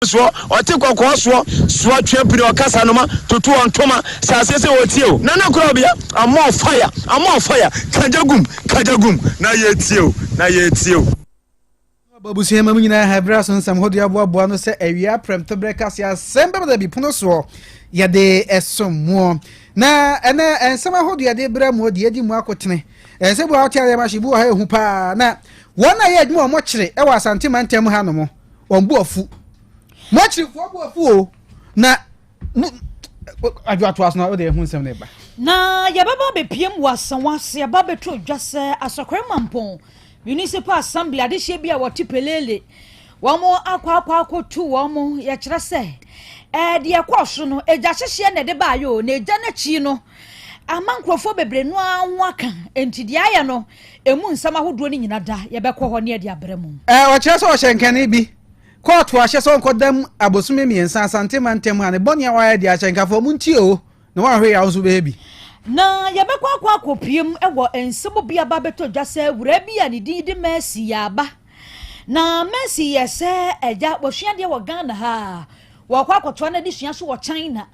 Soɔ, ɔte kɔkɔɔ soɔ, soɔ twe pini ɔkasa noma, toto ɔntoma, sɛ aseɛ sɛ ɔtie o, nana korabea, I'm on fire, I'm on fire, kagya gum, kagya gum, na yɛtie o, na yɛtie o. Abusua ma mu nyinaa ha berɛ so nsɛm hodoɔ aboaboa no sɛ awia prɛmtoberɛ kase asɛm bɛbɛda bi pono soɔ yɛde ɛsom muɔ na ɛnɛ nsɛm ahodoɔ yɛde brɛ muɔ deɛ ɛdi mu akotene ɛnsɛ bu a wote adeɛ mahye bi wɔ ha ɛhu paa na wɔn a yɛ adwuma wɔn kyere ɛwɔ Asante mantam ha nom wɔn bu afu mɔkyerefo bu afu o na adwo atoa so na wode ɛho nsɛm no ba. Na yɛbɛba abɛpiem wɔ Asawase aba abɛto dwa sɛ Asɔkɔre Mampɔn Municipal Assembly adehyeɛ bi a wɔte Pelele wɔn akɔ akɔ akɔtu wɔn. Yɛkyerɛ sɛ ɛɛ deɛ ɛkɔɔ so no egya hyehyeɛ na ɛde baayɛ o, na egya n'akyi no ama nkurɔfoɔ bebree no ara ho aka, nti deɛ ayɛ no emu nsɛm ahodoɔ no nyina da yɛbɛkɔ hɔ ne yɛde abrɛ mu. Ɔkyerɛ sɛ ɔhyɛ nkane bi kɔɔto ahyɛ sɛ ɔnkɔdam abosome 3 Asante mantam ha ne bɔne a wayɛ de ahyɛ nkafoɔ mu ntie o, na wanhwɛ yɛ a wo nso bɛyɛ bi. Na yɛbɛkɔ akɔ akɔpiem wɔ nsɛm bi aba bɛtɔ dwa sɛ wura bi a ne din de Mercy yɛ aba. Na Mercy yɛ sɛ agya wasua adeɛ wɔ Ghana ha, wɔkɔ akɔtoa no adesua so wɔ China.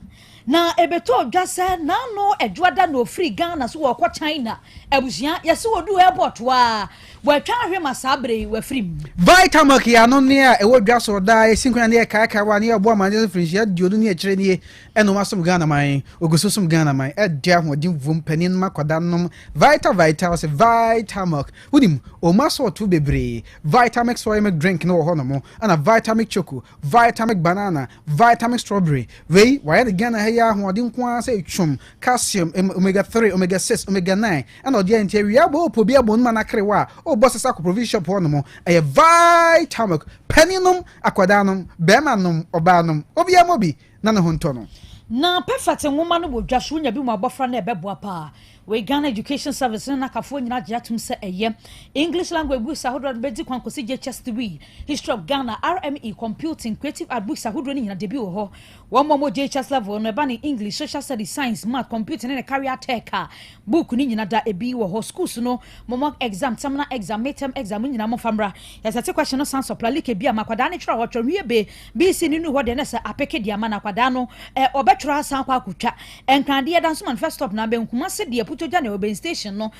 Na ɛbɛtɔ dwa sɛ n'ano adwoada na ofiri Ghana so wɔkɔ China. Abusua yɛsɛ wɔdu airport a wɔatwa ahwe ma saa bere yi wafiri mu. Vitamilk yɛ anonne a ɛwɔ dwa so daa, yɛsi nkwan ne yɛkaakae wa ne yɛbɔ amanneɛ sɛ mfirinhyia 20 ne akyire nie ɛna wɔn asom Ghana man, ogu so som Ghana man, ɛde ahoɔden vom panin nom akwadaa nom Vita Vita ɔsɛ Vitamilk. Wonim, wɔn asɔɔto bebree, Vitamilk soy milk drink no wɔ hɔ nom, ɛna Vitamilk choco, Vitamilk banana, Vitamilk strawberry. Wei, wɔayɛ no Ghana ha yi ahoɔden nko ara sɛ twom, calcium, omega 3, omega 6, omega 9, ɛna ɔde ayɛ nti awia abɔ ɔpɔ bi abɔ no ma no akerewa a, ɔbɔ sesa kɔ provision shop hɔ nom, ɛyɛ Vitamilk, panin nom, akwadaa nom, bɛrima nom, ɔbaa nom, obiara mmɔ bi na ne ho ntɔ no. Na Perfect nwoma no wɔ dwa so, wonya bi mu abɔfra no ɛbɛboa paa. Wei Ghana Education Service ne n'akafoɔ nyinaa gye atom sɛ ɛyɛ. English language books ahodoɔ no bɛdi kwan kɔsi JHS 3, History of Ghana, RME, Computing, Creative Art books ahodoɔ no nyinaa debi wɔ hɔ. Wɔn a wɔwɔ JHS level no ɛba ne English, Social Studies, Science, Math, Computing ne ne Career Tech a book no nyinaa da ebi wɔ hɔ. Schools no, mo mock exam, terminal exam, midterm exam nyinaa momfa mmra. Yɛsɛte question no san supply like bi a ma akwadaa no twerɛ hɔ twerɛ hwie be BC ne nu hɔ deɛ na sɛ apeke deɛ ama no akwadaa no ɔbɛtwerɛ asan akɔ akɔtwa. Nkradeɛ da nso manifest stop na bɛn Kumase deɛ Putogya na ɛwɔ station no.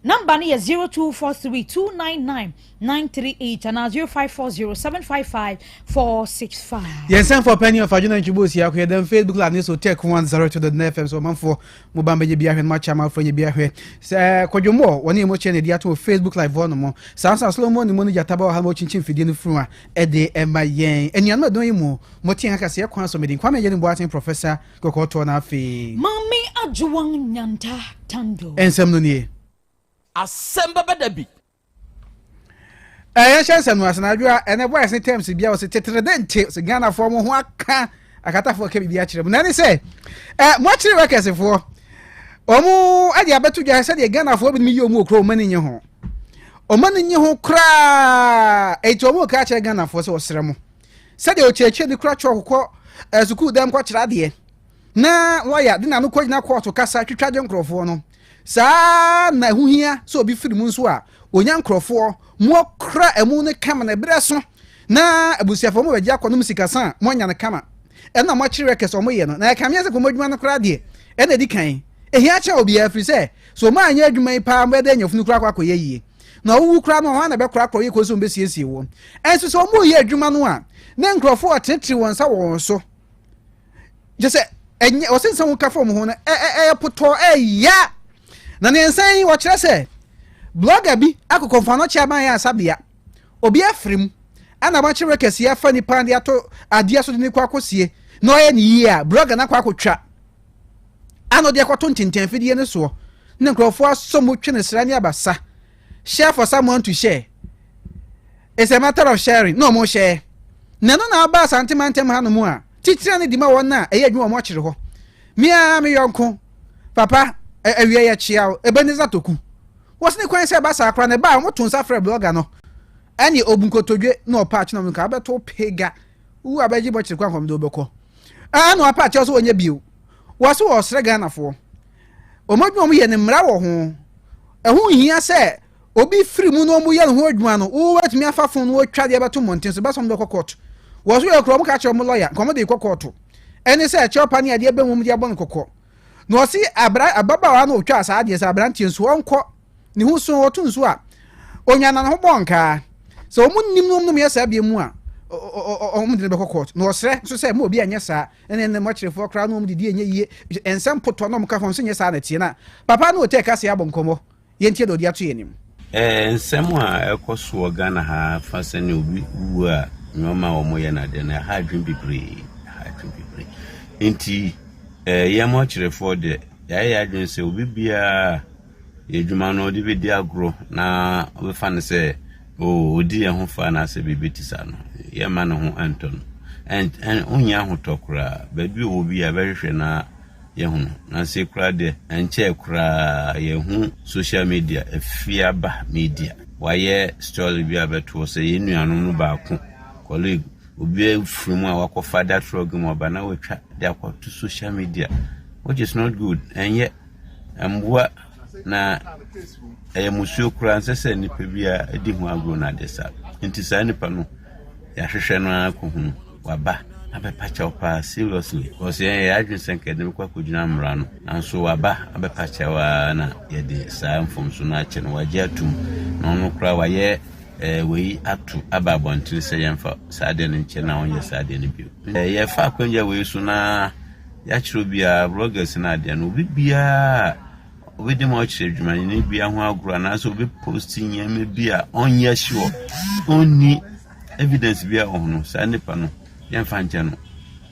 Number no yɛ 0243 299 938 anaa 0540 755 465. Yɛn nsɛmfoɔ panyin ɔfa adwene ntwi bɔ osi akɔ yɛdɛm Facebook live ne so Tech 102.9 FM so ɔmanfoɔ mo ba mbɛgye bi ahwɛ no makyɛ amanfoɔ nyɛ bi ahwɛ sɛ kɔdwomɔ wɔne emu kyerɛ na ɛde ato wɔ Facebook live hɔ nom. Saa nso Solomon ne mu no gyata ba wɔ ha ma ɔkyinkyin fidie no funu a ɛde ɛma yɛn anuanom ɛdɔn yi mu mote yɛn akaseɛ kwan so mede Kwame Agyenim Boateng Professor kɔkɔɔ toɔ na afei Mami Adwowan Nyanta Tando. Nsɛm no nie. Asɛm bɛbɛ da bi. Ɛyɛ hyɛ nsɛm no ase na adwoa ɛnɛ voice ne terms bia ɔsɛ tetere de nte sɛ Ghanafoɔ mo ho aka akatafoɔ ka biribi akyerɛ mu na ɛne sɛ ɛ mo akyerɛ workersfoɔ wɔn ɛde abɛto dwa sɛdeɛ Ghanafoɔ binom yi wɔn wɔ kuro wɔn ani nye ho wɔn ani nye ho koraa eti wɔn ka akyerɛ Ghanafoɔ sɛ ɔsrɛ mo sɛdeɛ ɔkyerɛkyerɛ ne kura kyɔɔko kɔ ɛ sukuu dɛm kɔkyerɛ adeɛ na lɔya de n'ano kɔgyina kɔɔto kasa twitwa gye nkurɔfoɔ no. Saa ara na ɛho hia sɛ obi firi mu nso a, ɔnya nkurɔfoɔ, moakura amu no kama na ɛberɛ so na abusuafoɔ mo bɛgye akɔnom sikasa a moanya no kama. Ɛno na moakyere records a wɔyɛ no. Na ɛkame ayɛ sɛ wɔn adwuma no koraa deɛ, ɛna ɛdi kan. Ɛhia kyɛn obiara ɛfiri sɛ, sɛ wɔn anyɛ adwuma yi paa mobɛda anya funu koraa akɔ akɔyɛ yie. Na wowu koraa no, hwan na ɛbɛkorakora wo yie kɔsi sɛ wɔbɛsiesie wo? Ɛnso sɛ wɔreyɛ adwuma no a, na nkurɔfoɔ retenetene wɔn nsa wɔ wɔn so. Kyɛ sɛ ɛnyɛ ɔsɛ nsɛm ho ka fam ho no ɛyɛ potɔɔ ɛya na ne nsa yi wɔkyerɛ sɛ blogger bi akɔ kɔnfanɔkye aban yɛ asabea obi afiri mu ɛna wɔakyerɛ kɛseɛ afa nipa de ato adeɛ so de ne kɔ akɔsie na ɔyɛ ne yie a blogger no akɔ akɔtwa ana ɔde akɔto ntentɛnfidie no soɔ ne nkurɔfoɔ asɔ mu twe ne sra ne abasa share for someone to share. It's a matter of sharing na wɔn hyɛ. Na ɛno na aba Asante mantam ha nom a titire ne di ma wɔn a ɛyɛ adwuma wɔn akyere hɔ. Me ara me yɔnko papa awia yɛ kyea o Ebenezer Toku. Wɔsi ne kwan sɛ ɛba saa koraa na ɛba a wɔn to nsa frɛ blogger no ɛne obu nkotodwe na ɔpa akyena wɔn nka abɛto pega wu abɛgye bɔkyere kwan kɔm de wobɛkɔ. Ɛna ɔpa akyɛw so wɔnyɛ bio. Wɔsi wɔsrɛ Ghanafoɔ. Wɔn adwuma wɔn yɛ ne mmara wɔ ho. Ɛho nhia sɛ obi firi mu na wɔyɛ ne ho adwuma no, wobɛtumi afa fon no wɔtwa deɛ bɛto mmɔnten so, bɛsɛ wɔn bɛkɔ court. Wɔ so yɛ kura wɔn ka kyerɛ wɔn lɔya nka wɔn de kɔ kɔɔto. Ɛne sɛ ɛkyɛw pa ne adeɛ bɛn wɔn de abɔ no kɔkɔ. Na ɔsi abra ababaawa na otwa saa adeɛ sɛ aberanteɛ nso ɔnkɔ ne ho so ɔto nso a onya na ne ho bɔ nkaa. Sɛ wɔn nim no wɔn yɛ saa bie mu a wɔn de no bɛkɔ kɔɔto. Na ɔsrɛ nso sɛ mo obi anyɛ saa ɛne ne mɔkyerefoɔ koraa na wɔn didi ɛnyɛ yie nsɛm potɔ na wɔn ka fam sɛ nyɛ saa na ɛteɛ na papa no ɔtɛ kase abɔ nkɔmmɔ. Yɛntie deɛ ɔde ato yɛn anim. Nsɛm a ɛkɔ so wɔ Ghana ha fa sɛnea obi wu a nneɛma a wɔyɛ no adeɛ no, ɛha adwene bebree. Ɛha adwene bebree. Nti yɛn mɔkyerefoɔ deɛ, yɛayɛ yɛn adwene sɛ obi biara yɛ adwuma no ɔde bɛdi agorɔ na ɔbɛfa no sɛ oh, ɔdi yɛn ho fa anaasɛ biribi te saa no, yɛmma ne ho ntɔ no. Ɔnnya ahotɔ koraa. Baabi ɔwɔ bi a bɛhwehwɛ na yɛahu no. Nansa yi koraa deɛ, ɛnkyɛɛ koraa yɛahu social media, Afiaba media. Wɔayɛ story bi abɛto hɔ sɛ yɛn nuanom no baako, colleague, obi afiri mu a wakɔfa that drug mu aba na watwa de akɔto social media, which is not good. Ɛnyɛ, ɛmboa na ɛyɛ musuo koraa nsɛ sɛ nipa bi a di ho agorɔ no ade saa. Nti saa nipa no, yɛahwehwɛ no ara kɔhunu. Waba abɛpa kyɛw paa seriously cause yɛn yɛ adwene sɛ nka yɛde no bɛkɔ akɔgyina mmara no nanso waba abɛpa kyɛw ara na yɛde saa mfomso no akyɛ no wagye atum na ɔno koraa wayɛ eh, wei ato aba abɔntene sɛ yɛmfa saa adeɛ no nkyɛ na ɔnyɛ saa adeɛ no bio. Eh, yɛfa akwangya wei so na yɛakyerɛ obiara bloggers no adeɛ no obi biara obɛdi ma ɔkyerɛ adwumayɛni biara ho agorɔ anaasɛ obi post nneɛma bi a ɔnyɛ sure ɔnni Evidence biara wɔ ho no, saa nipa no, yɛmfa nkyɛ no.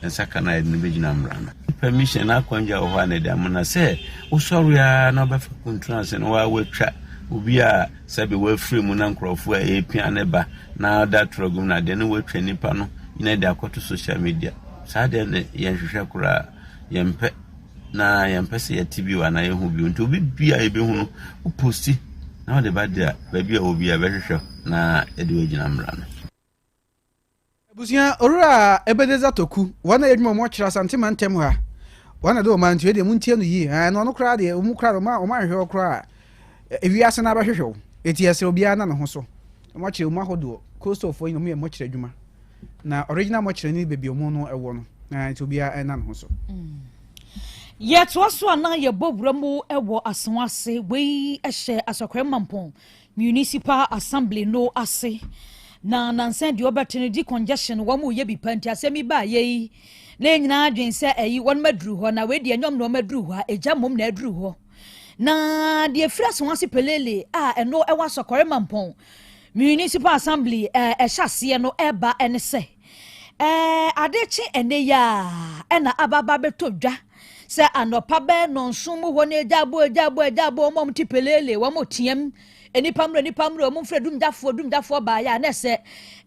Nsa ka no a yɛde no bɛgyina mmara no. Permission na akwangya wɔ hɔ a na ɛde ama no sɛ wosɔre ara na wobɛfa kuntun ase na woatwa obi a sɛbe wafiri mu na nkurɔfoɔ a ɛrepia ne ba na ɔda torɔ gum na adeɛ no woatwa nipa no nyina de akɔto social media. Saa deɛ no yɛnhwehwɛ koraa, yɛmpɛ. Na yɛmpɛ sɛ yɛte bio anaa yɛhu bio. Nti obi bi a yɛbɛhu no, woposti na wode ba de a, baabi a wɔ bi a bɛhwehwɛ na yɛde woagyina mmara no. Abusua Owura Ebenezer Toku, wɔn na yɛ adwuma wɔn kyerɛ Asante mantam ha. Wɔn na de wɔn mantua deɛ montie no yie. Ɛɛ na ɔno koraa deɛ wɔn koraa wɔn wɔn anhwehwɛ wɔ koraa. Ewiase na abɛhwehwɛ wo. Eti ɛsɛ obiara na ne ho so. Wɔn akyerɛ wɔn ahodoɔ. Coastalfoɔ yi na wɔn yɛ mɔkyerɛ adwuma. Na original mɔkyerɛ ne baabi wɔn no ɛwɔ no. Na nti obiara ɛna ne ho so. Yɛtoa so a na yɛbɔ wura mu wɔ Asoa ase. Wei hyɛ Asɔkɔrɛ Mampong Municipal Assembly no ase. Na nansa deɛ ɔbɛte no decongestion wɔn reyɛ bi pa nti asɛm yi baa yɛ yi na yɛn nyinaa adwene sɛ ɛyi wɔn aduru hɔ na wei deɛ ɛnyɛ wɔn na wɔn aduru hɔ a egya mmom na aduru hɔ. Na deɛ efiri Asoa ase pelele a ɛno ɛwɔ Asɔkɔrɛ Mampong Municipal Assembly ɛhyɛ aseɛ no ɛba ɛne sɛ Ɛɛ, ade kye ɛnnɛ yi ara ɛna aba aba abɛtɔ dwa sɛ anɔpa bɛyɛ nnɔnson mu hɔ no agya abo agya abo agya abo wɔn a wɔte peleele wɔn team nnipa mmerɛ nnipa mmerɛ wɔn mfrɛ dumgyafoɔ dumgyafoɔ baeɛ a na ɛsɛ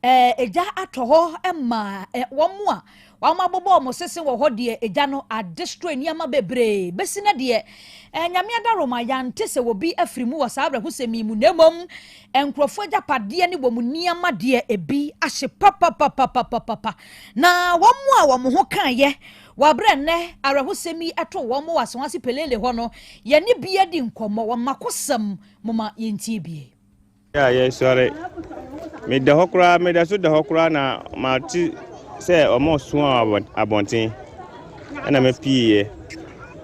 ɛɛ egya atɔ hɔ ma wɔn a wɔn abobɔ wɔn sese wɔ hɔ deɛ egya no adestroy nneɛma bebree bɛsi na deɛ ɛɛ nyame adaroma yante sɛ obi afiri mu wɔ saa awerɛhosɛm yi mu na mmom Nkurɔfoɔ agyapadeɛ ne wɔn nneɛma deɛ ebi ahye papapapapapa. Na wɔn a wɔn ho kaeɛ wɔ aberɛ nnɛ awerɛhosɛm yi too wɔn wɔ Asawase Pelele hɔ no, yɛne bi adi nkɔmmɔ. Wɔn makosɛm, momma yɛntie bie. A yɛsɔre. Meda hɔ koraa, meda so da hɔ koraa na mate sɛ wɔreso wɔ abɔnten ɛna mepieeɛ.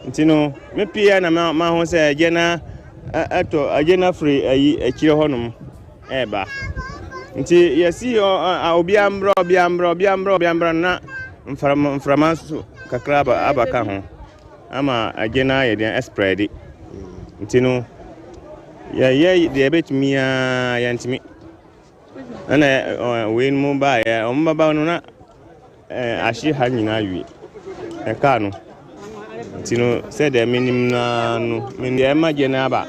Nti no, mepieeɛ na maho sɛ agya na ɛtɔ agya no afiri ayi akyire hɔnom ɛreba. Nti yɛsi obiara mbra obiara mbra obiara mbra obiara mbra na mframa mframa nso kakra aba abaka ho ama agya no ayɛ deɛ ɛsprɛde. Nti no yɛyɛ deɛ ɛbɛtumi ara yɛntumi. Ɛna wei no mu baeɛ wɔn baba no na ahye ha nyinaa wie ɛkaa no nti no sɛdeɛ menim no ara no deɛ ɛma gye no aba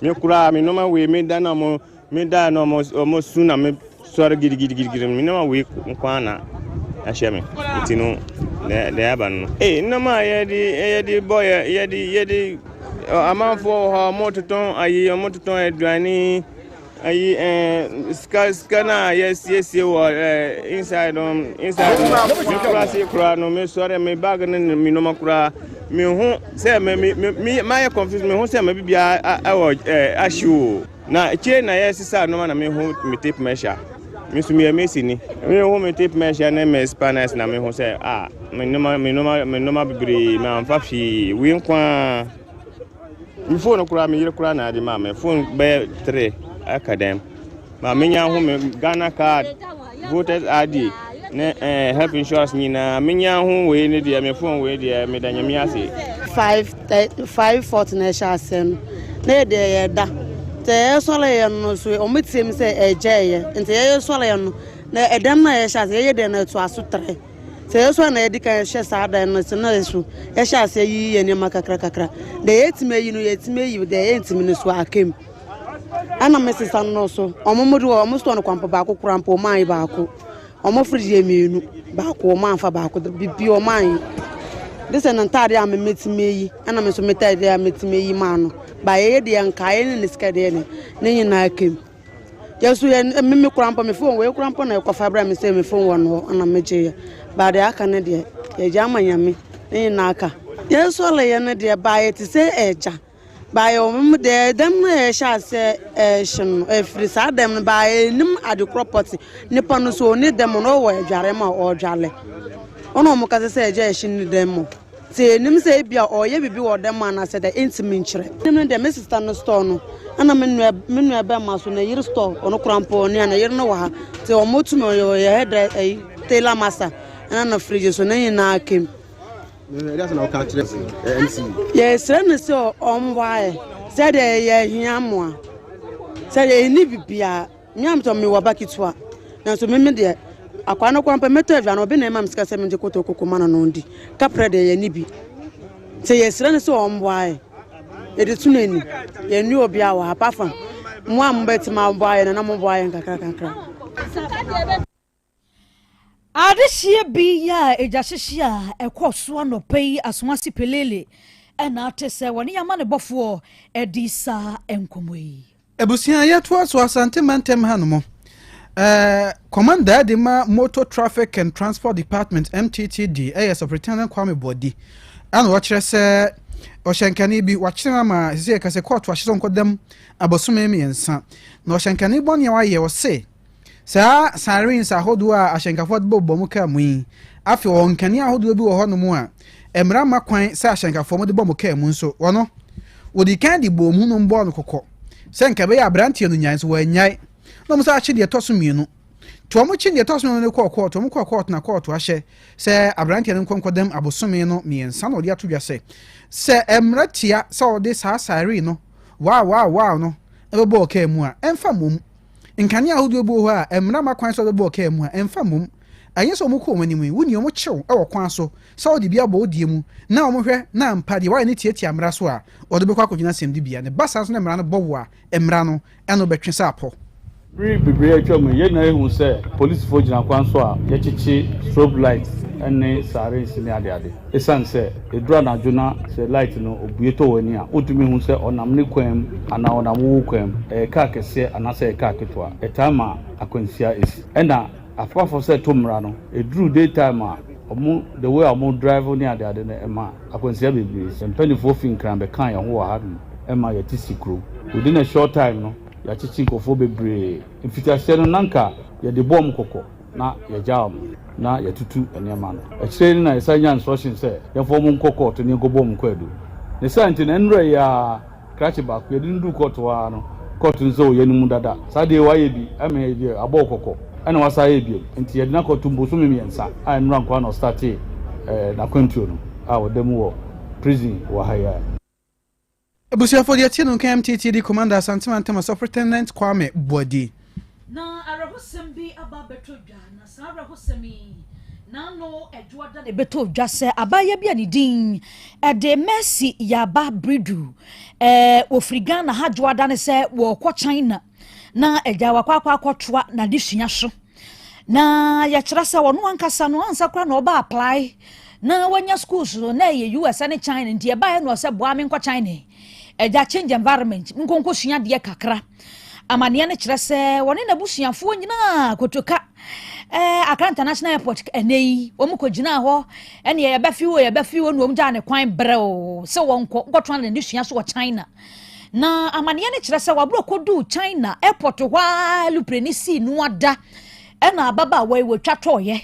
me koraa me nneɛma wei meda na ɔmo meda na ɔmo ɔmo su na me sɔre gidigidigidi me nneɛma wei nko ara na ahyɛ me nti no deɛ aba no ee nneɛma a yɛde yɛde bɔ yɛ yɛde yɛde amanfoɔ wɔ hɔ ɔmo totɔn ayi ɔmo totɔn aduane. Ayi ɛɛ eh, sika sika no a yɛasiesie wɔ ɛɛ eh, inside no inside no me kura se kura no me sɔre me bag ne me nneɛma kura me ho sɛ me me me mayɛ confuse me ho sɛ me bibia ɛwɔ ɛɛ ahye o na akyire na yɛsesa nneɛma na me ho me tape measure. Me nso meyɛ masonni. Mehu me tape measure ne me spanners na mehu sɛ ah me nneɛma me nneɛma me nneɛma bebree mamfa hwee wei nko ara. Me phone koraa me yere koraa na ade maa me phone bɛyɛ tere aka dɛm. Ma menya ho me Ghana card, voters ID ne eh, health insurance nyinaa menya ho wei ne deɛ me phone wei deɛ meda nyame ase. 5:40 na ɛhyɛ aseɛ no na yɛ deɛ yɛda nti yɛyɛ sɔre yɛ no so wɔn tie mu sɛ ɛgya yɛ nti yɛyɛ sɔre yɛ no na ɛdɛm na yɛhyɛ aseɛ yɛyɛ deɛ no ɛto aso trɛ sɛ yɛ sɔre na yɛdi kan hyɛ saa dan no so na yɛ so yɛhyɛ aseɛ yiyi yɛ nneɛma kakra kakra deɛ yɛtumi ayi no yɛtumi ayi deɛ yɛntumi no so akam ɛna mesesa no so wɔn mo de wɔn store no kwampo baako kora mpo wɔn ayi baako. Wɔn fridge yɛ mienu, baako wɔn anfa baako da, bibi wɔn anyi. De sɛ ne ntaade a me metumi ayi, ɛna me nso me taade a metumi ayi maa no. Ba yɛyɛ deɛ nkaeɛ ne ne sika deɛ ne ne nyinaa kem. Yɛ so yɛ me me kora mpo me phone wei kora mpo na ɛkɔfa brɛ me sɛ me phone wɔ no hɔ ɛna me gye yɛ. Ba deɛ aka ne deɛ yɛgye ama nyame ne nyinaa aka. Yɛ sɔre yɛ no deɛ ba yɛ te sɛ ɛgya. Baeɛ wɔn deɛ dɛm no yɛhyɛ aseɛ ɛhye no ɛfiri saa dɛm no baeɛ nim ade korɔ pɔte nipa no so ɔni dɛm no ɔwɔ adware ma ɔdwale ɔna wɔn kasa sɛ ɛgya ɛhye ne dɛm mu te enim sɛ ebi a ɔyɛ bibi wɔ dɛm anaasɛ dɛ ntumi nkyerɛ nim no deɛ me sista no store no ɛna me nua me nua bɛma so na yere store ɔno kora mpo ɔne a na yere no wɔ ha te wɔn tumi ɔyɛ ɔyɛ hɛdrɛ ɛyi tailor master ɛna na fridge so ne nyinaa kem. Yɛsrɛ no sɛ ɔmmoa yɛ sɛdeɛ yɛhia mmoa sɛdeɛ yɛnni biribiara me a metɔ mewɔ ba ketewa nanso me me deɛ akwaa no koraa mpo mɛtɔ aduane obi na ɛma me sika sɛ megye kɔtɔ koko ma no na ɔndi kaprɛ deɛ yɛnni bi nti yɛsrɛ no sɛ ɔmmoa yɛ yɛde to n'anim yɛnni obiara wɔ ha apart from mo a mobɛtumi aboa yɛn no na moboa yɛn kakra kakra. Adehyeɛ bi yɛ a egyahyehye a ɛkɔɔ so anɔpa yi Asomasi Pelele na ate sɛ wɔne yɛn amanebɔfoɔ adi saa nkɔmmɔ yi. Abusua yɛtoa so Asante mantam ha nom. Eh, Commander de ma Motor Traffic and Transport Department MTTD ɛyɛ Superintendent Kwame Boadi ɛna ɔkyerɛ sɛ ɔhyɛnkani bi wakyerɛ no ama sɛ yɛka sɛ kɔɔto ahyɛ sɛ ɔnkɔdam abosome mmiɛnsa na ɔhyɛnkani bɔne a wayɛ ɔse Saa sirens ahodoɔ a ahyɛnkafoɔ de bobɔ wɔn kaa mu yi, afei wɔwɔ nkanea ahodoɔ bi wɔ hɔnom a mmara mma kwan sɛ ahyɛnkafoɔ wɔde bɔ wɔn kaa mu nso. Wɔno, wɔdi kan de bɔɔ mu nom bɔɔ no kɔkɔ sɛ nka ɛbɛyɛ aberanteɛ no nyae nso wɔannyae. Na wɔn nso akye deɛ ɛtɔ so mmienu. Nti wɔn kye deɛ ɛtɔ so mmienu no kɔɔ kɔɔto, wɔn kɔɔ kɔɔto na kɔɔto ahyɛ sɛ aberanteɛ no nkɔ nkɔdam abosome no mmiɛnsa na wɔde ato dwa sɛ sɛ mmara tia sɛ wɔde saa siren no wow wow wow no bɛbɔ kaa mu a, ɛmfa mmom. Nkanea ahodoɔ bi wɔ hɔ a mmara mma kwan sɛ wɔde bɛbɔ kaa mu a, ɛmfa mmom. Ɛnyɛ sɛ wɔkɔ wɔn anim yi, wo nua, wɔkye wo wɔ kwan so sɛ wode bi abɔ wo deɛ mu na wɔhwɛ na ampa deɛ woayɛ no tiatia mmara so a, wɔde wo bɛkɔ akɔgyina asɛmdibea. Na ɛba saa nso na mmara no bɔ wo a, mmara no ne wo bɛtwe sɛ apɔ. Bere bebree a atwam yi, yɛn nyinaa ahu sɛ polisifo gyina kwan so a yɛkyekye strobe light ne sirens ne adeade. Esiane sɛ eduru anadwo na sɛ light no obue tɔ w'ani a, wuntumi nhu sɛ ɔnam ne kwan mu anaa ɔnam wo kwan mu, ɛyɛ kar kɛseɛ anaasɛ ɛyɛ kar ketewa. Ɛtaa ma akwanhyia si. Ɛna afafo sɛ ɛto mmara no, eduru day time a, wɔn the way a wɔn drive ne adeade no ɛma akwanhyia bebree si. Mpaninfoɔ fi Nkran bɛkaa yɛn ho wɔ ha nom ma yɛte si kurom. Within a short time no, yɛakyekye nkurɔfoɔ bebree. Mfitiaseɛ no na nka yɛde bɔ wɔn kɔkɔ. na yɛgyaa wɔn na yɛtutu nneɛma no. Akyire yi no na yɛsan nyaa instruction sɛ yɛmfa wɔn nkɔ kɔɔto na yɛnkɔbɔ wɔn kwaadu. Ne saa nti no, ɛnnora yi ara, krakye baako, yɛde no duu kɔɔto hɔ ara no, kɔɔto no sɛ oh, yɛnim wo dada, saa adeɛ yi woayɛ bi ma yɛde abɔ wo kɔkɔ, ɛna woasan ayɛ biom. Nti yɛde no akɔto bosome mmiɛnsa a ɛnnora nko ara na ɔstartee n'akwantuo no a ɔda mu wɔ prison wɔ ha yi ara. Abusuafo deɛ tie no nka MTTD Commander Asante Mantam Superintendent Kwame Boadi. Na awerɛhosɛm bi aba abɛtɔ dwa, na saa awerɛhosɛm yi, n'ano Adwoada na ɛbɛtɔɔ dwa sɛ abaayewa bi a ne din de Mercy Yaba Bridu, eh, wɔfiri Ghana ha Dwoada ne sɛ wɔrekɔ China na agya wakɔ akɔ akɔtoa n'adesua so. Na yɛkyerɛ sɛ ɔno ankasa no ansa koraa na ɔba apply na wanya schools no na ɛyɛ US ne China nti ɛbaeɛ na ɔsɛ boa me nkɔ China ɛgya change environment nkonko sua adeɛ kakra amaneɛ no kyerɛ sɛ wɔne n'abusuafoɔ nyinaa kotoka eh, Accra International Airport ɛnɛ yi wɔn kɔ gyinaa hɔ ɛne yɛbɛfi hɔ yɛbɛfi hɔ na wɔn gyaa ne kwan brɛw sɛ wɔn kɔ nkɔtoa n'adesua so wɔ China Na amaneɛ no kyerɛ sɛ wɔaberɛ kɔduu China airport hɔ ara alupre no sii no ada. Ɛna ababaawa yi wɔtwa tɔɔyɛ.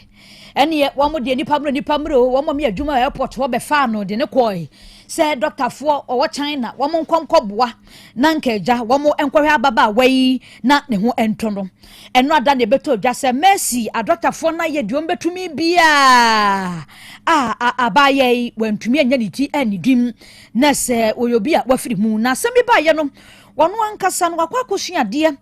Ɛneɛ wɔn deɛ nipa mmerɛ nipa mmerɛ o, wɔn yɛ adwuma airport hɔ bɛfaa no de ne kɔɔe sɛ dɔktafoɔ ɔwɔ China wɔn nkɔ nkɔboa na nka agya wɔn nkɔhwɛ ababaawa yi na ne ho ntɔ no. Ɛno ada na ɛbɛtɔ dwa sɛ Mercy adɔktafoɔ no ayɛ deɛ wɔn bɛtumi biara a abaayewa yi wantumi anya ne ti annidim na sɛ ɔyɛ obi a wafiri mu. Na asɛm bi baeɛ no Ɔno ankasa no wakɔ akɔsua adeɛ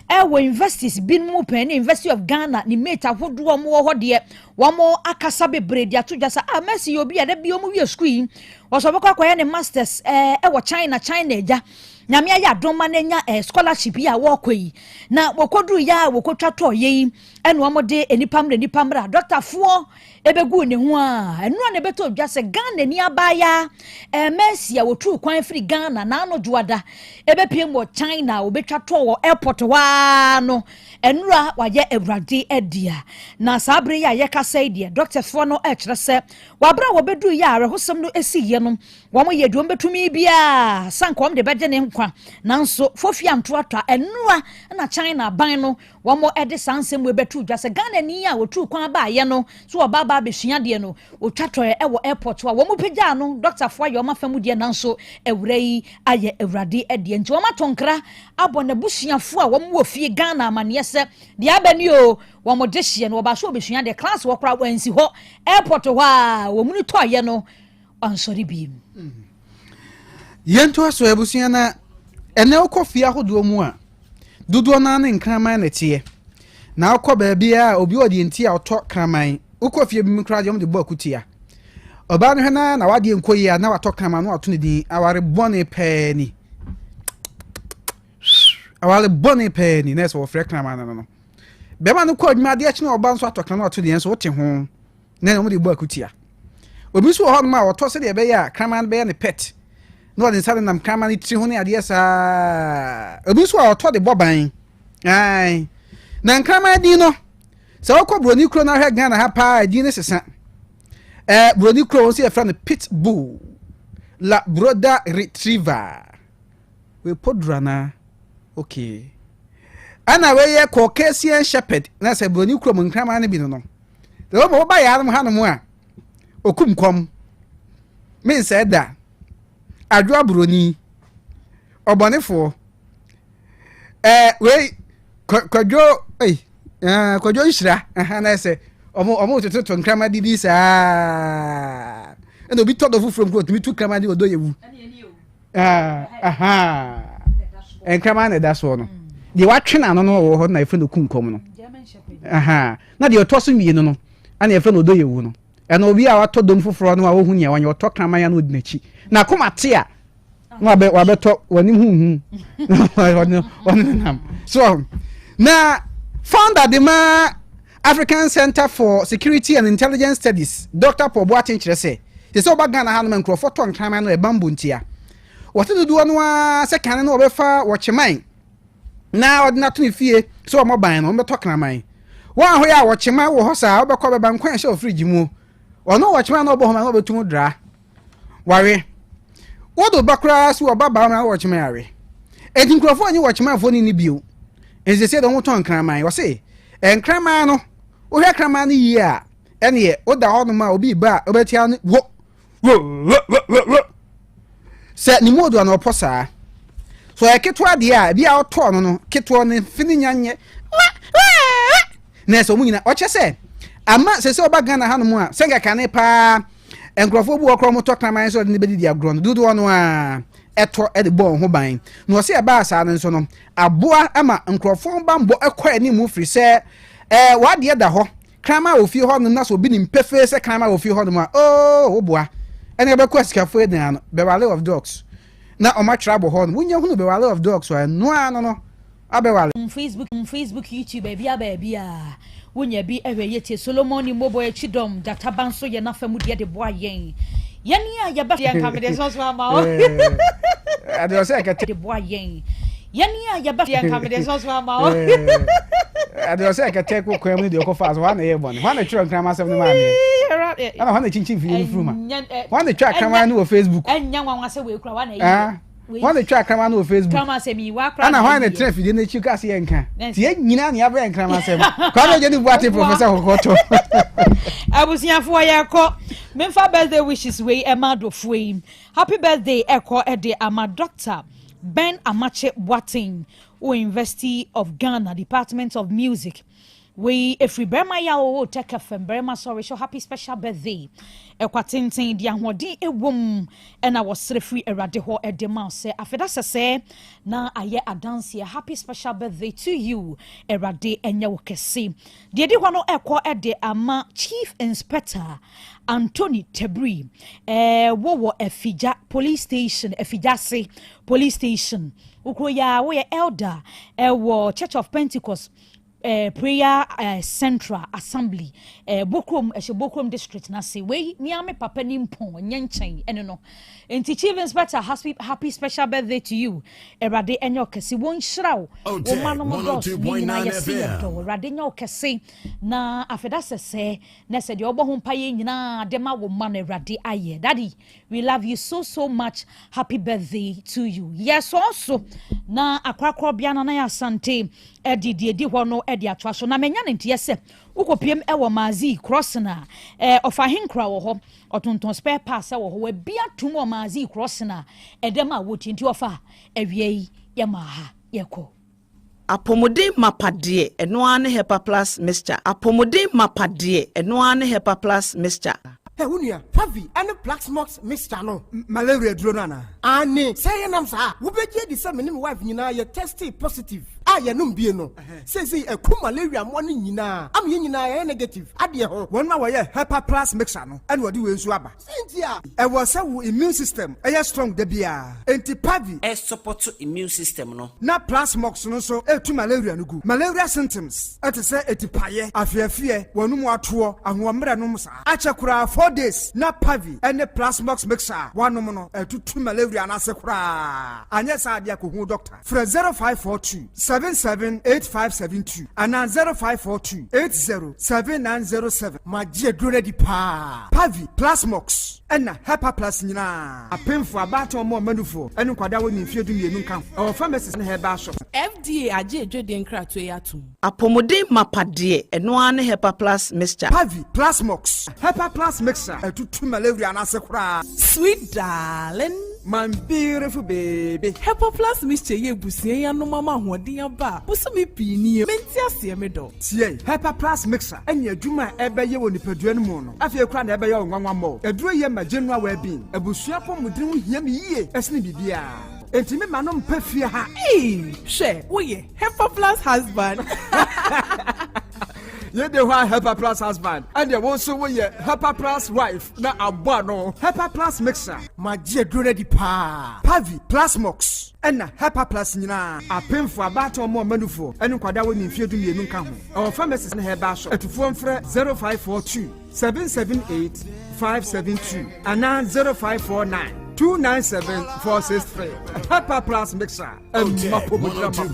wɔ universities binom mu pɛn ne University of Ghana ne mate ahodoɔ a wɔwɔ hɔ deɛ wɔn akasa bebree de ato dwa sɛ ah Mercy yɛ obi a da bi wɔn wie sukuu yi wɔsɛ ɔbɛkɔ akɔyɛ ne masters ɛɛ wɔ China China agya nyame ayɛ adom ma no anya ɛɛ scholarship yi a wɔrekɔ yi na wɔkɔduru yɛ a wɔkɔtwa tɔɔ yɛ yi ɛna wɔn de nnipa mmerɛ nnipa mmerɛ dɔktafoɔ ɛbɛguu ne ho a, ɛno a na ɛbɛtɔ dwa sɛ Ghanani abaayaa eh, Mercy a wɔtuu kwan firi Ghana n'ano dwoada ɛbɛpiem wɔ China a wɔbɛtwa tɔɔ wɔ airport hɔ ara no, ɛnora wayɛ awurade adia. Na saa bere yi a yɛkasa yi deɛ, dɔktafoɔ no ɛkyerɛ sɛ wɔaberɛ a wɔbɛduru yɛ a awerɛhosɛm no ɛsiiɛ no, wɔn yɛ deɛ wɔbɛtumi biara sɛ anka wɔn de bɛgye ne nkwa, nanso fofie antoatoa ɛnora na China aban no Wɔde saa nsɛm wei bɛtoo dwa sɛ Ghanani a ɔtuu kwan baeɛ no sɛ ɔba aba abɛsua adeɛ no, ɔtwa tɔeɛ wɔ airport hɔ a wɔpagyaa no, dɔktafoɔ ayɛ wɔn afa mu deɛ nanso awura yi ayɛ Awurade deɛ nti wɔato nkra abɔ n'abusuafoɔ a wɔn wɔ fie Ghana amaneɛ sɛ deɛ aba ni o, wɔn de hyeɛ no wɔbaa sɛ ɔbɛsua adeɛ, class wɔ koraa wɔansi hɔ, airport hɔ a wɔn no tɔeɛ no ɔnsɔre biem. Yɛntoa so abusua na ɛnɛ wokɔ fie ahodoɔ mu a dodoɔ no ara ne nkraman na ɛteɛ na wokɔ baabi a obi wɔ deɛ nti a ɔtɔ kraman wokɔ fie bi mu koraa deɛ wɔde bɔ akutia ɔbaa no hwɛ na na wadeɛ nkɔ yie a na watɔ kraman na wato ne din aware bɔne pɛɛ ni aware bɔne pɛɛ ni na ɛsɛ wɔfrɛ kraman no no bɛrima no kɔ adwuma adeɛ kye na ɔba nso atɔ kraman wato deɛ nso wote ho na wɔde bɔ akutia. Obi nso wɔ hɔnom a ɔtɔ sɛdeɛ ɛbɛyɛ a kraman no bɛyɛ ne pet na ɔde nsa nenam kraman no tiri ho ne adeɛ saa. Obi nso a ɔtɔ de bɔ ban. Ae. Na nkraman din no, sɛ wokɔ buroni kuro no ahwɛ Ghana ha paa din no sesa. Ɛɛ buroni kuro nso yɛfrɛ no pit bull, Labrador retriever. Wei poduro anaa? Okay. Ɛna wei yɛ Caucasian shepherd na sɛ buroni kurom nkraman no bi no no. Na wɔn wɔba yɛ anom hanom a, okum kɔm, mensɛe da, adwoa buroni, ɔbɔnefoɔ, ɛɛ wei kwadwo ei ɛɛ kwadwo nhyira ɛha na ɛsɛ ɔmo ɔmo tototo nkrama didi saa ɛna obi tɔ dɔ foforɔ mu kuro otumi tu nkrama di ɔdɔ yɛ wu. Nkraman na ɛda soɔ no deɛ watwe n'ano no wɔ hɔ na yɛfrɛ no kunkom no na deɛ ɔtɔ so mmienu no ɛna yɛfrɛ no odoyewu no ɛna obi a watɔ dom foforɔ no a ɔhu nea wanyɛ ɔtɔ kraman a na ɔdi n'akyi na akoma te a na wabɛ wabɛtɔ w'anim huhu ɔne ɔne nam so na founder de ma African Centre for Security and Intelligence Studies, Dɔkta Paul Boateng kyerɛ sɛ, te sɛ woba Ghana hanom a nkurɔfoɔ tɔ nkraman no ɛbammɔ ntia. Wɔte dodoɔ no ara sɛ kane no wɔbɛfa wɔkyeman na wɔde no ato ne fie sɛ wɔmmɔ ban no, wɔbɛtɔ kraman. Wɔn ahoyɛ a wɔkyeman wɔ hɔ saa wobɛkɔ bɛba nkwan ɛhyɛ wɔ fridge mu. Ɔno wɔkyeman na ɔbɔ ho ban na wɔbɛtum dra. Wawe. Wode ba koraa si wɔ ba baa na wɔkyeman awe. Enti nkurɔfoɔ nye wɔkyemanfoɔ no nni bio. Enti sɛ deɛ wɔtɔn nkraman. Wɔse nkraman no, wohwɛ kraman no yie a, ɛneɛ woda hɔnom a obi ba a wobɛtia no wo wo wo wo wo wo. Sɛ ne mu odu a na ɔpɔ saa. So ɔyɛ ketewa deɛ a, ebi a ɔtɔɔ no no, ketewa no mfe no nya nyɛ na ɛsɛ wɔn nyinaa ɔkyɛ sɛ ama sɛ sɛ ɔba Ghana hanom a sɛ nka kane paa Nkurɔfoɔ bi wɔ koraa wɔtɔ kraman sɛ ɔde no bɛdidi agorɔ no, dodoɔ no ara ɛtɔ de bɔ wɔn ho ban. Na ɔsɛ ɛbaa saa no nso no, aboa ma nkurɔfoɔ bammɔ kɔ anim firi sɛ ɛɛ w'adeɛ da hɔ, kraman wɔ fie hɔnom na sɛ obi nim pefee sɛ kraman wɔ fie hɔnom a, oo woboa. Ɛna ɛbɛkɔ asikafoɔ yi dan ano, Bewale of dogs, na wɔatwerɛ abɔ hɔ nom. Wonya hunu Bewale of dogs a, ɛno ara no no, abɛwale. Facebook Facebook YouTube baabia baabia wonya bi hwɛ yɛ tie Solomon ni mobɔ akyi dɔm gyata ba nso yɛ n'afa mu deɛ de boa yɛn yɛn a yɛbɛ deɛ nka mede sɔ so ama wo Ade ɔsɛ ɛkɛtɛ de boa yɛn yɛn a yɛbɛ deɛ nka mede sɔ so ama wo Ade ɔsɛ ɛkɛtɛ kɔ kwan mu ne deɛ ɔkɔfa so hɔ na ɛyɛ bɔne hɔ na twerɛ nkrama asɛm no maa meɛ ɛna hɔ na kyinkyin fie no furu ma hɔ na twa kraman no wɔ Facebook ɛnyɛ nwanwa sɛ wei kura hɔ na ɛyɛ. Wɔn na twa kraman no wɔ Facebook. Ɛna hwan na tena afidie no akyi kaa sɛ yɛnka. Nti yɛn nyinaa na yɛabɛyɛ nkraman asɛm. Kwame Agye ne Boate Professor Kɔkɔtɔ. Abusuafoɔ yɛkɔ. Memfa birthday wishes wei ɛma adɔfoɔ yi. Happy birthday ɛkɔ ɛde ama Doctor Ben Amakye Boateng wɔ University of Ghana Department of Music. Wei ɛfiri barima yi a ɔwɔ Tech FM, barima sɔre so happy special birthday. Ɛkwa tenten de ahoɔden ɛwom ɛna wɔsrɛ firi Awurade hɔ ɛde ma sɛ afeda sɛsɛɛ na ayɛ adanseɛ. Happy special birthday to you. Awurade ɛnyɛ wo kɛse. Deɛ ɛdi hɔ no ɛkɔ ɛde ama Chief Inspector Anthony Tabiri ɛɛ wɔwɔ Afigya Police Station, Afigya ase Police Station. Wokuro yi a woyɛ elder ɛwɔ Church of Pentecost eh, Prayer eh, Central Assembly eh, Bokrom, ɛhyɛ Bokrom District na se wei mea me papa ni mpɔn nyɛ nkyɛn ɛne no. Nti Chief Inspector, happy, happy special birthday to you. Awurade ɛnyɛ ɔkɛse, wɔn nhyira wo. Wo ma no mo dɔɔso, ne nyinaa yɛse yɛ dɔ. Awurade nyɛ ɔkɛse na afeda sɛsɛ na sɛ deɛ ɔbɔ ho mpa yɛ nyinaa de ma wo ma no Awurade ayɛ. Daddy, We love you so so much happy birthday to you yɛsɔɔ so na akorakorɔbea Nana Asante ɛde deɛ ɛdi hɔ no ɛde atoa so na manya ne nteɛ sɛ wokɔpiem ɛwɔ Maazi crossing a ɛɛ ɔfa ahenkura wɔ hɔ ɔtontɔn spare parts ɛwɔ hɔ wabi atum wɔ Maazi crossing a ɛdɛm a wɔtie nti ɔfa awia yi yɛmaa ha yɛkɔ. Apɔmuden mapa deɛ, ɛno ara ne Hepa Plus Mixture. Apɔmuden mapa deɛ, ɛno ara ne Hepa Plus Mixture. Hɛ wo nua, Pavi ne Plaxmox mixture no. Malaria aduro no anaa? Aane, sɛ ɛyɛ nam saa a, wobɛgye adi sɛ me ne me wife nyinaa yɛ testee positive a yɛnom bie no. Seesei aku malaria mmoa no nyinaa ama yɛn nyinaa yɛayɛ negative adeɛ ho. Wɔn a wɔyɛ Hepa Plus mixture no na wɔde wei nso aba. Sɛn nti a? Ɛwɔ sɛ wo immune system yɛ strong da biara. Enti Pavi. Ɛsupɔto immune system no. Na Plasmox no nso tu malaria no gu. Malaria symptoms te sɛ atipaeɛ, afeafeɛ, w'anum atoɔ, ahoɔmmerɛ nom saa. Akyɛ koraa 4 days na Pavi ne Plasmox mixture a woanom no atutu malaria no ase koraa. Anyɛ saa deɛ a kɔhu doctor. Frɛ 0542 778572 anaa 0542 80 7907. Magye aduro no adi paa. Pavi, Plasmox, ɛna Hepa Plus nyinaa. Apemfo, abaatan, ɔmo a ɔma ne nkwadaa a wɔnni mfeɛ 12 nka ho. Ɛwɔ pharmacies ne herbal shops. FDA agye adwadie nkratoɔ yi atom. Apɔmuden mapa deɛ, ɛno ara ne Hepa Plus Mixture. Pavi, Plasmox, Hepa Plus Mixture atutu malaria no ase koraa. Sweet darling. My beautiful baby. Hepa Plus Mixture yɛ abusua yi anom ama ahoɔden aba a bosome pii nie. Mente aseɛ me dɔ. Tie, Hepa Plus Mixture ɛne adwuma a ɛbɛyɛ wɔ nipadua no mu no. Afei koraa na ɛbɛyɛ wo nwanwa mmɔ. Aduro yɛ ma general well-being. Abusua apɔmuden ho hia me yie ɛsene biribiara. Enti me ma no mpɛ fie ha. Ee, hwɛ, woyɛ Hepa Plus husband. Yɛde hɔ a Hepa Plus husband. Ɛdeɛ wo nso woyɛ Hepa Plus wife na abɔ ano. Hepa Plus Mixture. Magye aduro no adi paa. Pavi, Plasmox, ɛna Hepa Plus nyinaa. Apemfo, abaatan, ɔmo a ɔma nufoɔ ɛne nkwadaa a wɔnni mfeɛ 12 nka ho. Ɛwɔ pharmacies ne herbal shop. Atufoɔ mfrɛ 0542 778 572 anaa 0549 297 463. Hepa Plus Mixture. Ɛmma pɔmuden mapa.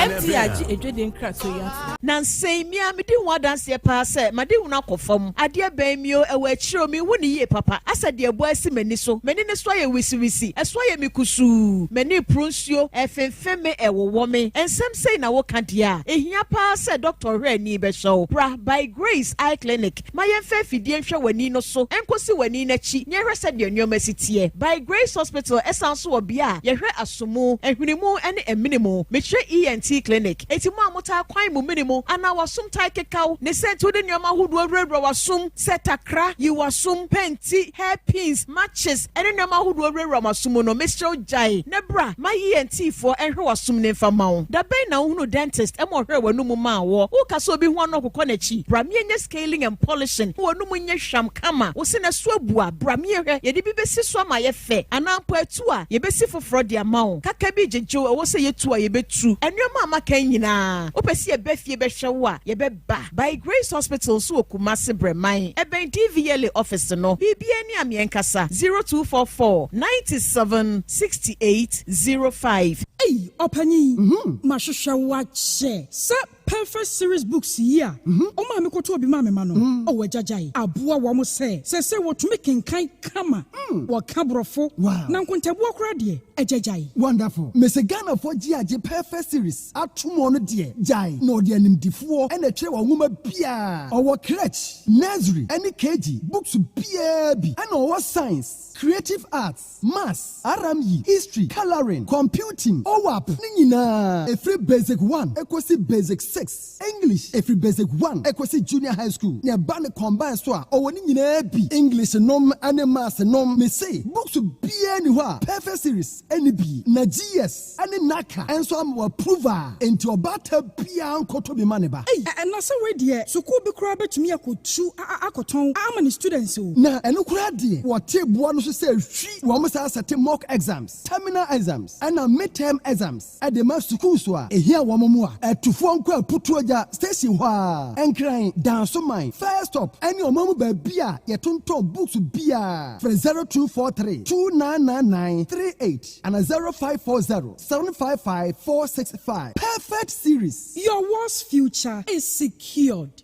FDA agye adwadie nkratoɔ yi atom. Nansa yi, me ara medi ho adanseɛ paa sɛ m'adehunu akɔ fam. Adeɛ bɛn mi o, ɛwɔ akyire o, menhu no yie papa. Asɛ deɛ ɛbɔ asi m'ani so. M'ani no so ayɛ wisiwisi, ɛso ayɛ me kusuu, m'ani reporo nsuo, ɛrefemfem me, ɛrewowɔ me. Nsɛm sei na woka deɛ a, ɛhia paa sɛ dɔkta ɔhwɛ ani bɛhwɛ wo. Bra By Grace Eye Clinic ma yɛmfa afidie nhwɛ w'ani no so nkɔsi w'ani no akyi na yɛhwɛ sɛdeɛ nneɛma si teɛ. By Grace Hospital san nso wɔ bea a yɛhwɛ asomu, ahwene ne amene mu. Mekyerɛ ENT Clinic. Enti mo a motaa kwan mo mene mu anaa w'asom taa keka wo ne sɛ nti wode nneɛma ahodoɔ wurawura w'asom sɛ takra, yi w'asom, pɛnti, hair pins, matches, ne nneɛma ahodoɔ wurawura mo asom mu no, mesrɛ wo gyae na bra ma ENT foɔ nhwɛ w'asom no mfa mma wo. Da bɛn na wohunuu dentist ma ɔhwɛɛ w'anomu maa woɔ? Woka sɛ obi ho ano akokɔ n'akyi? Bra meɛnyɛ scaling and polishing ma w'anomu nyɛ hwam kama. Wo se n'aso abu a, bra meɛhwɛ, yɛde bi bɛsi so ama ayɛ fɛ anaa mpo atu a, yɛbɛsi foforɔ de ama wo. Kaka bi gyegye wo, ɛwɔ sɛ yɛtu a, yɛbɛtu. Nneɛma a maka yi nyinaa, wopɛ sɛ yɛba fie bɛhwɛ wo a, yɛbɛba. By Grace Hospital nso wɔ Kumasi Brɛman, ɛbɛn DVLA office no. Biribiara ni a meɛnkasa, 0244 97 68 05. Ei ɔpanyin, mahwehwɛ wo akyɛ sɛ Perfect Series Books yi a ɔmaa mekɔtɔɔ bi maa me mma no, oh agya gyae, aboa wɔn sɛ seesei wɔtumi kenkan kama, wɔka Borɔfo, na nkontabuo koraa deɛ. Agya gyae. Wonderful. Mese Ghanafoɔ gye agye perfect series ato mu ɔno deɛ gyae na ɔde animdifoɔ na ɛtwerɛ wɔ nwoma biaa. Ɔwɔ crèche, nursery ɛne KG books biaa bi ɛna ɔwɔ science, creative arts, maths, RME, history, colouring, computing, OWAP ne nyinaa ɛfiri basic one ɛkɔsi basic 6, English ɛfiri basic 1 ɛkɔsi junior high school na ɛba ne combine so a ɔwɔ ne nyinaa bi English nom ɛne maths nom. Mese books biaa ni hɔ a perfect series ɛne bi na GS ɛne NaCCA ɛnso ama wɔ approve a enti ɔbaata biaa nkɔtɔ bi ma ne ba. Ei, ɛna sɛ wei deɛ sukuu bi koraa bɛtumi akɔtu akɔtɔn ama ne students o. Na ɛno koraa deɛ wɔte boa no so sɛ hwi wɔn saa sɛte mock exams, terminal exams ɛna midterm exams ɛde ma sukuu so a ehia wɔn mu a ɛtufoɔ nkɔ Aputuogya station hɔ a Nkran Dansoman first stop ɛne ɔman mu baabi a yɛtontɔn books biara. Frɛ 0243 2999 38 ana 0540 755 465. Perfect series. Your world's future is secured.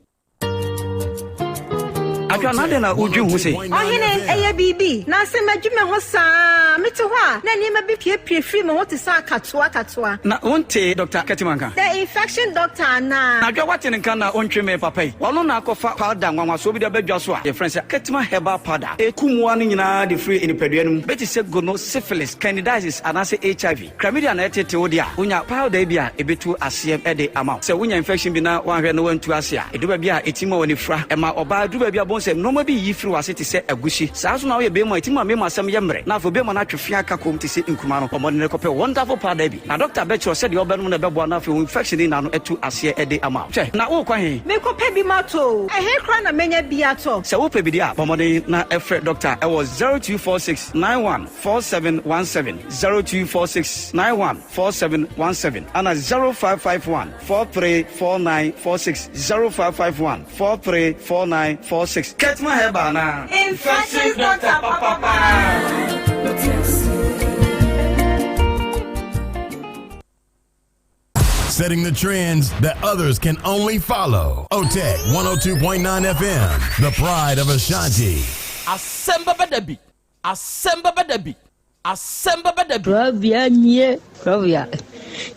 Adwa na adɛn na wodwen ho sei? Ɔhene, ɛyɛ biribi, na sɛ madwi me ho saa a, mete hɔ a, na nneɛma bi piepie firi me ho te sɛ akatoa akatoa. Na wontee Dɔkta Katiman nka? The infection doctor anaa? Na Adwa woate ne nka na wontwe me papa yi? Ɔno na akɔfa powder nwanwasoɔ bi de aba dwa so a yɛfrɛ no sɛ Katiman Herbal Powder. Ɛku mmoa no nyinaa de firi nipadua no mu. Bɛte sɛ gono, syphilis, candidiasis anaasɛ HIV. Chlamydia na ɛtete wo de a, wonya powder yi bi a ɛbɛtu aseɛ de ama wo. Sɛ wonya infection bi na woanhwɛ na woantu ase a, ɛduru baabi a ɛtumi ma w'ani fura. Ɛma ɔbaa duru baabi a wobɛhu sɛ nnoɔma bi yiyi firi w'ase te sɛ agusi. Saa nso na woyɛ barima a, ɛtumi ma mmarima asɛm yɛ mmerɛ na afei barima no atwe fea ka komm te sɛ nkruma no. Bɔ mmɔden kɔpɛ wonderful powder yi bi na dɔkta bɛkyerɛ wo sɛdeɛ wobɛnom na ɛbɛboa na afei wo infection no nyinaa no atu aseɛ de ama wo. Hwɛ, na worekɔ he? Merekɔpɛ bi matɔ o. Ɛhe koraa na mɛnya bi atɔ? Sɛ wopɛ bi deɛ a, bɔ mmɔden na frɛ dɔkta wɔ 0246 91 4717, 0246 91 4717, ana 0551 434946, 0551 434946. Ketma Herbal anaa? Infections doctor papa paa. Setting the trends that others can only follow. OTEC 102.9 FM, the pride of Ashanti. Asɛm bɛba da bi, asɛm bɛba da bi, asɛm bɛba da bi. Korabea nie, korabea,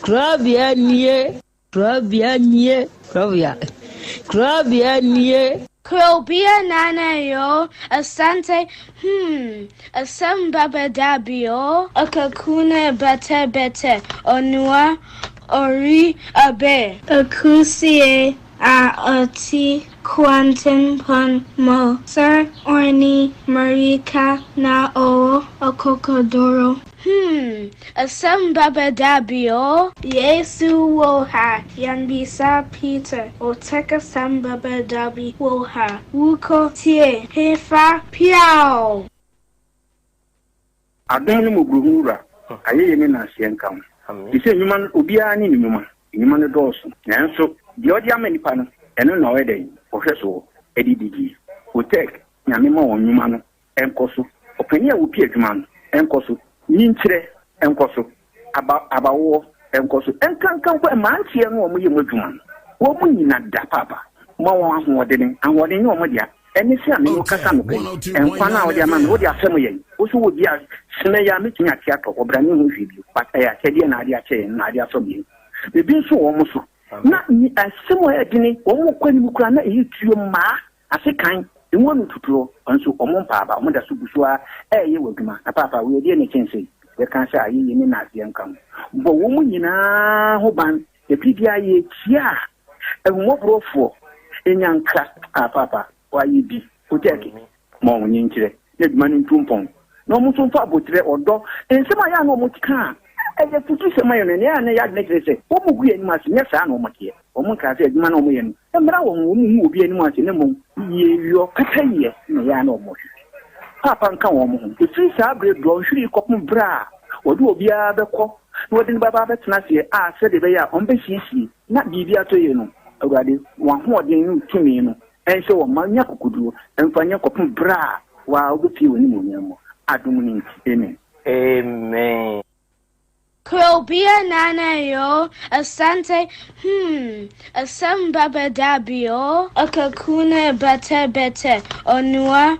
korabea nie, korabea nie, korabea, korabea nie. Krobea Nana yo, Asante hmm, asɛm bɛba da bi o. Akakuna bɛtɛ bɛtɛ, Onua ori abe. Akusie a ɔte kwantempɔn mu. Sir Orni Marika na ɔwɔ akokoduro. Hmm, asɛm bɛba da bi o. Yesu wɔ ha, yɛnbisa Peter, Otec asɛm bɛba da bi wɔ ha. Wokɔ tie hefa piaw! Adom ne mmɔborɔhunu Wura, ayɛyie ne nnaaseɛ nka wo. Te sɛ nnwuma no, obiara ne ne nnwuma. Nnwuma no dɔɔso, nanso deɛ ɔde ama nnipa no, ɛno na ɔyɛ dɛn? Ɔhwɛ soɔ de didie. Otec, Nyame ma wɔn nnwuma no nkɔ so. Ɔpanin a ɔpi adwuma no nkɔ so. Nyinkyerɛ nkɔ so. Aba, abawoɔ nkɔ so. Nkanka mpo mmeranteɛ no a wɔyɛ mu adwuma no, wɔn nyina da paapa. Ma wɔn ahoɔdene. Ahoɔden nyɛ wɔn dea. Ɛne sɛ a me ne wo kasa anɔpa yi, nkwa no a wode ama me, wode afɛm yɛn. Wo so wɔ bi a, sene yi a mɛtumi ate atɔ, ɔbra ne ho hwee bio. But ɛyɛ akyɛdeɛ na ade akyɛ yɛn, na ade afɛm yɛn. Biribi nso wɔ wɔn so. Na asɛm a ɛyɛ dene, wɔn kɔ anim koraa na ɛyɛ tuo mmaa, ase kan, emu ano tutuo, nso wɔn mpa aba, wɔn da so gu so ara ɛreyɛ wɔ adwuma. Na paapa, wei ɛdeɛ na ɛkyɛn sei? Yɛka sɛ ayɛyie ne naaseɛ nka ho. Bɔ wɔn nyinaa ho ban, na biribiara yɛkyia a, Ahummɔborɔfoɔ nya nkra a paapa wayɛ bi kotɛɛke ma wɔn nkyerɛ na adwuma no ntu mpɔn na wɔn nso mfa aboterɛ, ɔdɔ, nsɛm a ɛyɛ a na wɔn ka a ɛyɛ afutusɛm ma yɛn no, ɛnea na ɛyɛ adwene kyerɛ sɛ wɔn gu yɛn anim ase, nyɛ saa na wɔn teɛ. Wɔn nkaa sɛ adwuma no a wɔyɛ no mmra wɔn ho, wɔn nhu obi anim ase na mmom yieyɔ, pɛpɛyɛ na ɛyɛ a na wɔhwehwɛ. Paapa nka wɔn ho. Ɛfiri saa berɛ dɔnhwere yi kɔpem berɛ a wɔde obiara bɛkɔ na wɔde no bɛba abɛtena aseɛ a sɛdeɛ ɛbɛyɛ a wɔbɛsiesie na biribi atɔ yie no, Awurade, w'ahoɔden ne wo tumi no nhyɛ wɔn ma nya akokoduo mfa nyɛ kɔpem berɛ a wo ara wobɛpue w'animuonyam mu, adom no nti, amen. Amen. Krobea Nana yo, Asante hmm, asɛm bɛba da bi o. Akakuna bɛtɛ bɛtɛ, Onua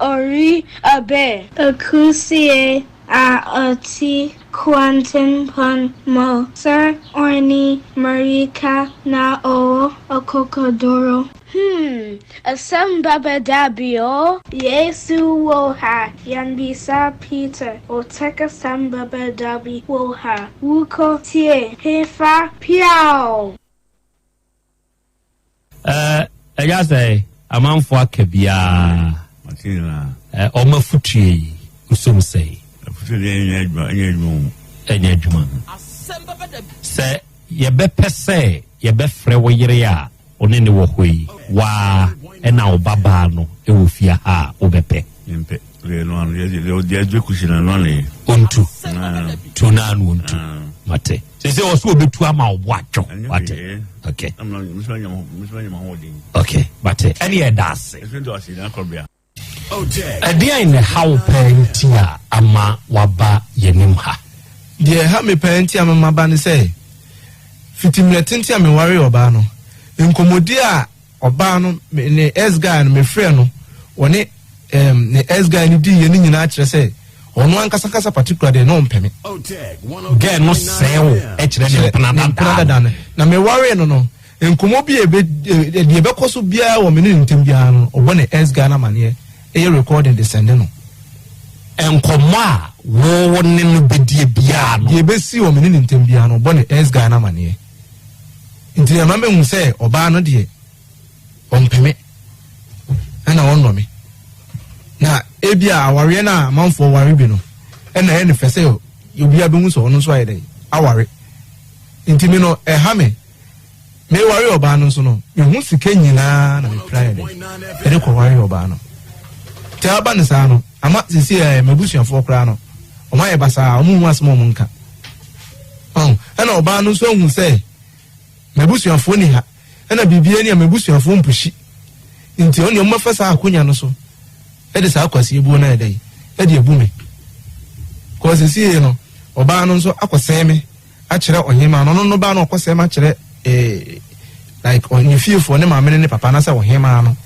ori abe. Akusie a ɔte. Kwantempɔn mu sɛ ɔne mmirika na ɔwɔ akokoduru. Hmm, asɛm bɛba da bi o. Yesu wɔ ha, yɛnbisa Peter, Otec asɛm bɛba da bi wɔ ha, wokɔ tie hefa piaw! Ɛɛ ɛyɛ sɛ amanfoɔ aka biara ɔmo afutuo yi nsom sɛn. Afutuo deɛ ɛnyɛ adwuma ɛnyɛ adwuma o. Ɛnyɛ adwuma. Sɛ yɛbɛpɛ sɛ yɛbɛfrɛ wo yere a wo ne ne wɔ hɔ yi waa ɛna wo ba baa no wɔ fie ha a wobɛpɛ. Mempɛ. Deɛ no ano deɛ deɛ deɛ kusi na no ano yɛ. Ontu. Tu na ano ontu. Mate. Sɛ sɛ ɔsɛ obetu ama wo bo atwo. Wate. Okay. Okay. Mate. Ɛne ɛda ase. Ɛdeɛn na ɛha wo paa nti a ama waba yɛnim ha? Deɛ ɛha me paa nti a ama maba ne sɛ, fiti mmerɛ tenten a mewaree ɔbaa no, nkɔmmɔdie a ɔbaa no, me ne ex guy no, mefrɛɛ no, ɔne um, ne ex guy no diiɛ no nyinaa kyerɛ sɛ ɔno ankasa ankasa particular deɛ na ɔmpɛ me. Girl no sɛɛ wo kyerɛ ne mpena dada no. Na mewaree no no, Nkɔmmɔ bi a ebe deɛ ɛbɛkɔ so biara wɔ me ne ne ntam biara no, ɔbɔ ne ex guy no amaneɛ, ɛyɛ recording de sɛnde no. Nkɔmmɔ a wo wo ne no bɛdie biara no. Deɛ ɛbɛsi wɔ me ne ne ntam biara no, ɔbɔ ne ex guy no amaneɛ. Nti ɛma mehu sɛ ɔbaa no deɛ, ɔmpɛ me, ɛna ɔnnɔ me. Na ebia awareɛ no a amanfoɔ ware bi no, ɛna ɛyɛ no fɛ sɛ obiara bɛhu sɛ ɔno nso ayɛ dɛn, aware. Nti me no, ɛha me. Meware ɔbaa no nso no, me ho sika nyinaa na mepira yɛ dɛ ɛde kɔware ɔbaa no. Nti aba no saa no, ama sisi ɛ m'abusuafoɔ koraa no, wɔn ayɛ basaa, wɔn nhu asɛm a wɔn nka. Ɔn, ɛna ɔbaa no nso ahu sɛ m'abusuafoɔ ni ha, ɛna biribiara ni a m'abusuafoɔ mpuhyi. Nti ɔne wɔn bɛfa saa akonya no so ɛde saa kwasiebuo no ayɛ dɛ ɛde abu me. Kɔɔ sisi no, ɔbaa no nso akɔsɛe me. akyerɛ ɔhemaa no, ɔno no ba no ɔkɔsɛm akyerɛ eh, like ne fiefoɔ ne maame ne ne papa anaasɛ ɔhemaa no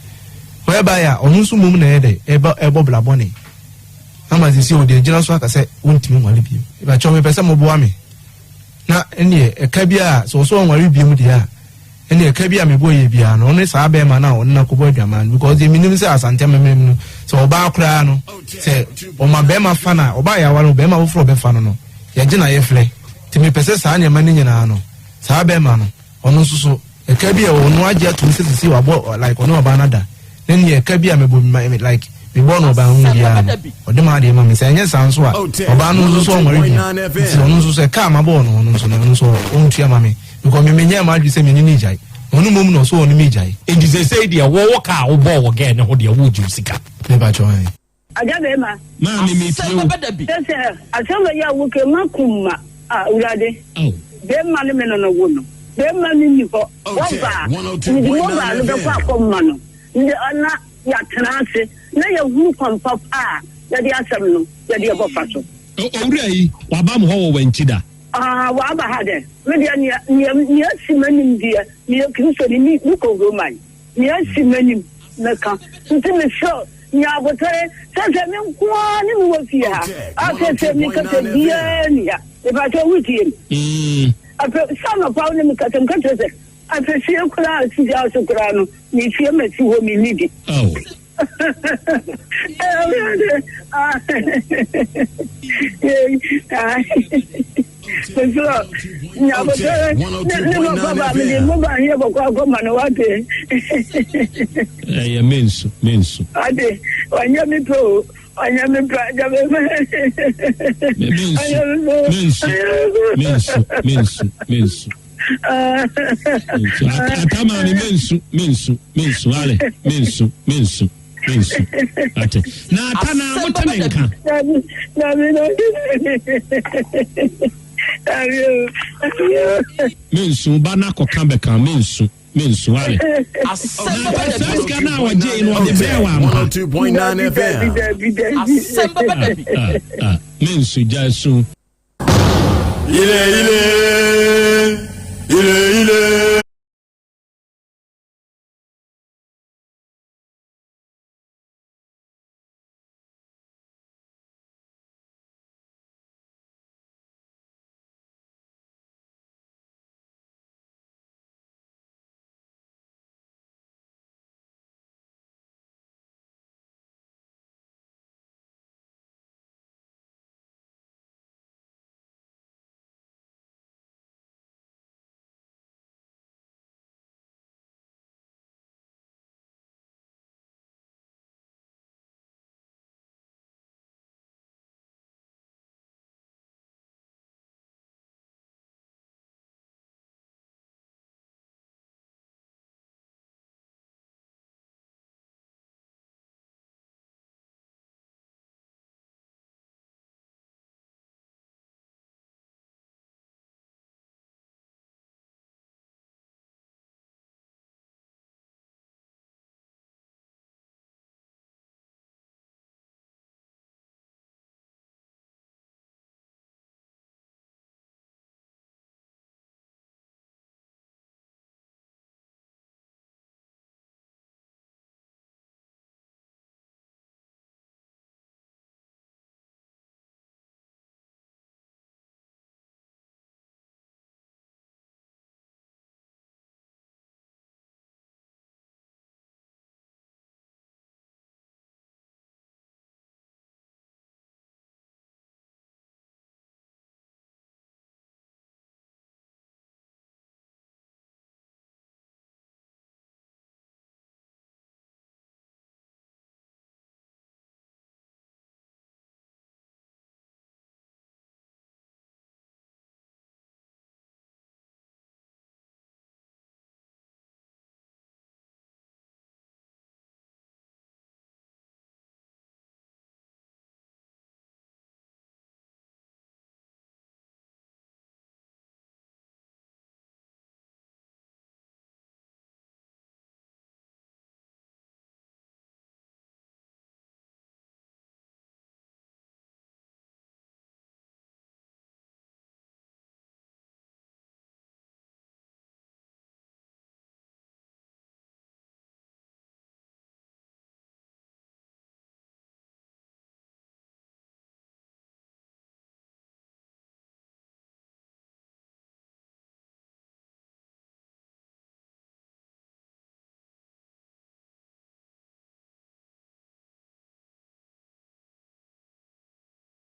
whereby a ɔno nso mmom na ɛyɛ dɛ ɛbɔ ɛbɔ bla bɔne ama sisi ɔde agyina so aka sɛ wontumi nware bio ìbàkyɛw mepɛ sɛ moboa me na ɛneɛ ɛka bi a sɛ ɔsɛ ɔnware bio mu deɛ a Ɛnneɛ ɛka bi a mebɔ yɛ biara no, ɔne saa bɛrima no a ɔne no akɔbɔ adwaman no, because deɛ menim sɛ Asante amammerɛ mu no, sɛ ɔbaa koraa no, sɛ ɔma bɛrima fa no a, ɔbaa yɛaware no, bɛrima foforɔ ɔbɛfa no no, yɛgye na yɛfrɛ. Nti mepɛ sɛ saa nneɛma no nyinaa no, saa bɛrima no, ɔno nso so, ɛka bi a ɔno agye atom sɛ sisi wabɔ, like ɔne ɔbaa no ada, na neɛ ɛka bi a mebɔ, like mebɔɔ no ɔbaa ho biara no, ɔde m'adeɛ ma me. Sɛ ɛnyɛ saa nso a, ɔbaa no nso so ɔnware bio. Nti ɔno nso so ɛka a mabɔɔ no no nso no, ɔno nso ɔntua ma me. Because me menyɛɛ m'adwene sɛ me ne no regyae. Ɔno mmom na ɔsɛ ɔne me regyae. Nti seesei deɛ wo wo ka a wobɔɔ wɔ girl no ho deɛ woregye wo sika. Me pa kyɛw ɛn. Agya bɛɛma. Maame me tie o. Kyerɛ sɛ asɛm wei a woka yi makum ma ah Awurade. Bɛɛma no me no no wo no. Bɛɛma no nni hɔ. Wɔba a mede mobile no bɛkɔ akɔma no na yɛatena ase na yɛahunu kwan papa a yɛde asɛm no yɛde ɛbɔfa so. Owura yi waba mo hɔ wɔ wankyi da? Ah, waba ha dɛ. Me deɛ, nea, nea, nea asi m'anim deɛ, meyɛ Kristoni, me, mekɔ Roman. Nea asi m'anim, mɛka. Nti mesrɛ wo, nya abotare. Sɛsɛ me nko ara ne mewɔ fie ha. A sɛsɛ mekasa biara nni ha. Mepakyɛw, wotie me? Afei, sɛ anɔpa wo ne me kasa, meka kyerɛ sɛ, afei koraa a si gya so koraa no, metie masi hɔ, mennidi. Ɛyɛ mensu mensu. Ade wanyɛ mi pɛ o wanyɛ mi pɛ agya mi pɛ. Mensu mensu mensu mensu mensu. Ata maame mensu mensu mensu ale mensu mensu mensu ate na ata na mote ne nka. Mensu ba na kɔka bɛka mensu mensu ale. Na ata saa sika no a wɔgye no ɔde brɛ wɔ ampa. Mensu gya su. Ile ile ile ile.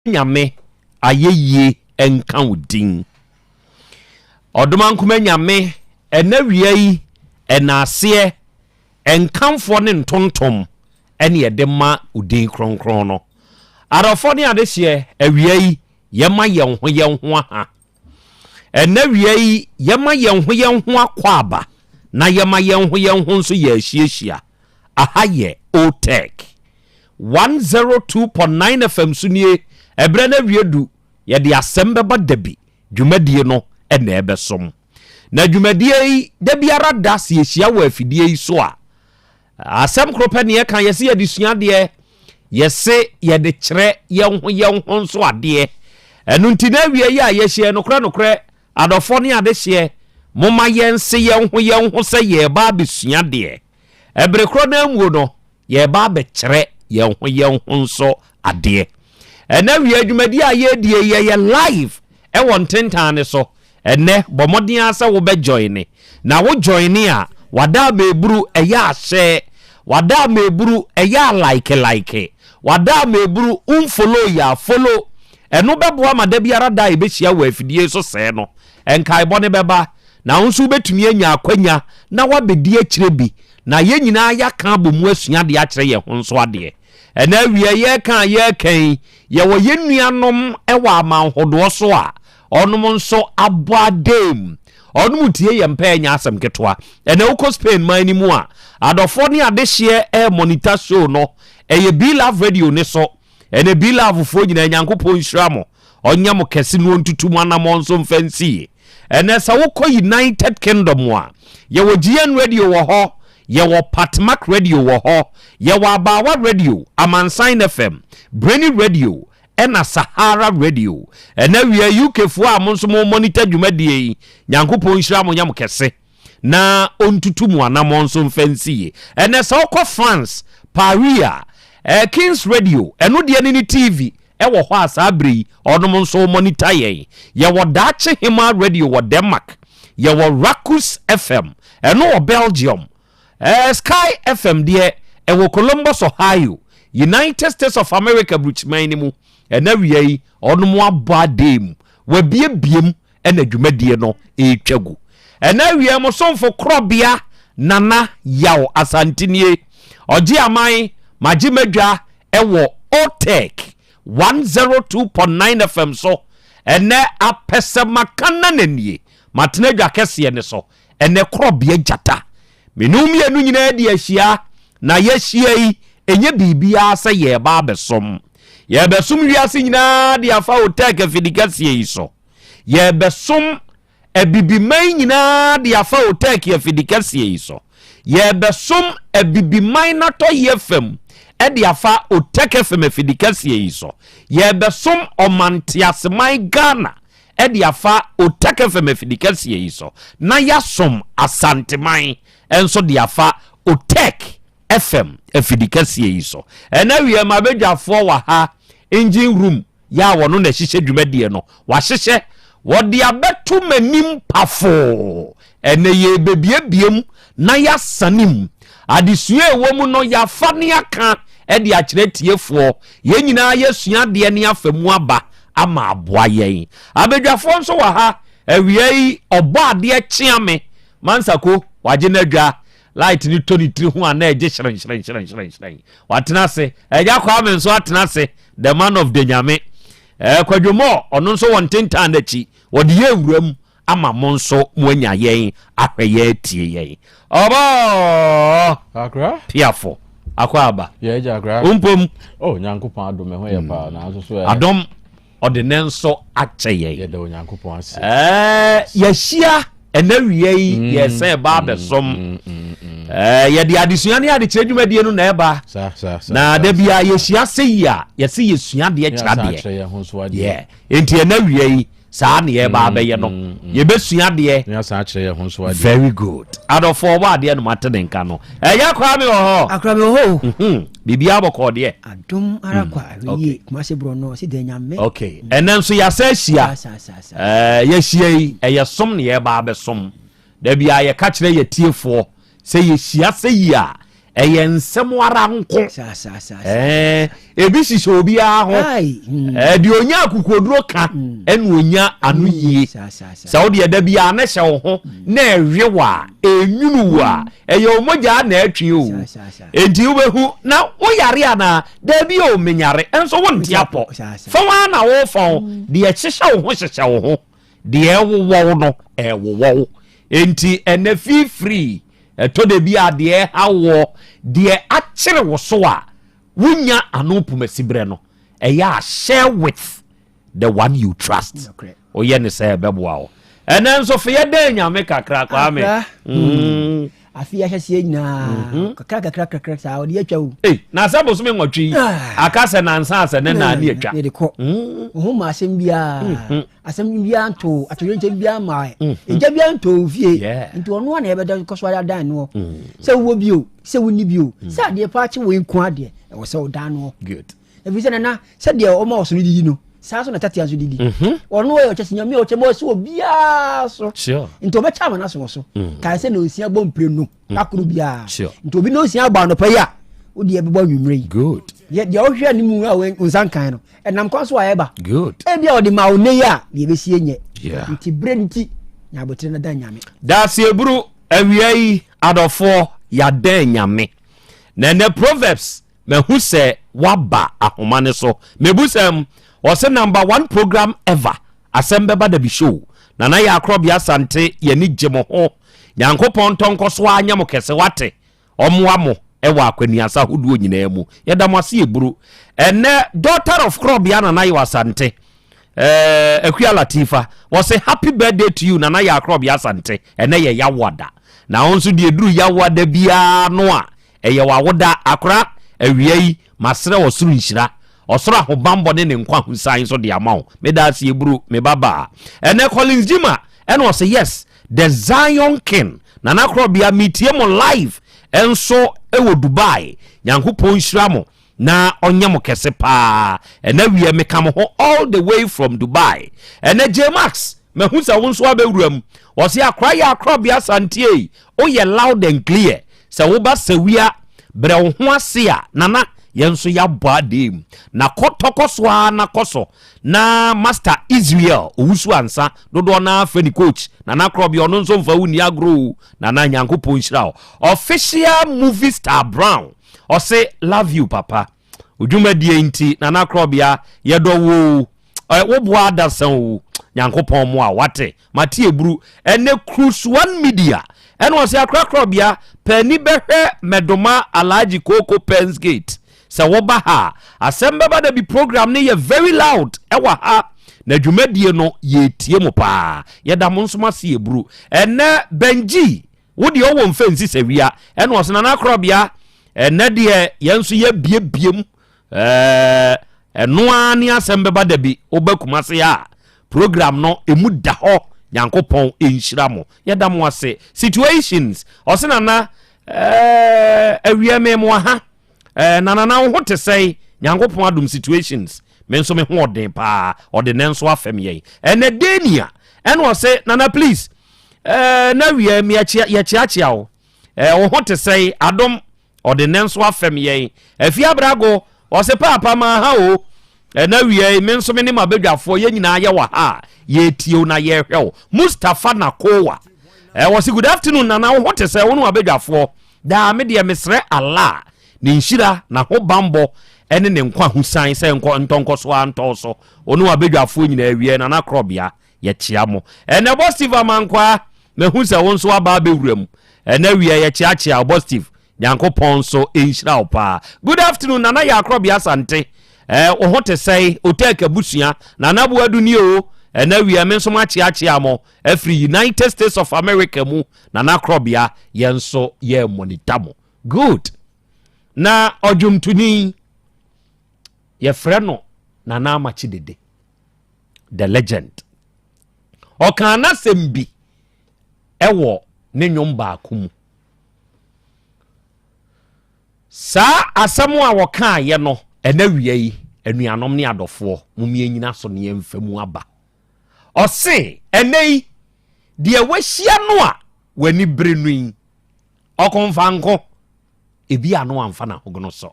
Nyame, ayɛyie nka wo din. Ɔdomankoma Nyame, ɛnɛ wia yi, ɛnaaseɛ, nkamfoɔ ne ntontom ɛne yɛde ma wo din kronkron no. Adɔfoɔ ne adehyeɛ, awia yi, yɛma yɛn ho yɛn ho aha. Ɛnɛ wia yi, yɛma yɛn ho yɛn ho akwaaba, na yɛma yɛn ho yɛn ho nso yɛ ahyiahyia. Aha yɛ OTEC 102.9 FM so nie, ɛberɛ no awie du, yɛde asɛm bɛba dabi, dwumadie no na ɛbɛsom. Na dwumadie yi, da biara da sɛ yɛhyia wɔ afidie yi so a, asɛm koro pɛ ne yɛka, yɛse yɛde sua adeɛ, yɛse yɛde kyerɛ yɛn ho yɛn ho nso adeɛ. Ɛno nti na awie yi a yɛhyia nokorɛ nokorɛ, adɔfoɔ ne adehyeɛ, momma yɛnse yɛn ho yɛn ho sɛ yɛreba abɛsua adeɛ. Ɛbere korɔ no ara muo no, yɛreba abɛkyerɛ yɛn ho yɛn ho nso adeɛ. Ɛnɛ awia dwumadie a yɛredie yi, ɛyɛ live ɛwɔ ntentan no so. Ɛnɛ, bɔ mmɔden ara sɛ wobɛ joine. Na wo joine a, wada ameburu ɛyɛ ahyɛ, wada ameburu ɛyɛ alike like, wada ameburu wonfollow yɛ a follow. Ɛno bɛboa ma da biara da a yɛbɛhyia wɔ afidie so sɛɛ no, nkaebɔ no bɛba. Na wo nso wobɛtumi anya akwanya na woabɛdi akyire bi, na yɛn nyinaa yɛaka abɔ mu asua adeɛ akyerɛ yɛn ho nso adeɛ. Ɛnɛ awia yɛreka a yɛreka yi, yɛwɔ yɛn nuanom wɔ aman hodoɔ so a ɔnom nso abɔ adam. Ɔnom tie yɛn pɛɛ nyɛ asɛm ketewa. Ɛnɛ wokɔ Spain man no mu a, adɔfoɔ ne adehyeɛ ɛremonita show no, ɛyɛ B-Love Radio ne so. Ɛnɛ B-Love foɔ nyinaa Nyankopɔn nhyira mo, ɔnyɛ mo kɛse na ɔntutu mo anamɔn nso mfa nsie. Ɛnɛ sɛ wokɔ United Kingdom a, yɛwɔ GN Radio wɔ hɔ, yɛwɔ Patmak Radio wɔ hɔ, yɛwɔ Abaawa Radio, Amansan FM, Brainy Radio, ɛna Sahara Radio. Ɛnɛ wia UK foɔ a mo nso mo monitor dwumadie yi, Nyankopɔn nhyira mo nyɛ mo kɛse na ɔntutu mo anamɔn nso mfa nsie. Ɛnɛ sɛ wokɔ France, Paris a, eh, Kings Radio, ɛno deɛ ne ne TV, Ɛwɔ hɔ a saa berɛ yi ɔnom nso monitor yɛn. Yɛwɔ Daakye Hemaa Radio wɔ Denmark. Yɛwɔ Rakus FM, ɛno wɔ Belgium. Ɛɛ Sky FM deɛ ɛwɔ Columbus, Ohio, United States of America brukyiman no mu. Ɛna awia yi ɔnom abɔ adee mu, wabiebie mu ɛna dwumadie no ɛretwa gu. Ɛna awia mo somfo korɔbea Nana Yaw Asante nie. Ɔgye aman, magye madwa ɛwɔ Otec 102.9 FM so. Ɛnɛ apɛsɛmaka na nie. Matena dwa kɛseɛ ne so. Ɛnɛ korɔbea gyata. Me ne wo mmienu nyinaa di ahyia na yɛahyia yi ɛnyɛ biribiara sɛ yɛreba abɛsom. Yɛrebɛsom wiase nyinaa de afa Otec afidikɛseɛ yi so. Yɛrebɛsom Abibiman nyinaa de afa Otec afidikɛseɛ yi so. Yɛrebɛsom Abibiman n'atɔyeɛ fam de afa Otec FM afidikɛseɛ yi so. Yɛrebɛsom Ɔmanteaseman Ghana de afa Otec FM afidikɛseɛ yi so. Na yɛasom Asanteman nso de afa Otec FM afidikɛseɛ yi so. Ɛnɛ wiɛ mabɛdwafoɔ wɔ ha, engine room yɛ a wɔno na ɛhyehyɛ dwumadie no, wahyehyɛ, wɔde abɛto m'anim pafoo. Ɛnɛ yɛrebɛbiebie mu na yɛasane mu. Adesua a ɛwɔ mu no, yɛafa ne aka de akyerɛ tiefoɔ. Yɛn nyinaa yɛasua adeɛ ne afa mu aba ama aboa yɛn. Abadwafoɔ nso wɔ ha. Awia yi, ɔbɔ adeɛ kyea me. Mansako, wagye n'adwa. Light no tɔ ne tiri ho a na ɛgye hyerɛnhyerɛnhyerɛnhyerɛn. Watena ase. Agya Kwame nso atena ase. The man of the Nyame. Eh, Kwadwo Moore, ɔno nso wɔ ntentan no akyi. Wɔde yɛ awura mu ama mo nso moanya yɛn ahwɛ yɛn atie yɛn. Ɔbɔɔ! Akra? Piafo. Akɔ aba. Yɛ agya akra. Wompom. Oh, Nyankopɔn adom ɛho yɛ paa. Nanso so ɛ. Adom ɔde ne nso akyɛ yɛn. Yɛda Onyankopɔn ase. Ɛɛ yɛahyia ɛnɛ wia yi mm, yɛsɛ ɛba mm, abɛsom. Mm, ɛɛ yɛde adesua ne adekyerɛ dwumadie no na ɛba. Na da bia yɛhyia sɛ yi a yɛsɛ yɛsua adeɛ kyerɛ adeɛ. Yɛ nti ɛnɛ wia yi saa ne yɛba mm, abɛyɛ no mm, mm. yɛbɛsua adeɛ very good adɔfoɔ wɔ adeɛ no mate ne nka no ɛyɛ akora me wɔ hɔ akora me wɔ hɔ o mhm. biribiara bɔkɔɔ deɛ adom ara kwa ahwɛ yie kumase borɔ no ɔsi dɛ nyame ok ɛnɛ nso yɛasɛ ahyia ɛɛ yɛahyia yi ɛyɛ som ne yɛba abɛsom dabi a yɛka kyerɛ yɛ tiefoɔ sɛ yɛhyia sɛ yi a Ɛyɛ nsɛm ara nko. Ɛɛ, ebi hyehyɛ obiara ho. Ɛɛ, deɛ onya akokoduro ka ɛna onya ano yie. Sɛ wo deɛ da biara na hyɛ wo ho na ɛwe wo a, ɛnwunu wo a, ɛyɛ wo mogya na ɛtwe o. Enti wobɛhu na woyare anaa? Daabi o, menyare. Nso wonte apɔ. Fɔn ara na wofɔn. Deɛ ɛhyehyɛ wo ho hyehyɛ wo ho. Deɛ ɛwowɔ wo no, ɛwowɔ wo. Enti ɛnɛ feel free. Ɛtɔ da bi a deɛ ɛha woɔ, deɛ akyere wo so a wonnya ano pomasiberɛ no, ɛyɛ a share with the one you trust. Woyɛ ne sɛ ɛbɛboa wo. Ɛnɛ nso fe yɛdɛn Nyame kakra Kwame. Akra. Mm. Afi ahyɛseɛ nyinaa mhm. kakra kakra kakra saa ɔde atwa o. Ei, na sɛ bosome nwɔtwe yi ah. aka sɛ nansa asɛ ne naa ne atwa. Yɛde kɔ. Mm. Wo ho ma asɛm biara. Mm-hmm. Asɛm biara nto atoyerɛnkyɛm biara ma mm-hmm. egya biara nto wo fie. Nti ɔno a na yɛbɛda kɔ so adan noɔ. Mm. Sɛ wowɔ bio, sɛ wonni bio, mm. sɛ adeɛ paa kye wo nko adeɛ ɛwɔ sɛ wodan noɔ. Good. Ɛfiri sɛ nana sɛdeɛ ɔma ɔsono didi no saa so na tatea nso didi. Mhm. Ɔno ɔyɛ ɔkyɛ sɛ nyame ɔkyɛ ma ɔsɛ obiara so. Nti ɔbɛkyɛ ama no aso wɔ so. Mm. Kae sɛ na osia bɔ mprenu mm. kakoro biara. Nti obi na osia bɔ anɔpa yi a wode ɛbɛbɔ anwummerɛ yi. Good. Deɛ wohwɛ ne mu a wo nsa nkan no ɛnam kwan so a ɛba. Good. Ebi a ɔde ma wo nne yi a deɛ ɛbɛsie nyɛ. Nti berɛ nti nya abotire no dan nyame. Daseɛburu awia yi adɔfoɔ yɛadɛn nyame. Na ɛnɛ Proverbs Mahu sɛ woaba ahoma no so. Mebusɛm, ɔse number one program ever. Asɛm bɛba dabi show. Nana Yaa Korɔbea Asante yɛni gye mo ho. Nyankopɔn ntɔ nkɔso ara nyɛ mo kɛse wate. Ɔmmoa mo wɔ akwaniasa ahodoɔ nyinaa mu. Yɛda mo ase eburu. Ɛnɛ daughter of Korɔbea Nana Yaw Asante eh, Akua Latifa wɔse happy birthday to you Nana Yaa Korɔbea Asante. Ɛnɛ yɛ Yawoada. Na wo nso deɛ ɛduru Yawoada biara no a Ɛyɛ w'awoda, akora, awia yi, masrɛ ɔsoro nhyira, ɔsoro ahobanbɔ ne ne nkwa ahusan nso de ama wo. Meda ase eburu, me ba baa. Ɛnɛ Collins Gyima ɛna ɔse yes, the Zion King, Nana Korɔbea metie mo live nso wɔ Dubai. Nyankopɔn nhyira mo na ɔnyɛ mo kɛse paa. Ɛnɛ wiɛ meka mo ho all the way from Dubai. Ɛnɛ J Max, mahu sɛ wo nso abɛwura mu. Ɔse akora yɛ akorɔbea santiei, woyɛ loud and clear. Sɛ woba sawia, brɛ wo ho ase a, Nana, yɛn nso yɛabɔ adee mu. Na kɔ tɔ kɔ so ara na kɔ so. Na Master Israel Owusu Ansa, dodoɔ no ara frɛ no coach, Nana Korɔbea, ɔno nso mfa wo nni agorɔ o. Nana, Nyankopɔn nhyira wo. Official movie star Brown, ɔse love you papa. Wo dwumadie nti, Nana Korɔbea, yɛdɔ wo o. Ɛ, wo boa adasa o. Nyankopɔn mmoa wo, wate? Mate eburu. Ɛnɛ Cruise One Media ɛna ɔsɛ akorakorabea pɛ ani bɛhwɛ Mɛdoma Alhaji Koko Pens Gate. Sɛ woba ha a, asɛm bɛba da bi program no yɛ very loud ɛwɔ ha na dwumadie no yɛretie mo paa. Yɛda mo nso mo ase eburu. Ɛnɛ Benji wo deɛ ɔwɔ mfɛ nsi sɛ wia ɛna ɔsɛ Nana Akorabea ɛnɛ deɛ yɛn nso yɛabiebiem ɛɛ ɛno ara ne asɛm bɛba da bi woba Kumase a Program no emu da hɔ Nyankopɔn nhyira mo yɛda mo ase situations ɔse nana eh, awia me mo aha eh, na nana wo ho te sɛe Nyankopɔn adom situations me nso me ho ɔden paa ɔde nɛ nso afɛm yɛn ɛnɛ Dania ɛna ɔse nana please eh, na awia me yɛkyeakyea wo eh, wo ho te sɛe adom Ɔde nnɛ nso afɛm yɛn. Afie Abrago, ɔse paapa maa ha o. Ɛna awia yi, me nso me ne m'abadwafoɔ yɛn nyinaa yɛwɔ ha a yɛretie wo na yɛrehwɛ wo. Mustapha Nakowa, ɛ ɔse good afternoon Nana, wo ho te sɛ wo ne w'abadwafoɔ? Daa me deɛ mesrɛ Allah ne nhyira, n'ahobanbɔ ne ne nkwa husan sɛ nkɔ ntɔ nkɔ so ara ntɔ wo so, wo ne w'abadwafoɔ nyinaa awia Nana Korɔbea. Yɛkyea mo. Ɛnɛ bɔ Steve Amankwaa, mahu sɛ wo nso aba abɛwura mu. Ɛnɛ wia yɛkyeakyea wo bɔ Steve. Nyankopɔn nso nhyira wo paa. Good afternoon Nana Yaakorɔbea Asante. Eh, wo ho te sɛe? Otek abusua. Nana Boadu nie o. Ɛnɛ wia me nso makyeakyea mo afiri United States of America mu. Nana Korɔbea, yɛn nso yɛ monitor mo. Good. Na ɔdwomtoni yɛfrɛ no Nana Amakye Dede. The Legend. Ɔkaa n'asɛm bi wɔ ne nnwom baako mu. Saa asɛm a wɔkaeɛ no, ɛna wia yi, anuanom ne adɔfoɔ, mom yɛnyina so ne yɛmfa mu aba. Ɔse, ɛnɛ yi, deɛ wahyia no a w'ani bere no yi, ɔkomfanko. Ebi a no wamfa n'ahogono sɔ.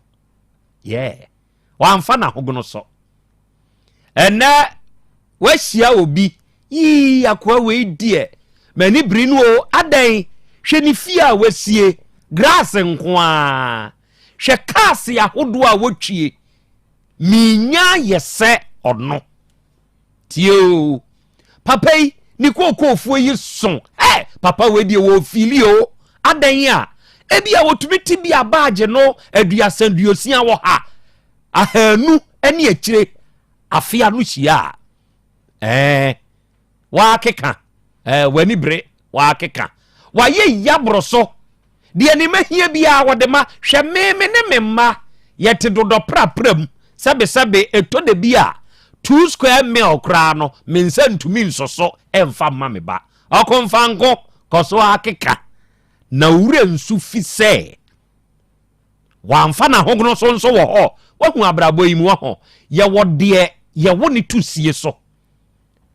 Yeah. Wamfa n'ahogono sɔ. Ɛnɛ wahyia obi yii akoa wei deɛ m'ani biri no o adɛn hwɛ ne fie a wasie grass nko ara hwɛ cars ahodoɔ a wɔtwie menya yɛ sɛ ɔno Tie o, papa yi ne kookoofuo yi so ɛ papa wei deɛ wɔ fili o adɛn a ebi a wɔtumi te bi a baagye no aduasa duosia wɔ ha ahanu ne akyire afe ano hyia a ɛɛ Wakeka eh, w'ani bere, wakeka. Wayɛ yi aboro so. Deɛ ne mma hia biara wɔde ma. Hwɛ me, me ne me mma, yɛte dodɔ prapra mu. Sɛbesɛbe, ɛtɔ da bi a, two square meal koraa no, me nsa ntumi nsɔ so mfa mma me ba. Ɔkomfanko, kɔ so ara keka. Na wo werɛ nso fi sɛ wamfa n'ahogono so nso wɔ hɔ. Wahu abrabɔ yi mu, wahu. Yɛwɔ deɛ yɛwo ne to sie so.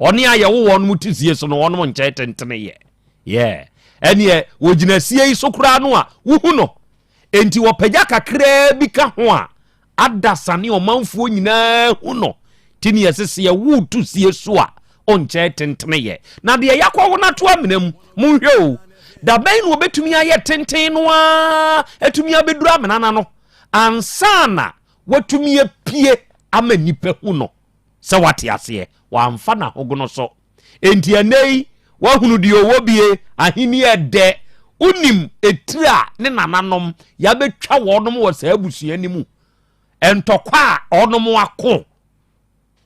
Ɔne a yɛwo wɔn mu te sie so no wɔnom nkyɛn tentene yɛ. Yeah. Ɛneɛ wɔgyina sie yi so koraa no a wohu no. Enti wɔpagya kakraa bi ka ho a adasa ne ɔmanfoɔ nyinaa hu no. Ti ne yɛse sɛ yɛwo to sie so a ɔnkyɛn tentene yɛ. Na deɛ yɛakɔwo no ato amena mu, monhwɛ o. Da bɛn na wɔbɛtumi ayɛ tenten no ara atumi abɛduru amena no ano ansa na watumi apue ama nnipa hu no. Sɛ wate aseɛ? Wamfa n'ahogono so. Enti ɛnnɛ yi, woahunu deɛ ɔwɔ bie, ahennie ɛdɛ. Wonim etire a ne nananom yɛabɛtwa wɔnom wɔ saa abusua no mu, ntɔkwa a wɔnom ako,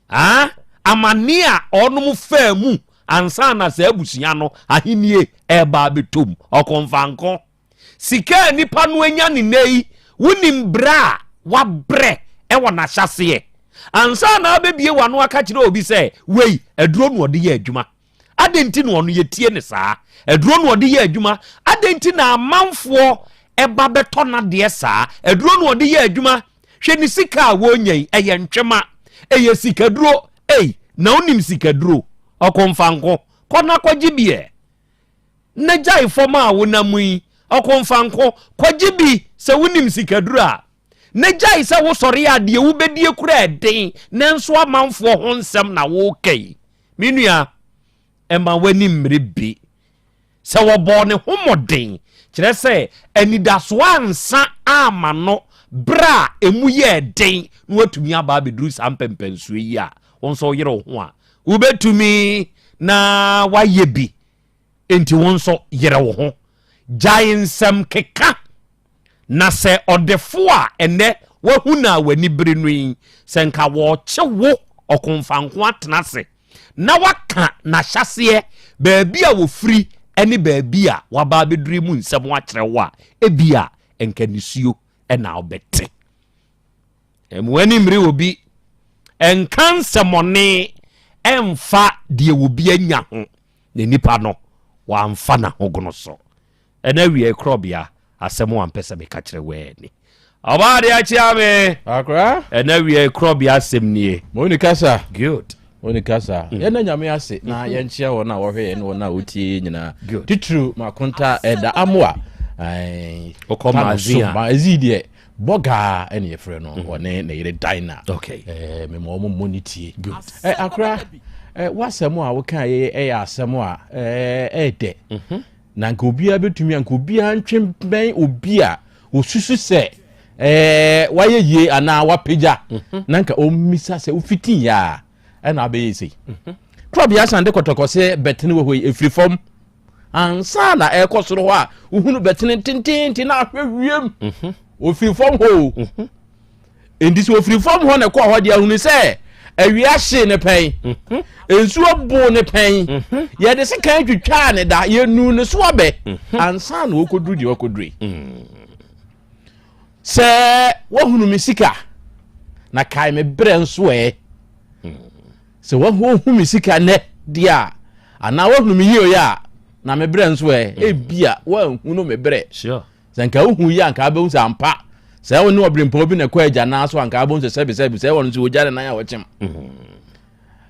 ah, amanneɛ a wɔnom faa mu ansa na saa abusua no ahennie ɛreba abɛtɔ mu. Ɔkomfanko. Sika a nipa no anya ne nnɛ yi, wonim brɛ a wabrɛ wɔ n'ahyɛaseɛ ansa na abɛbie w'ano aka kyerɛ obi sɛ wei aduro na ɔde yɛ adwuma. Adɛn nti na ɔno yɛtie ne saa? Aduro na ɔde yɛ adwuma. Adɛn nti na amanfoɔ ɛba bɛtɔ n'adeɛ saa? Aduro na ɔde yɛ adwuma. Hwɛ ne sika a wɔnya yi, ɛyɛ ntwema, ɛyɛ sikaduro. Ei, na wonim sikaduro? Ɔkomfanko, kɔ na kɔgye bi ɛ. Na gyae fam a wonam yi, ɔkomfanko, kɔgye bi sɛ wonim sikaduro a. Na gyae sɛ wosɔre a deɛ wobɛdie kura ɛden, nanso amanfoɔ ho nsɛm na woreka yi. Me nua, mma w'ani mmere bi. Sɛ wɔbɔɔ ne ho mmɔden, kyerɛ sɛ anidasoɔ ansa amma no berɛ a ɛmu yɛɛ den na watumi aba abɛduru saa mpɛmpɛnsoɔ yi a, wo nso woyere wo ho a, wobɛtumi na wayɛ bi. Enti wo nso yere wo ho. Gyae nsɛm keka. Na sɛ ɔdefo a ɛnnɛ woahu no a w'ani bere no yi, sɛ nka wɔrekye wo ɔkomfanko atena ase na waka n'ahyɛaseɛ, baabi a wɔfiri ne baabi a waba abɛduru yi mu nsɛm akyerɛ wo a, ebia nka nisuo na wobɛte. Mma w'ani mmere obi. Nka nsɛmmɔne mfa deɛ obi anya ho, na nipa no, wamfa n'ahogono so. Ɛna awiei korɔbea, asɛm a mpɛ sɛ meka kyerɛ wo ni. Ɔbaa de akyea me. Akora. Ɛna awiei korɔbea asɛm nie. Moni kasa. Good. Moni kasa. Mm. Yɛn na nyame ase na mm-hmm. yɛnkyea wɔn a wɔhwɛ yɛn ne wɔn a wɔtie yɛn nyinaa. Good. Titiriw makonta ɛda amoa. Ɔkɔ maazi a. Maazi deɛ. Bɔgaa ɛne yɛfrɛ no mm. ɔne ne yere Dina. Okay. Eh, mema wɔn mmɔ ne tie. Good. Eh, akora eh, w'asɛm a woka yɛ ɛyɛ asɛm a ɛyɛ dɛ. Mm-hmm. Na nka obiara bɛtumi a nka obiara ntwe bɛn obi a osusu sɛ ɛɛ wayɛ yie anaa wapagya mhm. na nka ɔmmisa sɛ wofiti yɛ a ɛna abɛyɛ sei. Mhm. Korɔbea san de kɔtɔkɔ sɛ bɛtene wɔ hɔ yi ɛfiri fam. Ansa na ɛrekɔ soro hɔ a, wohunu bɛtene tententen na ahwɛ wiem. Mhm. Ofiri fam hɔ o. Mhm. Enti sɛ ofiri fam hɔ na ɛkɔɔ hɔ deɛ ahunu sɛ awia hyee ne pɛn, mhm. nsuo boo ne pɛn, yɛde sekan twitwaa ne da, yɛnuu ne so abɛ ansa na wɔkɔduru deɛ wɔkɔduru yi. Mm. Sɛ woahunu me sika na kae me berɛ nso ɛ. Mm. Sɛ woahu me sika nnɛ deɛ a, anaa woahunu me yie a, na me berɛ nso ɛ, mm. ebia woanhunu me berɛ. Sɛ nka wohu yi a, nka wobɛhu sɛ ampa sɛ wo ne ɔberempɔn bi na ɛkɔ agya nan so a, nka wobɛhu sɛ sɛbesɛbe sɛ wɔno nso wɔgya ne nan a wɔkyem. Mm.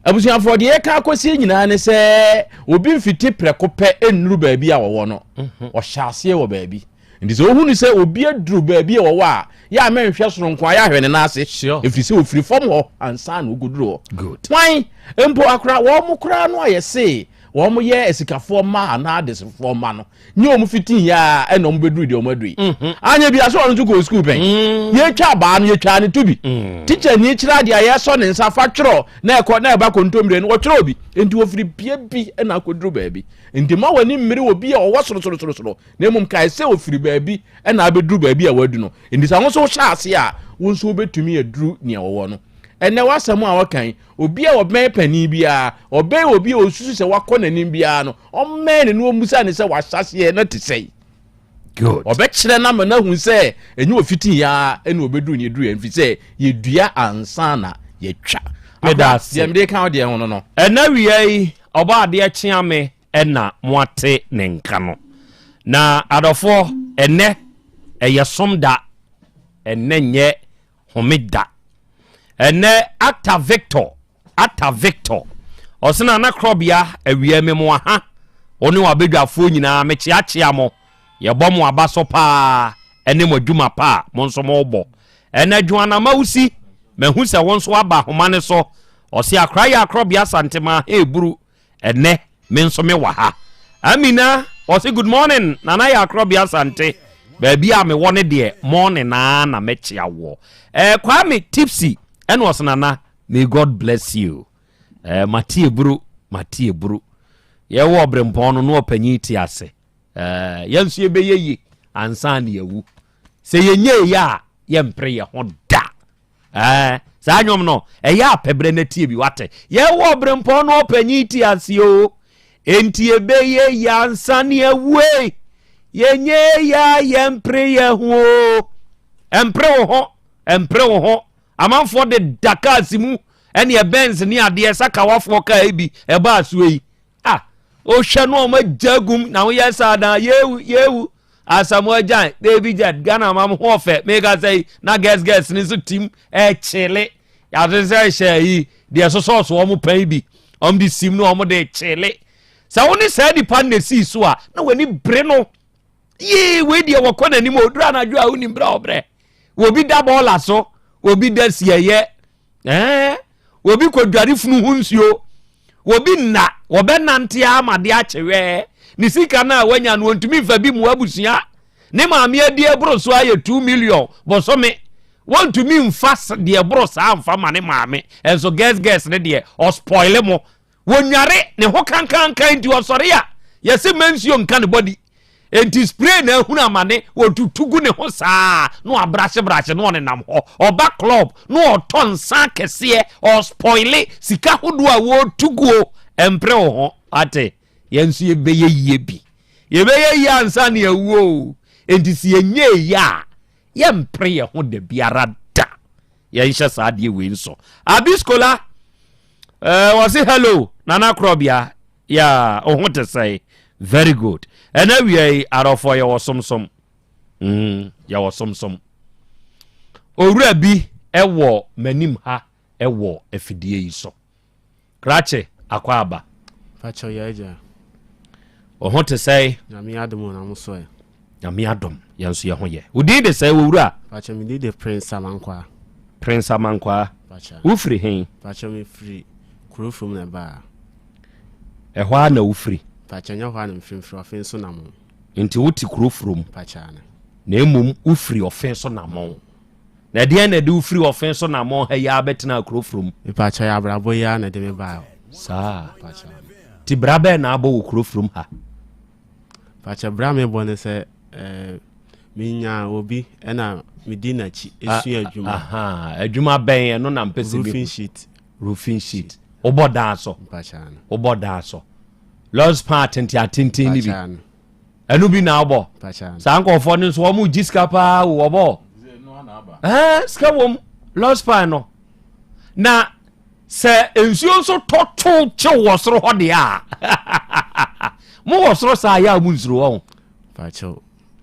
Abusuafoɔ deɛ yɛka akɔsie nyinaa ne sɛ obi mfiti prɛko pɛ nnuru baabi a wɔwɔ no. Mm-hmm. Ɔhyɛ aseɛ wɔ baabi. Nti sɛ wohunu sɛ obi aduru baabi a ɔwɔ a, yɛ a mɛnhwɛ soro nko ara, yɛ ahwɛ ne nan ase, ɛfiri sɛ ɔfiri fam hɔ ansa na ɔkɔduru hɔ. Hwan mpo akora wɔn koraa no a yɛse wɔn yɛ asikafoɔ mma anaa adesefoɔ mma no, nyɛ wɔn fitii yɛ a ɛna wɔn bɛduru deɛ wɔn aduru yi. Mhm. Anyɛ bi asɛ ɔno nso kɔɔ sukuu pɛn. Mm. Yɛtwa abaa no, yɛtwaa ne to bi. Mm. Tikya ni kyerɛ adeɛ a yɛsɔ ne nsa fa twerɛ na ɛkɔ na ɛba kontommire no, wɔtwerɛ bi. Nti wɔfiri pie bi na akɔduru baabi. Nti ma w'ani mmere obi a ɔwɔ sorosorosorosoro na mmom kae sɛ ofiri baabi na abɛduru baabi a wadu no. Enti sɛ wo nso wohyɛ ase a, wo nso wobɛtumi aduru nea wɔwɔ no. Ɛnnɛ w'asɛm a wɔka yi, obi a ɔbɛn panin biara, ɔbɛn obi a ɔsusu sɛ wakɔ n'anim biara no, ɔmmɛn no na ɔmmisa no sɛ wahyɛ aseɛ na te sɛn. Good. Ɔbɛkyerɛ no ama no ahu sɛ ɛnyɛ ofitii ara na ɔbɛduru nea ɛduru yɛn, ɛfiri sɛ yɛdua ansa na yɛtwa. Meda ase. Deɛ mede ka wo deɛ ho no no. Ɛna wia yi, ɔbɔ adeɛ kyea me ɛna moate ne nka no. Na adɔfoɔ, ɛnɛ ɛyɛ som da, ɛnɛ nyɛ home da. Ɛnɛ Actor Victor, Actor Victor, ɔse Nana Krɔbea awia me mo aha, wo ne w'abadwafoɔ nyinaa mekyeakyea mo, yɛbɔ mo aba so paa ɛne mo adwuma pa a mo nso mobɔ. Ɛnɛ Joanna Mawusi, mahu sɛ wo nso aba ahoma no so, ɔse Akra yɛ Akrɔbea Asantema, Heburu, Ɛnɛ me nso me wɔ ha. Amina ɔse good morning Nana yɛ Akorɔbea Asante baabi a mewɔ no deɛ morning aa na mɛkyea woɔ. Eh, Kwame Tipsy ɛna ɔse Nana may God bless you. Eh, mate aburu, mate aburu. Yɛwɔ ɔbrempɔn no na ɔpanyin te ase. Eh, yɛn nso yɛbɛyɛ yie ansa na yɛawu. Sɛ yɛnyɛ yie a yɛmpere yɛ ho da. Ɛɛ, saa nnwom no, ɛyɛ a pɛ berɛ na tie bi, wate? Yɛwɔ berempɔn no ɔpanyin te ase o, enti ɛbɛyɛ yie ansa ne awue. Yɛnyɛ yie a yɛmpere yɛ ho o. Ɛmpere wo ho, ɛmpere wo ho. Amanfoɔ de da cars mu, ɛne Benz ne adeɛ, sakawafoɔ kaa yi bi, ɛbaa soɔ yi. Ah, wohwɛ no ɔmo agya gum na woyɛ saa na yewu yewu Asamoah Gyan, Baby Jet, Ghana ma mo ho ɔfɛ meka sɛ yi na girls girls ne nso tim ɛkyele yɛate sɛ hyɛ yi deɛ sosɔɔso ɔmo pɛn bi ɔmo de sim no ɔmo de kyele sɛ wo ne saa nipa na esii so a na w'ani bere no yee wei deɛ wɔkɔ n'anim oduru anadwo a wonim berɛ a ɔbrɛ obi da bɔɔla so obi da siɛyɛ Ɛɛ, obi kɔdware funu ho nsuo, obi nna, wɔbɛnante ara ma de akye wɛɛ. Ne sika no a wanya no, ɔntumi mfa bi mmoa abusua. Ne maame adi ɛboro so ayɛ 2 million bosome. Wɔntumi mfa deɛ ɛboro saa mfa ma ne maame. Ɛnso girls girls no deɛ, ɔspoile mo. Wɔnware ne ho kankankan nti ɔsɔre a, yɛse mma nsuo nka ne body. Enti spray na ahunu amane, wɔtutu gu ne ho saa na wabrahyebrahye na ɔnenam hɔ. Ɔba club na ɔtɔ nsa akɛseɛ, ɔspoile sika hodoɔ a wɔtu guo. Ɛmpere wo ho, wate? Yɛn nso yɛbɛyɛ yie bi. Yɛbɛyɛ yie ansa na yɛawu o. Enti sɛ yɛnyɛɛ yie a, yɛmpere yɛn ho da biara da. Yɛnhyɛ saa adeɛ wei nso. Abiskola, eh, wɔse hello, Nana Korɔbea. Yeah, wo ho te sɛe. Very good. Ɛna awia yi, arɔfoɔ yɛwɔ somsom. Mm, yɛwɔ somsom. Owura bi ɛwɔ m'anim ha ɛwɔ afidie yi so. Krakye akɔ aba. Fakyɛ yɛ agya. Wo ho te sɛe. Nyame adom na mo so ɛ. Nyame adom yɛn nso yɛ ho yɛ. Wo din de sɛe owura? Fakyɛ me din de Prince Amankwaa. Prince Amankwaa. Fakyɛ. Wofiri he? Fakyɛ me firi kuro from na ɛbaa. Ɛhɔ ara na wofiri? Mpakyɛ nyɛ hɔ ara na mefiri, mefiri Ɔfen so Namon. Nti wote kuro furom? Mpakyɛ aane. Na mmom wofiri Ɔfen so Namon. Na ɛdeɛn na ɛde wo firi Ɔfen so Namon ha yi ara bɛtenaa kuro furom? Mpakyɛ yɛ abrabɔ yi ara na ɛde me baa hɔ. Saa. Mpakyɛ aane. Nti bra bɛn na abɔ wɔ kuro furom ha? Mpakyɛ bra a mebɔ ne sɛ ɛɛ menyaa obi ɛna medi n'akyi esua adwuma. Ahaa, adwuma bɛn ɛno na mpɛ sɛ mehu. Roofing sheet. Roofing sheet. Wobɔ dan so. Wobɔ dan so. Lɔs pan atenten atenten no bi. Ɛno bi na wobɔ. Saa nkurɔfoɔ no nso wɔn gye sika paa o wɔbɔ. Ɛɛ sika wɔm lɔs pan no. Na sɛ nsuo nso tɔ to kyew wɔ soro hɔ deɛ a mo wɔ soro saa yɛ a mo nsuro wɔn. Pakyɛw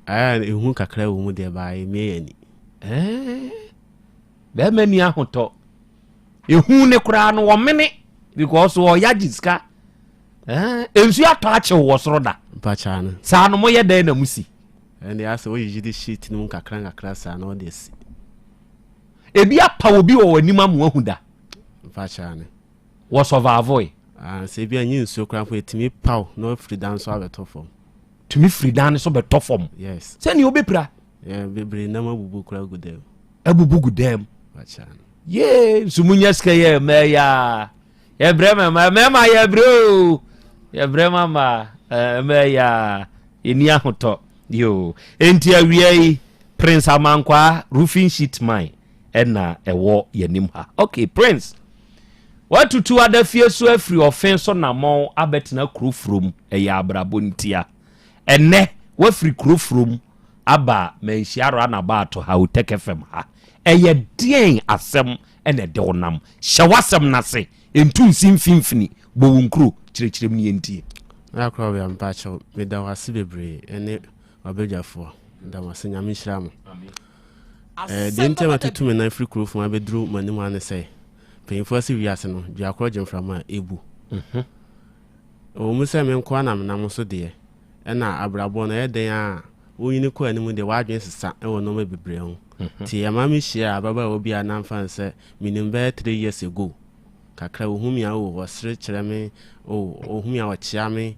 ɛɛ ehu kakra wɔ mu deɛ baa emie yɛ ni. Ɛɛ bɛrima ni ahotɔ. Ehu ne koraa no wɔmene because ɔyɛ agye sika. Eh, nsuo atɔ akyew wɔ soro da. Mpakyaa no. Saa no moyɛ dɛn na musi? Ɛnde asɛ woyiyi de sheet no mu nkakra nkakra saa na wɔde asi. Ebi apa obi wɔ w'anim ama wahu da. Mpakyɛ ane. Wɔ survive. Ah, sɛ ebi a nye nsuo koraa mpo etumi paw na wafiri dan so abɛtɔ fam. Tumi firi dan so bɛtɔ fam. Yes. Sɛnea obepira. Yeah, bebree nam abubu koraa gu dam. Abubu gu dam. Mpakyɛ ane. Yee, nso munya sika yɛ mmaa yi a. Yɛbrɛ ma mmaa, mmarima yɛbrɛ o. Yɛbrɛ ma mmaa, mmaa yi a. Yɛni ahotɔ. Yoo. Enti awia yi, Prince Amankwaa roofing sheet mine ɛna ɛwɔ yɛnim ha. Okay, Prince. Watutu adafie so afiri ɔfe so namɔn abɛtena kuro furom, ɛyɛ abrabɔ ntia. Ɛnɛ, wafiri kuro furom aba Manhyia Runabout ha, Otec FM ha. Ɛyɛ deɛn asɛm na ɛde wo nam? Hyɛ w'asɛm no ase, ntu nsi mfimfini, bɔ wo nkuro, kyerɛkyerɛ mu na yɛntie. Nana Korɔbea mpakyɛw meda wo ase bebree ɛne w'abadwafoɔ meda mo ase Nyame nhyira mo. Eh, deɛ nti a matutu me nan firi kuro fam abɛduru mo anim ha ne sɛ mpanyinfoɔ se wiase no dua korɔ gye mframa a ɛbu. Mhm. Ɛwɔ mu sɛ me nkoa na menam so deɛ, ɛna abrabɔ no ɛyɛ dɛn a wonyini kɔ anim deɛ w'adwene sesa wɔ nneɛma bebree ho. Mhm. Nti ɛma me hyia ababaawa bi a na mfa no sɛ menim bɛyɛ 3 years ago kakra ohu me a oh ɔsere kyerɛ me oh ohu me a ɔkyea me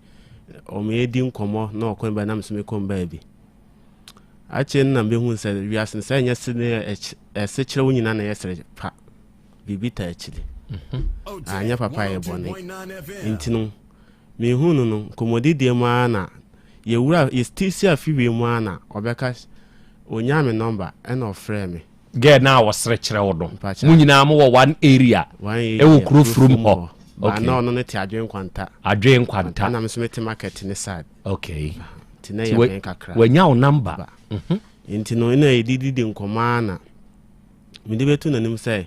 ɔmo yɛdi nkɔmmɔ na ɔkɔ ne baabi na me nso mekɔ me baabi. Akyire no na mehu sɛ wiase no sɛ ɛnyɛ se ne ɛse kyerɛ wo nyinaa na ɛyɛ sere pa biribi ta akyiri mhm. anyɛ papa yɛ bɔne nti no mehu no no nkɔmmɔdidie mu ara na yɛwura yɛti si afi wie mu ara na ɔbɛka ɔnyaa me nɔmba ɛna ɔfrɛɛ me Girl no a ɔsere kyerɛ wo no, mo nyinaa mo wɔ one area ɛwɔ kuro furum hɔ. Okay. Na ɔno no te Adwen Nkwanta. Adwen Nkwanta. Ɛna me nso mete market ne side. Okay. Nti na yɛ bɛn kakra. Wanya wo number. Ba. Mhm. Nti no na yɛdidi di nkɔmmɔ ara na mede bɛto n'anim sɛ,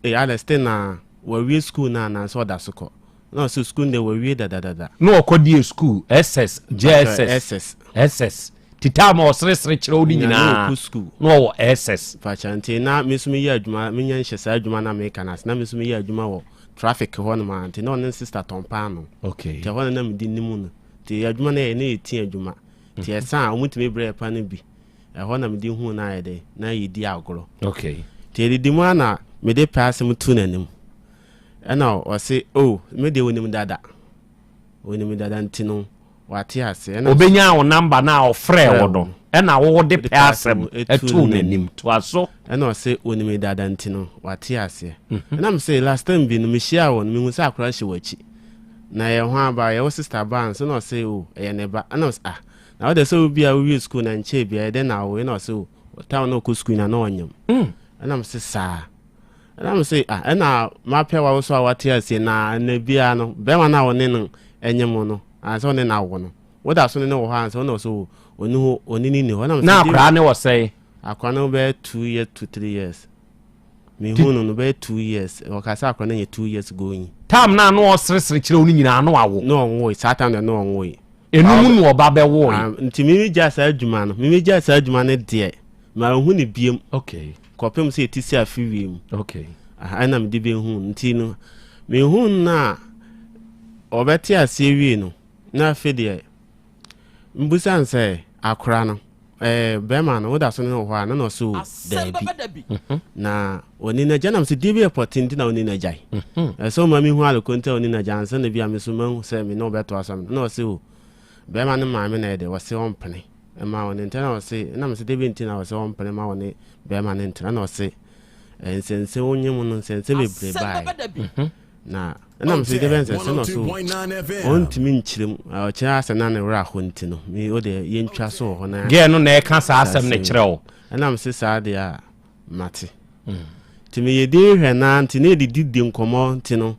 ee Alex still na wawie school no anaa sɛ ɔda so kɔ. Na ɔsɛ school no deɛ wawie dadadada. Na ɔkɔ die school SS, JSS. SS. SS. Ti time a ɔseresere kyerɛ wo no nyinaa na ɔwɔ SS. Fakyɛ nti na me nso meyɛ adwuma menya nhyɛ saa adwuma na meka no ase na me nso meyɛ adwuma wɔ traffic hɔ nom a nti na ɔne sister tɔn paano. Okay. Nti ɛhɔ no na medi nim no nti adwuma no yɛ na yɛ ti adwuma nti ɛsa a wɔtumi brɛ yɛ pa no bi ɛhɔ na mede hu no ayɛ dɛ na yɛdi agorɔ. Okay. Nti yɛdidi mu a na mede pɛ asɛm tu n'anim ɛna ɔse oh me deɛ onim dada onim dada nti no Wate ase. Ɛna Ɔbɛnyaa wo number no a ɔfrɛɛ wo no, ɛna wo wode pɛ asɛm too n'anim. Toa so. Ɛna ɔse onim me dada nti no wate aseɛ. Ɛna me se last time bi no me hyiaa wɔ no me hu sɛ akora hyɛ w'akyi. Na ɛyɛ hwan ba? Ɛyɛ wo sister ba ansa? Ɛna ɔse oh ɛyɛ ne ba. Ɛna me se ah na wo deɛ sɛ wo bi a wo wie school na nkyɛɛ bi ɛyɛ dɛn na awo? Ɛna ɔse oh time na ɔkɔ school na na ɔnyem. Ɛna me se saa. Ɛna me se ah ɛna mapɛ wa wo so a wate aseɛ na ɛna biara no bɛrima no a ɔne no nyem no ansa ɔne no awo no woda so ne no wɔ hɔ ansa ɔna ɔsɛ o ɔni hɔ ɔne ne ni hɔ ɛna Na akwaraa ne wɔ sɛn? Akwaraa no bɛyɛ 2 years to 3 years mehu no no bɛyɛ 2 years ɔka sɛ akwaraa no yɛ 2 years going. Time no a na ɔseresere kyerɛ wo no nyinaa na wawo? Na ɔnwoe saa time deɛ na ɔnwoe. Ɛno mu na ɔba bɛwoe? Ah, nti mimi gyaa saa adwuma no mimi gyaa saa adwuma no deɛ manhu no biem. Okay. Kɔpem sɛ yɛte si afe wie mu. Okay. Aha, ɛna mede bɛhu no. Nti no, mehu no a ɔbɛte aseɛ wie no, na afei deɛ mbusa no sɛ akora no, ɛɛ bɛrima no woda so ne wɔ hɔ a, na na ɔsɛ o daabi. Mhm. Na ɔni n'agya nam sɛ deɛ bi yɛ pɔte nti na ɔni n'agyae. Mhm. Ɛsɛ ɔma mehu aleko nti a ɔni n'agya ansa na bi a me so mahu sɛ me ne ɔbɛtoa so. Na ɔsɛ o bɛrima no maame na ɛde ɔsɛ ɔmpene. Ma ɔne ntena na ɔse na mese dɛbɛn nti na ɔse ɔmpene ma ɔne bɛɛma no ntena na ɔse nsɛnsɛm wonye mu no nsɛnsɛm bebree bae na ɛna mese dɛbɛn nsɛnsɛm na ɔse ɔntumi nkyerɛ mu ɔkyerɛ asɛ na ne werɛ aho nti no me o deɛ yɛntwa so wɔ hɔ na Girl no na ɛka saa asɛm no kyerɛ wo. Ɛna mese saa deɛ a mate. Nti meyɛ din hwɛ na nti na yɛdidi di nkɔmmɔ nti no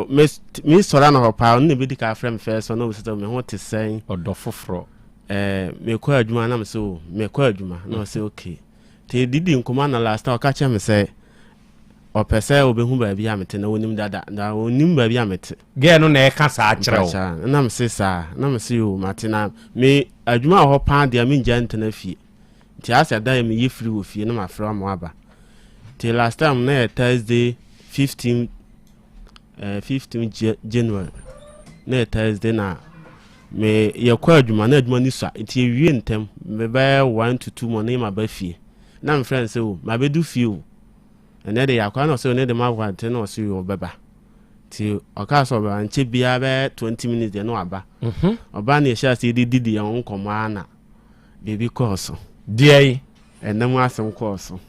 me me sɔre anɔpa paa ɔno na ebedi ka afrɛ me first one na ɔbisa sɛ me ho te sɛn. Ɔdɔ foforɔ. Ɛɛ mekɔ adwuma na me sɛ o mekɔ adwuma na ɔsɛ okay. Nti yɛdidi nkɔmmɔ na last time ɔka kyerɛ me sɛ ɔpɛ sɛ ɔbɛhu baabi a mete na ɔnim dada na ɔnim baabi a mete. Girl no na ɛka saa kyerɛ wo. Mpakyɛ na me se saa na me se o mate na me adwuma wɔ hɔ paa deɛ mengya ntena fie. Nti asɛ da yɛ meyɛ firi wɔ fie na mafrɛ ama waba. Nti last time na yɛ Thursday 15 eh, 15 January na yɛ Thursday na Me yɛkɔ adwuma na adwuma no sua nti yɛwie ntɛm bɛyɛ 1 to 2 mu na maba fie na mefrɛ no sɛ o mabɛdu fie o, ɛnɛ de yɛakɔ na ɔsɛ ɔne de ma akɔ na ɔsɛ ɔbɛba. Nti ɔkaa sɛ ɔbɛba, nkyɛ biara bɛyɛ 20 minutes deɛ na waba. Ɔba ne yɛhyɛ ase yɛdidi yɛn ho nkɔmmɔ ara na biribi kɔɔ so. Deɛ yi? Ɛnam asɛm kɔɔ so.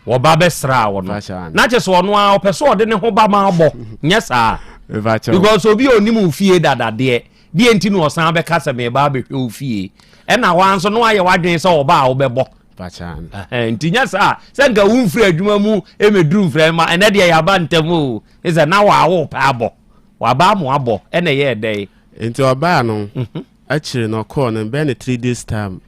Wɔba bɛsraa wɔ no na kyɛ sɛ ɔno a ɔpɛ sɛ ɔde ne ho ba ma abɔ nyɛ saa, because obi a onim wo fie dadadeɛ deɛ nti na ɔsan bɛka sɛ meba abɛhwɛ wo fie, ɛna hɔ nso na wayɛ w'adwene sɛ ɔba a wobɛbɔ. Nti nyɛ saa sɛ nka womfiri adwuma mu ɛmɛduru mfrɛ ma ɛnɛ deɛ yɛaba ntam o, sɛ na waawo pɛ abɔ waba mo abɔ, ɛna ɛyɛ dɛn? Nti ɔbaa no akyire no, ɔkɔɔ no bɛyɛ ne 3 days time,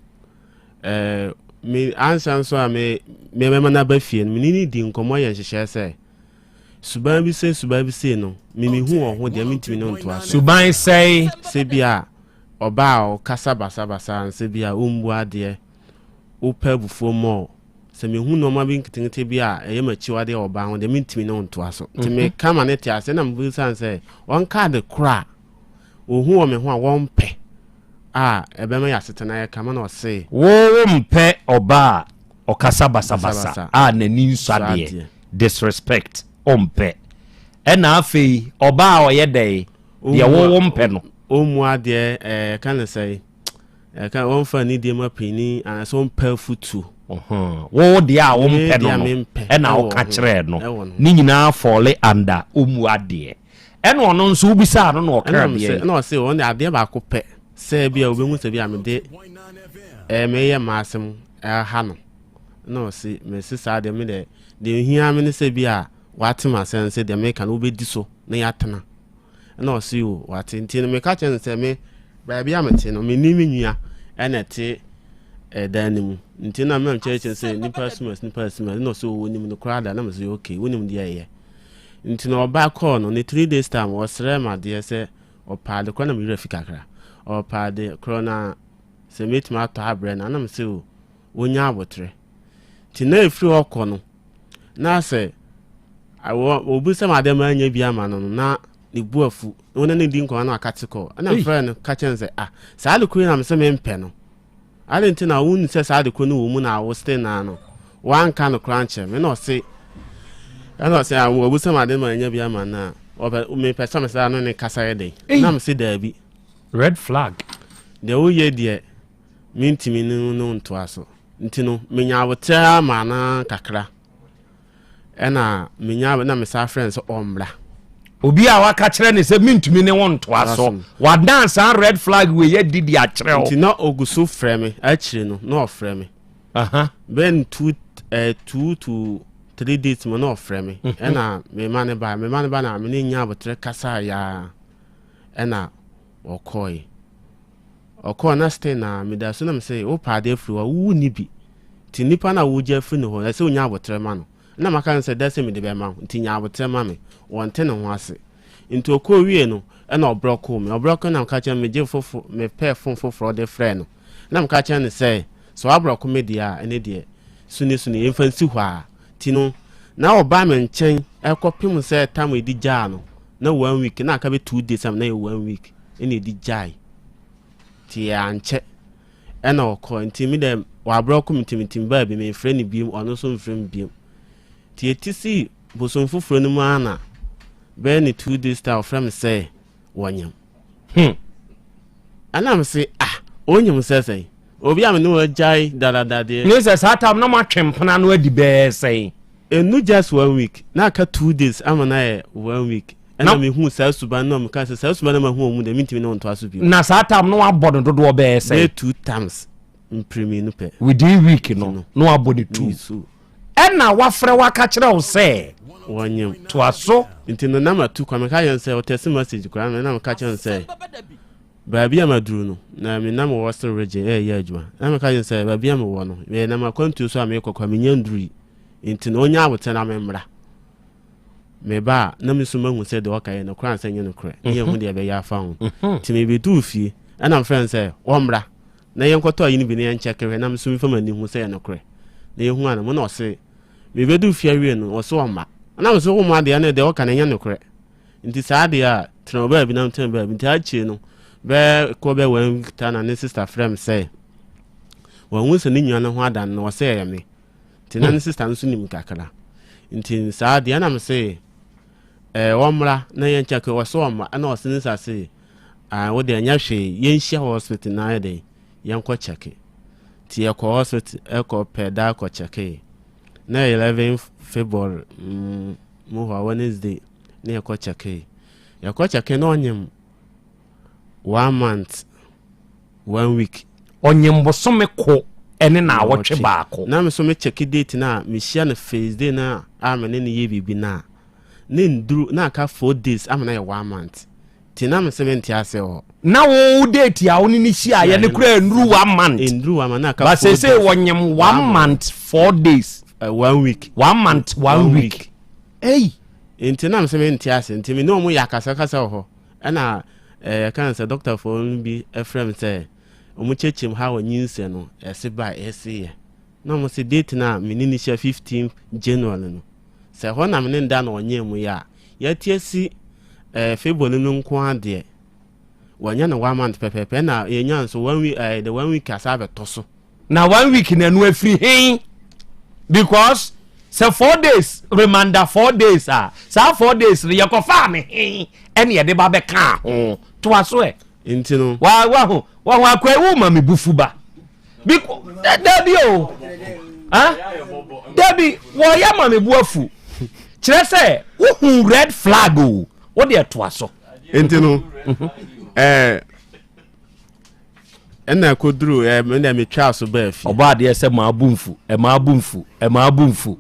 me ansa nso a me mɛma no aba fie no, mene ne di nkɔmmɔ yɛ nhyehyɛɛ sɛ suban bi sɛ suban bi sei no memehu wɔ ho deɛ mentumi ne ntoa so. Suban sɛe? Sɛ bi a ɔbaa a ɔkasa basabasa, sɛ bi a ɔmbu adeɛ, wopɛ abufuo mmɔɔ, sɛ mehu nneɛma bi nketenkete bi a ɛyɛ m'akyiwadeɛ wɔ ɔbaa ho deɛ, mentumi ne ntoa so. Nti meka ma ne te ase na mebisa sɛ ɔnka ade koro a ɔhu wɔ me ho a wɔmpɛ a ɛbɛma yɛ asetena yɛ kama, na ɔse Wo mpɛ ɔbaa a ɔkasa basabasa a n'ani nsɔ adeɛ, disrespect, ɔmpɛ. Ɛna afei ɔbaa a ɔyɛ dɛn deɛ wowo mpɛ no? Ɔmmu adeɛ, ɛɛ ka ne sɛ ɛka wɔmfa anidie ma panyin anaasɛ ɔmpɛ afutuo. Wo deɛ a wompɛ no no ɛna woka kyerɛɛ no ne nyinaa fall under ɔmmu adeɛ, ɛna ɔno nso wobisaa no na ɔka deɛ? Ɛna ɔse ɔno de adeɛ baako pɛ sɛ bi a wobɛhu sɛ bi a mede meyɛ m'asɛm ɛha no, na ɔse mese saa deɛ, me deɛ deɛ ohia me ne sɛ bi a wate m'asɛm sɛ deɛ meka no wobɛdi so na yɛatena, ɛna ɔse o wate. Nti no meka kyerɛ no sɛ me baabi a mete no, menni me nua ɛna ɛte ɛdan no mu, nti na mem kyerɛkyerɛ sɛ nipa sumas nipa sumas, ɛna ɔsɛ ɔwɔ nim no koraa da, na mesɛ okay, wonim deɛ ɛyɛ. Nti na ɔba kɔɔ no ne 3 days time, ɔsrɛ me adeɛ sɛ ɔpɛ ade korɔ na mewerɛ fi kakra, ɔpɛ ade korɔ na sɛ mɛtumi atɔ abrɛ no, anam sɛ o wɔnya abotrɛ. Nti na ɛfiri hɔ kɔ no na sɛ obi sɛ ade ma anya bi ama no no na ne bu afu na wɔne ne di nkɔmɔ na aka te kɔ, ɛna mfrɛ no ka kyerɛ no sɛ, ah, saa ade koro yi na mesɛ mempɛ no ade, nti na wonu sɛ saa ade koro no wɔ mu na wo still naa no wanka no koraa nkyerɛ me, na ɔse ɛna ɔse ah, wɔbu sɛ ade ma anya bi ama no a ɔpɛ mepɛ sɛ mesɛ no ne kasa yɛ den, na mese daabi. Red flag. Deɛ woyɛ deɛ mentumi ne no ntoa so. Nti no menya abotrɛ ama no kakra, ɛna menya na mesa frɛ no sɛ ɔmmra. Obi a waka kyerɛ ne sɛ mentumi ne wo ntoa so, wadan saa red flag wei adi de akyerɛ wo. Nti na ogu so frɛ me akyire no, na ɔfrɛ me bɛn 2 to 3 days mu na ɔfrɛ me. Ɛna mema ne ba mema ne ba na mene nya abotrɛ kasa yaa, ɛna ɔkɔe ɔkɔɔ na still na meda so na mesɛ wopɛ ade afiri hɔ, wowu ni bi nti nipa no a wogya afiri ne hɔ ɛsɛ wonya abotrɛ ma no, na maka no sɛ da sɛ mede bɛma wo nti nya abotrɛ ma me, wɔnte ne ho ase. Nti ɔkɔɔ wie no ɛna ɔbrɛ kɔɔ me ɔbrɛ kɔ na meka kyerɛ megye foforo, mepɛ phone foforɔ de frɛ no na meka kyerɛ no sɛ sɛ wabrɛ kɔ me deɛ a ɛne deɛ suni suni yɛmfa nsi hɔ a. Ti no na ɔba me nkyɛn ɛkɔpem sɛ tam ɛdi gyaa no na one week na aka bɛ 2 days am na yɛ one week ɛna ɛdi gyae, nti yɛ ankyɛ ɛna ɔkɔ. Nti mi dɛ wabrɛ kɔ me nti baa bi memfrɛ no biem, ɔno nso mfrɛ me biem. Nti yɛti si bosom foforɔ no mu ara na bɛyɛ ne 2 days time ɔfrɛ me sɛ wɔnyam. Ɛna me se, ah, ɔnyam sɛ sɛn, obi a me ne wɔagyae dadadadeɛ. Ne sɛ saa tam na moatwe mpena no adi bɛɛ sɛn? Ɛnu just one week na aka 2 days ama na yɛ one week, ɛna mehu saa suban na meka sɛ saa suban na mahu ɔmu deɛ mentumi ne wo ntoa so bio. Na saa tam no wabɔ no dodoɔ bɛɛ sɛn? Bɛyɛ two times, mpere mmienu pɛ. Within week no na wabɔ ne two, ɛna wafrɛ waka kyerɛ wo sɛ wɔnyam. Toa so. Nti no na matu kwa, meka kyerɛ no sɛ ɔtɛse message koraa me na meka kyerɛ no sɛ baabi a maduru no na menam wɔ Western Region ɛyɛ adwuma, na meka kyerɛ no sɛ baabi a mewɔ no menam akwantuo so a mekɔ kwa menya nduru yi, nti no ɔnya abotɛ na memmra. Meba a na me nso mahu sɛ deɛ ɔka yɛ nokorɛ ansa nyɛ nokorɛ ne yɛhu deɛ ɛbɛyɛ afa ho. Nti mebɛduu fie ɛna mfrɛ no sɛ wɔmmra na yɛnkɔtɔ ayi no bi na yɛnkyɛke hwɛ na me nso mefa m'ani hu sɛ yɛ nokorɛ na yɛhu ana mu, na ɔse mebɛduu fie awie no ɔse ɔmma, ɛna me so womma deɛ ne deɛ ɔka no ɛnyɛ nokorɛ, nti saa deɛ a tena baabi na tena baabi. Nti akyire no Bɛɛ kɔ bɛ one week ta na ne sister frɛ me sɛ wɔn sɛ ne nua no ho adan no ɔsɛ ɛyɛ me. Nti na ne sister no nso nim kakra. Nti saa deɛ na me se ɛɛ wɔmmra na yɛn kyɛke ɔsɛ wɔmmra ɛna ɔsɛ ne sister se ah wo deɛ nyɛ hwee yɛnhyia wɔ hospital na ayɛ dɛn yɛnkɔ kyɛke. Nti yɛkɔ hospital ɛkɔ pɛ da kɔ kyɛke. Na 11 February mm, mu hɔ Wednesday na yɛkɔ kyɛke. Yɛkɔ kyɛke na ɔnyem one month one week. Ɔnyem bosome ko ɛne naawɔtwe baako. Na me so me kyɛke date na mehyia no first day na a me ne no yɛ biribi na ne nduru na aka 4 days ama na yɛ one month. Nti na me se mente ase wɔ. Na wo date a wo ne ne hyiaeɛ ne koraa nnuru one month. Nduru one month na aka Ba 4 seesei days. wɔnyem one month 4 days. One week. One month one week. Ei. Nti na me se mente ase nti me ne ɔmo yɛ akasakasa wɔ hɔ ɛna yɛka no sɛ dɔktafoɔ no bi frɛ me sɛ ɔmo kyerɛkyerɛ mu ha wɔ nyinsɛ no ɛse ba ɛse yɛ na ɔmo se date no a me ne ne hyia 15 January no sɛ hɔ na me ne da na ɔnyɛ mu yɛ a yɛte asi February no nko adeɛ wɔnyɛ no one month pɛpɛɛpɛ ɛna yɛnya nso one week the one week asa abɛtɔ so. Na one week na ɛno afiri hen because sɛ 4 days remainder 4 days a saa 4 days no yɛkɔfaa ne hen ɛne yɛde ba bɛkaa ho toa so ɛ. Nti no. Wa waho waho akɔ ewu ma mi bufu ba biko dabi o ah dabi wɔyɛ ma mi bu afu kyerɛ sɛ wohu red flag o wode ɛtoa so. Nti no ɛna ɛkɔduru ɛna metwaa so baa fie. Ɔbɔ adeɛ sɛ maa bu nfu ɛmaa bu nfu ɛmaa bu nfu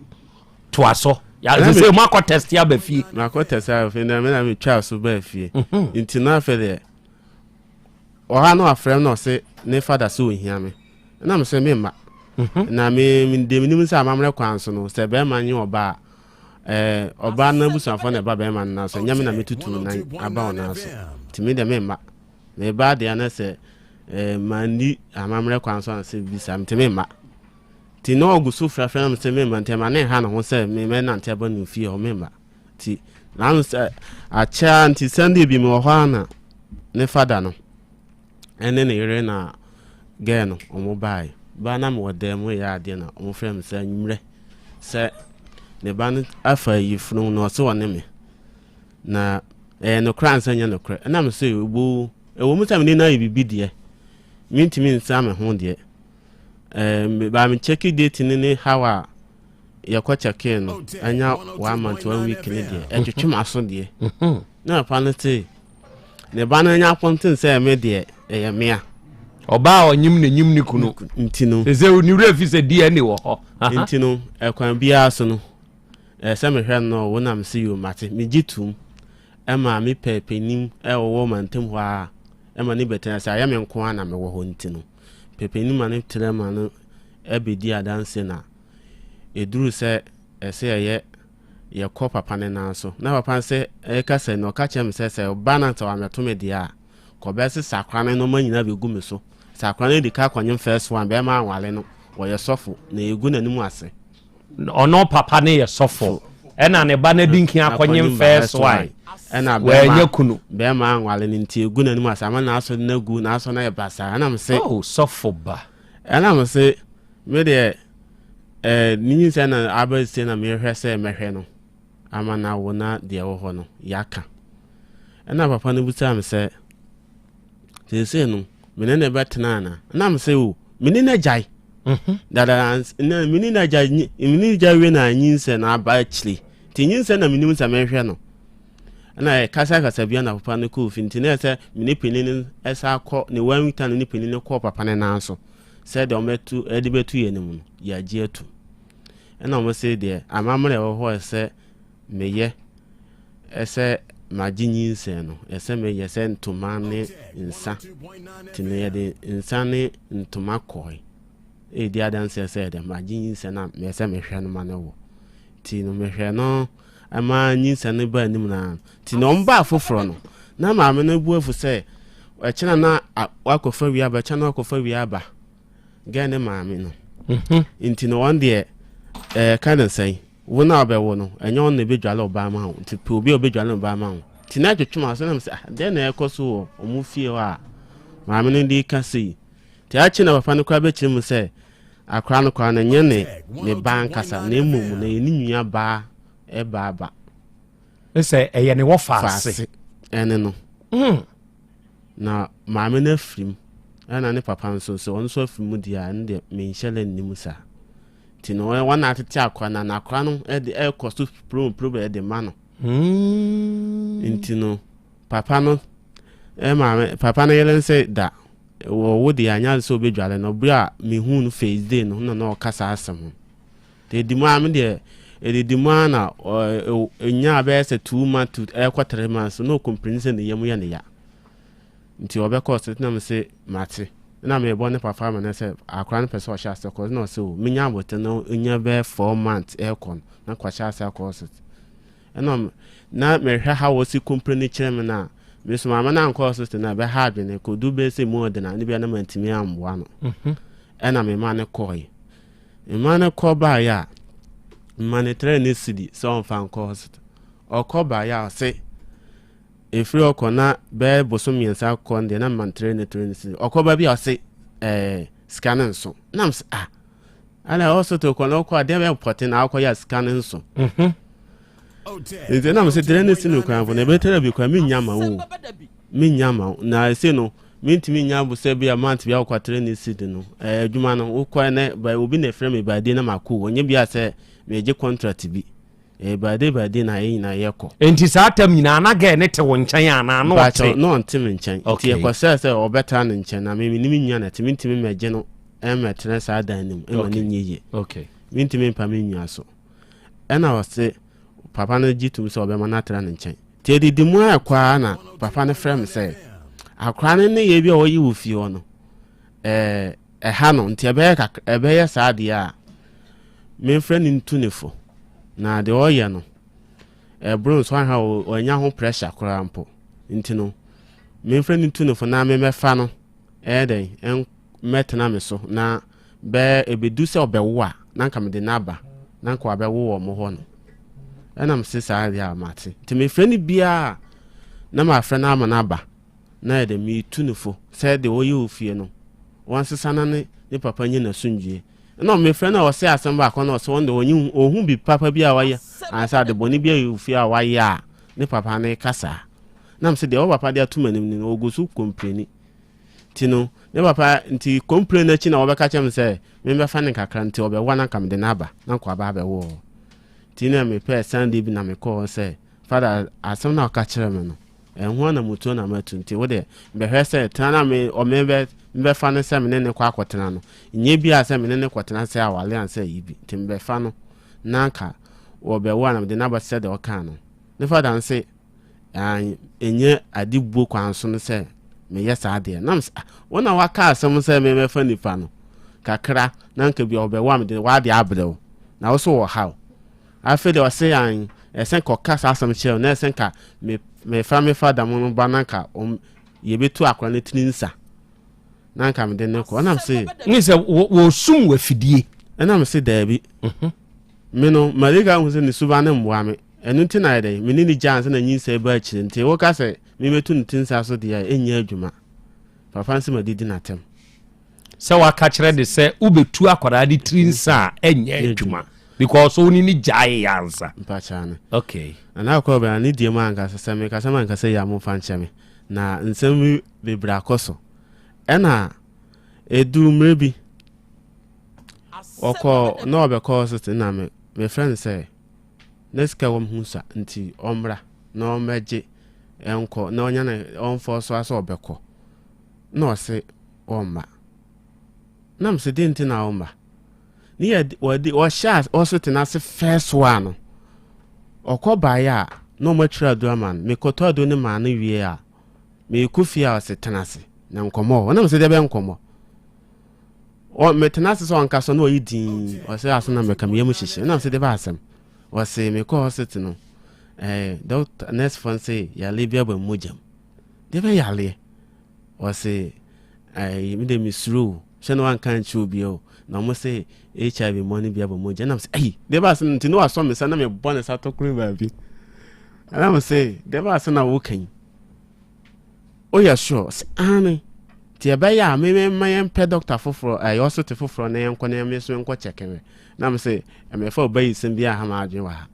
toa so yàtò sɛ mo akɔ test aba fie. Makɔ test aba fie na mena metwaa so baa fie nti na afɛ deɛ ɔha no afrɛ no ɔse ne fada sɛ ohia me ɛna me sɛ memma na me de menim sɛ amammerɛ kwan so no sɛ bɛrima nye ɔbaa ɛɛ ɔbaa no abusuafoɔ na ɛba bɛrima no nan so ɛnyɛ me na metutu no nan aba ɔnan so nti me deɛ memma meba deɛ na sɛ ɛɛ manni amammerɛ kwan so ansɛ bisa nti memma nti na ɔgu so frɛfrɛ na mesɛ memma nti ɛma ne nha ne ho sɛ mɛnante aba ne fie hɔ memma nti naano sɛ akyɛ a nti Sunday bi mewɔ hɔ a na ne fada no ɛne ne yere na girl no ɔmo baeɛ baa na mewɔ dan mu yɛ adeɛ na ɔmo frɛ me sɛ anwummerɛ sɛ ne ba no afa ayifunu na ɔse ɔne me na ɛyɛ nokorɛ ansa nyɛ nokorɛ ɛna me sɛ ɛbo ɛwɔ mu sɛ mene no ayɛ biribi deɛ mentumi nsa me ho deɛ ɛɛ baa me check date ne ne how a yɛkɔ kyɛkee no ɛnya one month one week ne deɛ ɛtwetwe m'aso deɛ na papa no te ne ba no anya apɔnten sɛ me deɛ ɛyɛ mea. Ɔbaa a ɔnyim ne nyim ne kunu. Nti no. Sɛ ne werɛ fi sɛ DNA wɔ hɔ. Nti no ɛkwan biara so no ɛsɛ mehwɛ no wo nam se yo mate megye tom ɛma me pɛ panim ɛwɔwɔ mantam hɔ a ɛma ne bɛtena sɛ ayɛ me nko a na mewɔ hɔ nti no pɛ panim ma no trɛ ma no ɛbɛdi adanse na ɛduru sɛ ɛsɛ ɛyɛ yɛkɔ papa ne nan so na papa no sɛ ɛka sɛ na ɔka kyerɛ me sɛ sɛ ɔba na sɛ wamɛto me deɛ a kɔbɛse sakora no nneɛma nyinaa bɛgu me so. Sakora no di ka kɔnyem first one bɛrima anwale no wɔyɛ sɔfo na ɛgu n'anim ase. Ɔno papa no yɛ sɔfo ɛna ne ba no adi nkin akɔnyem first one ɛna wɔanya kunu. Bɛrima anwale no nti ɛgu n'anim ase ama n'asɔre no agu n'asɔre no ayɛ basaa ɛna me se. Oh sɔfo ba. Ɛna me se me deɛ ɛɛ ne nyinsɛn na aba sie na mehwɛ sɛ mɛhwɛ no ama no awo na deɛ ɛwɔ hɔ no yɛaka. Ɛna papa no bisaa me sɛ seesei no me ne ne bɛtena ana? Ɛna me sɛ o me ne no agyae dada na me ne no agyae me ne no agyae wie na nyinsɛn na aba akyire nti nyinsɛn na menim sɛ mehwɛ no ɛna kasakasa bia na papa no kɔɔ fi nti na ɛsɛ me ne panin no ɛsa kɔ ne one week time ne panin no kɔɔ papa no nan so sɛ deɛ wɔbɛtu ɛde bɛtu yɛn anim no yɛagye atum ɛna wɔn se deɛ amammerɛ ɛwɔ hɔ ɛsɛ meyɛ ɛsɛ magye nyinsɛn no ɛsɛ meyɛ sɛ ntoma ne nsa nti no yɛde nsa ne ntoma kɔe ɛredi adanseɛ sɛ yɛde magye nyinsɛn a meyɛ sɛ mehwɛ no ma no wɔ nti no mehwɛ no ɛma nyinsɛn no ba anim na nti na wɔn baa foforɔ no na maame no bu afu sɛ ɛkyɛn na wakɔfa wie aba ɛkyɛn na wakɔfa wie aba gɛn ne maame no nti no wɔn deɛ ɛɛ ka ne sɛn wo na ɔbɛwo no ɛnyɛ wɔn na ebedwale ɔbaa ma wo nti pɛ obi a ɔbɛdwale ɔbaa ma wo nti na atwitwi ma so na sɛ ah dɛn na ɛkɔ so wɔ ɔmo fie hɔ a. Maame no de ka sei. Nti akyi na papa no koraa bɛkyerɛ mu sɛ akora no koraa no nyɛ ne ne ba ankasa na mmom na ɛyɛ ne nua baa ɛbaa ba. Sɛ ɛyɛ ne wɔfa ase. Ɛne no. Na maame no afiri mu ɛna ne papa nso sɛ ɔno nso afiri mu deɛ a ɛno deɛ menhyɛ dɛ nnim saa. Nti no wɔn na atete akora no na akora no ɛde ɛkɔ so promprom ɛde ma no. Nti no papa no maame papa no yere nse da wɔ wo deɛ anya sɛ obɛdware no berɛ a mehu no face day no na na ɔka saa asɛm no. Nti ɛdi mu a me deɛ ɛdidi mu a na ɛnya bɛyɛ sɛ 2 months to ɛkɔ 3 months na ɔcomplain sɛ ne yam yɛ ne ya. Nti ɔbɛkɔ so na me se mate na mebɔ ne papa ama no sɛ akora no pɛ sɛ ɔhyɛ ase kɔ na ɔsɛ o menya abotɛ no nya bɛyɛ 4 months ɛkɔ no na kɔhyɛ ase akɔ hospital. Ɛna na mehwɛ ha wɔsi complain kyerɛ me no a me so maame no ankɔ hospital no a ɛbɛha adwene kɔdu bɛyɛ sɛ mu ɔdena ne bia na mantumi amboa no. Ɛna mema no kɔɔe. Mema no kɔ baeɛ a mma ne trɛ ne sidi sɛ ɔmfa nkɔ hospital. Ɔkɔ baeɛ a ɔse ɛfiri ɔkɔ na bɛyɛ bosom 3 kɔ no deɛ na mma no trɛ ne sidi. Ɔkɔ ba bi a ɔse sika no nso nam sɛ ah ana hospital kɔ na ɔkɔ adeɛ bɛyɛ pɔte na akɔyɛ a sika no nso. Nti nam sɛ trɛ ne si no kwan fo na ɛbɛtɛrɛ bi kwan menya ma wo menya ma wo na ɛsɛ no mentumi nya bo sɛ bi a month bi akɔ trɛ ne si de no ɛɛ adwuma no wokɔ ne ba obi na ɛfrɛ me baade na makɔ ɔnyɛ bi a sɛ megye contract bi ɛɛ baade baade na yɛ nyinaa yɛkɔ. Nti saa tam nyinaa na girl ne te wo nkyɛn anaa na ɔte? Na ɔnte me nkyɛn. Nti yɛkɔsrɛ sɛ ɔbɛtena ne nkyɛn na me menim nua na te mentumi mmɛgye no mmɛtena saa dan no mu ɛma ne nyɛ yie. Mentumi mpa me nua so. Ɛna ɔse papa no gye tom sɛ ɔbɛma no atena ne nkyɛn. Nti ɛdidi mu ayɛ kɔ na papa no frɛ me sɛ akora no ne yɛ bi a ɔyɛ wɔ fie hɔ no ɛɛ ɛha no nti ɛbɛyɛ kakra ɛbɛyɛ saa deɛ a memfrɛ no ntu ne fo na deɛ ɔyɛ no ɛboro nso ahwɛ a ɔnya ho pressure koraa mpo nti no memfrɛ no ntu ne fo na memɛfa no ɛyɛ dɛn mmɛtena me so na bɛɛ ebedu sɛ ɔbɛwo a na nka mede n'aba na nka wabɛwo wɔ mo hɔ no. Ɛna mese saa deɛ a mate. Nti mefrɛ no biara na mafrɛ no ama no aba na yɛ dɛ metu no fo sɛ deɛ ɔyɛ wɔ fie no wɔnsesa na ne papa nye n'asomdwie. Ɛna mefrɛ no a ɔsɛ asɛm baako na ɔsɛ wɔn de ɔnye ɔhu bi papa bi a wayɛ ansa ade bɔne bi a wɔ fie a wayɛ a ne papa no kasa na mesɛ deɛ ɔwɔ papa de ato m'anim no ɔgu so complain. Nti no ne papa nti complain n'akyi na wɔbɛka kyerɛ me sɛ membɛfa ne kakra nti ɔbɛwa na nka mede no aba na nka ɔba abɛwo hɔ. Nti na mepɛɛ Sunday bi na mekɔɔ hɔ sɛ father asɛm na ɔka kyerɛ me no ɛho na mutuo na matu nti wo deɛ bɛhwɛ sɛ tena na me ɔme bɛ mbɛfa no sɛ me ne ne kɔ akɔtena no nyɛ bi a sɛ me ne ne kɔtena sɛ awale ansɛ yi bi nti mbɛfa no na nka wɔbɛwo a na mede no aba sɛ deɛ ɔkaa no. Ne father nse ɛnyɛ ade buo kwan so no sɛ meyɛ saa deɛ nam sɛ wo na waka asɛm sɛ memɛfa nipa no kakra na nka bi ɔbɛwo a mede wade abrɛ wo na wo so wɔ haw. Afei deɛ ɔse an ɛsɛ nka ɔka saa asɛm kyerɛ wo na ɛsɛ nka mefa mefa dam no ba na nka yɛbɛtu akora no tiri nsa na nka mede ne kɔ. Ɛnam se ne sɛ wɔsum wɔ afidie. Ɛnam se daabi, me no malika hu sɛ ne suba ne mmoa me ɛno nti na yɛdɛ me ne ne gya ansa na nyinsɛn ba akyire nti woka sɛ memɛtu ne ti nsa so deɛ ɛnyɛ adwuma. Papa nso madidi n'atɛm. Sɛ waka kyerɛ de sɛ wobɛtu akwadaa de tiri nsa a ɛnyɛ adwuma because wo ne ne gyae yɛ ansa. Mpakyɛ no. Okay. Na akɔ bɛn ne die mu ankasa sɛ mekasa ma nkasa yi a momfa nkyɛ me na nsɛm bi bebree akɔ so. Ɛna ɛduru mmerɛ bi ɔkɔ na ɔbɛkɔ hospital na me mefrɛ no sɛ ne sika wɔ m ho sa nti ɔmmra na ɔmmɛgye ɛnkɔ na ɔnya ne ɔmfɔ so asɛ ɔbɛkɔ na ɔse ɔmma na mesɛ deɛ nti na ɔmma ne yɛ wɔde ɔhyɛ hospital no ase first one no ɔkɔ baeɛ a na ɔmatwerɛ aduro ama no. Mekɔtɔ aduro no maa no wie a meekɔ fie a ɔse tena ase na nkɔmmɔ hɔ na mesɛ deɛ bɛ nkɔmmɔ metena ase sɛ ɔnka so na ɔyɛ din ɔsɛ aso na mɛka meyɛ mu hyehyɛ na mesɛ deɛ bɛ asɛm ɔse mekɔ hospital no doctor nurse fo sɛ yale bi aba mogya mu deɛ bɛ yaleɛ ɔse mede mesuro o hyɛ na wanka nkyerɛ obi o na ɔmo sɛ HIV mmɔ no bi aba mogya na mesɛ ayi deɛ bɛ asɛm nti ne wasɔ me sa na mebɔ ne sa tɔkoro baabi ɛna mesɛ deɛ bɛ asɛm na woka yi woyɛ sure? Ɔsɛ aane. Nti ɛbɛyɛ a me mma yɛmpɛ dɔkta foforɔ, ɛyɛ ɔsote foforɔ na yɛnkɔ na me nso nkɔ kyɛke me. Na me se, ɛmɛfa ɔbayisɛm biara nha m'adwene wɔ ha.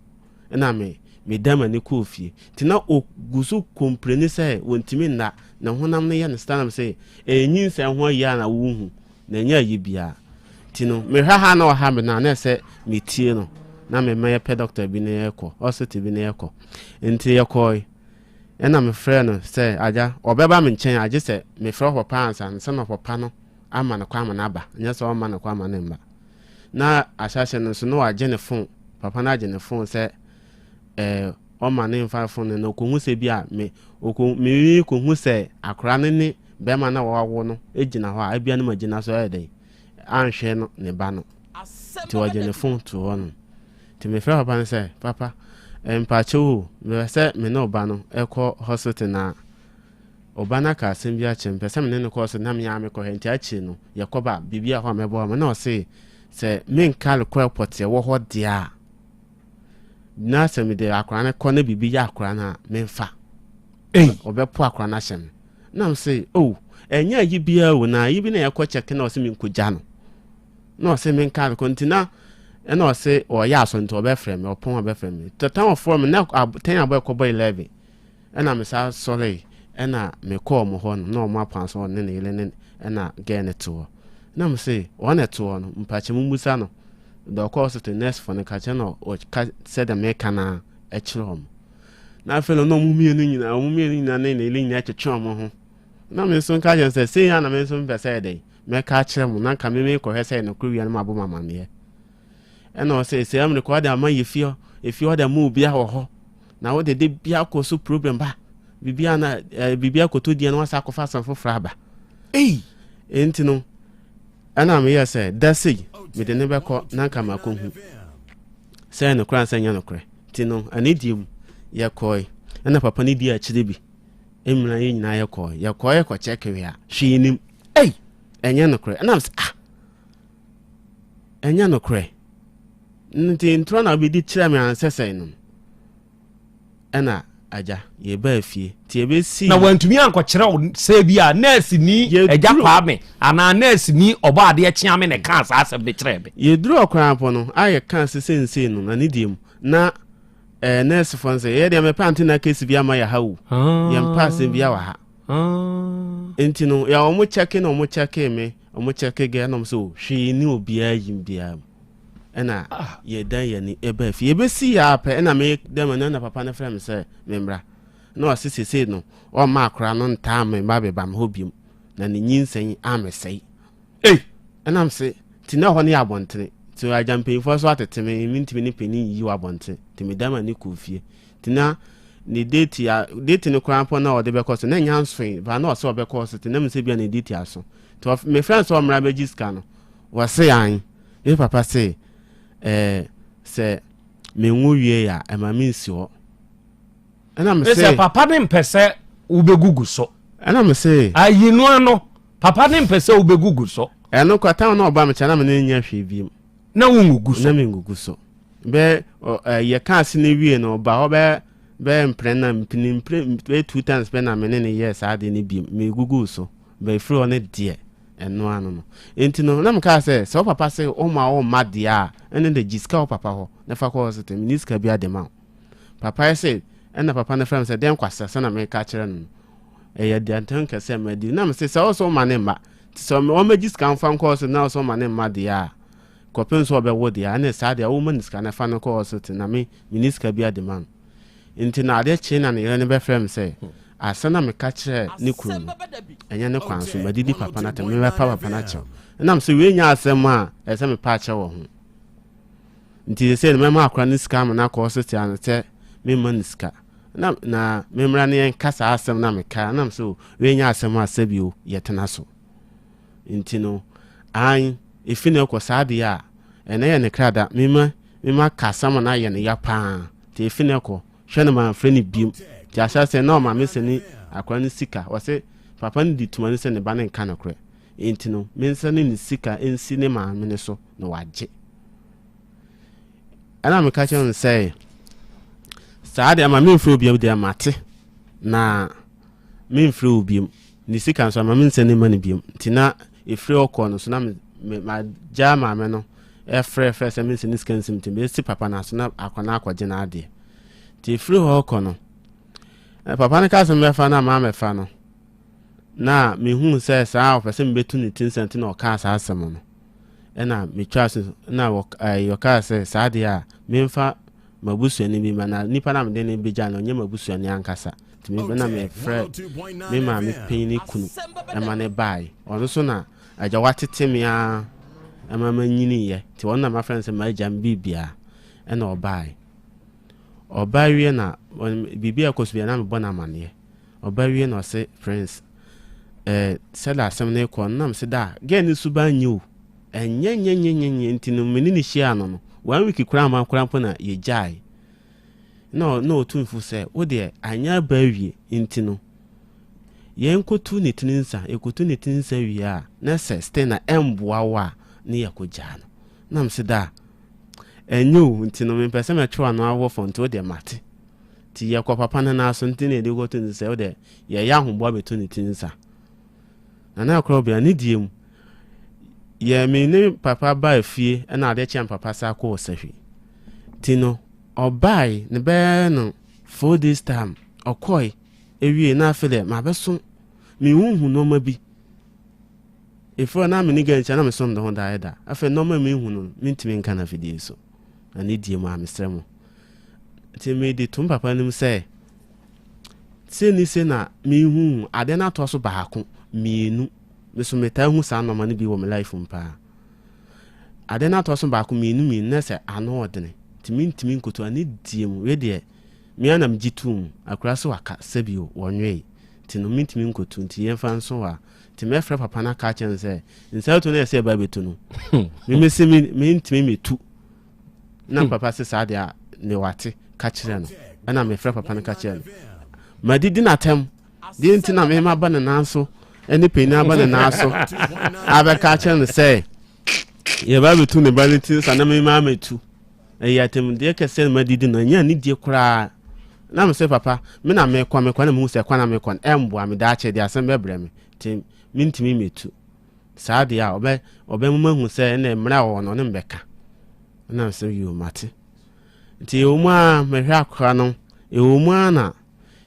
Ɛna me meda m'ani kɔɔ fie. Nti na ɔgu so kompleni sɛ wɔntumi nna, ne honam no yɛ no saa na me se, ɛyɛ nyinsɛn ho ayi a na wohu, na ɛnyɛ ayi biara. Nti no, mehwɛ ha na ɔha me no a, na ɛsɛ metie no, na mema yɛpɛ dɔkta bi na yɛkɔ, ɔsote bi na yɛkɔ. Nti yɛkɔe. Ɛnna mefrɛɛ no sɛ, Agya, ɔbɛba me nkyɛn a, gye sɛ mefrɛ ɔpapa ansa, ansa na ɔpapa no ama no kwan ama no aba, nyɛ sɛ ɔmma no kwan ama no mma. Na ahyɛaseɛ no nso, na wagye ne fon, papa no agye ne fon sɛ ɛɛ ɔma ne mfa fon no, na ɔkɔhu sɛ bi a me, ɔkɔ, me kɔhu sɛ akwadaa no ne bɛrima no a wɔawo no gyina hɔ a, ebia no ma gyina so ayɛ dɛn, anhwɛ no ne ba no. Nti ɔgye ne fon to hɔ nom. Nti mefrɛ papa no sɛ, Papa, mpakyɛw o, mepɛ sɛ me ne wo ba no kɔ hospital na ɔba no aka asɛm bi akyerɛ me, mepɛ sɛ me ne no kɔ hospital na me ara mekɔhwɛ. Nti akyire no, yɛkɔba a, biribi wɔ hɔ a mɛboa ma. Na ɔse, sɛ menka nokorɛ pɔtee wɔ hɔ deɛ a, na sɛ mede akwadaa no kɔ na biribi yɛ akwadaa no a, memfa. Ɔbɛpo akwadaa no ahyɛ me. Na mese, oh, ɛnyɛ ayi biara o, na ayi bi na yɛkɔ kyɛke na ɔse menkɔgya no. Na ɔse menka ade kɔ nti na ɛna ɔse ɔyɛ asɔ nti ɔbɛfrɛ me ɔpɔn ɔbɛfrɛ me tɛtɛn ɔfrɛ me na tɛn abɔ ɛkɔbɔ 11 ɛna me sa sɔre ɛna mekɔ ɔmo hɔ no na ɔmo apɔn so ɔne ne yere ne ɛna gɛɛ ne to hɔ na me se wɔn na ɛto hɔ no mpakyɛ mu musa no dɛ ɔkɔ hospital nurse fo no ka kyerɛ na ɔka sɛ dɛ meka na ɛkyerɛ ɔmo na afei no na ɔmo mmienu nyinaa ɔmo mmienu nyinaa ne ne yere nyinaa twetwe ɔmo ho na me nso nka kyerɛ sɛ sei a na me nso mpɛ sɛ ɛdɛn Mɛka akyerɛ mo, na anka me merekɔhwɛ sɛ ɛyɛ nokorɛ wie a na mabɔ mo amaneɛ. Ɛna ɔsɛ, sɛ amene kɔ ade ama yɛ fie hɔ, efie hɔ de ama obiara wɔ hɔ. Na wode de bia kɔ so problem ba, biribi na eh, biribi akɔtɔ di na wasa akɔfa asɛm foforɔ aba. Ei! Enti no, ɛna meyɛ sɛ, da sei, mede ne bɛkɔ na anka makɔhu sɛ ɛyɛ nokorɛ ansɛ ɛnyɛ nokorɛ. Nti no, anidie mu, yɛkɔe. Ɛna papa no di akyire bi. Mmira yɛn nyinaa yɛkɔe. Yɛkɔe kɔkyɛkewe a, hwee nim. Ei! Ɛnyɛ nokorɛ. Ɛna mesɛ, ah! Ɛnyɛ nokorɛ. Nti ntorɔ na wobɛdi kyerɛ me ansɛ sɛe no. Ɛna agya, yɛbaa fie. Nti yɛbɛsii. Na wantumi ankɔkyerɛ wo sɛ bi a nɛɛseni Agya Kwame anaa nɛɛseni Ɔbɔadeɛ Kyeame na ɛkaa saa asɛm no kyerɛɛ me. Yɛduruu ɔkwan no, a yɛkaa sɛ seisei no, na ne deɛ mu, na eh, nɛɛsefoɔ no sɛ, yɛ deɛ mepɛ ante na kesi bi ama yɛ ha o. Ah. Yɛmpɛ asɛm bi wɔ ha. Ah. Nti no, yɛ wɔn kyɛke na wɔn kyɛke me, wɔn kyɛke gɛ, na wɔn sɛ, oh, hwee ni obiara yim biara mu. Ɛna ah. yɛdan yɛn ani ɛbaa fie. Yɛbɛsi yɛ apɛ, ɛna me dɛm ɛna na papa no frɛ me sɛ memmra. Na ɔse sesei no, ɔmma akora no ntaa me mma beba me hɔ biom, na ne nyinsɛn amesɛe. Ei! Ɛna mese, nti na ɛhɔ no yɛ abɔntene. Nti agya mpanyinfoɔ nso atete me, mentumi ne panin nyiyi wɔ abɔntene. Nti meda m'ani kɔɔ fie. Nti na ne date a, date no koraa mpo na ɔde bɛkɔ so, na ɛnya nsoe, ba na ɔsɛ ɔbɛkɔ so, nti na mesɛ bia ne date aso. Nti mefrɛ no sɛ ɔmmra bɛgye sika no, wɔse an. Me papa se, ɛɛ, sɛ menwo wie a, ɛma mensi hɔ. Ɛna mese. Sɛ papa ne mpɛ sɛ wobɛgugu so. Ɛna mese. Ayi no ano. Papa ne mpɛ sɛ wobɛgugu so. Ɛno kora tam na ɔba me kyɛ na me ne nyɛ hwee biem. Na wongugu so. Na mengugu so. Bɛ yɛ ka ase no wie no ɔba hɔ bɛ bɛ mprɛ na mpini mpre bɛ two times bɛ na me ne ne yɛ saa de no biem megugu so. Bɛ firi hɔ no deɛ ɛno ano no. Nti no na mekaa sɛ sɛ wo papa se ɔma wo mma deɛ a ɛne de gye sika wɔ papa hɔ na fa kɔ hospital menni sika bi ade ma wo. Papa yɛ se ɛna papa no frɛ me sɛ dɛn kwasea sɛ na meka kyerɛ no no. Ɛyɛ aduantan kɛse a madi. Na mese sɛ ɔsɛ ɔma ne mma. Nti sɛ ɔmɛgye sika mfa nkɔ hospital na ɔsɛ ɔma ne mma deɛ a, kɔpem sɛ ɔbɛwo deɛ a, ɛne saa deɛ woma ne sika na fa no kɔ hospital na me menni sika bi ade ma no. Nti na adeɛ kyee na ne yere no bɛfrɛ me sɛ asɛm na meka kyerɛ ne kunu no ɛnyɛ ne kwan so madidi papa no atɛm mebɛpa papa no akyɛw. Ɛna mese wei nyɛ asɛm a ɛsɛ sɛ mepa akyɛw wɔ ho. Nti sɛ no mɛma akora no sika ama no akɔ hospital ano sɛ memma no sika. Na na memmra ne yɛnka saa asɛm na meka na mesɛ o wei nyɛ asɛm a sɛbio yɛtena so. Nti no an ɛfi no kɔ saa deɛ a ɛnɛ yɛ ne krada mema mema ka asɛm a na ayɛ no ya paa nti ɛfi no kɔ hwɛ no mamfrɛ no biom nti ahyɛ sɛ na ɔma me sɛ ne akora no sika wɔse papa no di tuma no sɛ ne ba no nka nokorɛ nti no mensa ne ne sika nsi ne maame no so na wagye. Ɛna meka kyerɛ no sɛ saa deɛ ma memfrɛ obiam deɛ mate na memfrɛ obiam. Ne sika nso ama me nsa ne ma no biom. Nti na ɛfiri hɔ kɔ no so na me, me, magyaa maame no ɛfrɛ frɛ sɛ me nsa ne sika nsim nti mɛsi papa no aso na akɔ na akɔgye n'adeɛ. Nti ɛfiri hɔ kɔ no, papa no kaa sɛ mɛfa no a maamɛfa no. Na mehuu sɛ saa ɔpɛ sɛ mebɛtu ne ti nsa nti na ɔkaa saa asɛm no. Ɛna metwaa so na ɔkaa sɛ saa deɛ a memfa m'abusuani bi ma na nipa na mede no bɛgya no ɔnyɛ m'abusuani ankasa. Nti me na mefrɛ me maame panyin ne kunu ɛma ne baeɛ. Ɔno nso na agya watete me ara ɛma manyiniiɛ. Nti ɔno na mafrɛ no sɛ m'agya me biribiara ɛna ɔbaeɛ. Ɔbaeɛ wie na biribi a ɛkɔ so biara na mebɔ no amaneɛ. Ɔba wie na ɔse Prince eh sɛdeɛ asɛm no rekɔ no na mese daa girl no suban nyɛ o ɛnyɛ nyɛ nyɛ nyɛ nyɛ nti no me ne no hyiaa no no one week koraa amma koraa mpo na yɛgyae na na ɔtu me fo sɛ wo deɛ anyɛ aba awie nti no yɛnkɔtu ne tiri nsa yɛkɔtu ne tiri nsa wie a na sɛ still na ɛmboa wo a ne yɛkɔgyaa no na mese daa ɛnyɛ o nti no mempɛ sɛ mɛtwe w'ano awɔ fam nti wo deɛ mate Nti yɛkɔ papa no nan so nti na yɛde kɔto ne sɛ wode yɛyɛ ahoboa bɛto ne ti nsa. Na na ɛkorɔ bia ne die mu yɛ me ne papa baa fie ɛna adeɛ kyɛn papa sa kɔɔ sahwi. Nti no ɔbae ne bɛyɛ no 4 days time ɔkɔe ewie na afei deɛ mabɛso mehuhu nneɛma bi. Ɛfiri na me ne gya nkyɛn na mesom de ho daeɛ da. Afei nneɛma mehu no mentumi nka no afidie so. Na ne die mu a mesrɛ mo. Nti mede to me papa anim sɛ, sei ne sei na mehu adeɛ no atoa so baako, mmienu. Me so metaa hu saa nneɛma no bi wɔ me life mu paa. Adeɛ no atoa so baako, mmienu, mmienu na sɛ ano ɔdene. Nti mentumi nkoto a ne die mu. Wei deɛ, me ara na megye too mu. Akura so waka sɛbi o, wɔnwee. Nti no mentumi nkoto nti yɛmfa nso hɔ a. Nti mɛfrɛ papa no aka akyerɛ no sɛ, nsa atu no yɛ sɛ ɛba bɛtu no. Meme se mentumi metu. Na papa se saa deɛ a ne wate ka kyerɛ no. Ɛna mefrɛ papa no ka kyerɛ no. Madidi n'atɛm. Deɛ nti na mema ba ne nan so ɛne panyin aba ne nan so abɛka kyerɛ no sɛ yɛba bɛtu ne ba no ti nsa na mema mɛtu. Ɛyɛ atɛmdeɛ kɛseɛ na madidi no ɛnyɛ anidie koraa. Na me sɛ papa me na mekɔ mekɔ na mehu sɛ kwan na mekɔ no ɛmboa me daakye deɛ asɛm bɛbrɛ me nti mentumi mɛtu. Saa deɛ a ɔbɛ ɔbɛma mahu sɛ ɛnna mmerɛ a ɔwɔ no ɔne me bɛka. Ɛna mesɛ yoo mate. Nti ɛwɔ mu ara mehwɛ akora no ɛwɔ mu ara na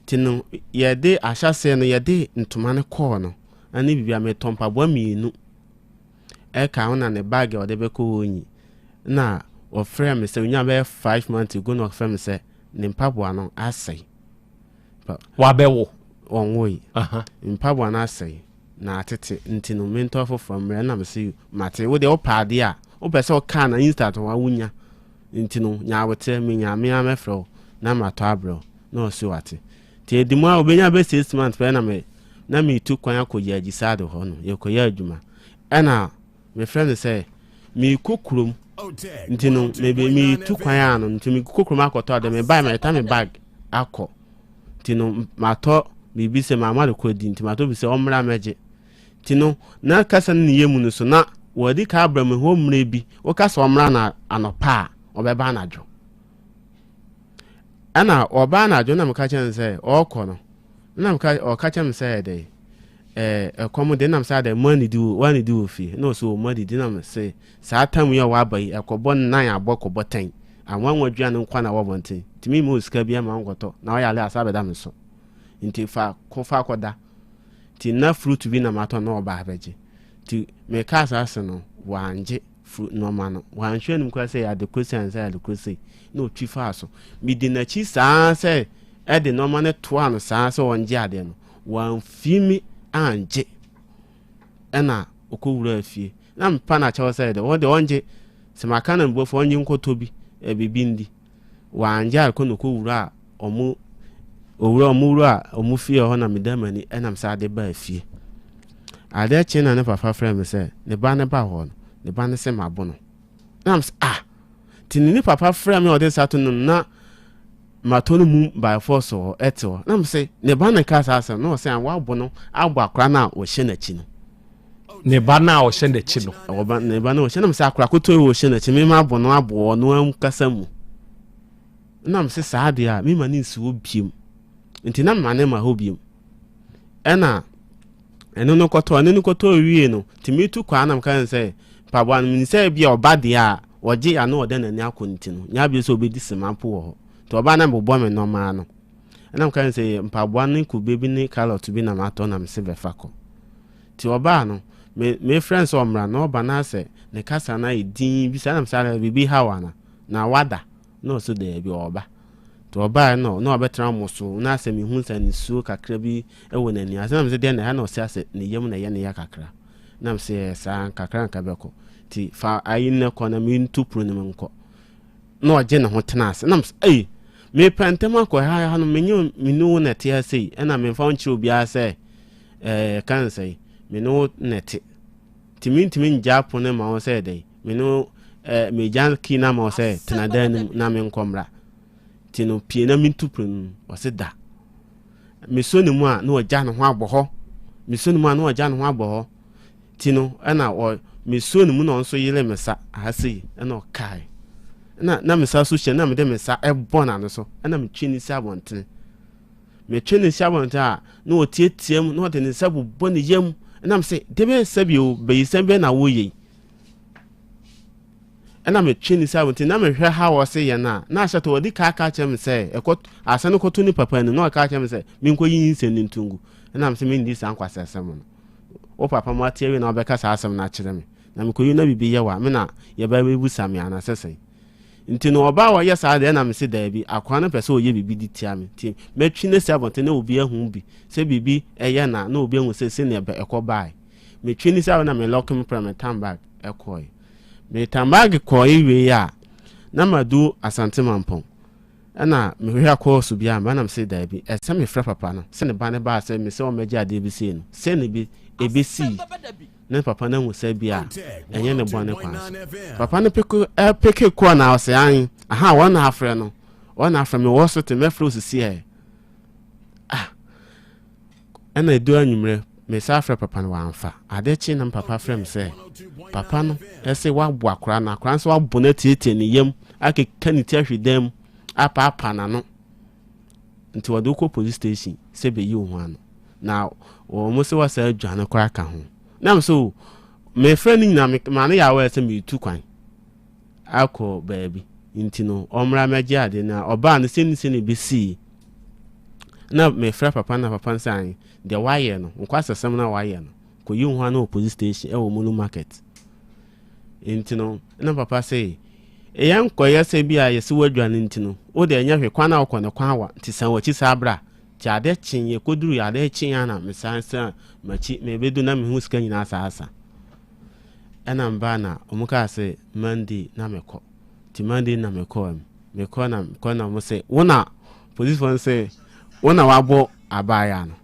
nti no yɛde ahyɛseɛ no yɛde ntoma no kɔɔ no ɛne biribi a metɔ mpaboa mmienu ɛka ho na ne bag a ɔde bɛkɔ hɔ nyi na ɔfrɛ me sɛ onya bɛyɛ 5 months ago na ɔfrɛ me sɛ ne mpaboa no asɛe. Wabɛwo? Ɔnwoe. Mpaboa no asɛe na atete nti no mentɔ foforɔ mmerɛ na mese mate. Wo deɛ wopɛ adeɛ a wopɛ sɛ wokaa na instant wa wonya nti no nya aboterɛ menya me ara mɛfrɛ wo na matɔ abrɛ wo na ɔse wate. Nti ɛdi mu a wobɛnya bɛ 6 months pɛ na me na metu kwan akɔ Gyaagyisaade hɔ no yɛkɔyɛ adwuma ɛna mefrɛ no sɛ meekɔ kurom nti no mebe metu kwan a no nti mekɔ kurom akɔtɔ adeɛ mebae mɛta me bag akɔ nti no matɔ biribi sɛ maama de kɔ di nti matɔ bi sɛ ɔmmra mɛgye nti no na kasa no ne yɛ mu no so na wɔde ka abra me hɔ mmerɛ bi woka sɛ ɔmmra na anɔpa a ɔbɛba anadwo ɛna ɔba anadwo na meka kyerɛ no sɛ ɔrekɔ no na meka ɔka kyerɛ me sɛ ɛdɛ ɛɛ ɛkɔm de nam sɛ adɛ mo anidi wɔ wanidi wɔ fie na ɔsɛ wɔ mo adidi na me se saa tam yi a waba yi ɛkɔbɔ 9 abɔ kɔbɔ 10 anwanwa dua no nkwa na wɔ abɔnten nti mi mu sika bi ama nkɔtɔ na ɔyɛ ale asa bɛda me so nti fa ko fa kɔda nti na fruit bi na matɔ na ɔba abɛgye nti meka saa se no wangye fruit nɔɔma no wanhwɛ anim koraa sɛ yɛ ade koro sei ansa yɛ ade koro sei na ɔtwi faa so medi n'akyi saa sɛ ɛde nɔɔma no toa no saa sɛ ɔngye adeɛ no wamfi mi angye ɛna ɔkɔwura fie na mepa no akyɛw sɛ de wɔn de ɔngye sɛ maka no mbɔfo ɔngye nkɔtɔ bi biribi ndi wangye akɔ na ɔkɔwura ɔmo owura ɔmo wura ɔmo fie hɔ na meda m'ani ɛnam sɛ ade baa fie adeɛ kye na ne papa frɛ me sɛ ne ba ne ba hɔ no ne ba ne sɛ mabo no nam sɛ ah nti ne ne papa frɛ me a ɔde nsa to no na matɔ no mu by force hɔ ɛte hɔ nam sɛ ne ba ne ka saa asɛm na ɔsɛ a wabo no abɔ akora no a ɔhyɛ n'akyi no Ne ba no a ɔhyɛ n'akyi no. Ɔba ne ba no ɔhyɛ nam sɛ akora koto yi ɔhyɛ n'akyi mema abɔ no abɔ ɔno ankasa mu nam sɛ saa deɛ a mema ne nsi hɔ biem nti na mema ne ma hɔ biem ɛna. Ɛno no kɔtɔ, ɛno no kɔtɔ wie no, nti metu kwan na meka no sɛ mpaboa no menim sɛ bi a ɔba deɛ a ɔgye ano ɔda n'ani akɔ ne ti no, nyɛ abie sɛ ɔbɛdi sima mpo wɔ hɔ. Nti ɔba na mebobɔ me nɔɔma no. Ɛna meka no sɛ mpaboa ne kube bi ne carrot bi na matɔ na mese bɛfa kɔ. Nti ɔbaa no, me mefrɛ no sɛ ɔmmra na ɔba na asɛ ne kasa no ayɛ dinn bi saa na mesɛ adɛn biribi ha wo ana? Na wada? Na ɔse daabi ɔɔba. Nti ɔbaeɛ no na ɔbɛtena mo so na asɛ mehu sɛ nisuo kakra bi wɔ n'ani ase na mesɛ deɛ na ɛha na ɔse asɛ ne yam na ɛyɛ ne ya kakra na mesɛ ɛyɛ saa nkakra nka bɛkɔ nti fa ayi no kɔ na mentu pono no mu nkɔ na ɔgye ne ho tena ase na mesɛ ei mepɛ ntɛm akɔ ha ha no menye mene wo na ɛte ha sei ɛna memfa wo nkyerɛ obiara sɛ ɛɛ ka nsɛe mene wo na ɛte nti mentumi ngya pono ma wo sɛ dɛn Me ne wo eh, megya key no ama wo sɛ tena dan no mu na menkɔ mmra. Nti no pie na mentu pono no mu. Ɔse da. Mesɔ ne mu a na ɔgya ne ho abɔ hɔ. Mesɔ ne mu a na ɔgya ne ho abɔ hɔ. Nti no ɛna ɔ mesɔ ne mu na ɔnso yere me sa aha sei ɛna ɔkae. Ɛna na me sa so hyɛ na mede me sa ɛbɔ n'ano so ɛna metwe ne si abɔntene. Metwe ne si abɔntene a na ɔteatea mu na ɔde ne nsa bobɔ ne yam ɛna mese de bɛyɛ sɛ bio bayisɛm bɛn na woyɛ yi. Ɛna metwe ne sɛ nti na mehwɛ ha wɔ se yɛ no a na ahyɛ to wɔde kaa ka kyerɛ me sɛ ɛkɔ asɛ no kɔto ne papa anim na ɔka kyerɛ me sɛ menkɔ yi nsɛm no nto ngu ɛna me sɛ mendi saa nkwasasɛm no wo papa mu ate awie na wobɛka saa asɛm no akyerɛ me na mekɔyi na biribi yɛ wa me na yɛbɛ bɛbusa me anasɛ sɛn nti no ɔbaa wɔyɛ saa deɛ ɛna me se daabi akoa no pɛ sɛ ɔyɛ biribi de tia me nti mɛtwi no si abɔnten na obi ahu bi sɛ biribi ɛyɛ na na obi ahu sɛ sɛnea ɛkɔ bae Metwe ne sɛ na me lɔke me pra me tan bag kɔe. Me tan bag kɔe wiei a, na madu Asante Mampɔn. Ɛna mehwehwɛ akɔɔso bi amba na mese daabi, ɛsɛ mefrɛ papa no sɛ ne ba no baa sɛ mesɛ ɔmmɛgye adeɛ bi sei no, sɛ ne bi ɛbɛsii ne papa no ahu sɛ bi a ɛnyɛ ne bɔne kwan so. Papa no peke peke kɔɔ na ɔsɛ an, aha wɔn na afrɛ no, wɔn na afrɛ me wɔ so te mɛfrɛ osisi ɛ. Ah, Ɛna ɛduru anwummerɛ, mesan frɛ papa no wamfa. Adeɛ kyee na me papa frɛ me sɛ, papa no se wabo akwadaa no, akwadaa no nso wabo no atiatia ne yam, akeka ne ti ahwe dan mu, apaapaa n'ano. Nti wɔde wo kɔ police station sɛ bɛyi wo ho ano. Na wɔn se wasa adwane koraa ka ho. Na me so, mefrɛ no nyinaa, me ma no yɛ aware sɛ meretu kwan akɔ baabi. Nti no, ɔmmra mmɛgye ade. Na ɔbaa no sɛni sɛni bɛsii. Na mefrɛ papa na papa no sɛ ae, deɛ wayɛ no, nkwasasɛm no a wayɛ no, kɔyi wo ho ano wɔ police station ɛwɔ Mulu market. Nti no, na papa sɛ, ɛyɛ nkɔyɛ sɛ bi a yɛsi wadwane nti no, wo deɛ ɛnyɛ hwee, kwan a wokɔ no kwan wa, nti san w'akyi saa bra. Nti adeɛ kye, yɛkɔduru yɛ adeɛ kye a na mesan san m'akyi, mebɛdu na mehu sika nyinaa saa asa. Ɛna mbaa na wɔn kaa sɛ Monday na mekɔ. Nti Monday na mekɔɔ mu. Mekɔ na mekɔ na wɔn sɛ, wo na Polisfoɔ no se, Wo na wabɔ abaayaa no.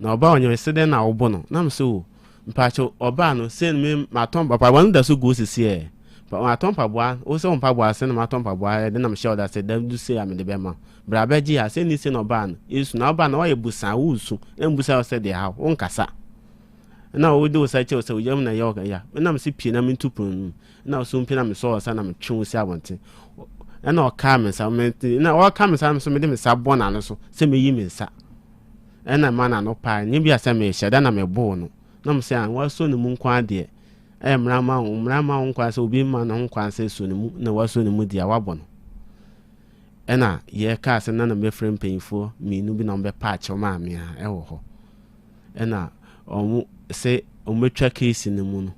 Na ɔbaa ɔnyɛ se dɛn na wobɔ no? Na me se, O, mpakyɛw, ɔbaa no, se me matɔ mpaboa no da so gu hɔ sisi ɛ. Matɔ mpaboa, wo sɛ wo mpaboa se na matɔ mpaboa ɛde na mehyɛ wo da sɛ da du sei a mede bɛma wo. Bra bɛgye ha, se ni se na ɔbaa no, esu, na ɔbaa no wayɛ busaa, woresu, na mbusa wo sɛ deɛ ɛha wo, wonkasa. Na wode wo nsa kyerɛ wo sɛ wo yam na ɛyɛ wo ya. Na me se pie na mentu pono no mu. Na ɔso mpe na mesɔɔ nsa na metwe wo si abɔnten. Ɛna ɔkaa me nsa, na ɔka me nsa no so mede me nsa bɔ n'ano so sɛ meyi me nsa. Ɛna ma n'ano paa, nyɛ bi a sɛ mehyɛ da na meboo no. Na mo sɛ, wasɔ ne mu nko adeɛ. Ɛyɛ mmara ma wo, mmara ma wo nkwan sɛ obi ma ne ho kwan sɛ sɔ ne mu na wasɔ ne mu deɛ wabɔ no. Ɛna yɛkaa sɛ na na mɛfrɛ mpanyinfoɔ mmienu bi na wɔbɛpa akyɛw maa me a ɛwɔ hɔ. Ɛna wɔn sɛ wɔbɛtwa case no mu no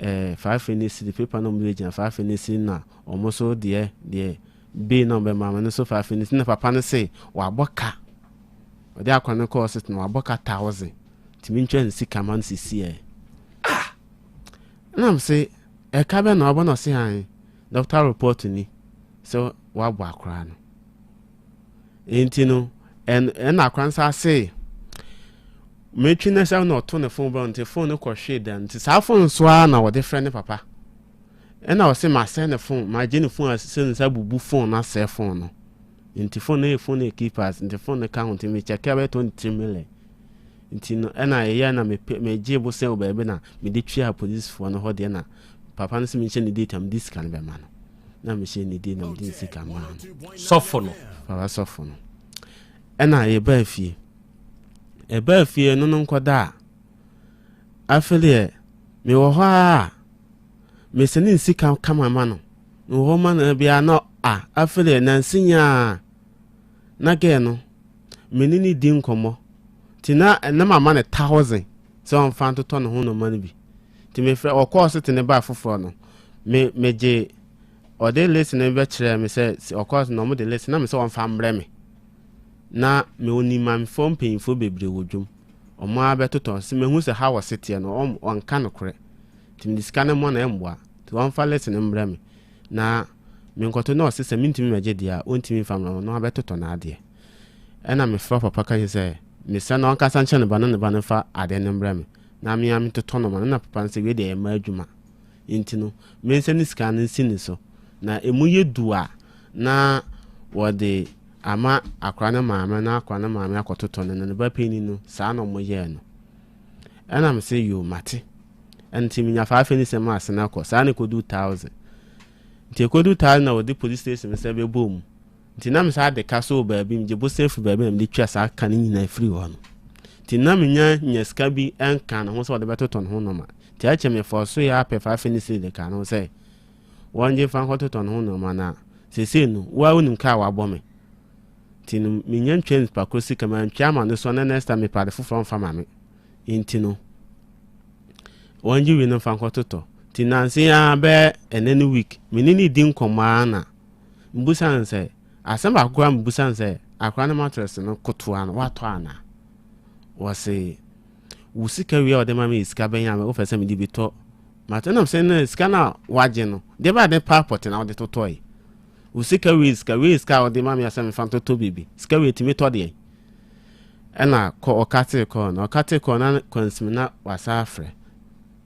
ɛɛ 5 ne cedi paper na wɔde gyina 5 ne cedi na wɔn nso deɛ deɛ bail na wɔbɛma no nso 5 ne cedi na papa no se wabɔ ka ɔde akɔ no kɔɔ sɛ na wabɔ ka 1,000 tìmi ntwa ne sika ma no sisi ɛ. Ah, ɛna mo se ɛka bɛ na wabɔ na ɔse han doctor report ni sɛ wabɔ akora no nti no ɛna akora no sa ase metwi ne sɛ na ɔto ne phone bɛ nti phone no kɔhwee dan nti saa phone so ara na wɔde frɛ ne papa ɛna ɔse masɛ ne phone magye ne phone asɛ ne nsa bubu phone no asɛ phone no nti phone no yɛ phone no yɛ keypads nti phone no ka ho nti mekyɛkɛ bɛyɛ 23 million nti no ɛna ɛyɛ na mepɛ megye bosea wɔ baabi na mede tua polisifoɔ no hɔ deɛ na papa no sɛ menhyɛ ne date a mede sika no bɛma no na mehyɛ ne date na mede ne sika maa no. Sɔfo no. Papa sɔfo no ɛna yɛbaa fie ɛbaa fie no no nkɔda a. Afei deɛ mewɔ hɔ ara a, mesɛne ne sika kama ma no. Mewɔ hɔ ma no biara na a afei deɛ nansi nyaa na gɛɛ no me ne ne di nkɔmmɔ. Nti na na mama no thousand sɛ ɔmfa ntotɔ ne ho nnoɔma no bi. Nti mefrɛ ɔkɔɔ so te ne baa foforɔ no me megye ɔde list no bɛkyerɛɛ me sɛ ɔkɔɔ so na ɔmo de list na me sɛ ɔmfa mbrɛ me. Na me onim mamefoɔ mpanyinfoɔ bebree wɔ dwom. Ɔmo ara bɛtotɔ sɛ mehu sɛ how ɔse teɛ no ɔm ɔnka nokorɛ nti mede sika no mɔ no ɛmboa nti ɔmfa list no mbrɛ me na menkɔtɔ na ɔse sɛ mentumi mɛgye deɛ a ɔntumi mfa mbrɛ me ɔno abɛtotɔ n'adeɛ ɛna mefrɛ papa ka kyerɛ sɛ mesrɛ no ɔnkasa nkyerɛ ne ba na ne ba no mfa adeɛ no mbrɛ me na me ara mentotɔ no ma no na papa no sɛ wei deɛ ɛyɛ mmaa adwuma nti no mensa ne sika no nsi ne so na emu yɛ du a na wɔde ama akora no maame na akora no maame akɔtotɔ no na ne ba panyin no saa na wɔyɛɛ no ɛna me sɛ yoo mate ɛnti menya faafe ne sɛm asena kɔ saa na ɛkɔdu thousand nti ɛkɔdu thousand na wɔde police station sɛ bɛbɔ mu Nti na mesan de ka so wɔ baabi, megye bosea firi baabi na mede twa saa ka no nyinaa firi hɔ no. Nti na menya nya sika bi nka ne ho sɛ ɔde bɛtotɔ ne ho nnoɔma. Nti akyɛ mefɔɔ so yɛ apɛ 500 cedi de kaa ne ho sɛ wɔngye mfa nkɔtotɔ ne ho nnoɔma na seesei no wo ara wonim ka a wabɔ me. Nti no menya ntwa nipa koro sika mantwa ama no so na next time mepɛ ade foforɔ mfa ma me. Nti no wɔngye wei no mfa nkɔtotɔ. Nti nanse yi ara bɛyɛ ɛnɛ ne week me ne no redi nkɔmmɔ ara na Mebisa no sɛ, asɛm baako koraa mebisa no sɛ, akwadaa no mattress no kotoa no, watɔ anaa? Wɔse, wo sika wie a wɔde ma me yɛ sika bɛn a wofɛ sɛ mede bi tɔ mattress? Ɛna mesɛ, no sika no a wagye no, deɛ bɛyɛ ade paa pɔte na wode totɔe. Wo sika wie sika wie sika a wode ma me sɛ mefa ntotɔ biribi. Sika wie tumi tɔ deɛ. Ɛna kɔ ɔkate kɔɔ na ɔkate kɔɔ na kwansimi na wasa afrɛ.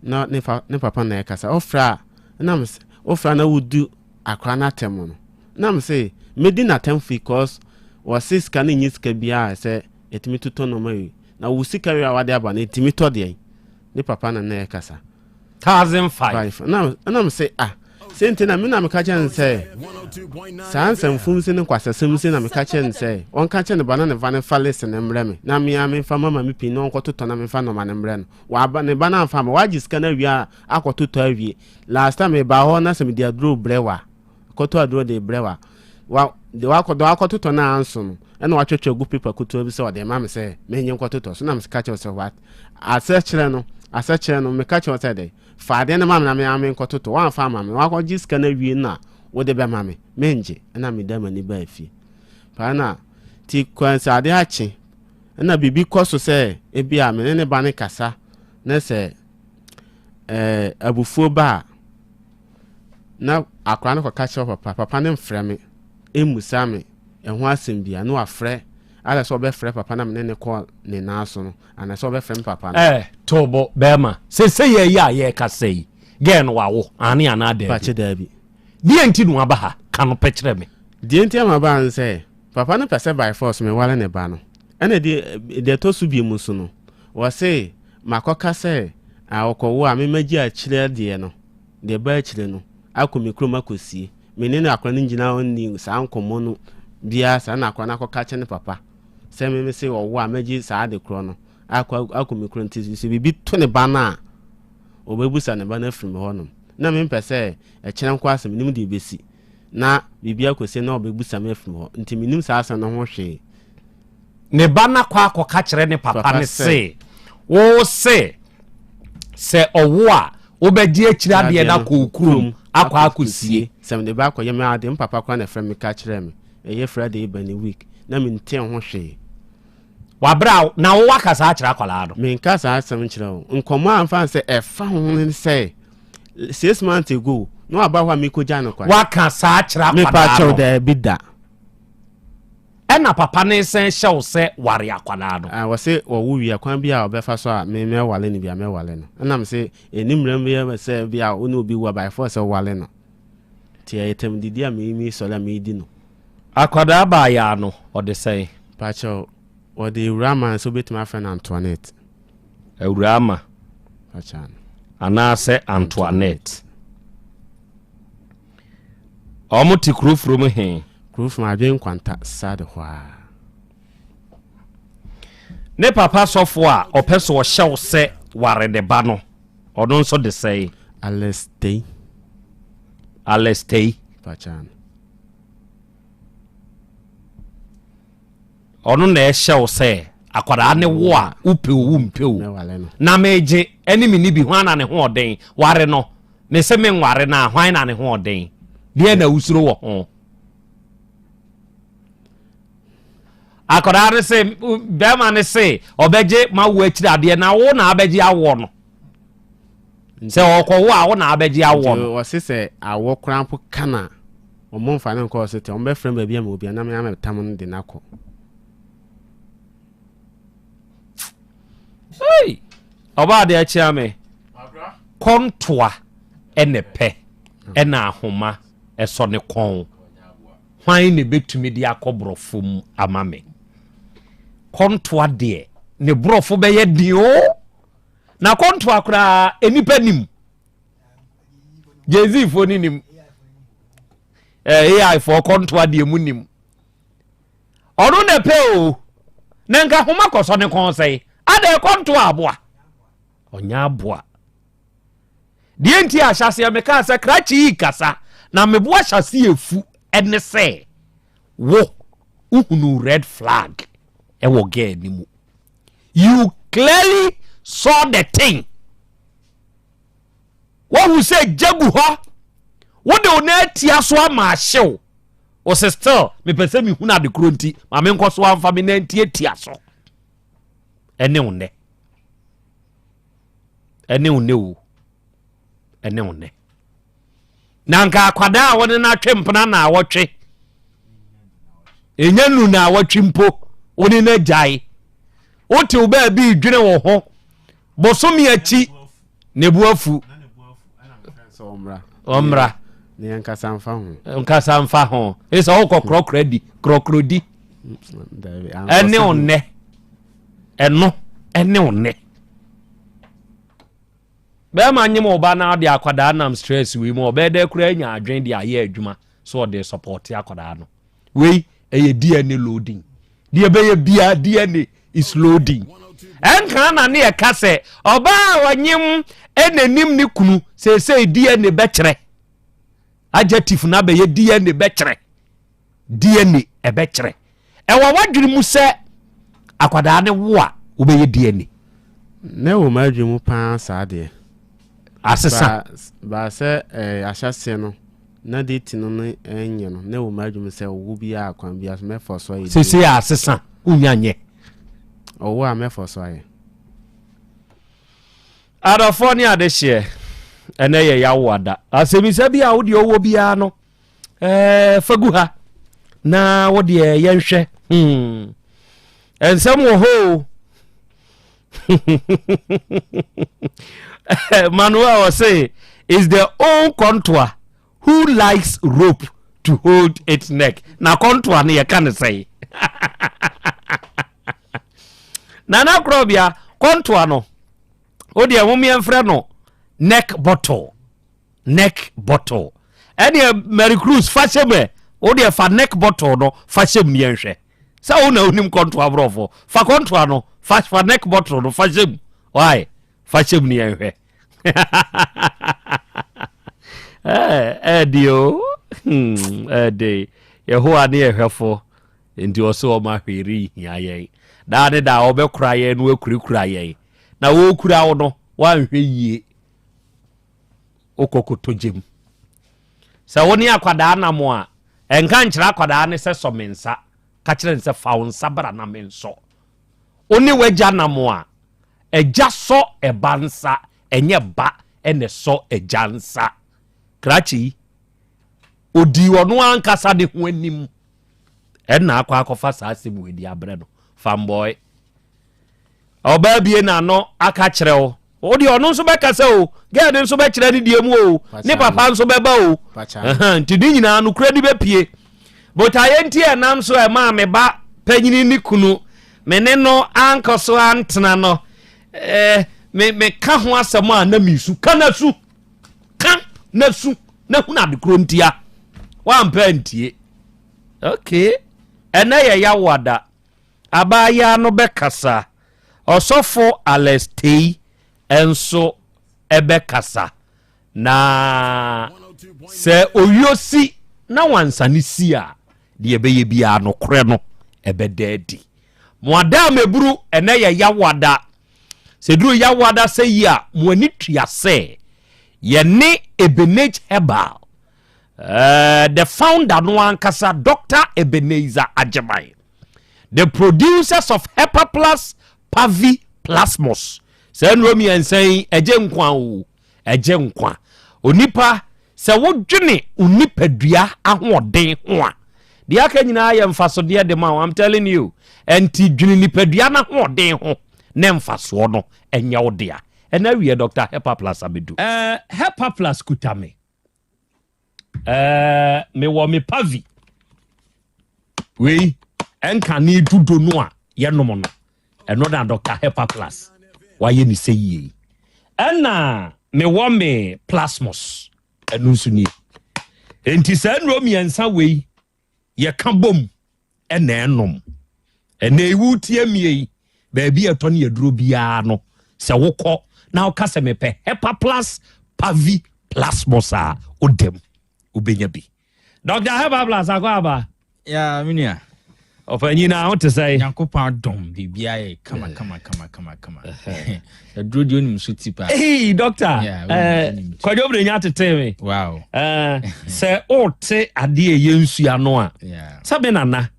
Na ne fa ne papa na ɛkasa. Ɔfrɛ a ɛna mesɛ, wofrɛ a na wodu akora no atɛm no na me se medi n'atɛm fi cause wɔse sika no nyɛ sika biara a sɛ ɛtumi totɔ nneɛma yi na wo sika yi a wade aba no ɛtumi tɔ deɛn ne papa na na ɛkasa 1005 na na me se ah sɛ nti na me na meka kyerɛ no sɛ saa nsɛmfom se ne nkwasasɛm se na meka kyerɛ no sɛ ɔnka kyerɛ ne ba na ne va no fa list no mmerɛ me na mea memfa mama me pii na ɔnkɔtotɔ na memfa nɔma no mmerɛ no waba ne ba no amfa ma wagye sika no awie a akɔtotɔ awie Last time mebaa hɔ na sɛ mede aduro brɛ wa kɔtɔ aduro de brɛ wa wa de wakɔ de wakɔtotɔ no anso no ɛna watwatwa gu paper ketewa bi sɛ ɔde ma me sɛ menye nkɔtotɔ so na meka kyerɛ sɛ what asɛ kyerɛ no asɛ kyerɛ no meka kyerɛ sɛ dɛ fa adeɛ no ma me na me ame nkɔtotɔ wamfa ama me wakɔgye sika no awie na wode bɛma me mengye ɛna meda m'ani baa fie paa na ti kwan sɛ adeɛ akye ɛna biribi kɔ so sɛ ebi a me ne ne ba ne kasa na sɛ ɛɛ abufuo ba a, na akwadaa no kɔka kyerɛ papa, papa no mfrɛ me mmusa me ɛho asɛm bia, na wafrɛ ayɛ sɛ ɔbɛfrɛ papa na me ne ne kɔ ne nan so no, anaa sɛ ɔbɛfrɛ me papa no. Ɛɛ tobo bɛrima, sese yɛ yi a yɛrekasa yi, gɛɛ no wawo, aane anaa daabi? Pakyɛ daabi. Deɛ nti na waba ha, ka no pɛ kyerɛ me. Deɛ nti a maba ha ne sɛ, papa no pɛ sɛ by force meware ne ba no, ɛna deɛ deɛ ɛtɔ so biom nso no, wɔse Makɔka sɛ, Ah, ɔkɔwo a, me mɛgye akyire deɛ no, deɛ ɛba akyire no, akɔ me kurom akɔsie. Me ne akwadaa no ngyina hɔ nni saa nkɔmmɔ no biara saa na akwadaa no akɔka akyerɛ ne papa sɛ me mese ɔwo a mɛgye saa ade korɔ no akɔ akɔ me kurom nti sɛ biribi to ne ba no a ɔbɛbusa ne ba no afiri me hɔnom. Na mempɛ sɛ ɛkyerɛ nko asɛm menim deɛ ɛbɛsi na biribi akɔsi na ɔbɛbusa me afiri me hɔ nti menim saa asɛm no ho hwee. Ne ba no akɔ akɔka kyerɛ ne papa no se, Wo se sɛ ɔwo a, wobɛgye akyiri adeɛ no akɔ wo kurom akɔ akɔsie. Sɛ mede ba akɔyɛ me ade, me papa koraa na ɛfrɛ me ka kyerɛɛ me. Ɛyɛ Friday ba ne week, na mentee ho hwee. Wabrɛ a, na wo waka saa akyerɛ akwadaa no? Menka saa asɛm nkyerɛ wo. Nkɔmmɔ a mfa no sɛ ɛfa ho ne sɛ, six months ago, na waba hɔ a mekɔgya no kwan. Waka saa akyerɛ akwadaa no? Mepa kyɛw, daabi da. Ɛna papa no resan hyɛ wo sɛ ware akwadaa no. Ah, wɔse wɔwo wie a, kwan bi a ɔbɛfa so a me mɛwale no bi a mɛwale no. Ɛna mese ɛni mmara mu yɛ sɛ bi a wo ne obi wo a by force sɛ wowale no. Nti ɛyɛ tɛm didi a me me sɔre a medi no. Akwadaa baayaa no, ɔde sɛn? Pakyɛw, wɔde Awuraa ma sɛ wobɛtumi afrɛ no Antoinette. Awuraa ma. Pakyɛw. Anaasɛ Antoinette. Ɔmo te kuro from he? Kuro from Adwen Nkwanta side hɔ aa. Ne papa sɔfo a ɔpɛ sɛ ɔhyɛ wo sɛ. ware ne ba no. Ɔno nso de sɛe. Alex Tei. Alex Tei. Pachan. Ɔno na ɛhyɛ wo sɛ akwadaa ne wo a wopɛ o wompɛ o na megye ɛne me ni bi hwan na ne ho ɔden ware no me se menware no a hwan na ne ho ɔden deɛ na wosuro wɔ ho akwadaa no se bɛrima no se ɔbɛgye ma wo akyiri adeɛ na wo na abɛgye awoɔ no sɛ ɔkɔwo a wo na abɛgye awoɔ no. Wɔse sɛ awɔ koraa mpo ka na wɔn mfa no nkɔ hospital wɔn bɛfrɛ baabi ama obi anam ama tam no de no akɔ. Hey! Ɔbaa de akyia me kɔntoa ɛna pɛ ɛna ahoma ɛsɔ ne kɔn. Hwan na ɛbɛtumi de akɔ borɔfo mu ama me? Kɔntoa deɛ, ne borɔfo bɛyɛ den o. Na kɔntoa koraa, nnipa nim. Jay-Z foɔ no nim. Eh, AI foɔ kɔntoa deɛ mu nim. Ɔno na ɛpɛ o. Na nka homa kɔsɔ ne kɔn sɛe. Ada kɔntoa aboa. Ɔnyɛ aboa. Deɛ nti a ahyɛaseɛ mekaa sɛ krakye yi kasa na mebo ahyɛaseɛ efu ɛne sɛ wo wohunu red flag ɛwɔ girl no mu. You clearly saw the thing. Wohu sɛ gya gu hɔ wode wo nan atia so ama ahyew. Wo sɛ still mepɛ sɛ mehunu ade korɔ nti ma menkɔ so amfa me nan ntiatia so. Ɛne wo nnɛ. Ɛne wo nnɛ o ɛne wo nnɛ na nka akwadaa a wɔne no atwe mpena na awɔtwe ɛnya nu na awɔtwe mpo wo ne no agyae wote wo baabi dwene wo ho bosome akyi ne bo afu ɔmmra nkasa mfa ho ɛsɛ wokɔ korɔkorɔ di korɔkorɔ di ɛne wo nnɛ ɛno ɛne wo nnɛ bɛrima nyem wo ba na ɔde akwadaa nam stress wei mu ɔbɛyɛ dɛ koraa anya adwene de ayɛ adwuma so ɔde sɔpɔte akwadaa no wei ɛyɛ DNA loading deɛ ɛbɛyɛ biara DNA is loading ɛnka na ne ɛka sɛ ɔbaa a ɔnyem ɛna ne kunu seesei DNA bɛkyerɛ adjective no abɛyɛ DNA bɛkyerɛ DNA ɛbɛkyerɛ. Ɛwɔ w'adwene mu sɛ akwadaa ne wo a wobɛyɛ DNA? Na ɛwɔ m'adwene mu paa saa deɛ. Asesa. Baa sɛ eh, ahyɛseɛ no na date no no ɛnyɛ no na ɛwɔ m'adwene mu sɛ ɔwo biara kwan biara so mɛfɔ so ayɛ. Sese a asesa wonya nyɛ. Ɔwo a mɛfɔ so ayɛ. Adɔfoɔ ne adehyeɛ ɛnɛ yɛ yawo ada asɛmisa bi a wodeɛ ɔwɔ biara no ɛɛ fa gu ha na wo deɛ yɛnhwɛ hmm. Nsɛm wɔ hɔ o. Manuel ɔse is the own contour who likes rope to hold its neck. Na contour no yɛka ne sɛe. Nana korɔbea contour no wo deɛ momeɛmfrɛ no neck bottle. Neck bottle ɛdeɛ Mary Cruz fa hyɛ mu ɛ wo deɛ fa neck bottle no fa hyɛ mu yɛnhwɛ sɛ wo na wonim kɔntoa borɔfo fa kɔntoa no fa fa neck bottle no fa hyɛ mu why fa hyɛ mu yɛnhwɛ ɛɛde o ɛɛde Yehowa ne yɛhwɛfo nti ɔsɛ ɔma hwee renhia yɛn daa ne daa ɔbɛkora yɛn no akurakura yɛn na wɔkura wo no woanhwɛ yie wokɔ kɔtɔ gyam. Sɛ wo ne akwadaa nam a, ɛnka nkyerɛ akwadaa no sɛ sɔ me nsa. Ka kyerɛ no sɛ fa wo nsa bra na mensɔ. Wo ne w'agya nam a, agya sɔ ɛba nsa, ɛnyɛ ba na ɛsɔ agya nsa. Krakye yi, ɔdii ɔno ankasa ne ho anim ɛna akɔ akɔfa saa asɛm wei de abrɛ no. Fanboy. Ɔbaa bie n'ano aka kyerɛ wo. Wo deɛ ɔno nso bɛkasa o, girl no nso bɛkyerɛ ne deɛ mu o, ne papa nso bɛba o. Nti ne nyinaa nokorɛ ni bɛpie. Botaeɛ nti a ɛnam so a ɛmaa me ba panyini ne kunu me ne no ankɔ so antena no, eh, me meka ho asɛm a na mesu. Ka na su. Ka na su na hunu adekorɔ ntia. Woampɛ antie. Okay. Ɛnɛ yɛ yawoada. Abaayaa no bɛkasa. Ɔsɔfo Alex Tei nso ɛbɛkasa. Na sɛ owuo si na wansane si a, deɛ ɛbɛyɛ biara nokorɛ no ɛbɛda adi. Mo ada a mɛburu ɛnɛ yɛ Yawoada. Sɛ duru Yawoada sɛ yi a, mo ani tua sɛ yɛne Ebenage Herbal, uh, the founder no ankasa Dr. Ebenezer Agyeman, the producers of Hepaplus Pavi Plasmos. Saa nnuro mmiɛnsa yi ɛgye nkwa o, ɛgye nkwa. Onipa sɛ wodwene wo nipadua ahoɔden ho a, deɛ aka nyinaa yɛ mfasodeɛ de ma wo. I'm telling you. Ɛnti dwene nipadua no ahoɔden ho ne mfasoɔ no ɛnyɛ wo dea. Ɛna awie Dr. Hepaplus abɛdu. Eh, Hepaplus kuta me. Eh, mewɔ me pavi. Wei, ɛnka ne dudo no a yɛnom no. Ɛno na Dr. Hepaplus wayɛ ne sɛ yie yi. Ɛna mewɔ me plasmos. Ɛno nso nie. Enti saa nnuro mmiɛnsa wei yɛka bom ɛna ɛnom. Ɛna ewu tie mie yi, baabi a ɛtɔ ne aduro biara no, sɛ wokɔ na woka sɛ mepɛ Hepaplus Pavi Plasmos a, wodam wobɛnya bi. Dr. Hepaplus akɔ aba. Ya, me nua. Ɔpanyin na ho te sɛ. Nyankopɔn adom biribiara yɛ kama kama kama kama kama. Aduro deɛ onim so ti paa. Hey, doctor. Eh, Kwadwo bere nya tete me. Wow. Eh, sɛ wote adeɛ ɛyɛ nsu ano a. Sɛ me nana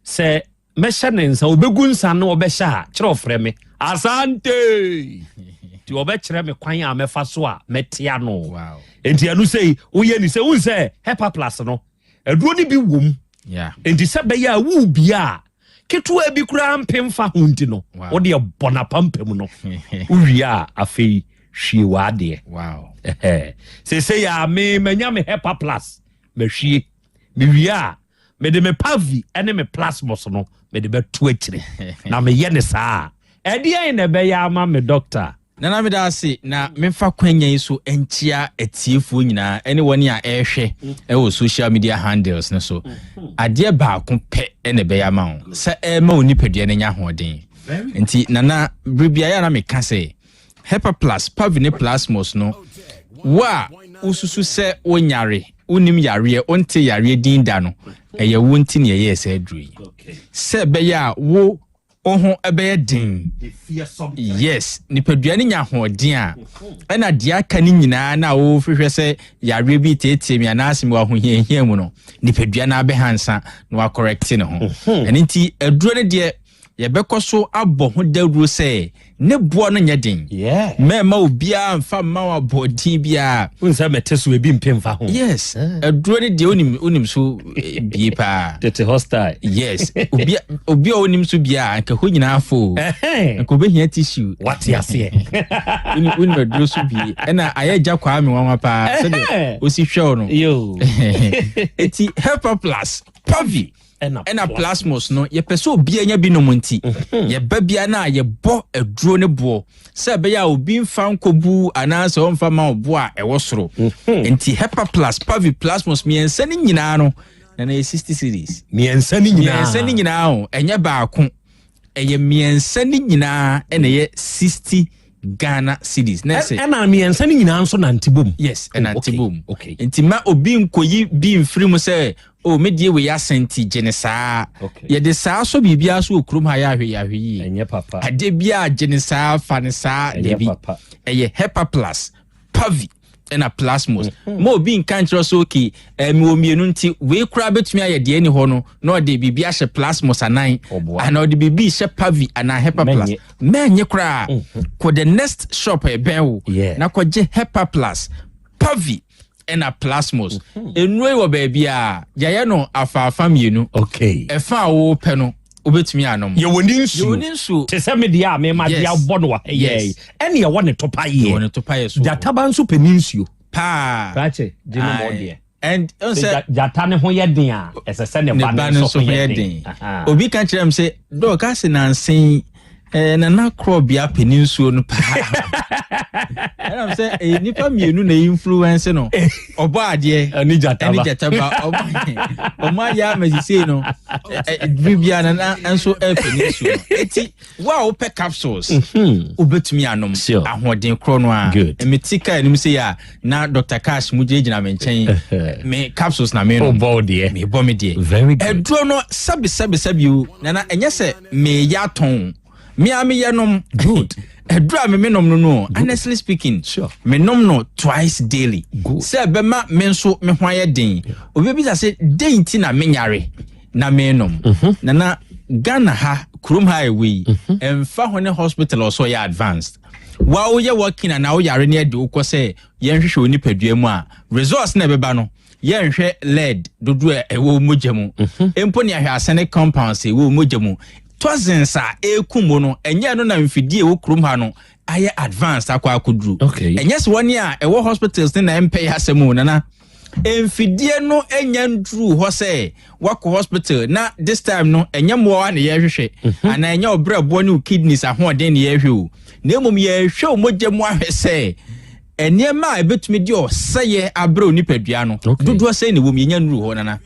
sɛ mɛhyɛ ne nsa obɛgu nsa no ɔbɛhyɛ a kyerɛ ɔfrɛ me asante nti ɔbɛkyerɛ me kwan a mɛfa so a mɛte ano. Wow. Nti ɛno sɛ woyɛ ni sɛ wohu sɛ hepaplus no Aduro no bi wom. Enti sɛ bɛyɛ a wobia a, ketewa bi koraa mpe mfa ho nti no, wode bɔ n'apampam no. Wowie a, afei hwie w'adeɛ. Seesei a me manya me Hepa Plus, mahwie. Mewie a, mede me Pavi ne me Plasmos no, mede bɛto akyire. Na meyɛ ne saa a, ɛdeɛn na ɛbɛyɛ ama me dɔkta? Nana meda ase na memfa kwanya yi so nkyia atiefoɔ nyinaa ɛne wɔn a ɛrehwɛ ɛwɔ social media handles no so. Adeɛ baako pɛ ɛna ɛbɛyɛ ama wo sɛ ɛrema wo nipadua no anya ahoɔden. Nti Nana bere biara na meka sɛ Hepa Plus, Pavi ne Plasmos no wo a wosusu sɛ wonyare, wonim yareɛ, wonte yareɛ din da no, ɛyɛ wo nti na yɛyɛɛ saa aduro yi. Sɛ ɛbɛyɛ a wo wo ho bɛyɛ den. Yes, nipadua no nya ahoɔden a, ɛna deɛ aka no nyinaa na wohwehwɛ sɛ yareɛ bi teetee me anaasɛ mewɔ ahohiahia mu no, nipadua no abɛha nsa na wakɔrɛkte ne ho. Mhm. Ɛno nti aduro no deɛ yɛbɛkɔ so abɔ ho dawuro sɛ ne boɔ no nyɛ den. Mɛmma obiara mfa mma wo aboɔden biara. Wohu sɛ mete so ebi mpe mfa ho. Yes, aduro no deɛ wonim wonim so eh, bie paa. Tete hɔ style. Yes, obi obi a wonim so bie a nka hɔ nyinaa fo. Nka obehia tissue. Wate aseɛ. Wonim wonim aduro so bie. Ɛna ayɛ gya kwaa me nwanwa paa sɛdeɛ osi hwɛ wo no. Yo. Eti Helper Plus, Pavi. ɛna plasmos no yɛpɛ sɛ obiara nya bi nom nti mhm. yɛba bia no a yɛbɔ aduro no boɔ sɛ ɛbɛyɛ a obi mfa nkɔbu anaasɛ ɔmfa ma ɔbo a ɛwɔ soro mhm. nti hepa plus pavi plasmos mmiɛnsa no nyinaa no na na yɛ 60 series mmiɛnsa no nyinaa mmiɛnsa no nyinaa o ɛnyɛ baako ɛyɛ mmiɛnsa no nyinaa ɛna ɛyɛ 60 Ghana cedis. Na ɛsɛ ɛna mmiɛnsa no nyinaa nso nante bom. Yes, oh, ɛnante bom. Okay. Nti ma obi nkoyi bi mfiri mu sɛ o oh, me deɛ wei asɛn nti gye ne saa. Okay. Yɛde saa so biribiara so wɔ kurom ha yɛ ahwɛ yɛ ahwɛ yie. Ɛnyɛ papa. Adeɛ biara gye ne saa fa ne saa dabi. Ɛnyɛ papa. Ɛyɛ Hepa Plus, Pavi ɛna plasmos mm-hmm. ma obi nka nkyerɛ so okay eh, mewɔ mmienu nti wei koraa bɛtumi ayɛ deɛ ɛni hɔ no na ɔde biribi ahyɛ plasmos anan anaa ɔde biribi hyɛ pavi anaa hepa plus mɛnyɛ koraa mm-hmm. kɔ the next shop ɛbɛn wo na kɔgye hepa plus pavi ɛna plasmos mm-hmm. nnuro yi wɔ baabi a yɛayɛ no afaafa mmienu ɛfa a wopɛ no wobɛtumi anom. Yɛwɔ ne nsuo. Yɛwɔ ne nsuo. Te sɛ me deɛ a mema de abɔ no wɔ ha yɛ yi. Ɛne ɛwɔ ne topa yɛ. Yɛwɔ ne topa yɛ so. Gyataba nso pɛ ne nsuo. Paa. Krakye, gye no mɔ deɛ. And sɛ gyata ne ho yɛ den a, ɛsɛ sɛ ne ba no nso ho yɛ den. Obi ka kyerɛ m sɛ, dɔɔ ka se nansen. Eh, nana korɔbea pɛ ne nsuo no paa. Ɛnam sɛ eh, nnipa mmienu na influence no. Ɔbɔ adeɛ ɛne gyataba. Ɛne gyataba. Ɔmo ayɛ ama sisei no. Bere biara nana nso ɛpɛ ne nsuo no. Eti wo a wopɛ capsules, mhm. wobɛtumi anom ahoɔden korɔ no a. Mete kaa anim sɛ yɛ a na Dr. Cash mu gyinagyina me nkyɛn. Me capsules na menom. Wobɔ wo deɛ. Mebɔ me deɛ. Very good. Aduro no sɛbi sɛbi sɛbi o. Nana ɛnyɛ sɛ meyɛ atɔn me a meyɛ nom good aduru a me menom no no honestly speaking sure. menom no twice daily sɛ ɛbɛma me nso me ho ayɛ den obi bisa sɛ dɛn nti na menyare na menom mm -hmm. nana Ghana ha kurom ha ɛwɔ yi mhm. ɛmfa ho ne hospital ɔsɔ yɛ advanced wa woyɛ working anaa woyare ne ɛde wokɔ sɛ yɛnhwehwɛ wo nipadua mu a results na ɛbɛba no yɛnhwɛ lead dodoɔ a ɛwɔ mogya mu mhm. mpo ne ahwɛ arsenic compounds a ɛwɔ mogya mu toxins a ɛrekum mu no ɛnyɛ no na mfidie ɛwɔ kurom ha no ayɛ advanced akɔ akɔduru ɛnyɛ sɛ wɔne a ɛwɔ hospitals ne na ɛmpɛ yɛ asɛm o nana mfidie no nya nduru hɔ sɛ wakɔ hospital na this time no ɛnyɛ mmoawa na yɛrehwehwɛ mhm. anaa ɛnyɛ ɔbrɛboɔ ne wo kidneys ahoɔden na yɛrehwɛ o na mmom yɛrehwɛ wo mogya mu ahwɛ sɛ nneɛma a ebetumi de ɔsɛeɛ abrɛ onipadua no dodoɔ sɛn na ɛwɔ mu yɛnya nnuru hɔ nana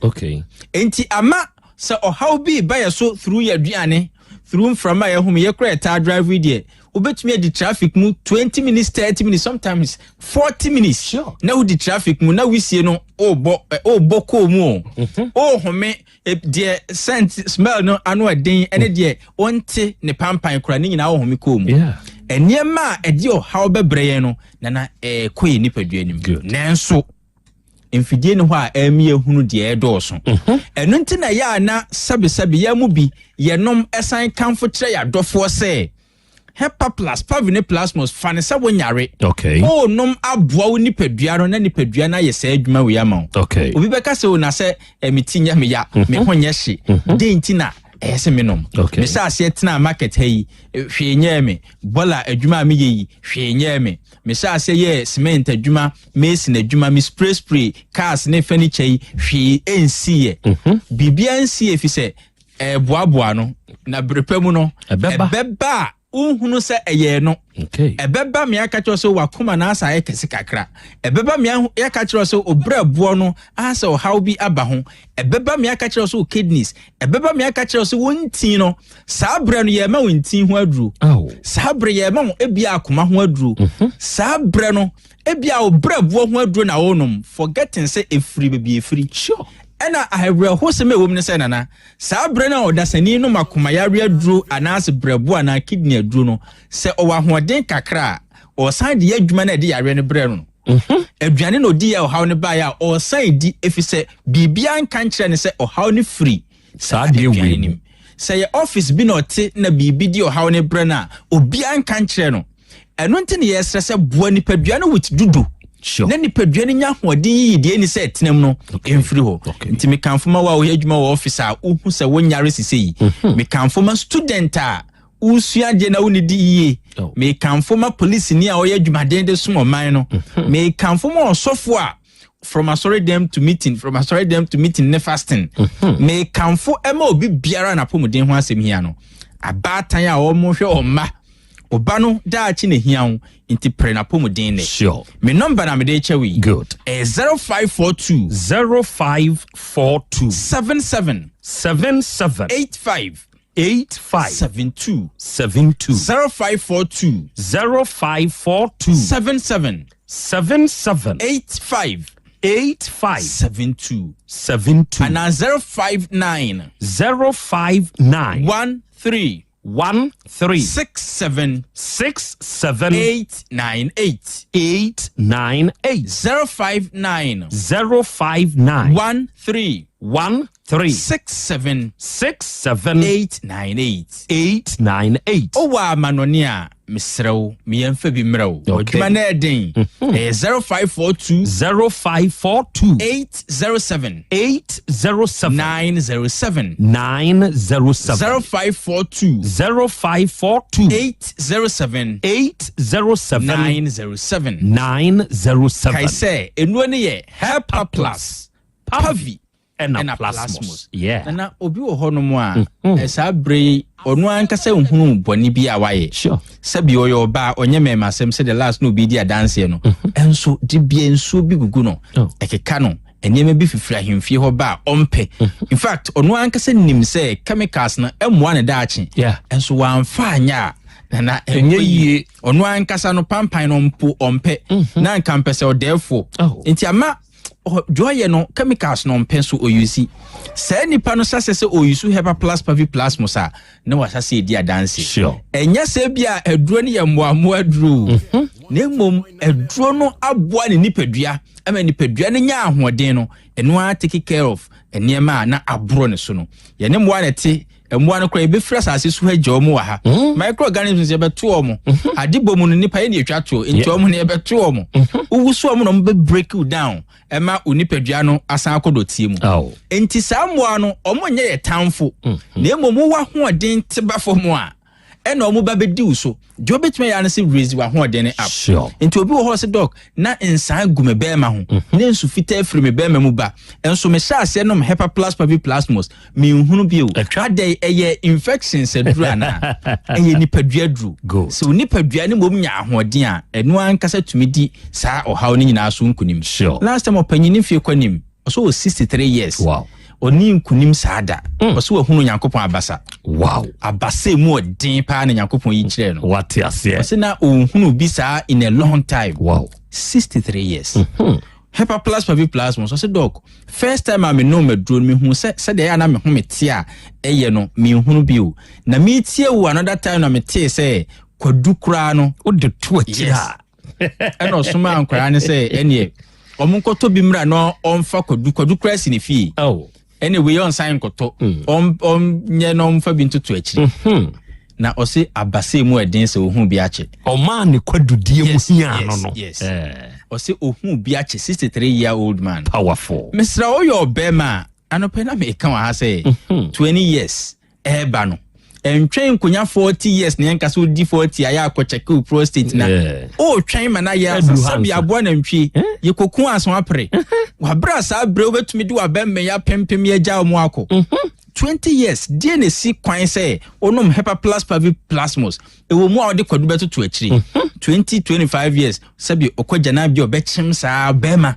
enti ama sɛ ɔhaw bi ba yɛ so through yɛ aduane through mframa a yɛhome yɛkora yɛtaa drive yi deɛ wobɛtumi adi traffic mu 20 minutes 30 minutes sometimes 40 minutes sure. na wodi traffic mu na wisie no wobɔ wobɔ kɔɔ mu o wohome mhm. deɛ scent smell no ano ɛden ɛne deɛ wonte ne pampan kora ne nyinaa wohome kɔɔ mu nneɛma a ɛde ɔhaw bɛbrɛ yɛn no nana ɛkɔ yɛ nipadua nim nanso mfidie ne hɔ a ɛmi ehunu deɛ ɛdɔɔso mhm. ɛno nti na yɛ a na sɛbesɛbe yɛn mu bi yɛnom ɛsan kamfo kyerɛ yɛ adɔfoɔ sɛ Hepa plus, Pavi ne Plasmos, fa no sɛ wonyare. Okay. Wonom aboa wo nipadua no na nipadua no ayɛ saa adwuma wei ama wo. Okay. Obi bɛka sɛ o na sɛ eh, me ti nyɛ me ya, mm -hmm. me ho nyɛ hye. Mm -hmm. Den nti na ɛyɛ sɛ menom. Okay. Mehyɛ aseɛ tenaa market ha yi, eh, hwee nyɛɛ me. Bɔla adwuma a meyɛ yi, hwee nyɛɛ me. Mehyɛ aseɛ yɛɛ cement adwuma, mason adwuma, me spray spray cars ne furniture yi, hwee ɛnsiiɛ. Mm -hmm. Biribiara nsiiɛ fi sɛ ɛreboaboa no na bere pa mu no ɛbɛba a wonhunu sɛ ɛyɛ no ɛbɛba me aka kyerɛ sɛ wakoma no asa ayɛ kɛse kakra ɛbɛba me aka kyerɛ sɛ obrɛboɔ no asɛ ɔhaw bi aba ho ɛbɛba me aka kyerɛ sɛ o kidneys ɛbɛba me aka kyerɛ sɛ wɔn ntin no saa berɛ no yɛma wo ntin ho aduro saa berɛ yɛma wo ebia akoma ho aduro mhm. saa berɛ no ebia obrɛboɔ ho aduro na wɔnom forgetting sɛ efiri baabi efiri sure Ɛna awerɛhosɛm a ɛwɔ mu ne sɛ, Nana, saa berɛ no a ɔdasani nom akomayare aduro anaase berɛbo anaa kidney aduro no, sɛ ɔwɔ ahoɔden kakra a, ɔsan de yɛ adwuma no a ɛde yareɛ no brɛ no no. Mhm. Aduane na ɔdi yɛ ɔhaw no baeɛ a, ɔsan di ɛfiri sɛ biribiara nka nkyerɛ no sɛ ɔhaw no firi saa adeɛ wei mu. Sɛ yɛ office bi na ɔte na biribi de ɔhaw no brɛ no a, obiara nka nkyerɛ no. Ɛno nti na yɛsrɛ sɛ boa nipadua no with dudu. Sure. Na nipadua no nya ahoɔden yiyi deɛ ɛni sɛ ɛtena mu no ɛmfiri hɔ. Okay. Nti mekamfo ma wo a woyɛ adwuma wɔ office a wohu sɛ wonyare sese yi. Mm-hmm. Mekamfo ma student a wosua adeɛ na wonidi yie. Oh. Mekamfo ma polisini a ɔyɛ adwumaden de som ɔman no. Mm-hmm. Mekamfo ma ɔsɔfo a from asɔre dɛm to meeting from asɔre dɛm to meeting ne fasting mm-hmm. mekamfo ɛma obi biara n'apɔmuden ho asɛm hia no abaatan a wɔn hwɛ wɔn mma ɔba no daakye na ehia wo nti pere n'apɔmuden nɛ sure me nɔmba na mede kyɛ wo yi good ɛyɛ 0542 0542 77 77 85 85 72 72 0542 0542 77 77 85 85 72 72 anaa 059 059 13 1 3 6 7 6 7 8 9 8 8 9 8 059 059 1 3 1 3 6 7 6 7 8 9 8 8 9 8 Wowɔ amanɔne a, mesrɛ wo, me yɛmfa bi mmerɛ wo. Okay. Adwuma no ɛden. Ɛyɛ 0542 0542 807 807 907 907 0542 0542 807 807 907 907 Kae sɛ, nnuro no yɛ Hepa Plus, Pavi, Ɛna plasmos. Yeah. Nana obi wɔ hɔnom a mm-hmm. saa bere yi ɔno ankasa nhunu bɔne bi a wayɛ. Sure. Sɛbi ɔyɛ ɔbaa ɔnyɛ mɛɛma asɛm sɛ the last na obi di adanseɛ no. Mm-hmm. Ɛnso de bia nsuo bi gugu no. Oh. Ɛkeka no nneɛma bi fifiri ahemfie hɔ ba a ɔmpɛ. Mm-hmm. In fact ɔno ankasa nim sɛ chemicals no ɛmmoa ne daakye. Yeah. Ɛnso wamfa anyɛ a nana ɛnyɛ yie. Ɔno ankasa no pampan no mpo ɔmpɛ. Na nka mpɛ sɛ ɔdɛɛfoɔ. Oh. Nti ama deɛ ɔyɛ no chemicals no ɔmpɛ so ɔyusi saa nipa no hyɛ sɛ ɔyusu hepa plus pavi plasmos a na wasa sɛ ɛdi adanse ɛnyɛ sɛ bi a aduro no yɛ mmoammoa aduro mhm. na mmom aduro no aboa ne nipadua ama nipadua no nya ahoɔden no ɛno ara take care of nneɛma a na aborɔ ne so no yɛne mmoa na ɛte mmoa no koraa yɛbɛfiri asase so agya wɔn wɔ ha hmm? microorganisms yɛbɛto wɔn hmm. ade bɔ mu no nipa yɛ ne yɛtwa toɔ nti wɔn no yɛbɛto wɔn hmm. wowu so wɔn na wɔn bɛ break you down ɛma onipadua no asan akɔ dɔteɛ mu oh. nti saa mmoa no wɔn nyɛ yɛ tamfo na mmom wowɔ ahoɔden te ba fam a ɛna wɔn ba bɛdi wo so deɛ wobɛtumi ayɛ ano sɛ raise w'ahoɔden no up nti obi wɔ hɔ sɛ dɔk na nsan gu me bɛrima ho mhm. na nsu fitaa firi me bɛrima mu ba nso mehyɛ aseɛ nom hepa plus pavi plasmos menhunu bio adɛn ɛyɛ infections aduru anaa ɛyɛ nipadua duru sɛ wo nipadua no mmom nya ahoɔden a ɛno ankasa tumi di saa ɔhaw no nyinaa so nkonim last time ɔpanyin ne mfie kɔ anim ɔsɛ wɔ 63 years wow. ɔne nkunim saa da mm. ɔsɛ wahunu Onyankopɔn abasa wow. abasa mu ɔden paa na Nyankopɔn yi kyerɛɛ no wate aseɛ ɔsɛ na ɔnhunu bi saa in a long time wow. 63 years mm -hmm. Hepa plus pavi plus mo ɔsɛ dɔk first time a menom aduro no mehu sɛ sɛdeɛ ɛyɛ a na me ho mete a ɛyɛ no menhunu bio na metie wo another time na metee sɛ kwadu koraa no wode to akyiri a ɛna ɔsomaa nkwadaa no sɛ ɛneɛ ɔmo nkɔtɔ bi mmra na ɔmfa kwadu kwadu koraa si ne fie oh. ɛne wei ɔnsan nkɔtɔ mm. ɔnyɛ na ɔmfa bi ntoto akyiri mm-hmm. na ɔse abasɛ mu ɛden sɛ ohun bi akyɛ ɔmaa ne kwadudie mu hia no no yes eh. ɔse ohun bi akyɛ 63 year old man powerful mesrɛ woyɛ ɔbɛrima a anɔpɛ na meka wɔ ha sɛ 20 mhm. years ɛreba no ɛntwɛn nkonya 40 years na yɛnka sɛ wodi 40 ayɛ akɔkyɛke wo prostate na ɔretwɛn ma no ayɛ asa sɛbi aboa nantwie eh? yɛkɔku aso apere mhm. waberɛ a saa berɛ wobɛtumi de wabɛmmɛ yɛ apempem yɛgya wo mu akɔ 20 mhm. years deɛ na ɛsi kwan sɛ wonom hepa plus pavi plasmos ɛwɔ mu a wɔde kwadu bɛtoto akyiri 20 25 years sɛbi ɔkɔ gyanaa bi a ɔbɛkyem saa bɛrima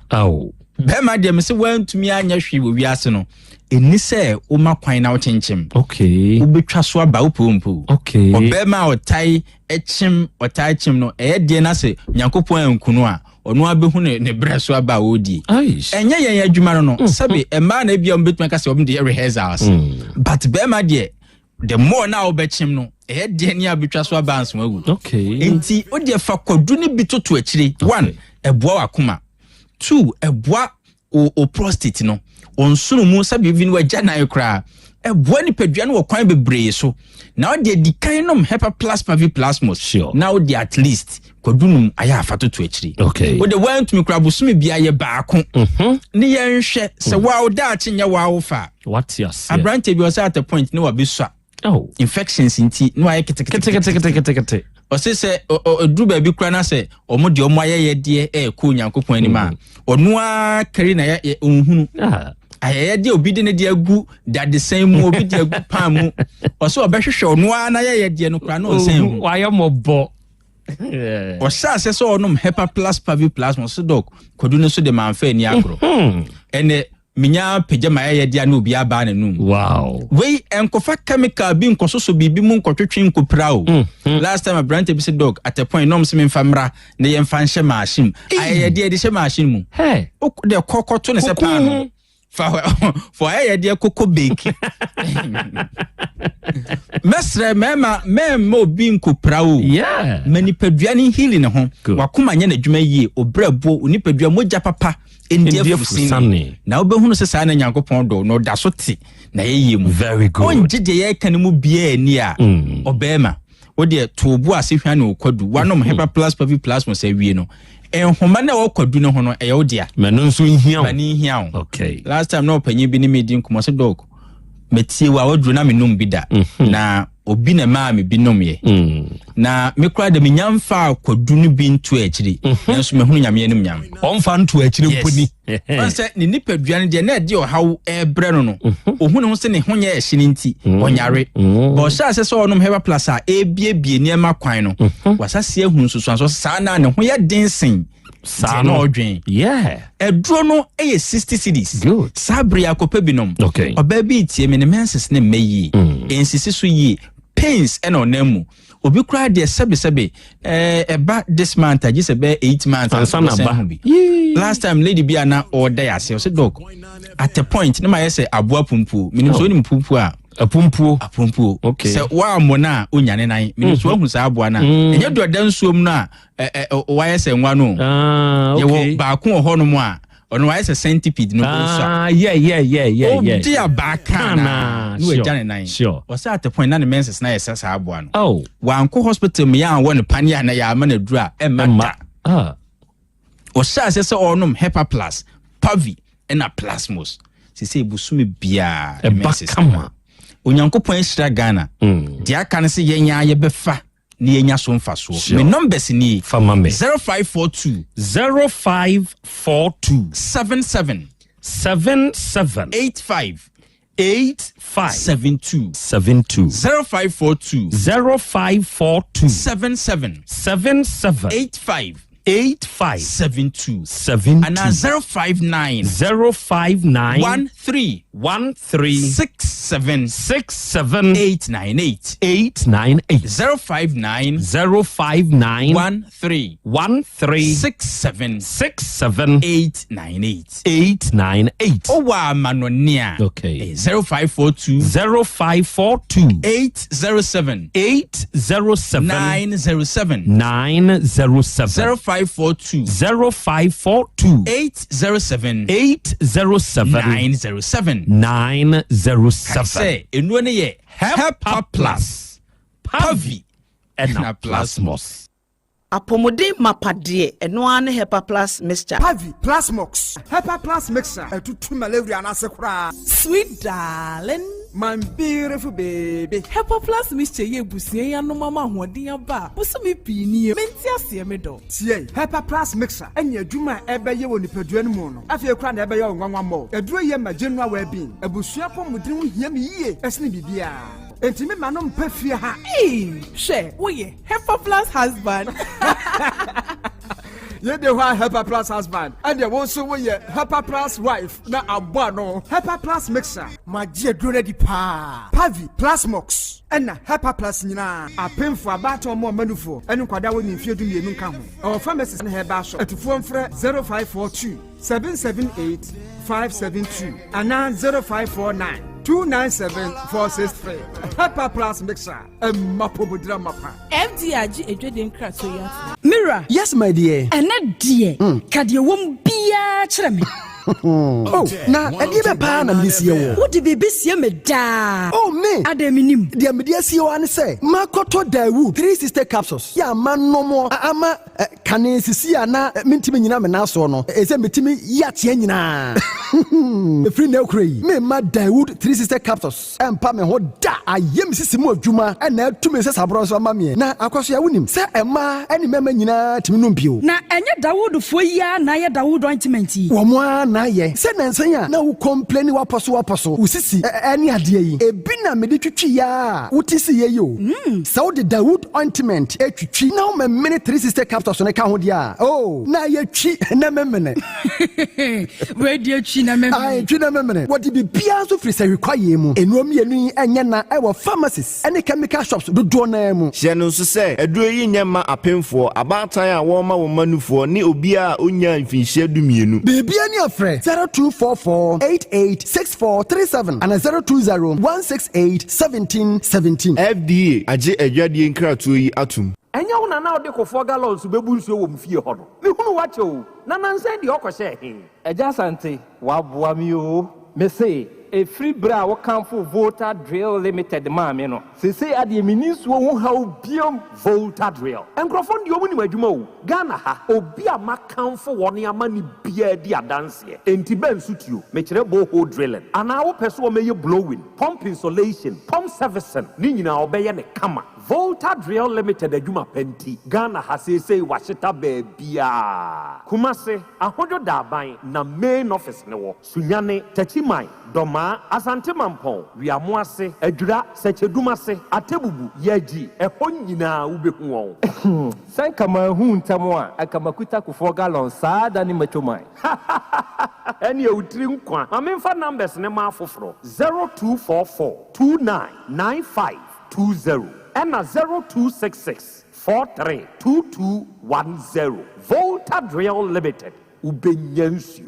bɛrima deɛ mese woantumi anyɛ hwee wɔ wiase no ɛni sɛ woma kwan na wokyenkyem okay. wobɛtwa so aba wopɛ mpo okay. ɔbɛrima a ɔtae kyem ɔtae kyem no ɛyɛ deɛ no sɛ nyankopɔn anku no a ɔno abɛhu ne ne berɛ so aba a ɔredie ɛnyɛ yɛn adwuma no no mm. sɛbi mmaa na ebia wɔbɛtumi aka sɛ wɔn de yɛ rehearsals mm. but bɛrima deɛ the more na wobɛkyem no ɛyɛ deɛ ne abɛtwa so aba anso awu okay. nti wodeɛ fa kwadu no bi toto akyire okay. one ɛboa wakoma two ɛboa o, o prostate no ɔnsono mu sɛ biribi no wagya nan koraa ɛboa nipadua no wɔ kwan bebree so na wode adi kan nom hepa plus pavi plasmos sure. na wode at least kwadu nom ayɛ afa toto akyiri okay. wode woantumi koraa bosome bia yɛ baako mm -hmm. ne yɛnhwɛ sɛ mm. woa wo daakye nyɛ woa wo fa wate aseɛ aberante bi ɔsɛ at a point ne wabɛsua oh. infections nti na wayɛ keteketeketekete ɔse sɛ ɔduru baabi koraa na sɛ ɔmo deɛ ɔmo ayɛyɛdeɛ ɛɛkɔ Onyankopɔn anim a mm. ɔno ara kari na yɛ ɔnhunu ah. ayɛyɛdeɛ obi de ne deɛ agu dadesɛn mu obi de agu pan mu ɔsɛ ɔbɛhwehwɛ ɔno ara n'ayɛyɛdeɛ no koraa na ɔnsɛn hu wayɛ mɔbɔ ɔhyɛ ase sɛ ɔnom hepa plus pavi plasma ɔsɛ dɔk kwadu no so de manfa ani agorɔ hmm. ɛnɛ menya pagya ma ɛyɛ deɛ na obi abaa n'anum wow wei nkɔfa chemical bi nkɔsoso biribi mu nkɔtwetwe nkɔpira o mm, mm. last time aberante bi sɛ dɔk at a point nɔm sɛ memfa mmra na yɛmfa nhyɛ machine ayɛyɛ deɛ yɛde hyɛ machine mu de kɔkɔto ne sɛ paano fa fa ɛyɛ deɛ koko beki mɛsrɛ mɛma mɛmma obi nkopra o ma nipadua no hili ne ho wakoma nyɛ n'adwuma yie obrɛ bo onipadua mogya papa ndi afusini na wobɛhunu sɛ saa na nyankopɔn dɔ na ɔda so te na yɛyie mu ɔngye deɛ yɛreka no mu biaa ani a mm. ɔbɛɛma Wo deɛ to wo bo ase hwa ne wo kwadu. Woanom mm-hmm. Hepa Plus Pavi Plasmos awie no, nhoma no a ɛwɔ kwadu no ho no, ɛyɛ wo dea. Ma no nso nhia wo. Ma no nhia wo. Okay. Last time na ɔpanyin bi ne me di nkɔmmɔ sɛ dɔk, metie wo a waduro na menom bi da. Mm-hmm. Na Obi na ɛmaa me bi nomyɛ. Na me koraa de menya mfaa kwadu no bi nto akyiri. Nanso mahunu Nyame animuonyam. Ɔmfa nto akyiri mpo ni. Ɔn sɛ ne nipadua no deɛ na ɛde ɔhaw ɛrebrɛ no no, ohu ne ho sɛ ne ho nyɛ ɛhye no nti, ɔnyare. But ɔhyɛ ase sɛ ɔnom Herbal Plus a ɛrebiebie nneɛma kwan no, wasase ahu nsusuansoɔ saa na ne ho yɛ den sen Saa deɛ na no. ɔdwen. Yeah. Aduro no yɛ 60 cedis. Good. Saa bere yi akɔpɛ binom. Okay. Ɔbaa bi retie me, ne menses ne mmɛ yie. Ɛnsisi so yie. Pains ɛna ɔnam mu. Obi koraa deɛ sɛbesɛbe ɛɛ ɛba this month a gye sɛ bɛyɛ 8 months Ansa na ɔbɛsan ba. ho bi. Last time lady bi a na ɔda yɛ ase ɔsɛ doc at a point ne ma yɛ sɛ aboa pumpuo. Menim sɛ Oh. wonim pumpuo a. Apumpuo. Apumpuo. Okay. Sɛ woammɔ no a onya ne nan. Menim sɛ woahu saa aboa no a. Ɛnyɛ deɛ ɔda nsuom no a wayɛ sɛ nwa no. Ah, okay. Yɛwɔ baako wɔ hɔnom a ɔno wayɛ sɛ centipede no nso a. Ah, yeah, yeah, yeah, yeah, yeah. Ɔde abaa kaa na na wagya ne nan. Sure. Ɔsɛ at the point na ne menses na yɛ sɛ saa aboa no. Oh. Wankɔ hospital mu yɛ anwɔ no paneɛ a na yɛama no aduru a ɛmma da. Ah. Ɔhyɛ aseɛ sɛ ɔrenom Hepa Plus, Pavi ɛna Plasmos. Sese bosome biara ne Ɛba menses. kama. Onyankopɔn ahyira Ghana. Deɛ aka no sɛ yɛn ara yɛbɛfa na yɛnya so mfasoɔ. Sure. Me numbers nie. Fa ma me. 0542. 0542. 77. 77. 85. 85. 72. 72. 0542. 0542. 77. 77. 85. 85. 72. 72. Anaa 059. 059. 13. 13. 67. 67. 898. 898. 059. 059. 13. 13. 67. 67. 898. 898. Ɔwɔ amanɔne a. Okay. 0542. 0542. 807. 807. 907. 907. 0542. 0542. 807. 807. 907. 907. Sɛ nnuro no yɛ Hepa Plus, Pavi ɛna Plasmos. Apɔmuden mapa deɛ, ɛno ara ne Hepa Plus Mixture. Pavi, Plasmox, Hepa Plus Mixture, ɛtutu malaria no ase koraa. Sweet darling. My beautiful baby. Hepa Plus Mixture yɛ abusua yi anom ama ahoɔden aba a bosome pii nie. Mente aseɛ me dɔ. Tie, Hepa Plus Mixture ɛne adwuma a ɛbɛyɛ wɔ nipadua no mu no, afei koraa na ɛbɛyɛ wo nwanwa mmɔ. Aduro yi yɛ ma general well-being. Abusua apɔmuden ho hia me yie ɛsene biribiara. Enti me ma no mpa fie ha. Ee, hwɛ, woyɛ Hepa Plus husband. Yɛde hɔ a Hepa Plus husband, ɛdeɛ wo nso woyɛ Hepa Plus wife na abɔ ano. Hepa Plus Mixture. Magye aduro no adi paa. Pavi, Plasmox, ɛna Hepa Plus nyinaa. Apemfo, abaatan, ɔmo ɔmanufoɔ, ɛne nkwadaa wɔ ne mfeɛ 12 nka ho. Ɛwɔ pharmacies ne herbal shop. Atufoɔ mfrɛ 0542 778 572 anaa 0549 297 463. Hepa Plus Mixture, ɛmma pomodira mapa. FDA agye adwadie nkratoɔ yi ato. Mira. Yes, my dear. Ɛnɛ deɛ, ka deɛ ɛwɔ mu biara kyerɛ me. Oh, na ɛdeɛ bɛ paa na mede sie wɔ. Wode biribi sie me daa. Oh, me. Adɛn menim. Deɛ mede asie wɔ ne sɛ, makɔtɔ Daewoo 360 capsules. Yɛ ama nnomoɔ ama kane sisi a na mentumi nyina me nan soɔ no, ɛsɛ metumi yi ateɛ nyinaa. Ɛfiri na akura yi, memma Daewoo 360 capsules ɛmpa me ho da. Ayɛ me sisi mu adwuma ɛna atumi sɛ saborɔ nso ama meɛ. Na akɔso a wonim sɛ ɛmaa ne mmarima nyinaa tumi nom bio. Na ɛnyɛ Dawoodfoɔ yi ara na ayɛ Dawood ointment yi. Wɔn ara na ayɛ. Sɛ nansa a na wo complain wapɔ so wapɔ so, wo sisi ɛne adeɛ yi, ebi na mede twitwi ya a wote si yɛ yi o. Sɛ wode Dawood ointment etwitwi na woma mene 360 capsules no ka ho deɛ a, oh, na yɛtwi na memene. Wei deɛ twi na memene. Ae, twi na memene. Wɔde biribiara nso firi sɛhwi kwaeɛ mu. Nnuro mmienu yi ɛnyɛ na ɛwɔ pharmacies ɛne chemical shops dodoɔ naa mu. Hyɛ no nso sɛ, aduro yi nyɛ mma apemfoɔ, abaatan a wɔrema wɔn mma nufoɔ ne obiara a ɔnnyaa mfinhyia 12. Biribiara ni afrɛ 0244 88 6437 ana 020 168 17 17. FDA agye adwadie nkratoɔ yi atom. Ɛnyɛ wo na na wode Kufuor gallons bɛbu nsuo wɔ mo fie hɔ no? Mehunu wo akyɛ o, na nansa yi deɛ ɔkɔhyɛɛ he? Agya Asante, woaboa me oo. Mese, Ɛfiri berɛ a wokamfoo Volta Drill Limited maa me no, seesei adeɛ menni nsuo ho haw biom. Volta Drill nkurɔfoɔ no deɛ wɔn nim adwuma o, Ghana ha obi a makamfo wɔn ama no biara di adanseɛ, enti bɛ nso tuo, mekyerɛ borehole drilling, anaa wopɛ sɛ wɔmɛyɛ blowing, pump insolation, pump servicing, ne nyinaa wɔbɛyɛ no kama. Volta Drill Limited adwuma pa nti, Ghana ha seesei wɔahyeta baabiara. Kumasi, Ahodwo Daaban na main office no wɔ. Sunyani, Techiman, Dɔmaa, Asante Mampɔn, Wiamoase, Adwira, Sɛkyɛdumase, Atebubu, Yagyi, ɛhɔ nyinaa wobɛhu wɔn. Sɛ nka manhu ntɛm a, anka makuta Kufuor gallon saa da ne macho man. Hahahaha ɛneɛ wo tiri nkwa. Ma memfa numbers no ma afoforɔ, 0244 29 95 20 ɛna 0266 43 22 10. Volta Drill Limited. Wobɛnya nsuo.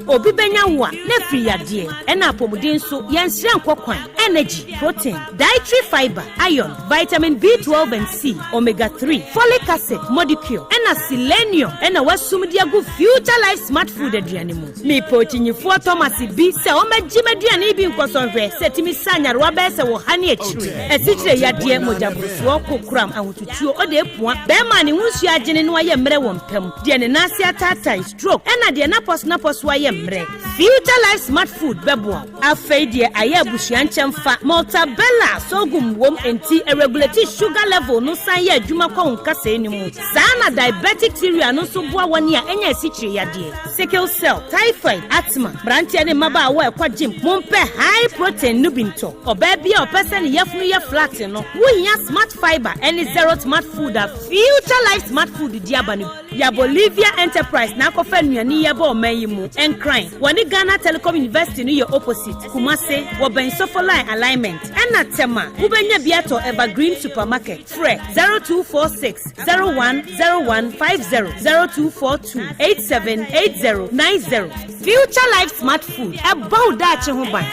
Obi bɛnya wo a, na afiri yadeɛ, ɛna apɔmuden nso, yɛnsrɛ nkɔ kwan, energy, protein, dietary fibre, iron, vitamin B12 and C, omega 3, folic acid, modicure, ɛna selenium ɛna wasum de agu Future Life Smart Food aduane mu. Mepɛ okyinyifoɔ Thomas bi sɛ ɔmmɛgye m'aduane yi bi nkɔsɔ nhwɛ sɛ ɛtumi sa nyarewa bɛyɛ sɛ ɔha ne akyire, asikyire yadeɛ, mogyaborosoɔ, kokoram, ahotutuo, ɔde apua, bɛrima a ne ho nsuo agyene na wayɛ mmerɛ wɔ mpa mu, deɛ ne nan ase ataatae, stroke, ɛna deɛ n'apɔsonapɔso ayɛ mmerɛ. Future Life Smart Food bɛboa wo. Afei deɛ ayɛ abusua nkyɛmfa, Maltabella sorghum wom enti ɛregulate sugar level no san yɛ adwuma kɔ wo nkasɛɛ no mu. Saa na diabetic cereal no nso boa wɔn a anya asikyire yadeɛ, sickle cell, typhoid, asthma. Mmeranteɛ ne mmabaawa a ɛkɔ gym, mompɛ high protein no bi ntɔ. Ɔbaa bi a ɔpɛ sɛ ne yafunu yɛ flat no, wohia Smart Fibre ne Zero Smart Food a Future Life Smart Food de aba no bi. Ya Bolivia Enterprise na akɔfa nnuane yi aba ɔman yi mu. Nkran, wɔne Ghana Telecom University no yɛ opposite. Kumase, wɔbɛn Sofoline Alignment. Ɛna Tema, wobɛnya bi atɔ Evergreen Supermarket. Frɛ 0246 01 01 50, 0242 87 80 90. Future Life Smart Food, ɛbɔ wo daakye ho ban.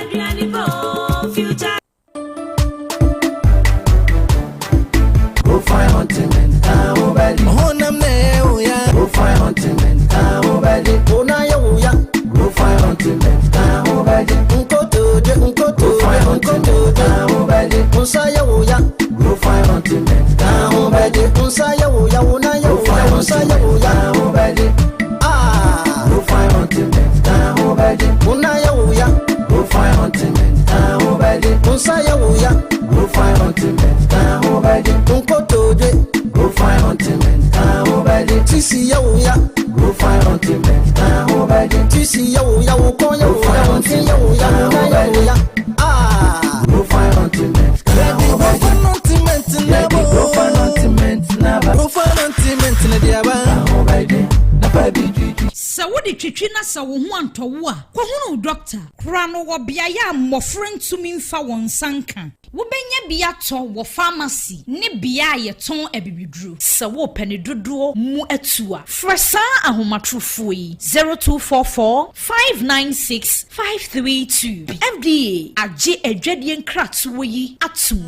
Sɛ wode twitwi na sɛ wo ho antɔ wo a, kɔhunu wo dɔkta. Kora no wɔ beaeɛ a mmɔfra ntumi mfa wɔn nsa nka. Wobɛnya bi atɔ wɔ famasi ne bea a yɛtɔn abibiduro. Sɛ worepɛ ne dodoɔ mu atu a, frɛ saa ahomatorofoɔ yi, 0244 596 532. FDA agye adwadie nkratoɔ yi atom.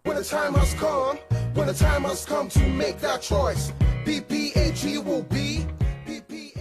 When the time has come, when the time has come to make that choice, PPAG will be.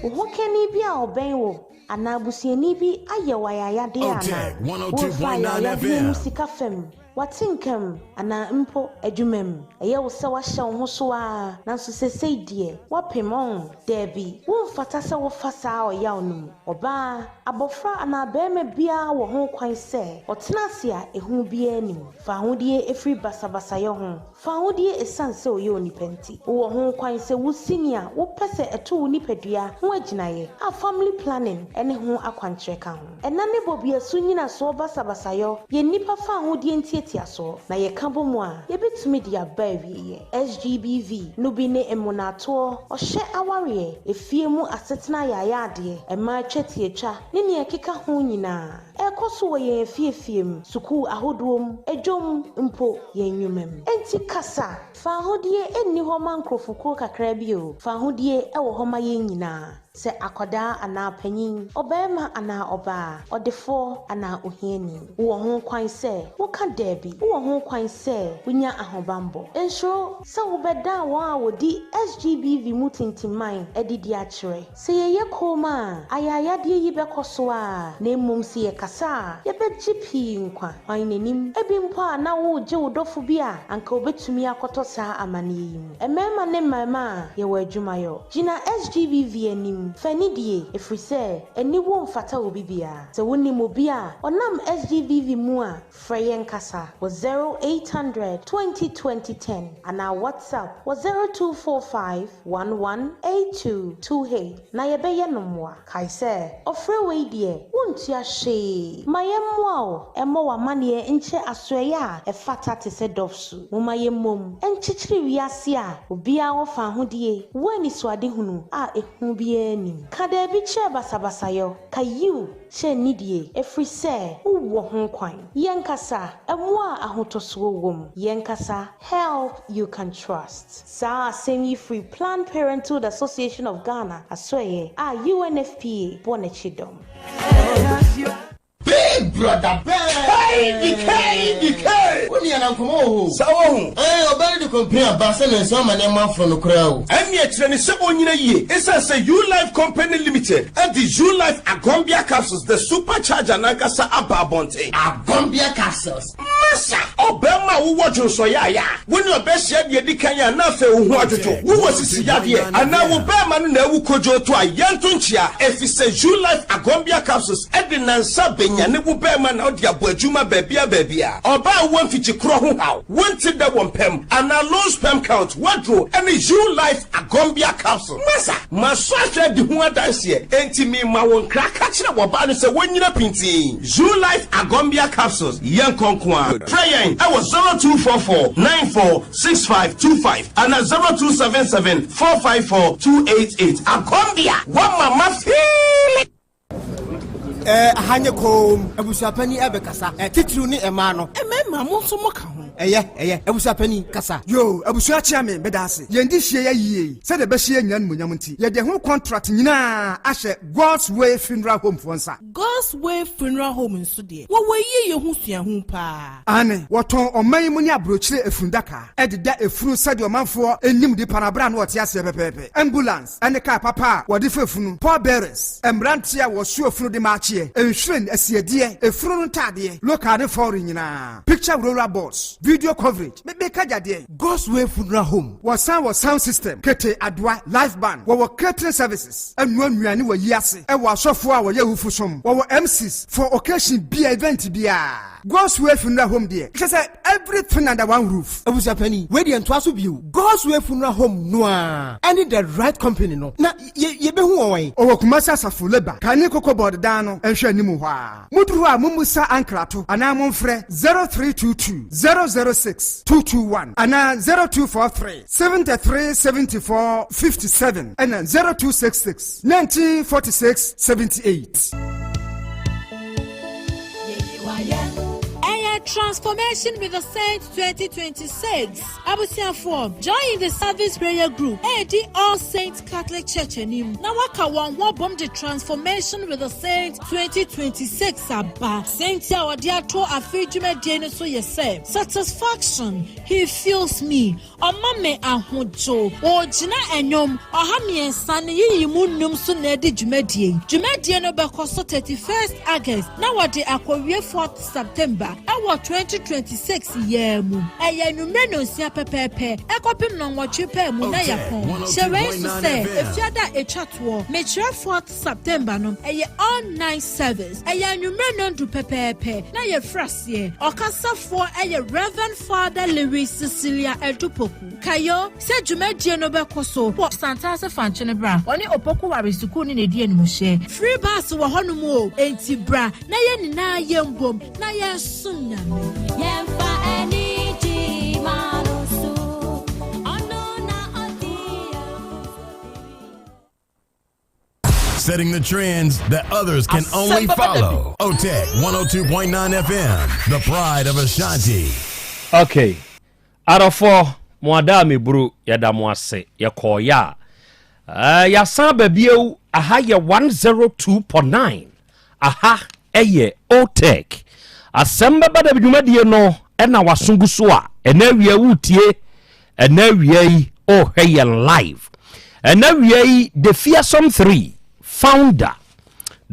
Wo hokani bi a ɔbɛn wo anaa busuani bi ayɛ wo ayayadeɛ anaa? Worefa ayayadeɛ mu sika fam, w'atenka mu, anaa mpo adwuma mu? Ɛyɛ wo sɛ woahyɛ wo ho so ara, nanso seesei deɛ, woapem, ɔn? Dabi, womfata sɛ wofa saa ɔyaw no mu. Ɔbaa, abɔfra anaa barima biara wɔ ho kwan sɛ ɔtena ase a ehu biara nni mu. Fa ahodie firi basabasayɛ ho. Fa ahodie ɛsiane sɛ woyɛ onipa nti. Wowɔ ho kwan sɛ wosi nea wopɛ sɛ ɛto wo nipadua ho agyinaeɛ, a family planning ne ho akwankyerɛ ka ho. Ɛna ne bɔbeasu nnyinasoɔ basabasayɔ yɛ nnipa fa ahodie ntiatiasoɔ, na yɛka bɔ mu a, yɛbɛtumi de aba awieɛ. SGBV no bi ne mmonaatoɔ, ɔhyɛ awareɛ, efie mu asetena ayaayadeɛ, mmaa twetiatwa, ne nea ɛkeka ho nyinaa. Ɛrekɔ so wɔ yɛn afiefie mu, sukuu ahodoɔ mu, dwam, mpo yɛn nnwuma mu. Enti kasa! Fawohodie nni hɔ ma nkurɔfokuo kakra bi o, fawohodie wɔ hɔ ma yɛn nyinaa, sɛ akwadaa anaa panin, ɔbarima anaa ɔbaa, ɔdefoɔ anaa ohiani. Wowɔ ho kwan sɛ woka daabi. Wowɔ ho kwan sɛ wonya ahobammɔ. Nsuro sɛ wobɛdan wɔn a wɔdi SGBV mu tintimman adidi akyerɛ. Sɛ yɛyɛ komm a, ayayadeɛ yi bɛkɔ so ara, na mmom sɛ yɛkasa a, yɛbɛgye pii nkwa. Hwan na nim? Ebi mpo a na woregye wo dɔfo bi a anka obetumi akɔtɔ saa amanneɛ yi mu. Mmarima ne mmarimaa, yɛwɔ adwumayɔ. Gyina SGBV anim, fa anidie, ɛfiri sɛ aniwuo mfata obi biara. Sɛ wonim obi a ɔnam SGBV mu a, frɛ yɛn kasa wɔ 0800 20 20 10 anaa WhatsApp wɔ 0245 11 82 28 na yɛbɛyɛ no mmoa. Kae sɛ, ɔfrɛ wei deɛ, wontua hwee. Ma yɛmmoa wo mmɔ w'amanneɛ nkyerɛ asoɛeɛ a ɛfata te sɛ Dɔfsu. Momma yɛmmom nkyekyere wiase a obiara wɔ fawohodie wɔ anisoadehunu a ehu biara nnim. Ka daabi kyerɛ basabasayɔ, ka yiw kyerɛ nidie, ɛfiri sɛ wowɔ ho kwan. Yɛnkasa, mmoa a ahotɔsoɔ wom. Yɛnkasa, help you can trust. Saa asɛm yi firi Planned Parenthood Association of Ghana asoɛeɛ a UNFPA bɔ n'akyi dɔm. Big brother bɛɛ. KDK DK. Wo nua na nkɔmɔ wɔ hɔ o. Saa wahu. Ɛɛ ɔbaa no de complain aba sɛ ne nsa ama nneɛma aforo no koraa o. Ɛnneɛ kyerɛ no sɛ ɔnnyina yie ɛsiane sɛ U-Life Company Limited de U-Life Agombia Capsules, the super charger no ankasa aba abɔnten. Agombia Capsules. Masa, ɔbarima a wowɔ dwonsɔyaaya a wo ne ɔbaa hyia deɛ edi kan a na afei wo ho adwodwo, wowɔ sisi yadeɛ, anaa wo barima no na awu kodwooto a, yɛnto nkyea, efisɛ U-Life Agombia Capsules de nnansa bɛnyane wo barima na wode abɔ adwuma baabiara baabiara. Ɔbaa a wowɔ mfikyikorɔ ho haw, wonte dɛ wɔ mpam, anaa low sperm count, w'aduro ne U-Life Agombia Capsules. Masa, masɔ ahwɛ adi ho adanseɛ, enti merema wo nkra, ka kyerɛ w'ɔbaa no sɛ wɔnnyina pintinn. Zoolife Agombia Capsules, yɛnkɔ nko ara. Frɛ yɛn wɔ 0244 94 65 25 anaa 0277 454 288. Agombia, woama mafeeli! Eh, aha nyɛ koom. Abusuapani ɛbɛkasa. Eh, titiriw ne mmaa no. Mmarima, mo nso mo ka ho. Ɛyɛ, ɛyɛ. Abusuapani, kasa. Yoo, abusua kyea me, meda ase. Yɛn de hyia yɛ yie sɛdeɛ ɛbɛhyɛ yɛn nyinaa animuonyam nti, yɛde ɛho contract nyinaa ahyɛ God's Way Funeral Home foɔ nsa. God's Way Funeral Home nso deɛ, wɔwɔ yiye ho suahu paa. Aane, wɔtɔn ɔman yi mu ne aburokyire efunudaka de da efunu sɛdeɛ ɔmanfoɔ nim nipa no aberɛ a na ɔte aseɛ pɛpɛɛpɛ. Ambulance ne kaa papa a wɔde fa efunu, pallbearers, mmeranteɛ a wɔso efunu de maakyeɛ, nhwiren, asiedeɛ, efunu no ntaadeɛ, local ne foreign nyinaa, picture roller boards, video coverage, me meka gya deɛn? God's Way Funeral Home. Wɔsan wɔ sound system, kete, adoa, live band, wɔwɔ catering services. Ɛnoa nnuane wɔ yi ase wɔ asɔfoɔ a wɔyɛ awufo som, wɔwɔ MCs for occasion bia event biaa. God's Way Funeral Home deɛ kyerɛ sɛ everything under one roof. Abusuapanin, wei deɛ ntoa so bio. God's Way Funeral Home no ara ɛne the right company no na yɛ yɛbɛhu wɔn wɛn? Ɔwɔ Kumasi Asafo Labour kane Cocoa Board dan no nhwɛ anim hɔ ara. Moduru hɔ a mommusa ankrato anaa momfrɛ 0322 006 221 anaa 0243 73 74 57 ɛna 0266 1946 78. Ɛyɛ Transformation with the Saints 2026 abusuafoɔ Joy in the Service Prayer Group ɛredi All Saints Catholic Church anim na waka wɔn ho abom de Transformation with the Saints 2026 aba. Sɛnti a wɔde ato afe dwumadie no so yɛ sɛ Satisfaction, He Fills Me, Ɔma me ahodwo. Ɔregyina nnwom 300 ne yiyi mu nnum so na adi dwumadie yi. Dwumadie no bɛkɔ so 31st August na wɔde akɔwie 4th September ɛwɔ 2026 yi ara mu. Ɛyɛ anwummerɛ nnɔnsia pɛpɛɛpɛ ɛkɔpem nnɔnwɔtwe paa mu na yɛapɔn. Hyɛ wei nso sɛ, Efiada a ɛtwa toɔ, mekyerɛ 4th September no, ɛyɛ all night service. Ɛyɛ anwummerɛ nnɔndu pɛpɛɛpɛ na yɛfiri aseɛ. Ɔkasafoɔ yɛ Rev. Father Lewis Cecilia Adu Poku. Kayo sɛ dwumadie no bɛkɔ so wɔ Santase Fankyene bra ɔne Opoku Ware Sukuu no na ɛdi animuhyɛ. Free bus wɔ hɔnom o, enti bra na yɛn nyinaa yɛmbom na yɛnsom Nyame. Yɛmfa anigye ma no so, ɔno na ɔdi yɛn. Setting the trends that others can only follow. OTEC 102.9 FM, the pride of Ashanti. Okay. Adɔfoɔ, mo ada a meburu, yɛda mo ase. Yɛkɔɔyɛ a, uh, yɛasan aba bio. Aha yɛ 102.9. Aha ɛyɛ OTEC. Asɛm bɛba da dwumadie no ɛna waso gu so a, ɛna awia wotie, ɛna awia yi ɔrehwɛ yɛn live. Ɛna awia yi, The Fearsome 3 founder,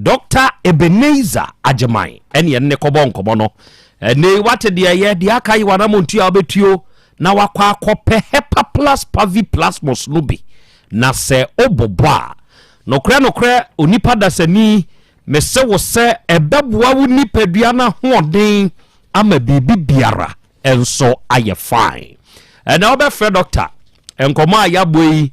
Dr. Ebenezer Agyeman ɛne ɛne ne kɔbɔ nkɔmmɔ no. Ɛne wate deɛ yɛ deɛ aka yi wanamontu a wobɛtuo na wakɔ akɔpɛ Hepa Plus Pavi Plasmos no bi. Na sɛ wobobɔ a, nokorɛ nokorɛ onipa dasani mese wo sɛ ɛbɛboa wo nipadua no ahoɔden ama biribi biara nso ayɛ fine. Ɛnɛ wobɛfrɛ dɔkta nkɔmmɔ a yɛabɔ yi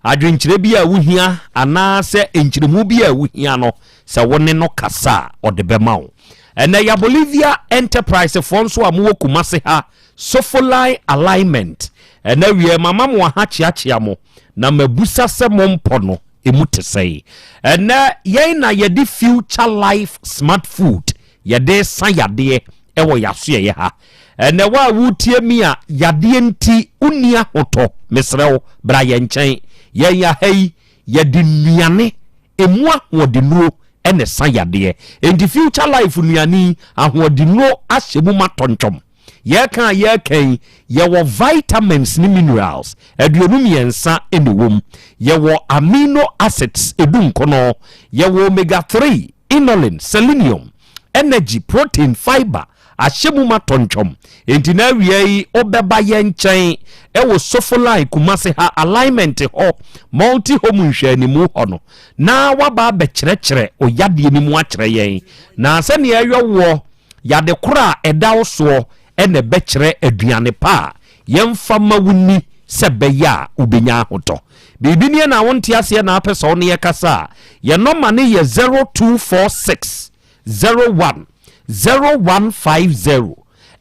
adwenkyerɛ bi a wohia anaasɛ nkyerɛmu bi a wohia no sɛ wo ne no kasa a ɔde bɛma wo. Ɛnɛ yɛ Bolivia Enterprise foɔ nso a mowɔ Kumase ha Sofoline alignment ɛnɛ wie mama mo aha kyeakyea mo na mabusa sɛ mo mpɔ no emu te sɛe. Ɛnɛ yɛn na yɛde Future Life Smart Food yɛde sa yadeɛ ɛwɔ yɛasoɛyɛ ha. Ɛnɛ wo a wotie mi a yadeɛ nti wonni ahotɔ, mesrɛ wo bra yɛn nkyɛn. Yɛn yɛ ha yi yɛde nnuane emu ahoɔdennuro ɛna sa yadeɛ. Enti Future Life nnuane yi ahoɔdennuro ahyɛ mu ma tɔntɔm. Yɛka a yɛka yi yɛwɔ vitamins ne minerals 23 ɛna ɛwɔ mu. Yɛwɔ amino acids 19. Yɛwɔ omega 3, inulin, selenium, energy, protein, fiber ahyɛ mu ma tɔntɔm. Enti na awia yi wobɛba yɛn nkyɛn ɛwɔ Sofoline Kumase ha alignment hɔ multi home nhwɛanimu hɔ no na waba abɛkyerɛkyerɛ oyadeɛ no mu akyerɛ yɛn. Na sɛnea ɛyɛ woɔ yade koro a ɛda wo soɔ ɛna ɛbɛkyerɛ aduane pa a yɛmfa ma wo ni sɛ bɛyɛ a wobɛnya ahotɔ. Biribi nie na wonte aseɛ na apɛ sɛ wo ne yɛkasa a, yɛn nɔma ne yɛ 0246 01 0150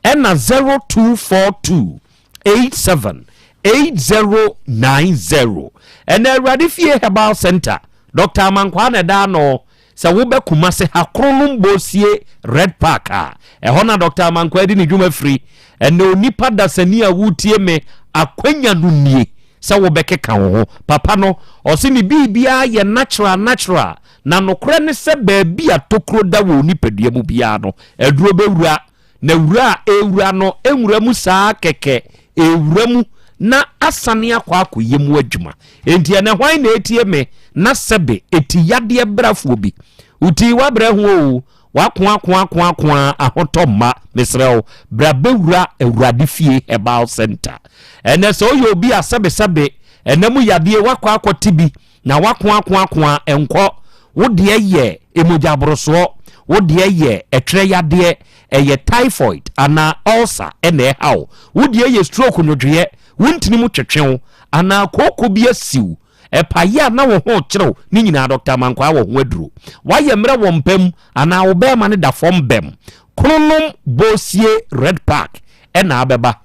ɛna 0242 87 8090. Ɛna Awurade Fie Herbal Center, Dr. Amankwaa na ɛda ano. Sɛ wobɛ Kumase ha Kronom Bosie Red Park a, ɛhɔ na Dr. Amankwaa di ne dwuma firi. Ɛnɛ onipa dasani a wotie me, akwanya no nie sɛ wobɛkeka wo ho. Papa no ɔse ne biribiara yɛ natural natural, na nokorɛ ne sɛ baabi a tokuro da wɔ nipadua mu biara no, aduro bɛwura. Na wura a ɛwura no nwura mu saa kɛkɛ, ɛwura mu na asane akɔ akɔyɛ mu adwuma. Enti ɛnɛ hwan na ɛtie me na sɛbe ɛti yadeɛ brafoɔ bi wotii wabrɛ ho o, wako ako ako ako a ahotɔ mma. Mesrɛ wo bra bɛwura Awurade Fie Herbal Center. Ɛnɛ sɛ woyɛ obi a sɛbesɛbe ɛnɛ mu yadeɛ wakɔ akɔte bi na wako ako ako a ɛnkɔ, wo deɛ yɛ emogya aborosoɔ, wo deɛ yɛ ɛtwerɛ yadeɛ, ɛyɛ typhoid anaa ulcer ɛna ɛha wo, wo deɛ yɛ stroke nwodwoeɛ, wo ntini mu twetwe wo anaa kooko bi asiw ɛpaeɛ a na wo ho kyerɛw ne nyinaa, Dr. Amankwaa wɔ ho aduro. Wayɛ mmerɛ wɔ mpam anaa wo bɛrima no da fam bɛm, Kronom Bosie Red Park ɛna abɛba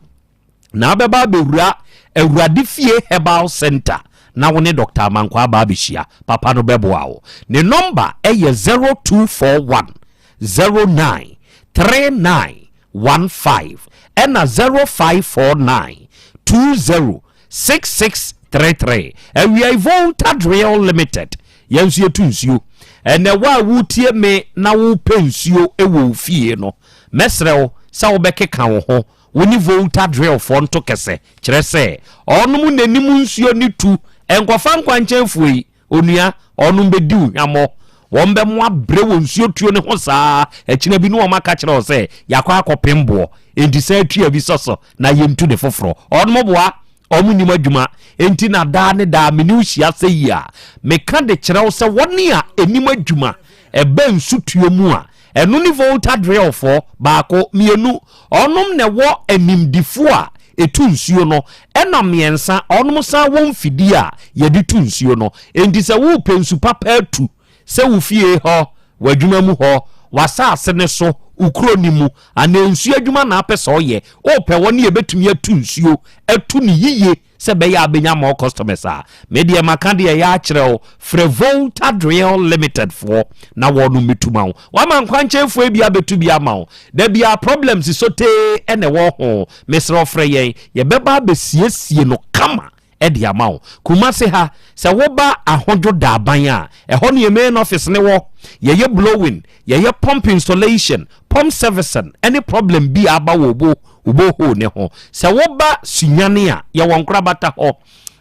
na abɛba abɛwura Awurade Fie Herbal Center na wo ne Dr. Amankwaa aba abɛhyia. Papa no bɛboa wo. Ne nɔmba ɛyɛ 0241 09 39 15 ɛna 0549 20 6633. Awia Volta Drill Limited, yɛn nso yɛtu nsuo. Ɛnɛ wo a wotie me na wopɛ nsuo wɔ wo fie no, mɛsrɛ wo sɛ wobɛkeka wo ho wo ne Volta Drillfoɔ nto kɛsɛ, kyerɛ sɛ ɔnom n'anim nsuo ne tu nkɔfa nkwankyɛnfoɔ yi. Onua, ɔnom bɛdi wo hwammɔ, wɔn bɛmo abrɛ wɔ nsuo tuo ne ho saa. Akyina bi ne wɔn aka kyerɛ wo sɛ yɛakɔ akɔpem boɔ, enti sɛ atua bi sɔsɔ na yɛntu ne foforɔ. Ɔnom boa ɔmo nim adwuma. Enti na daa ne daa mene wo hyia sɛ yi a meka de kyerɛ wo sɛ wɔne a ɛnim adwuma ɛbɛ nsutuo mu a, ɛno ne Volta Drillfoɔ. Baako, mmienu, ɔnom na ɛwɔ animdifoɔ a ɛtu nsuo no, ɛna mmiɛnsa, ɔnom san wɔ mfidie a yɛde tu nsuo no. Enti sɛ wopɛ nsu papa atu sɛ wo fie hɔ, w'adwuma mu hɔ, w'asase ne so, wo kuro no mu anaa nsuo adwuma na apɛ sɛ ɔyɛ, wopɛ wɔn ne yɛbɛtumi atu nsuo atu no yiye sɛ ɛbɛyɛ a bɛnya more customers a, me deɛ maka deɛ ɛyɛ akyerɛ wo, frɛ Volta Drill Limited foɔ na wɔnom bɛtu ma wo. Wama nkwankyɛnfoɔ bi abɛtu bi ama wo. Da biara problems sotee ɛna ɛwɔ ho. Mesrɛ wo frɛ yɛn, yɛbɛba abɛsiesie no kama de ama wo. Kumasi ha, sɛ woba Ahodwo Daaban a, ɛhɔ ne yɛn main office no wɔ. Yɛyɛ blowing, yɛyɛ pump installation, pump servicing ne problem bi a aba wɔ wo borehole no ho. Sɛ woba Sunyani a, yɛwɔ Nkorabata hɔ.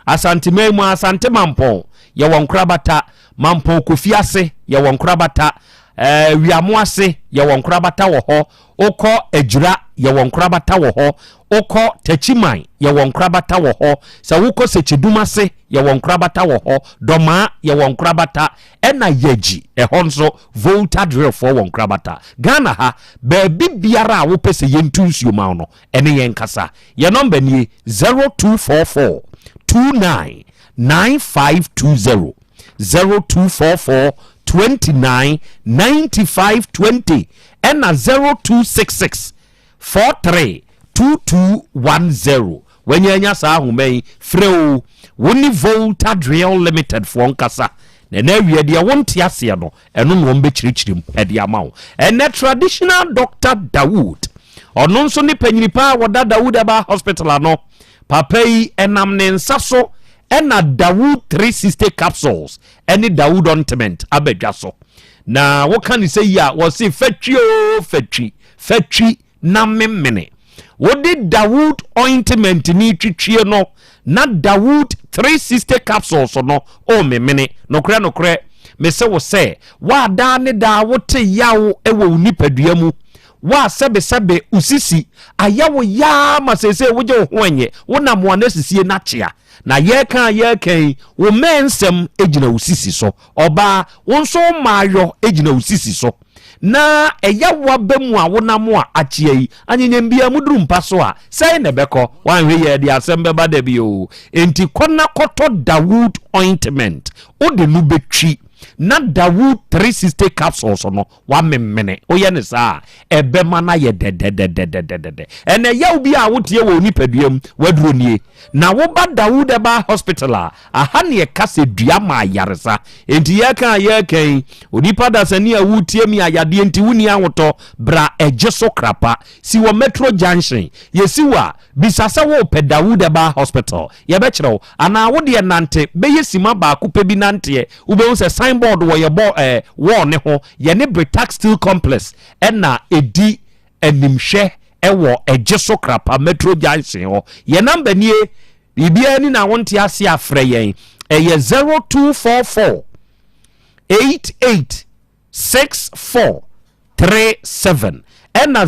Asanteman mu a, Asante Mampɔn, yɛwɔ Nkorabata. Mampɔn Kofi ase, yɛwɔ Nkorabata. Ɛɛ Wiamo ase, yɛwɔ Nkorabata wɔ hɔ. Wokɔ Adwira, yɛwɔ nkorabata wɔ hɔ. Wokɔ Takyiman, yɛwɔ nkorabata wɔ hɔ. Sɛ wokɔ Sekyedum ase, yɛwɔ nkorabata wɔ hɔ. Dɔmaa, yɛwɔ nkorabata. Ɛna Yagyi, ɛhɔ nso, Volta Drillfoɔ wɔ nkorabata. Ghana ha, baabi biara a wopɛ sɛ yɛntu nsuo ma wo no, ɛne yɛn nkasa. Yɛn nɔmba nie, 0244 29 9520. 0244 29 95 20 ɛna 0266 43 2210. Wanya anya saa ahoma yi, frɛ o, wo ne Volta Drill Limited foɔ nkasa na ɛnɛ awia deɛ wonte aseɛ no, ɛno na wɔn bɛkyerɛkyerɛ mu ɛde ama wo. Ɛnɛ traditional doctor Dawood, ɔno nso ne panyini paa wɔda Dawood Herbal Hospital ano. Papa yi ɛnam ne nsa so ɛna Dawood 360 capsules ɛne Dawood ointment aba dwa so. Na woka ne sɛ yi a, wɔse fatwi o fatwi, fatwi na memene. Wode Dawood ointment ne twitwie no na Dawood 360 capsules no o memene. Nokorɛ nokorɛ, mese wo sɛ, woadaa ne daa wote yaw wɔ wo nipadua mu, Wo a sɛbesɛbe wo sisi ayɛ wo yaa ma seesei wogye wo ho ɛnyɛ, wonam wo anasisie no akyea. Na yɛreka a yɛreka yi, wo mmɛn nsɛm gyina wo sisi so. Ɔbaa, wo nso wo mmaayɔ gyina wo sisi so. Na ɛyɛ wo aba mu a wonam a akyea yi, anyenyem biara muduru mpa so a, sɛn na ɛbɛkɔ? Woanhwɛ yie a ɛde asɛm bɛba da bi oo. Enti kɔ na kɔtɔ Dawood ointment, wode no bɛtwi na Dawood 360 capsules no Woamemene. Woyɛ no saa a, ɛbɛma no ayɛ dɛdɛdɛdɛdɛdɛdɛ. Ɛnna ɛyaw bi a woteɛ wɔ wo nipadua mu, w'aduro nie. Na woba Dawood Herbal Hospital a, aha ne ɛka sɛ dua ma ayaresa. Enti yɛreka a yɛreka yi, onipa dasani a woretie me a yadeɛ nti wonni ahotɔ, bra Ɛgye so Krapa. Si wɔ Metro Junction. Yɛsi wo a, bisa sɛ worepɛ Dawood Herbal Hospital. Yɛbɛkyerɛ wo. Anaa wo deɛ nante bɛyɛ sima baako pɛ bi nanteɛ, wobɛhu sɛ sign board wɔ yɛ bɔ ɛɛ wall ne ho. Yɛne Britax Steel Complex ɛna ɛdi animhwɛ ɛwɔ Ɛgyeso Krapa Metro Junction hɔ. Yɛ number nie, biribiara ni na wonte ase a frɛ yɛn. Ɛyɛ 0244 88 6437 ɛna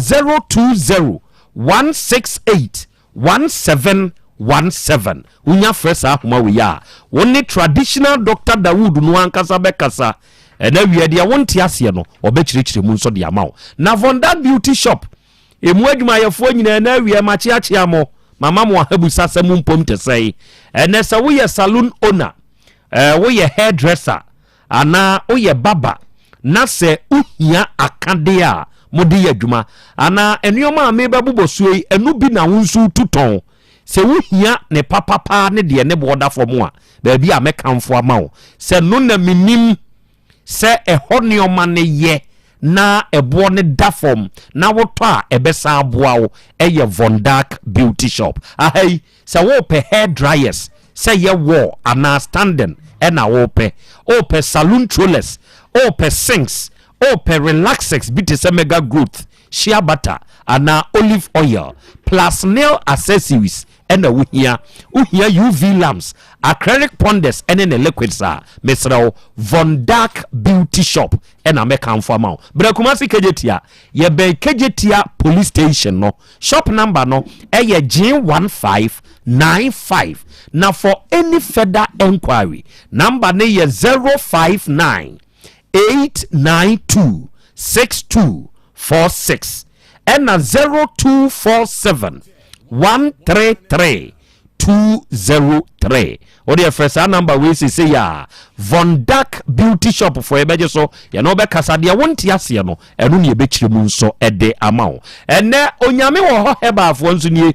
020 168 1717. Wonya frɛ saa ahoma wei a, wo ne traditional Doctor Dawood no ankasa bɛkasa. Ɛna wie deɛ wonte aseɛ no, ɔbɛkyerɛkyerɛ mu nso de ama wo. Na Vonda Beauty Shop, emu adwumayɛfoɔ nyinaa ɛna awie makyeakyea mo, mama mo ahabusa sɛ mo mpom te sɛe. Ɛnɛ sɛ woyɛ saloon owner, eh, woyɛ hairdresser, anaa woyɛ barber na sɛ wohia akadeɛ a mode yɛ adwuma anaa nneɛma a merebɛbobɔ soɔ yi, ɛno bi na wo nso wotu tɔn. Sɛ wohia ne papa paa ne deɛ ne boɔ da fam a, baabi a mɛkamfo ama wo sɛ no na menim sɛ ɛhɔ nneɛma no yɛ na ɛboɔ no da fam na wotɔ a ɛbɛsan aboa wo yɛ Vondark Beauty Shop. Aha yi, Sɛ worepɛ hair dryers, sɛ ɛyɛ wall anaa standing na worepɛ, worepɛ saloon trollers, worepɛ sinks, worepɛ relaxers bi te sɛ mega growth, shea butter anaa olive oil, plus nail accessories na wohia, wohia UV lamps, acrylic ponders ne ne liquids a, mesrɛ wo, Von Dark Beauty Shop na mɛkamfo ama wo. Bra Kumasi Kejetia, yɛbɛn Kejetia Police Station no. Shop number no ɛyɛ G1595 na for any further enquiry number no yɛ 059 892 6246 ɛna 0247 133 2. 203. Wode ɛfrɛ saa number wei sesei a, Von Dark Beauty Shop foɔ yɛbɛgye so, yɛne wo bɛkasa. Deɛ wonte aseɛ no, ɛno ne yɛbɛkyerɛ mu nso de ama wo. Ɛnnɛ Onyame wɔ hɔ Herbal foɔ nso nie.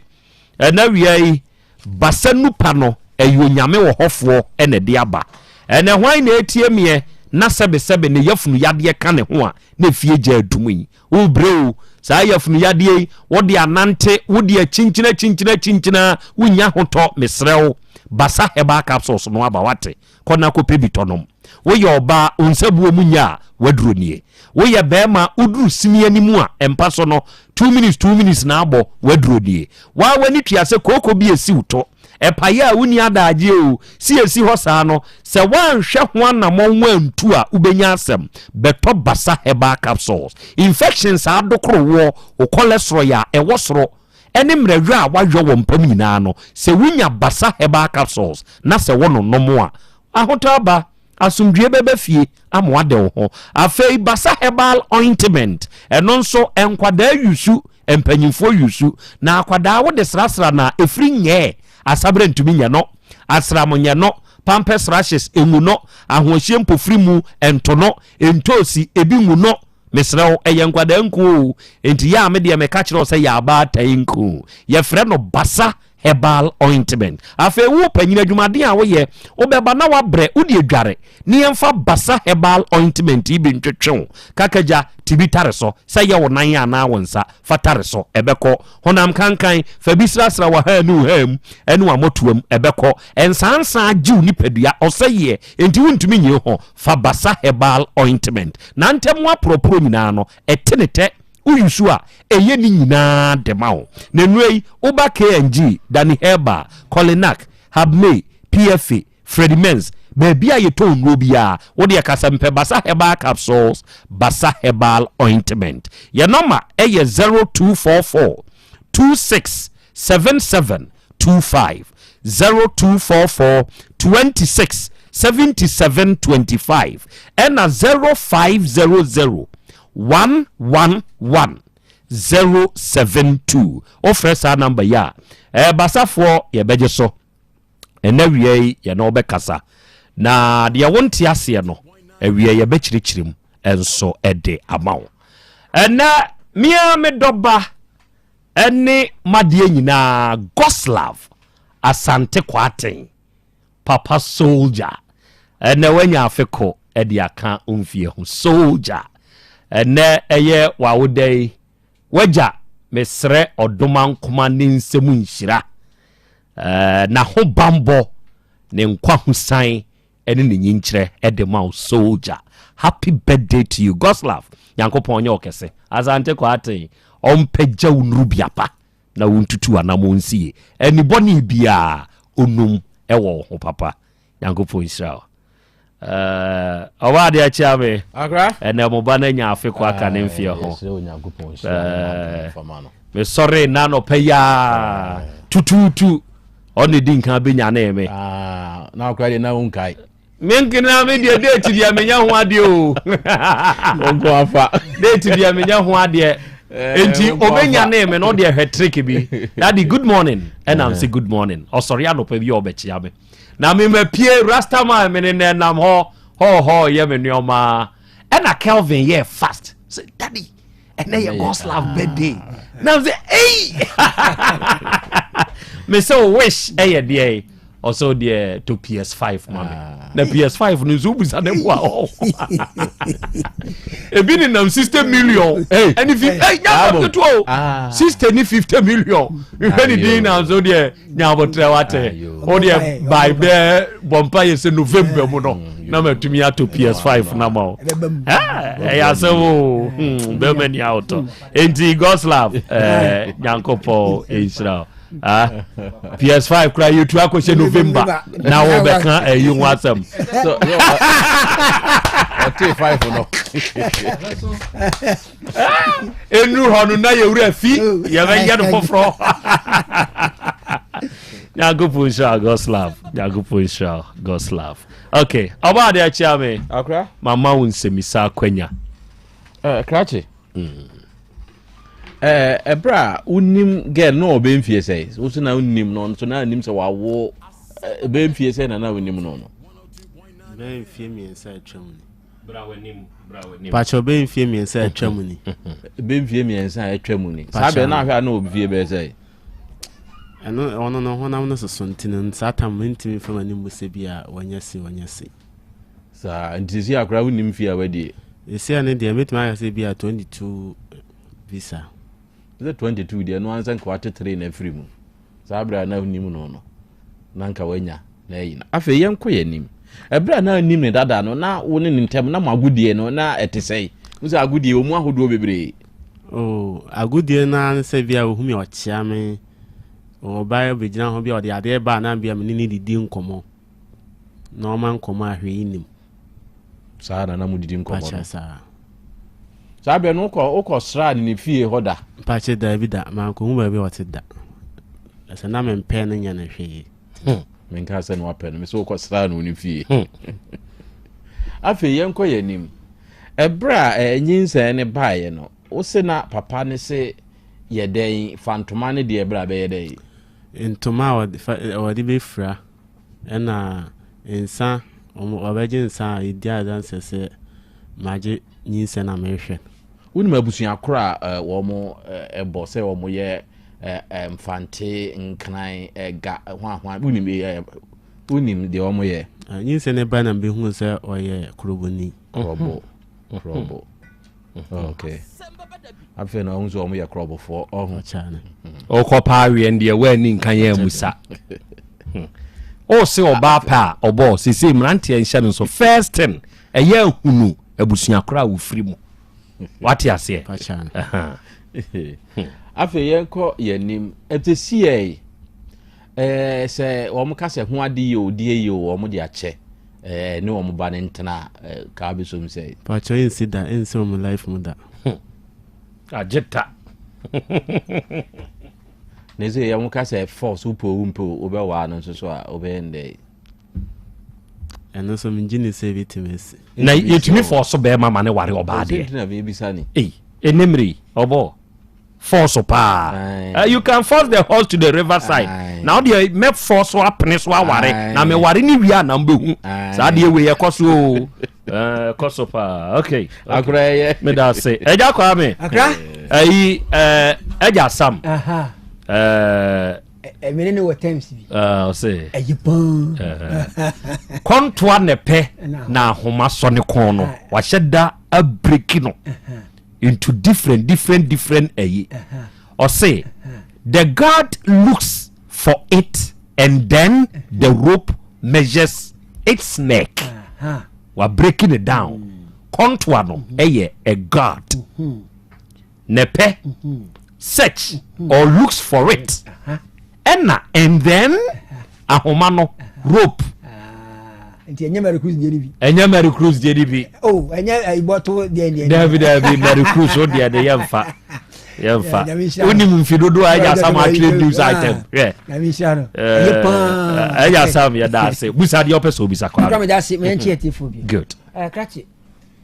Ɛnnɛ awia yi, Basa Nupa no, ɛyɛ Onyame wɔ hɔ foɔ na ɛde aba. Ɛnnɛ hwan na ɛretie meɛ na sɛbesɛbe ne yafunu yadeɛ ka ne ho a, na efie gya adum yi? Worebrɛ o, saa yafunu yadeɛ yi, wode anante, wode akyinkyini akyinkyini akyinkyini a, wonnya ahotɔ, mesrɛ wo, Basa Herbal Capsules no aba, woate? Kɔ na kɔpɛ bi tɔ nom. Woyɛ ɔbaa, wo nsabuo mu nyɛ a, w'aduro nie. Woyɛ barima, woduru sini anim a, mpa so no, 2 minutes, 2 minutes na abɔ, w'aduro nie. Waa w'ani tua sɛ kooko bi esi wo to. Ɛpaeɛ a wonni adagyeɛ o, si esi hɔ saa no, sɛ woanhwɛ ho anammɔn woantu a, wobɛnya asɛm. Bɛtɔ Basa Herbal Capsules. Infections a adokoro woɔ, wo cholesterol a ɛwɔ soro, ɛne mmerɛyɔ a woayɔ wɔ mpa mu nyinaa no, sɛ wonya Basa Herbal Capsules na sɛ wononom a, ahotɔ aba, asomdwoeɛ bɛba fie ama woade wo ho. Afei Basa Herbal Ointment, ɛno nso nkwadaa yusu, mpanyinfoɔ yusu, na akwadaa wode srasra no a, ɛfiri nyɛɛ, asaberɛ ntumi nyɛ no, asram nyɛ no, pampers rashes ngu no, ahoɔhyeɛ mpofiri mu nto no, ntoosi ebi ngu no. Mesrɛ wo, ɛyɛ nkwadaa nku o, enti yɛ a me deɛ meka kyerɛ wo sɛ yɛ abaatan nku. Yɛfrɛ no Basa Herbal Ointment. Afei wo panyin, adwumaden a woyɛ, wobɛba na wabrɛ, wode adware, ne yɛmfa Basa Herbal Ointment yi bi ntwetwe wo kakagya, ti bi tare so, sɛ ɛyɛ wo nan anaa wo nsa, fa tare so, ɛbɛkɔ. Honam kankan, fa bi srasra w'ahaa ne wo haa mu, ne w'amɔtoam, ɛbɛkɔ. Nsaansaa gye wo nipadua, ɔsɛeɛ, enti wontumi nyi ho, fa Basa Herbal Ointment. Na ntɛm aporɔporɔ nyinaa no, ɛte ne tɛ. Woyi so a, ɛyɛ ne nyinaa de ma wo. Na nnuro yi, woba KNG, Danny Herbal, Colinac, Habmay, PFA, Freddie Men's, baabi a yɛtɔn nnuro biara, wo deɛ ka sɛ mepɛ Basa Herbal Capsules, Basa Herbal Ointment. Yɛn nɔma yɛ 0244 26 77 25, 0244 26 77 25, ɛna 0500 111 072. Wofrɛ saa namba yi a, ɛɛ Basafoɔ yɛbɛgye so. Ɛnɛ awia yi yɛne wo bɛkasa, na deɛ wonte aseɛ no awia yɛbɛkyerɛkyerɛ mu nso de ama wo. Ɛnɛ mea me dɔba ɛne m'adeɛ nyinaa Goslav Asante Kwarteng Papa Soldier ɛnɛ wanya afe ko ɛde aka wo mfie ho Soldier ɛnɛ ɛyɛ w'awoda yi w'agya mesrɛ ɔdomankoma ne nsam nhyira ɛɛ n'ahobanbɔ ne nkwahosan ɛne ne nyinkyerɛ ɛde ma wo Soldier happy birthday to you Goslav Nyankopɔn nyɛ ɔkɛse Asante Kwarteng ɔmpɛgya wo nuru biapa na wontutu anamɔ nsie ɛni bɔne biaa onum ɛwɔ wo ho papa Nyankopɔn nhyira wo ɔba adeɛ akyia me ɛnɛ mo ba no anya afe kɔ aka ne mfeɛ ho mesɔre na anɔpa yi a tutuutu ɔne di nkan bɛnyanee me ah, na akora deɛ na wonkae menkena me deɛ date deɛ menya ho adeɛ o ɔnko afa date deɛ menya ho adeɛ eh, nti ɔbɛnyanee me no ɔdeɛ hwɛ trick bi daddy good morning ɛna m sɛ good morning ɔsɔre anɔpa bi a ɔbɛkyea me na memapie rastaman me ne nɛ nam hɔ hɔhɔ yɛ me nneɔma ɛna Kelvin yɛ fast sɛ daddy ɛnɛ yɛ Goslav birthday na m sɛ ei me sɛ wish ɛyɛ deɛ ɔsɛ deɛ to PS5 ma me na PS5 no nso wobusa ne bo a ɔwɔ ebi ne nam 60 million ɛne fi ɛy nyɛ ketewa o 60 ne 50 million nhwɛ ne din na nso deɛ nyabotrɛ wate wo deɛ by bɛɛ bɔmpa yɛ sɛ November mu no na matumi atɔ PS5 na ma wo ɛyɛ asɛm o bɛma ni awotɔ enti Goslav Nyankopɔn ɛnhyira wo. Ah, PS5 kora yɛtu akɔhyɛ November na wobɛka ayi ho asɛm. Ɔtee five no. Ɛnuru hɔ no na yɛwura fi yɛbɛyɛ no foforɔ. Nyankopɔn nhyira Goslav. Nyankopɔn nhyira Goslav. Okay, ɔba ade akyia me. Akra. Mama wo nsɛmisa akwanya. Eh, krakye. Ɛɛ ɛberɛ a wonim girl no ɔbɛ mfie sɛ wo so na wonim no nso na nim sɛ wawo ɛbɛ mfie sɛ na na wonim no no. Bɛyɛ mfie mmiɛnsa atwa mu ni. Pakyɛ bɛyɛ mfie mmiɛnsa atwa mu ni. Bɛyɛ mfie mmiɛnsa atwa mu ni. Saa bɛn na ahwɛ a na wɔ mfie bɛyɛ sɛ. Ɛno ɔno no honam no soso nti no saa tam mentumi mfa m'ani mmu sɛ bi a wanya si wanya si. Saa nti sisi akora wonim mfie a wadie. Sisi a ne deɛ mɛtumi ayɛ sɛ bi a 22 visa. Sɛ 22 deɛ no ansa nka wate 3 na afiri mu. Saa berɛ a na wonim no no na nka wanya na ayi no. Afei yɛnkɔ yɛn anim. Ɛberɛ a na anim ne dada no na wo ne ne ntam na mo agodie no na ɛte sɛn? Wo sɛ agodie wɔ mu ahodoɔ bebree. Oh, agodie no ara ne sɛ bi a ohu me ɔkyea me, ɔba bɛgyina hɔ bi a ɔde adeɛ ba a na bi a me ne no didi nkɔmmɔ. Na ɔma nkɔmmɔ a hwee nnim. Saa na na modidi nkɔmmɔ no. Mpakyɛ saa. Saa berɛ no wokɔ wokɔ sraa ne ne fie hɔ da? Mpakyɛ daabi da, mankɔhu baabi a ɔte da. Sɛ na mempɛ no nyɛ no hwee. Hmm. Menka sɛ na wapɛ no, me sɛ wokɔ sraa no ne fie. Hmm. Afei yɛnkɔ yɛn anim. Ɛberɛ a eh, nyinsɛn no baeɛ no, wo se na papa ne se yɛ dɛn fa ntoma no deɛ berɛ a bɛyɛ dɛn? Ntoma a wɔde bɛfira Ɛna nsa, wɔbɛgye nsa a ɛdi adanseɛ sɛ magye nyinsɛn a merehwɛ no. Wonim abusua korɔ a wɔn bɔ sɛ wɔn yɛ Mfante, Nkran, Ga, hwan hwan, wonim wonim deɛ wɔn yɛ? Nyinsɛn no ba na mebɛhuu sɛ ɔyɛ Kroboni. Krobo, Krobo. Okay. Afei na ɔhu sɛ wɔn yɛ Krobofoɔ, ɔho. Ɔkɔ paa weɛ deɛ woanni nka yɛn amusa. Ɔse ɔbaa pɛ a ɔbɔɔ sese mmeranteɛ nhyɛ no nso first thing ɛyɛ ahunu abusua korɔ a wofiri mu. Wate aseɛ? Afei yɛnkɔ yɛn anim. Ɛte siɛ ɛɛ sɛ wɔn ka sɛ ho ade yie o die yie o wɔn de akyɛ ɛɛ ne wɔn ba ne ntena ɛɛ kaa bi som sɛ. Pakyɛ ɛnsi da ɛnsi wɔn life mu da. Agye ta. Na sɛ yɛn ka sɛ force wopɛ o wompɛ o wobɛwaa no nso so a wobɛyɛ no dɛ. Ɛno nso mengye ni sɛ ebɛtumi asi. Na yɛtumi fɔɔso bɛrima ma ne ware ɔbaa deɛ. Nti na mebisa ni. Ei, ɛnɛ mmerɛ yi, ɔbɔ force paa. You can force the horse to the river side. Na wodeɛ mɛ force apene so aware. Na meware ne wie a na mbɛhu. Saa deɛ wei ɛkɔ so o. Ɛkɔ so paa. Okay. Akora ɛyɛ. Meda ase. Ɛgya Kwame. Akra. Ɛyi ɛgya Sam. Ɛmene ne wɔ terms bi. Ɔse. Ɛyɛ paa. Kɔntoa na ɛpɛ na ahoma sɔ ne kɔn no. Wahyɛ da abiriki no into different different different ɛyi. Ɔse the guard looks for it and then the rope measures its neck. Wa breaking it down. Kɔntoa no ɛyɛ a guard. Nɛpɛ search or looks for it. Ɛna and then ahoma no rope. Nti ɛnyɛ Mary Cruz deɛ ni bi. Ɛnyɛ Mary Cruz deɛ ni bi. Oh ɛnyɛ ɛbɔto deɛ deɛ. Dabi dabi Mary Cruz o deɛ de yɛn fa. Yɛn fa. Wonim mfi dodo a ɛyɛ asam atwerɛ news item. Hwɛ. Nyame nhyira no. Ɛyɛ paa. Ɛyɛ asam yɛ da ase. Busa deɛ ɔpɛ sɛ obisa kɔ. Kura mi da ase mɛ nkyɛn ti fo bi. Good. Ɛɛ krakye.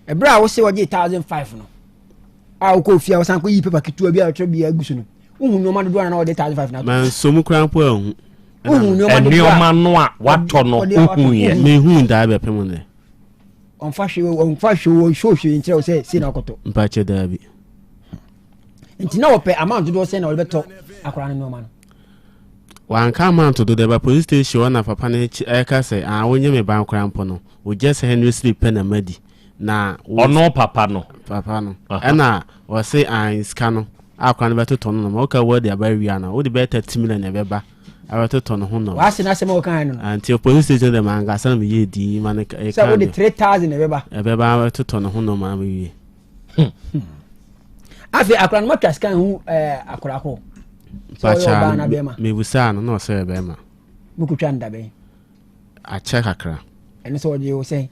Ɛbrɛ a wose wɔgye 1005 no a wokɔ fie a wɔsan kɔ yi paper ketewa bi a wɔtwerɛ bi agu so no wohu nneɛma dodoɔ a na wɔde 1005 no ato. Manso mu koraa mpo anhu. Wohu nneɛma dodoɔ a nneɛma no a watɔ no wohu yɛ. Mehu daa bɛpem nnɛ. Ɔmfa hwee ɔmfa hwee ɔnhyɛ hwee nkyerɛ wo sɛ sei na ɔkɔtɔ. Mpakyɛ daabi. Nti na wɔpɛ amount dodoɔ sɛn na wɔde bɛtɔ akwadaa no nneɛma no. Wanka amount dodoɔ ba police station hɔ na papa no ɛka sɛ ah wonyɛ me ba koraa mpo no wo just Henry slip pɛ na madi na wo Ɔno papa no. Papa no ɛna ɔse ah sika no a akwadaa no bɛtotɔ no nɔma woka wadi aba awia no wode bɛyɛ 30 million na ɛbɛba abɛtotɔ ne ho nɔma. W'ase n'asɛm a ɔkae no no. Ah, nti police station dɛ mankasa na meyɛɛ din ma no ɛka Sɛ wode 3000 na ɛbɛba. Ɛbɛba abɛtotɔ ne ho nɔma mewie. Afei akora no matwa scan hu ɛɛ akora ko. Sɛ ɔyɛ ɔbaa na bɛrima. Mebusaa no na ɔsɛ yɛ bɛrima. Mokotwa no dabɛn. Akyɛ kakra. Ɛno sɛ ɔgye wo sɛn?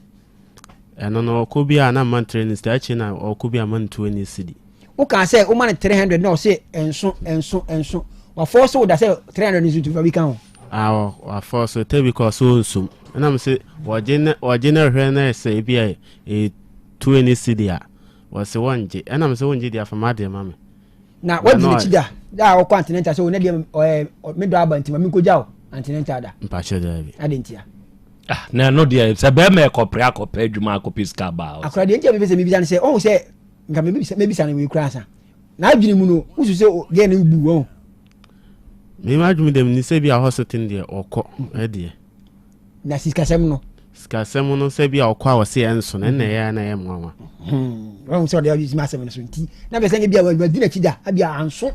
Ɛno no ɔkɔ bi a na mma no 300 cedi akyire na ɔkɔ bi a mma no 20 cedi. Wokaa sɛ woma no 300 na ɔse ɛnso ɛnso ɛnso. Wafɔɔ so wo da sɛ 300 no nso nti fa bi ka ho. Ah wafɔɔ so tɛ bi kɔ ɔse ɔnsom. Ɛna mese wɔgye ne wɔgye ne hwɛ na ɛsɛ ebi a ɛyɛ 20 cedi a wɔse wɔngye. Ɛna mese wongye deɛ fa m'adeɛ ma me. Na wadi n'akyi da da a ɔkɔ antenatal sɛ ɔnɛ deɛ ɛɛ me dɔ aba nti ma menkɔgya o antenatal da. Mpakyɛ daabi. Ade ntia. Ah, na ɛno deɛ sɛ bɛrima ɛkɔpere akɔpɛ adwuma akɔpɛ sika baa. Akora deɛ nti a mepɛ sɛ mebisa no sɛ ɔhu sɛ nka mebisa mebisa no wei koraa ansa. N'adwene mu no wosu sɛ gɛɛ no bu wɔn. Me m'adwene deɛ menim sɛ bi a hospital deɛ ɔkɔ ɛdeɛ. Na sikasɛm no. Sikasɛm no sɛ bi a ɔkɔ a ɔse ɛnso no ɛna ɛyɛ na ɛyɛ mmoawa. Wɔn sɛ ɔde ɔde asɛm no so nti na bɛ sɛ bi a wadi n'akyi da abi a anso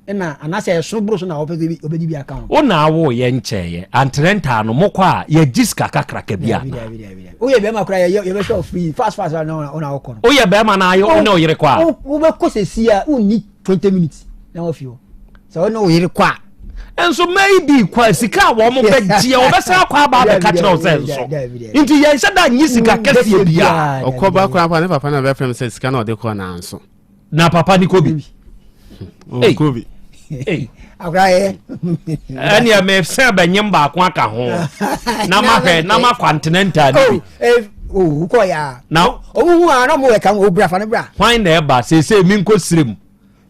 ɛna anaasɛ ɛso boro so na ɔpɛ sɛ ɔbɛdi bi aka ho. Wo na awo yɛ nkyɛɛyɛ antenɛntaa no mokɔ a yɛgye sika kakraka bi ana. Woyɛ bɛrima koraa yɛ yɛbɛhwɛ wo free fast fast na ɔna ɔkɔ no. Woyɛ bɛrima na ayɛ wo ne ɔyere kɔ a. Wobɛkɔ sɛsi a wonni 20 minutes na wafi hɔ. Sɛ wo ne wo yere kɔ a. Nso maybe kɔ sika a wɔn bɛgyeɛ wɔbɛsan akɔ aba abɛka kyerɛ wo sɛ nso nti yɛnhyɛ da nye sika kɛseɛ biara. Ɔkɔ ba koraa pa ne papa na bɛfrɛ m sɛ sika na ɔde kɔ na nso. Na papa ne kɔ bi. Ɔkɔ bi. Akora yɛ. Ɛnneɛ mesɛ bɛnyem baako aka ho na mahwɛ na makɔ antenantaa ne bi. Oh, wokɔ yɛ a. Na ɔmo hu a na ɔmo wɛ ka ho bra fa no bra. Hwan na ɛba seesei menkɔ sirem.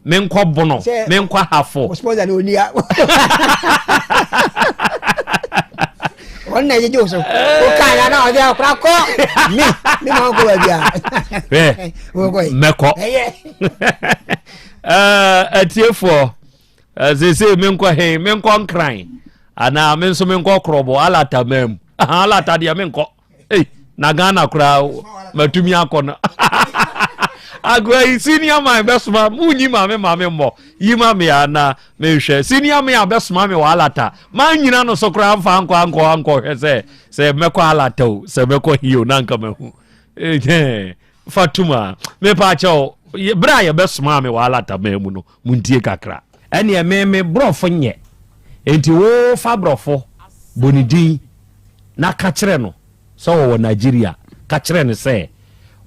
menkɔ bono menkɔ hafo. sponsor ni oni a wɔn na yɛgye wo so wokaa ya na ɔde akora kɔ me me ma wokɔ baabi a mɛkɔ atiefoɔ seesei menkɔ he menkɔ nkran anaa me nso menkɔ korɔbɔ alata mam alata deɛ menkɔ Ei, na Ghana koraa matumi akɔ no. Agoa yi senior man bɛsoma munyi maame maame mmɔ yi ma me a na menhwɛ senior man abɛsoma me wɔ alata manyina no so koraa mfa ankɔ ankɔ ankɔhwɛ sɛ sɛ mɛkɔ alata o sɛ mɛkɔ hi o na anka mahu Fatuma mepa kyɛw berɛ a yɛbɛsomaa me wɔ alata man mu no muntie kakra. Ɛneɛ me me brɔfo nyɛ enti wo fa brɔfo bɔ ne din na ka kyerɛ no sɛ ɔwɔ Nigeria ka kyerɛ no sɛ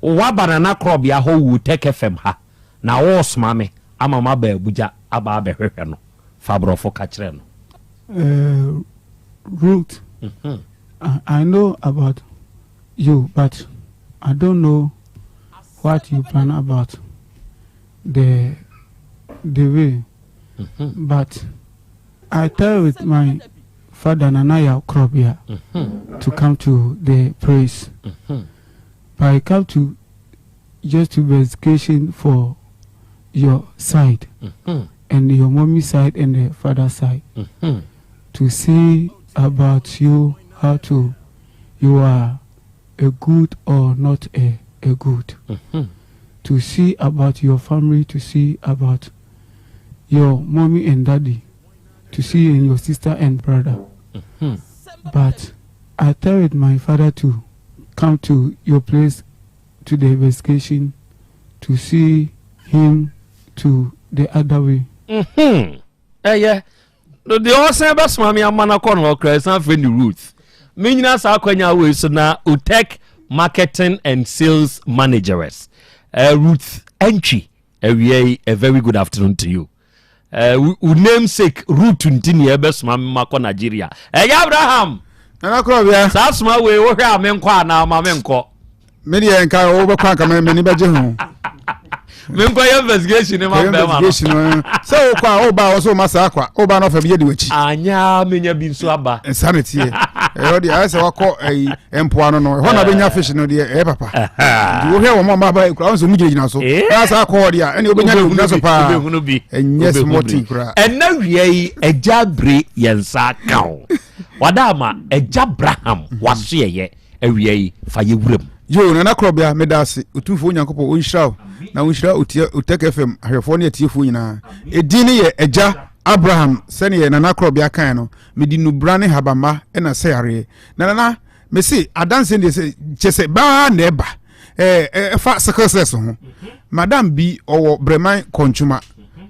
waba Nana Korɔbea hɔ wuu Tech FM ha na woresoma me ama maba Abuja aba abɛhwehwɛ no fa brɔfo ka kyerɛ no. Uh, Ruth, mm -hmm. I, I know about you, but I don't know what you plan about the the way. Mm -hmm. But I tell with my father Nanaya Krobia mm -hmm. to come to the place. Mm -hmm. But I come to just to investigation for your side mm-hmm. and your mommy side and the father side mm-hmm. to see about you how to you are a good or not a, a good. Mm-hmm. To see about your family, to see about your mommy and daddy, to see and your sister and brother. Mm-hmm. But I tell it my father to come to your place to the investigation to see him to the other way. Mm-hmm. Ɛyɛ deɛ ɔsan bɛsoma me ama no akɔ no ɔkora ɛsan frɛ ne Ruth. Menyina saa akwanya wei so na Utech Marketing and Sales Manageress uh, Ruth Antwi awia yi a very good afternoon to you. Uh, wo namesake Ruth nti ne ɛbɛsoma me makɔ Nigeria. Ɛyɛ Abraham. Nana Korɔbea. Saa soma wei wohwɛ a menkɔ anaa ma menkɔ. Me deɛ nka wobɛkɔ anka m'ani bɛgye ho. Menkɔ yɛ investigation ne ma bɛrima no. Investigation no sɛ wokɔ a woba a wɔsɛ woma saa kwa woba no ɔfa bi yɛ di w'akyi. Anya menya bi nso aba. Nsa na tie ɛhɔ deɛ ayɛ sɛ wakɔ ɛyi mpoano no ɛhɔ na bɛnya fish no deɛ ɛyɛ papa. Nti wohwɛ wɔn a wɔaba ekura wɔn nso wɔn gyinagyina so. Na saa akɔ hɔ deɛ ɛne wobɛnya ne wuna so paa. Ɛnyɛ small thing koraa. Ɛnna wia yi agya bere yɛn nsa ka o. Wada ama agya Abraham waso yɛyɛ. Awia yi, fa yɛ wuram. Yoo Nana Korɔbea meda ase Otumfoɔ Onyankopɔn ɔnhyira wo na ɔnhyira Otia Otec FM ahwɛfoɔ ne atiefoɔ nyinaa. Edin no yɛ Agya Abraham sɛdeɛ Nana Korɔbea kaeɛ no mede nubra ne habamma na sɛ yareɛ. Na Nana mese adanseɛ deɛ sɛ kyɛ sɛ baa na ɛba ɛɛ ɛfa sickle cells ho. Madam bi ɔwɔ Breman Kɔntwoma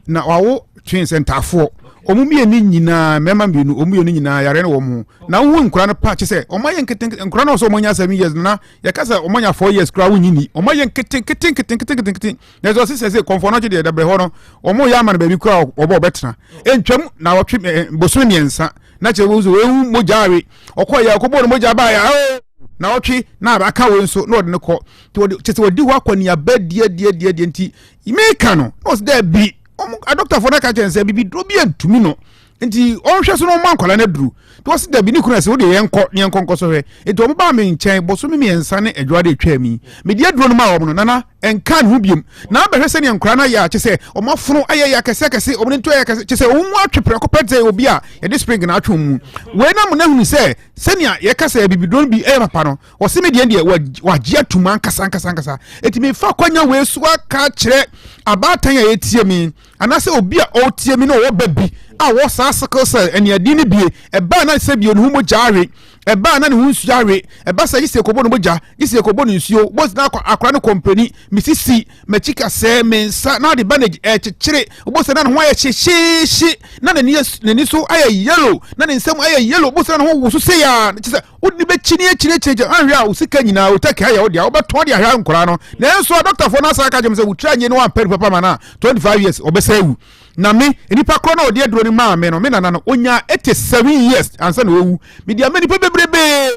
na wawo twins ntaafoɔ wɔn mmienu nyinaa mmarima mmienu wɔn mmienu nyinaa yare no wɔn ho na wohu nkora no pa kyɛ sɛ wɔn ayɛ nketenkete nkora no sɛ wɔn anya seven years na yɛka sɛ wɔn anya four years koraa wonyi ni wɔn ayɛ nketenkete nketenkete nketenkete na ɛsɛ ɔsɛ sɛ kɔnfɔ no akyi deɛ dabrɛ hɔ no wɔn yɛ ama no baabi koraa wɔbɔ ɔbɛtena ntwam na wɔtwe ɛɛ bosome mmiɛnsa na kyerɛ wɔn sɛ wɔn mogya awe ɔkɔ yɛ ɔkɔbɔ no mogya baa yɛ ɛɛ na ɔtwe na aka wɔn nso na ɔde no kɔ nti wɔde kyɛ sɛ wɔdi hɔ akɔ neaba diadiadiadia nti meka no na ɔsɛ dɛ bi. Wɔn adɔktafoɔ no aka kyerɛ no sɛ bibiduro bi antumi no nti ɔnhwɛ so na ɔma nkwadaa no aduru. Nti wɔsi dabi ne kunu ɛsɛ wode yɛn kɔ ne yɛn kɔ nkɔ sɔhwɛ. Nti wɔn baa me nkyɛn bosome mmiɛnsa ne adwuma de atwa mi. Mede aduro no maa wɔn no nana ɛnka ne ho biom. Na abɛhwɛ sɛdeɛ nkwadaa no ayɛ a kyɛ sɛ wɔn afono ayɛ yɛ akɛse akɛse wɔn nto ayɛ akɛse kyɛ sɛ wɔn mu atwe prɛko pɛ sɛ obi a yɛde spring na atwe wɔn mu. Wei na mo na hunu sɛ sɛnea yɛka sɛ bibiduro no bi ɛyɛ papa no wɔsi me deɛ deɛ wagye atum ankasa ankasa ankasa eti mefa kwanya wei so aka kyerɛ abaatan a yɛtie mi anaasɛ obi a ɔretie mi na ɔwɔ ba bi a wɔ saa sickle cell ɛneaden no bie ɛbaa na sɛ bie ne ho mogya awe ɛbaa na ne ho nsuo awe ɛba sɛ gye sɛ ɛkɔbɔ no mogya gye sɛ ɛkɔbɔ no nsuo bɔs na akora no kɔmpani mesisi m'akyi kasɛɛ me nsa na ɔde bandage ɛkyekyere wobɔ sɛ na ne ho ayɛ hyehyeehye na n'ani n'ani so ayɛ yellow na ne nsam ayɛ yellow wobɔ sɛ na ne ho woso sei a kyɛ sɛ wode ne bɛkyi ne akyiri akyiri akyiri anhwɛ a wo sika nyinaa wo tɛkɛ ayɛ wo deɛ wobɛtɔn de ahwɛ nkwaraa no nanso adɔktafoɔ no asan aka kyerɛ me sɛ wotiri anyɛ ne wampɛ nipa pa ma no a 25 years ɔbɛsɛ awu na me nipa korɔ na ɔde aduro no maa me no me nana no ɔnyaa 87 years ansa na ɔwu mede ama nipa bebrebee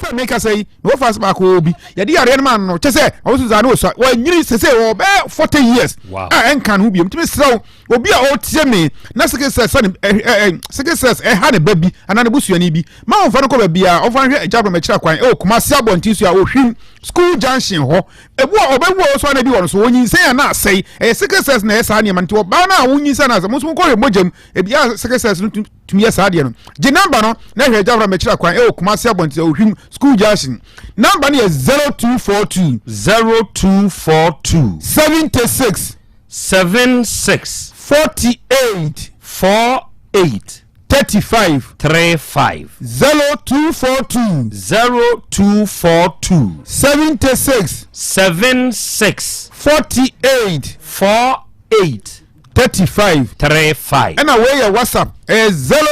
Sɛ meka sɛ yi na wɔfa ase baako wɔ bi yɛde yareɛ no ma no kyɛ sɛ ɔmo so saa na ɔsua wɔanyini sɛ sɛ ɔbɛyɛ 40 years a ɛnka ne ho biom ntumi serɛ wo obi a ɔtie me na sickle cell sɛ ne ɛ sickle cells ɛha ne ba bi anaa ne busuani bi ma wɔmfa no kɔ baabi a ɔmfa nhwɛ agya brɔmɛ kyerɛ kwan ɛwɔ Kumasi abɔnten so a ɔhwim school junction hɔ ebu a ɔbɛwu a ɔsɔ ana bi wɔ no so wɔnyinsɛn a na asɛe ɛyɛ sickle cells na ɛyɛ saa nneɛma nti ɔbaa no a wonyinsɛn na asɛ mo nso mokɔhwɛ mogya mu ebi a sickle cells no tumi yɛ saa adeɛ no gye namba no na hwɛ gyafra mɛkyerɛ kwan ɛwɔ Kumasi abɔnten Ohwim school junction namba no yɛ 0242 0242 76 76 48 48 35 35 0242 0242 76 76 48 48 35. 35. Ɛna wei yɛ WhatsApp ɛyɛ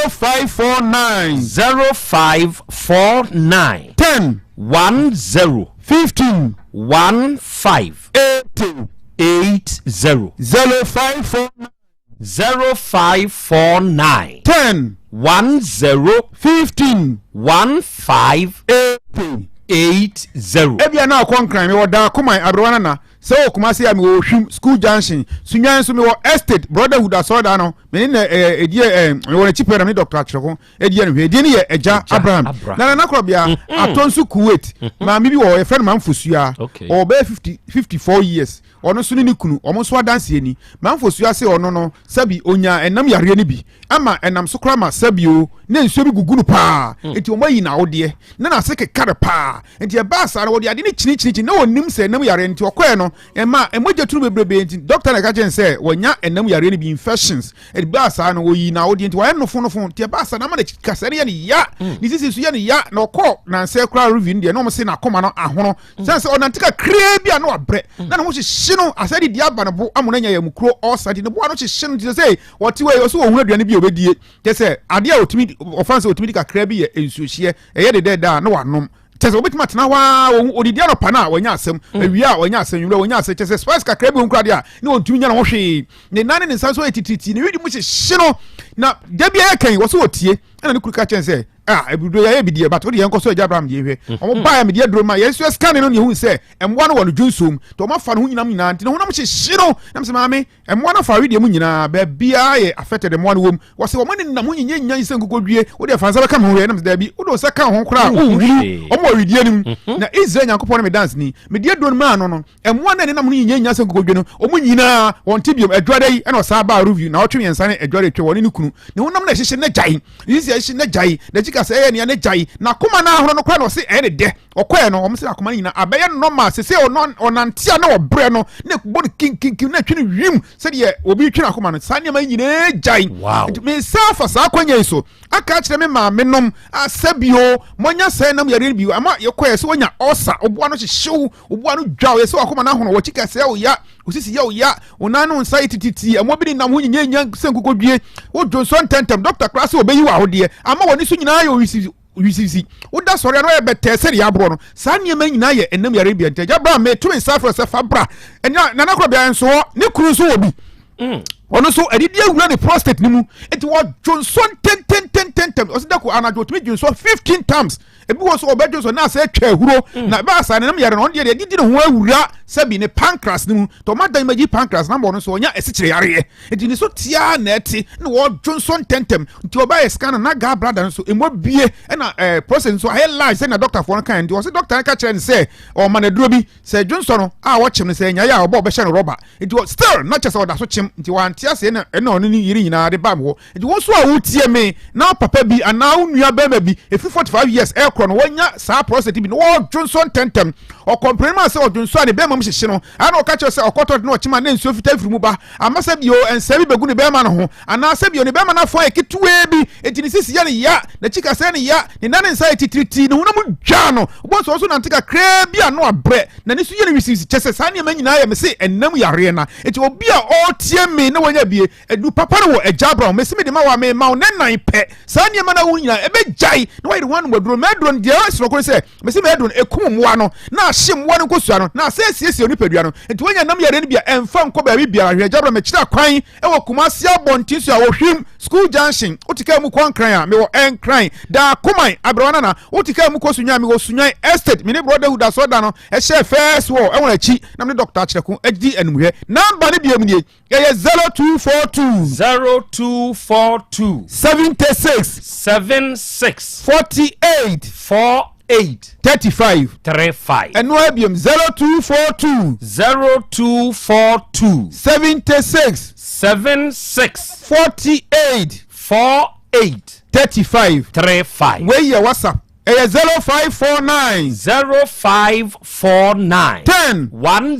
0549. 0549. 10. 10. 15. 15. 80. 80. 0549. 0549. 10. 10. 15. 15. 80. 80. Ebia na akɔ nkran mewɔ Dakoman aberewa nana Sɛ wɔ Kumasi a mewɔ Ohwim school junction, Sunyani nso mewɔ Estate Brotherhood asɔredan no, me ne na ɛɛ edie ɛɛ mewɔ n'akyi pɛɛ na me ne Dr. Akyerɛko edi ɛno hwɛ. Edie no yɛ Agya Abraham. Na Nana Korɔbea mm-hmm. atɔ nso Kuwait. Mm-hmm. Maame bi wɔ hɔ yɛfrɛ no Maame Fosua. Ɔwɔ bɛyɛ 50 54 years. Ɔno nso ne ne kunu, wɔn nso adanseɛ ni. Maame Fosua se ɔno no sɛbi onya ɛnam yareɛ no bi ama ɛnam so koraa ma sɛbi o na nsuo bi gugu no paa. Mm. Nti wɔn ayi n'awodeɛ na n'ase keka no paa. Nti ɛbaa saa no wɔde ade no kyinikyinikyini na wɔnim sɛ ɛnam yareɛ nti ɔkɔɛ no ɛma mogya tunu bebrebe nti dɔkta na ɛka kyerɛ no sɛ wɔnya ɛnam yareɛ no bi infections ɛbaa saa no wɔyi na awodeɛ nti wɔayɛ nofonofo nti ɛbaa saa no ama n'akyi kasɛɛ no yɛ no ya mm. ne sisi nso yɛ no ya na ɔkɔɔ nansɛ koraa review no deɛ na wɔn se n'akoma no ahono mm. sɛ sɛ ɔnante kakraa bi a na wabrɛ mm. na ne ho hyehye no asɛ de di aba ne bo ama no anya yɛ mu kuro ɔsa nti ne bo ano hyehye no nti sɛ sɛ wɔte wɔ yi ɔsɛ wɔhunu aduane bi a ɔbɛdie kyɛ sɛ adeɛ a ɔtumi ɔfa sɛ ɔtumi di kakraa bi yɛ nsuohyeɛ ɛyɛ dedɛɛdɛ a na wanom kyɛ sɛ wobɛtumi atena hɔ a wɔhu odidi anɔpa no a wɔanya asɛm mm. awia a wɔanya asɛm nwura wɔanya asɛm kyɛ sɛ spice kakra bi wɔn kura deɛ a ne wɔntumi nya ne ho hwee ne nan ne ne nsa nso yɛ titiriti ne widi mu hyehye no na da bi ayɛ kan wɔ so wɔtie ɛna ne kuru ka kyɛn sɛ ah ebiduro yɛ ebi deɛ but o de yɛn kɔ so agya abraham deɛ hwɛ mm. wɔn baa yɛ mi deɛ duro ma yɛn nso yɛ scan no ne ehu sɛ mmoa no wɔ no dwonsom nti wɔn afa ne ho nyinam nyinaa nti ne honam hyehye no nam sɛ maame Mmoa no afa wedeɛ mu nyinaa, baabiara yɛ affected mmoa no wom. Wɔse wɔn ani nam ho nyinyanyan sɛ nkokodwie. Wo deɛ fa nsa bɛka me ho hwɛ. Ɛna mese daabi, wode wo nsa ka wo ho koraa a, wonhunu. Wɔn wɔ wedeɛ no mu. Mhm. Na Israel Nyankopɔn ne me danseni. Mede aduro no maa no no, mmoa no a ɛnenam ho nyinyanyan sɛ nkokodwie no, wɔn nyinaa, wɔnte biom. Adwada yi, ɛna ɔsan baa review, naawɔtwe mmiɛnsa ne adwada atwa wɔne ne kunu. Ne honam na ɛhyehye na gyae. Ne sisi ɛhyehye na gyae. N'akyi ka sɛ ɛyɛ nea na gyae. N'akoma no ahono no koraa na ɔse ɛyɛ ne dɛ. Ɔkɔɛ no, wɔn sɛ akoma no nyinaa abɛyɛ normal. Sese ɔno ɔnante a na ɔbrɛ no, na ɛbɔ no kinkinkin, na ɛtwe no wim sɛdeɛ obi twe n'akoma no. Saa nneɛma yi nyinaa gyae. Wow. Nti me nsa afa saa akwannya yi so aka akyerɛ me maame nom a sɛbio moanya sɛɛ nam yareɛ no bi ama yɛkɔɛ sɛ wɔnya ɔsa, ɔboa no hyehyew, ɔboa no dwaw, yɛ sɛ wakoma no ahono, wɔkyi kɛsɛ wo ya, osisi yɛ wo ya, wo nan no nsa yɛ tititi, ɛmoa bi nenam ho nyinyanya sɛ nkokodwie, wodwo nsɔ ntɛntɛm, dɔkta koraa sɛ ɔbɛyi wɔ ahodeɛ ama w'ani so nyinaa yɛ owisi wisisi woda sɔre a na ɔyɛ bɛtɛɛ sɛdeɛ aborɔ no saa nneɛma nyinaa yɛ ɛnam yare bia nti agya bra meto me nsa frɛ sɛ fa bra ɛna nana korɔ bia nso hɔ ne kunu nso wɔ bi mm. Ɔno nso adidi awura ne prostate no mu nti wɔdwonsɔ ntɛntɛntɛntɛm. Ɔsi dako anadwo otumi dwonsɔ 15 times. Ebi wɔ so ɔbɛdwonsɔ na asɛ atwa ahuro mm. na ɛbaa saa ne nam yare no ɔno deɛ deɛ adidi ne ho awura sɛbi ne pancreas no mu tɔ ɔma dan magyi pancreas na ɔno nso ɔnya asikyire yareɛ nti ne so tia na ɛte na wɔdwonsɔ ntɛntɛm nti ɔbaa yɛ scan na gall bladder no nso emu abie ɛna ɛɛ eh, prostate nso ayɛ large sɛnea dɔktafoɔ no kan nti ɔsi dɔkta no ka kyerɛ no sɛ ɔma no aduro bi sɛ dwonsɔ no a wɔkyem no sɛ nyaeɛ a ɔbɔ ɔbɛhyɛ no rɔba nti wɔ still na kyɛ sɛ ɔda so kyem nti wante aseɛ na ɛna ɔne ne yere nyinaa de baa me hɔ nti wo nso a wotie me na papa bi anaa wo nua bɛrima bi ɛfiri 45 years ɛkorɔ no wanya saa prostate bi na wɔdwonsɔ ntɛntɛm ɔkɔmpleni maa sɛ ɔdwonsɔ a ne bɛrima mu hyehye no ana ɔka kyerɛ sɛ ɔkɔtɔ de na ɔkyem a na nsuo fitaa firi mu ba ama sɛ bio nsɛe bi bɛgu ne bɛrima no ho anaa sɛ bio ne bɛrima no afɔ ayɛ ketewaa bi nti ne sisi yɛ ne ya n'akyi kasɛɛ ne ya ne nan ne nsa yɛ titiritii ne honam dwaa no wobɔ sɛ ɔso nante kakraa bi a no abrɛ N'ani so yɛ no wisiwisi, kyerɛ sɛ saa nneɛma nyinaa yɛ me se ɛnam yareɛ na nti obi a ɔretie me na wanya bie adu papa no wɔ agya Abraham mese mede ma wo a mema wo ne nan pɛ saa nneɛma no a wo nyinaa ɛbɛgyae na wayere ho anom aduro m'aduro no deɛ ɛyɛ soronko ne sɛ mese m'aduro no ɛkum mmoa no na ahye mmoa no nkosua no na asɛ asiesie onipadua no nti wanya nam yareɛ no bi a ɛmfa nkɔ baabi biara hwɛ agya Abraham mekyerɛ kwan ɛwɔ Kumasi abɔnten so a wɔhwim School Junction, wote kaa mu kɔ Nkran a, mewɔ Nkran, Daakoman, Aberewa Nana, wote kaa mu kɔ Sunyani a, mewɔ Sunyani Estate, me ne Brotherhood asɔrdan no hyɛɛ first wall ɛwɔ akyi, na me ne Dɔkta Akyerɛko di animhwɛ. Number no biom nie, ɛyɛ 0242. 0242. 76. 76. 48. 48. 35. 35. Ɛno ara biom 0242. 0242. 76. 76. 48. 48. 35. 35. Wei yɛ WhatsApp. Ɛyɛ 0549. 0549. 10. 10.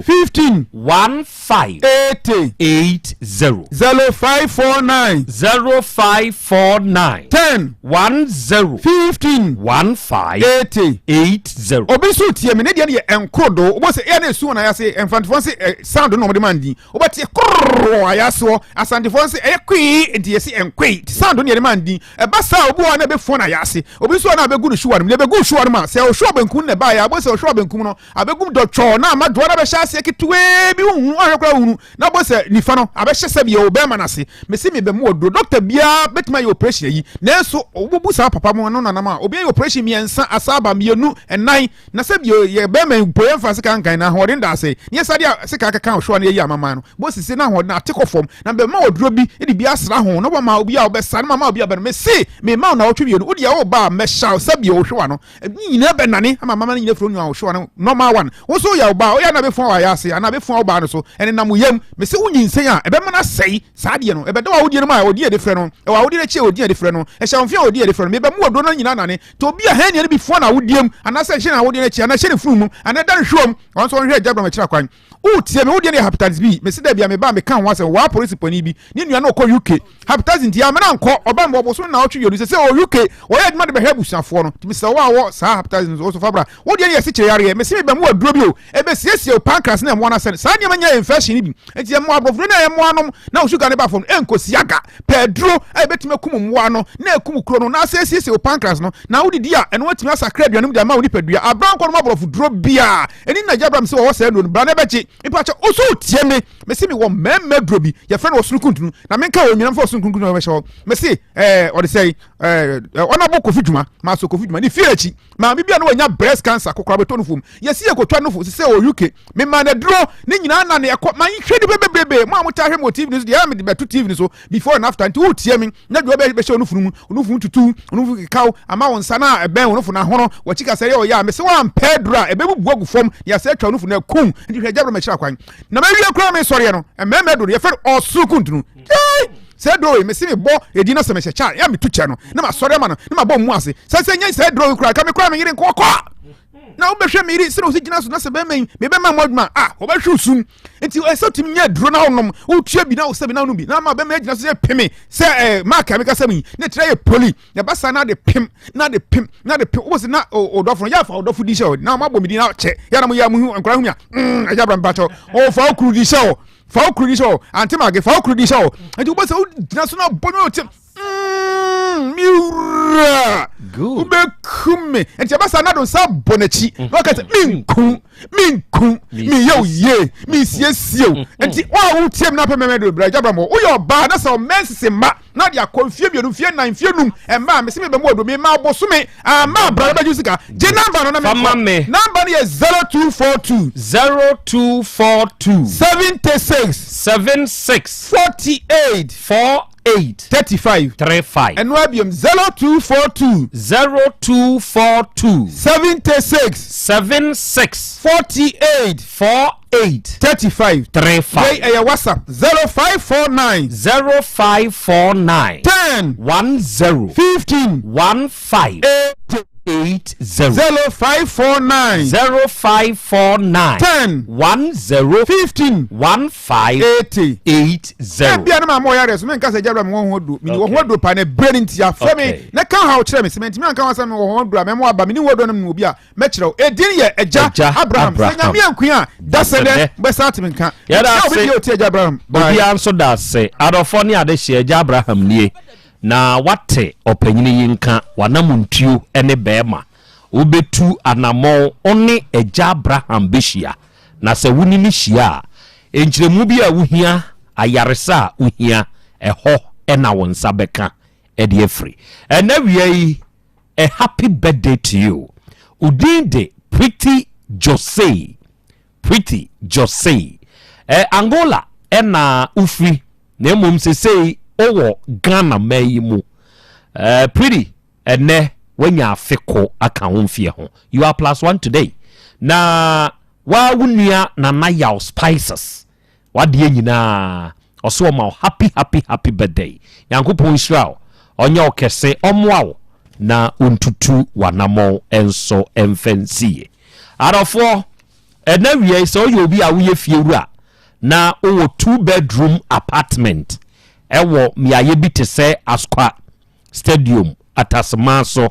15. 15. 80. 80. 0549. 0549. 10. 10. 15. 15. 80. 80. Obi nso tie me ne deɛ no yɛ nkorodo wobɔ sɛ ɛyɛ na esu wɔn ayase mfantefoɔ nse eh, sound no na wɔde ma ndi wobɛte koroo wɔ ayase hɔ asantefoɔ nse ɛyɛ kwii nti yɛsi nkwei nti sound no yɛde ma ndi ɛba saa obi wɔ hɔ na ɛbɛfua no ayase obi nso wɔ na abɛgu no hyewa no mu na ɛbɛgu hyewa no mu a sɛ ɔhyewa benkum na ɛbaeɛ a wobɔ sɛ ɔhyewa benkum no abɛgum dɔtwɔɔ na ama doa no abɛhyɛ aseɛ ketewaa bi wohunu ahwɛ koraa wohunu na wobɔ sɛ nifa no abɛhyɛ sɛ bia ɔbɛrima no ase mese mebɛmu ɔduro dɔkta biara bɛtumi ayɛ operation ayi nanso wobubu saa papa mu no nanam a obi ayɛ operation mmiɛnsa asaaba mmienu ɛnan na sɛ bio yɛ bɛrima mpo yɛmfa sika nkan na ahoɔden da ase ne yɛsa de sika keka ɔhyewa no yɛyi amaman no bɔ sisi na ahoɔden ate kɔ fam na bɛma ɔduro bi de bi asra ho na wɔma obi a wɔbɛsa no mama obi a bɛno mese mema wo na wɔtwe mmienu wode a woba a mɛhyɛ wo sɛ bio ɔhyewa no ne nyinaa bɛnane ama mama no nyina firi onua ɔhyewa no normal one wo nso woyɛ ɔbaa woyɛ na bɛfua wɔ ayɛ ase anaa bɛfua wo baa no so ɛnenam wo yam mese wonyinsɛn a ɛbɛma no asɛe saa adeɛ no ɛbɛda wɔ awodeɛ no mu a ɔdi ɛde frɛ no ɛwɔ awodeɛ no akyi a ɔdi ɛde frɛ no ɛhyɛ wo mfe a ɔdi ɛde frɛ no mebɛmu ɔduro no nyinaa nane nti obi a hernia no bi fua no awodeɛ mu anaasɛ ɛhyɛ no awodeɛ no akyi anaa ɛhyɛ ne funu mu anaa ɛda no hwɛm ɔno nso ɔnhwɛ agya brama akyiri akwan wotie me wodeɛ no yɛ hepatitis B mese da bia meba meka ho asɛm waa polisi panin bi ne nua no ɔkɔ UK hepatitis nti amena nkɔ ɔba mu ɔbosom na ɔtwe yɛnu sɛ sɛ ɔ UK wɔyɛ adwuma de bɛhwɛ abusuafoɔ no nti mesɛ wo a wɔ saa hepatitis no so fa bra wodeɛ no yɛ sekyere yareɛ mese meba mu aduro bi o ɛbɛsiesie wo pancreas na ɛmmoa no asɛne saa nneɛma nyɛ infection no bi nti ɛmmoa aborɔfo no na ɛmmoa nom na wo sugar no ba fam no ɛnkɔsi aga pɛ aduro a ɛbɛtumi akum mmoa no na ɛkum kuro no na asɛ asiesie wo pancreas no na wodidi a ɛno atumi asakra aduane mu de ama wo nipadua abra nkɔ nom aborɔfo duro biara ɛni na gyabra me sɛ wɔwɔ saa aduro no bra na ɛbɛgye mpakyɛ wo so tie me mese mewɔ mmarima aduro bi yɛfrɛ no ɔsono kuntunu na menka wɔ nyinam fa ɔsono kuntunu na wɔbɛhyɛ hɔ mese ɛɛ ɔde sɛ ɛɛ ɔnabɔ kofi dwuma maaso kofi dwuma ne fie akyi Maame bi a na wanya breast cancer kokora bɛtɔ no fam. Yɛsi yɛ kotwa nofo sisɛ wɔ UK. Mema no aduro ne nyinaa na ne ɛkɔ. Ma nhwɛ nipa bebrebe. Mo a mo taa hwɛ me wɔ TV no so deɛ mede bɛto TV no so before and after. Nti wotie me na dua bɛ bɛhyɛ onufunu mu. Onufunu tutu, onufunu kekaw, ama wo nsa no a ɛbɛn wo nofo no ahono. Wakyi kasa yɛ ɔyɛ a mese woampɛ aduro a ɛbɛbubu agu fam na yɛasɛ atwa onufunu no akum. Nti hwɛ gya brɛ makyira kwan. Na mawie koraa mesɔreɛ no mmarima aduro no yɛfrɛ no ɔsoro kuntunu. Yay! Sɛ duro yi mese mebɔ edin na sɛ mehyɛ kyɛ a yɛ metu kyɛ no na masɔre ama no na mabɔ mu ase. Sɛ sɛ nyɛ sɛ duro yi koraa ka me koraa me yere nkɔ kɔ. Na wobɛhwɛ me yere sɛ na ɔsi gyina so na sɛ bɛrima yi mebɛma mo adwuma a wɔbɛhwe sum. Nti ɛsɛ tumi nyɛ duro na wonom wotua bi na wosɛ bi na wonom bi na ama bɛrima agyina so sɛ peme sɛ ɛɛ mark a meka sɛ mu yi na tira yɛ poli na ɛba saa na ade pem na ade pem na ade pem wobɛsɛ na ɔdɔfo no yɛ afa ɔdɔfo di hyɛ o na mabɔ me din na kyɛ yɛ na mo yɛ mo hu nkora hu mi a mm ɛgya bra mpakyɛw ɔfa okuru di hyɛ o fa wo kuru di hyɛ o ante mage fa wo kuru di hyɛ o nti wobɛsɛ wogyina so na bɔ ne ɔte mm. Mm, me wura wobɛku me nti ɛbɛsa na do nsa bɔ n'akyi na ɔka sɛ menku menku meyɛ wo yie mesiesie wo nti wo a wotie me na apɛ mɛmɛ de bra agya bra mɔ woyɛ ɔbaa na sɛ ɔmɛnsese mma na de akɔ mfie mmienu mfie nan mfie num ɛmma a mese mebɛmu ɔdo mema bosome ama abra no bɛgye sika gye namba no na mekɔ namba no yɛ 0242 0242 76 76 48 48 35 35 ɛno abiom 0242 0242 76 76 48 48 35 35 wei ɛyɛ whatsapp 0549 0549 10 10 15 15 80 80 0549 0549 10 10 15 15 80 80. Ebia ne maame ɔyare so menka sɛ gya bra me wɔ ho aduro mene wɔ ho aduro paa na ɛberɛ no nti afrɛ me na ka haw kyerɛ me sɛ mantumi anka ho asɛm mewɔ ho aduro a mɛma waba mene ho aduro no mene obi a mɛkyerɛ wo ɛdin yɛ agya Abraham sɛ nyame ankua a da sɛ dɛ bɛsa ate me nka Yɛda sɛ obi ase. bia ɔtie agya Abraham bye. Obiara nso da ase. Adɔfoɔ ne adehyeɛ, Agya Abraham nie. Na wate ɔpanyini yi nka, w'anamontuo ne bɛɛma. Wobɛtu anamɔn, wo ne Agya Abraham bɛhyia. Na sɛ wo ne no hyia a, nkyerɛmu bi a wohia, ayaresa a wohia, ɛhɔ na wo nsa bɛka de afiri. Ɛnnɛ awia yi, a happy birthday to you. Wo din de Pretty Jose. Pretty Jose. Eh, Angola na wofiri, na mmom sesei wowɔ Ghana man yi mu. Eh, Pretty, Ɛnɛ wanya afe ko aka wo mfeɛ ho. You are plus one today. Na waa wo nua Nana Yaw Spices wadeɛ nyinaa ɔso ɔma wo happy happy happy birthday. Nyankopɔn nhyira wo, ɔnyɛ wo kɛse, ɔmmoa wo na ɔntutu w'anamɔn nso mfa nsie. Adɔfoɔ, ɛnɛ awia yi sɛ woyɛ obi a woyɛ fiewura na wowɔ 2 bedroom apartment ɛwɔ mmeaeɛ bi te sɛ Asokwa, Stadium, Atasemaso,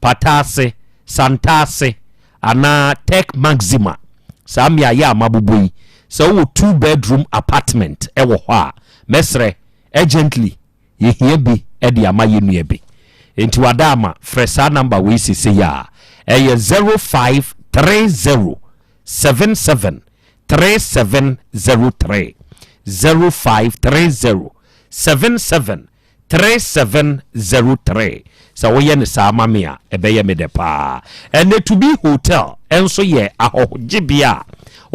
Pataase, Santase anaa Tech Maxima, saa mmeaeɛ a mabobɔ yi, sɛ wowɔ 2 bedroom apartment wɔ hɔ a, mɛsrɛ urgently yɛhia bi de ama yɛn nua bi. Enti wada ama, frɛ saa number wei sesei a, ɛyɛ 0530 77 3703, 0530 77 3703 Sɛ woyɛ no saa ma me a, ɛbɛyɛ me dɛ paa. Ɛnnɛ To Be Hotel nso yɛ ahɔhogyebea a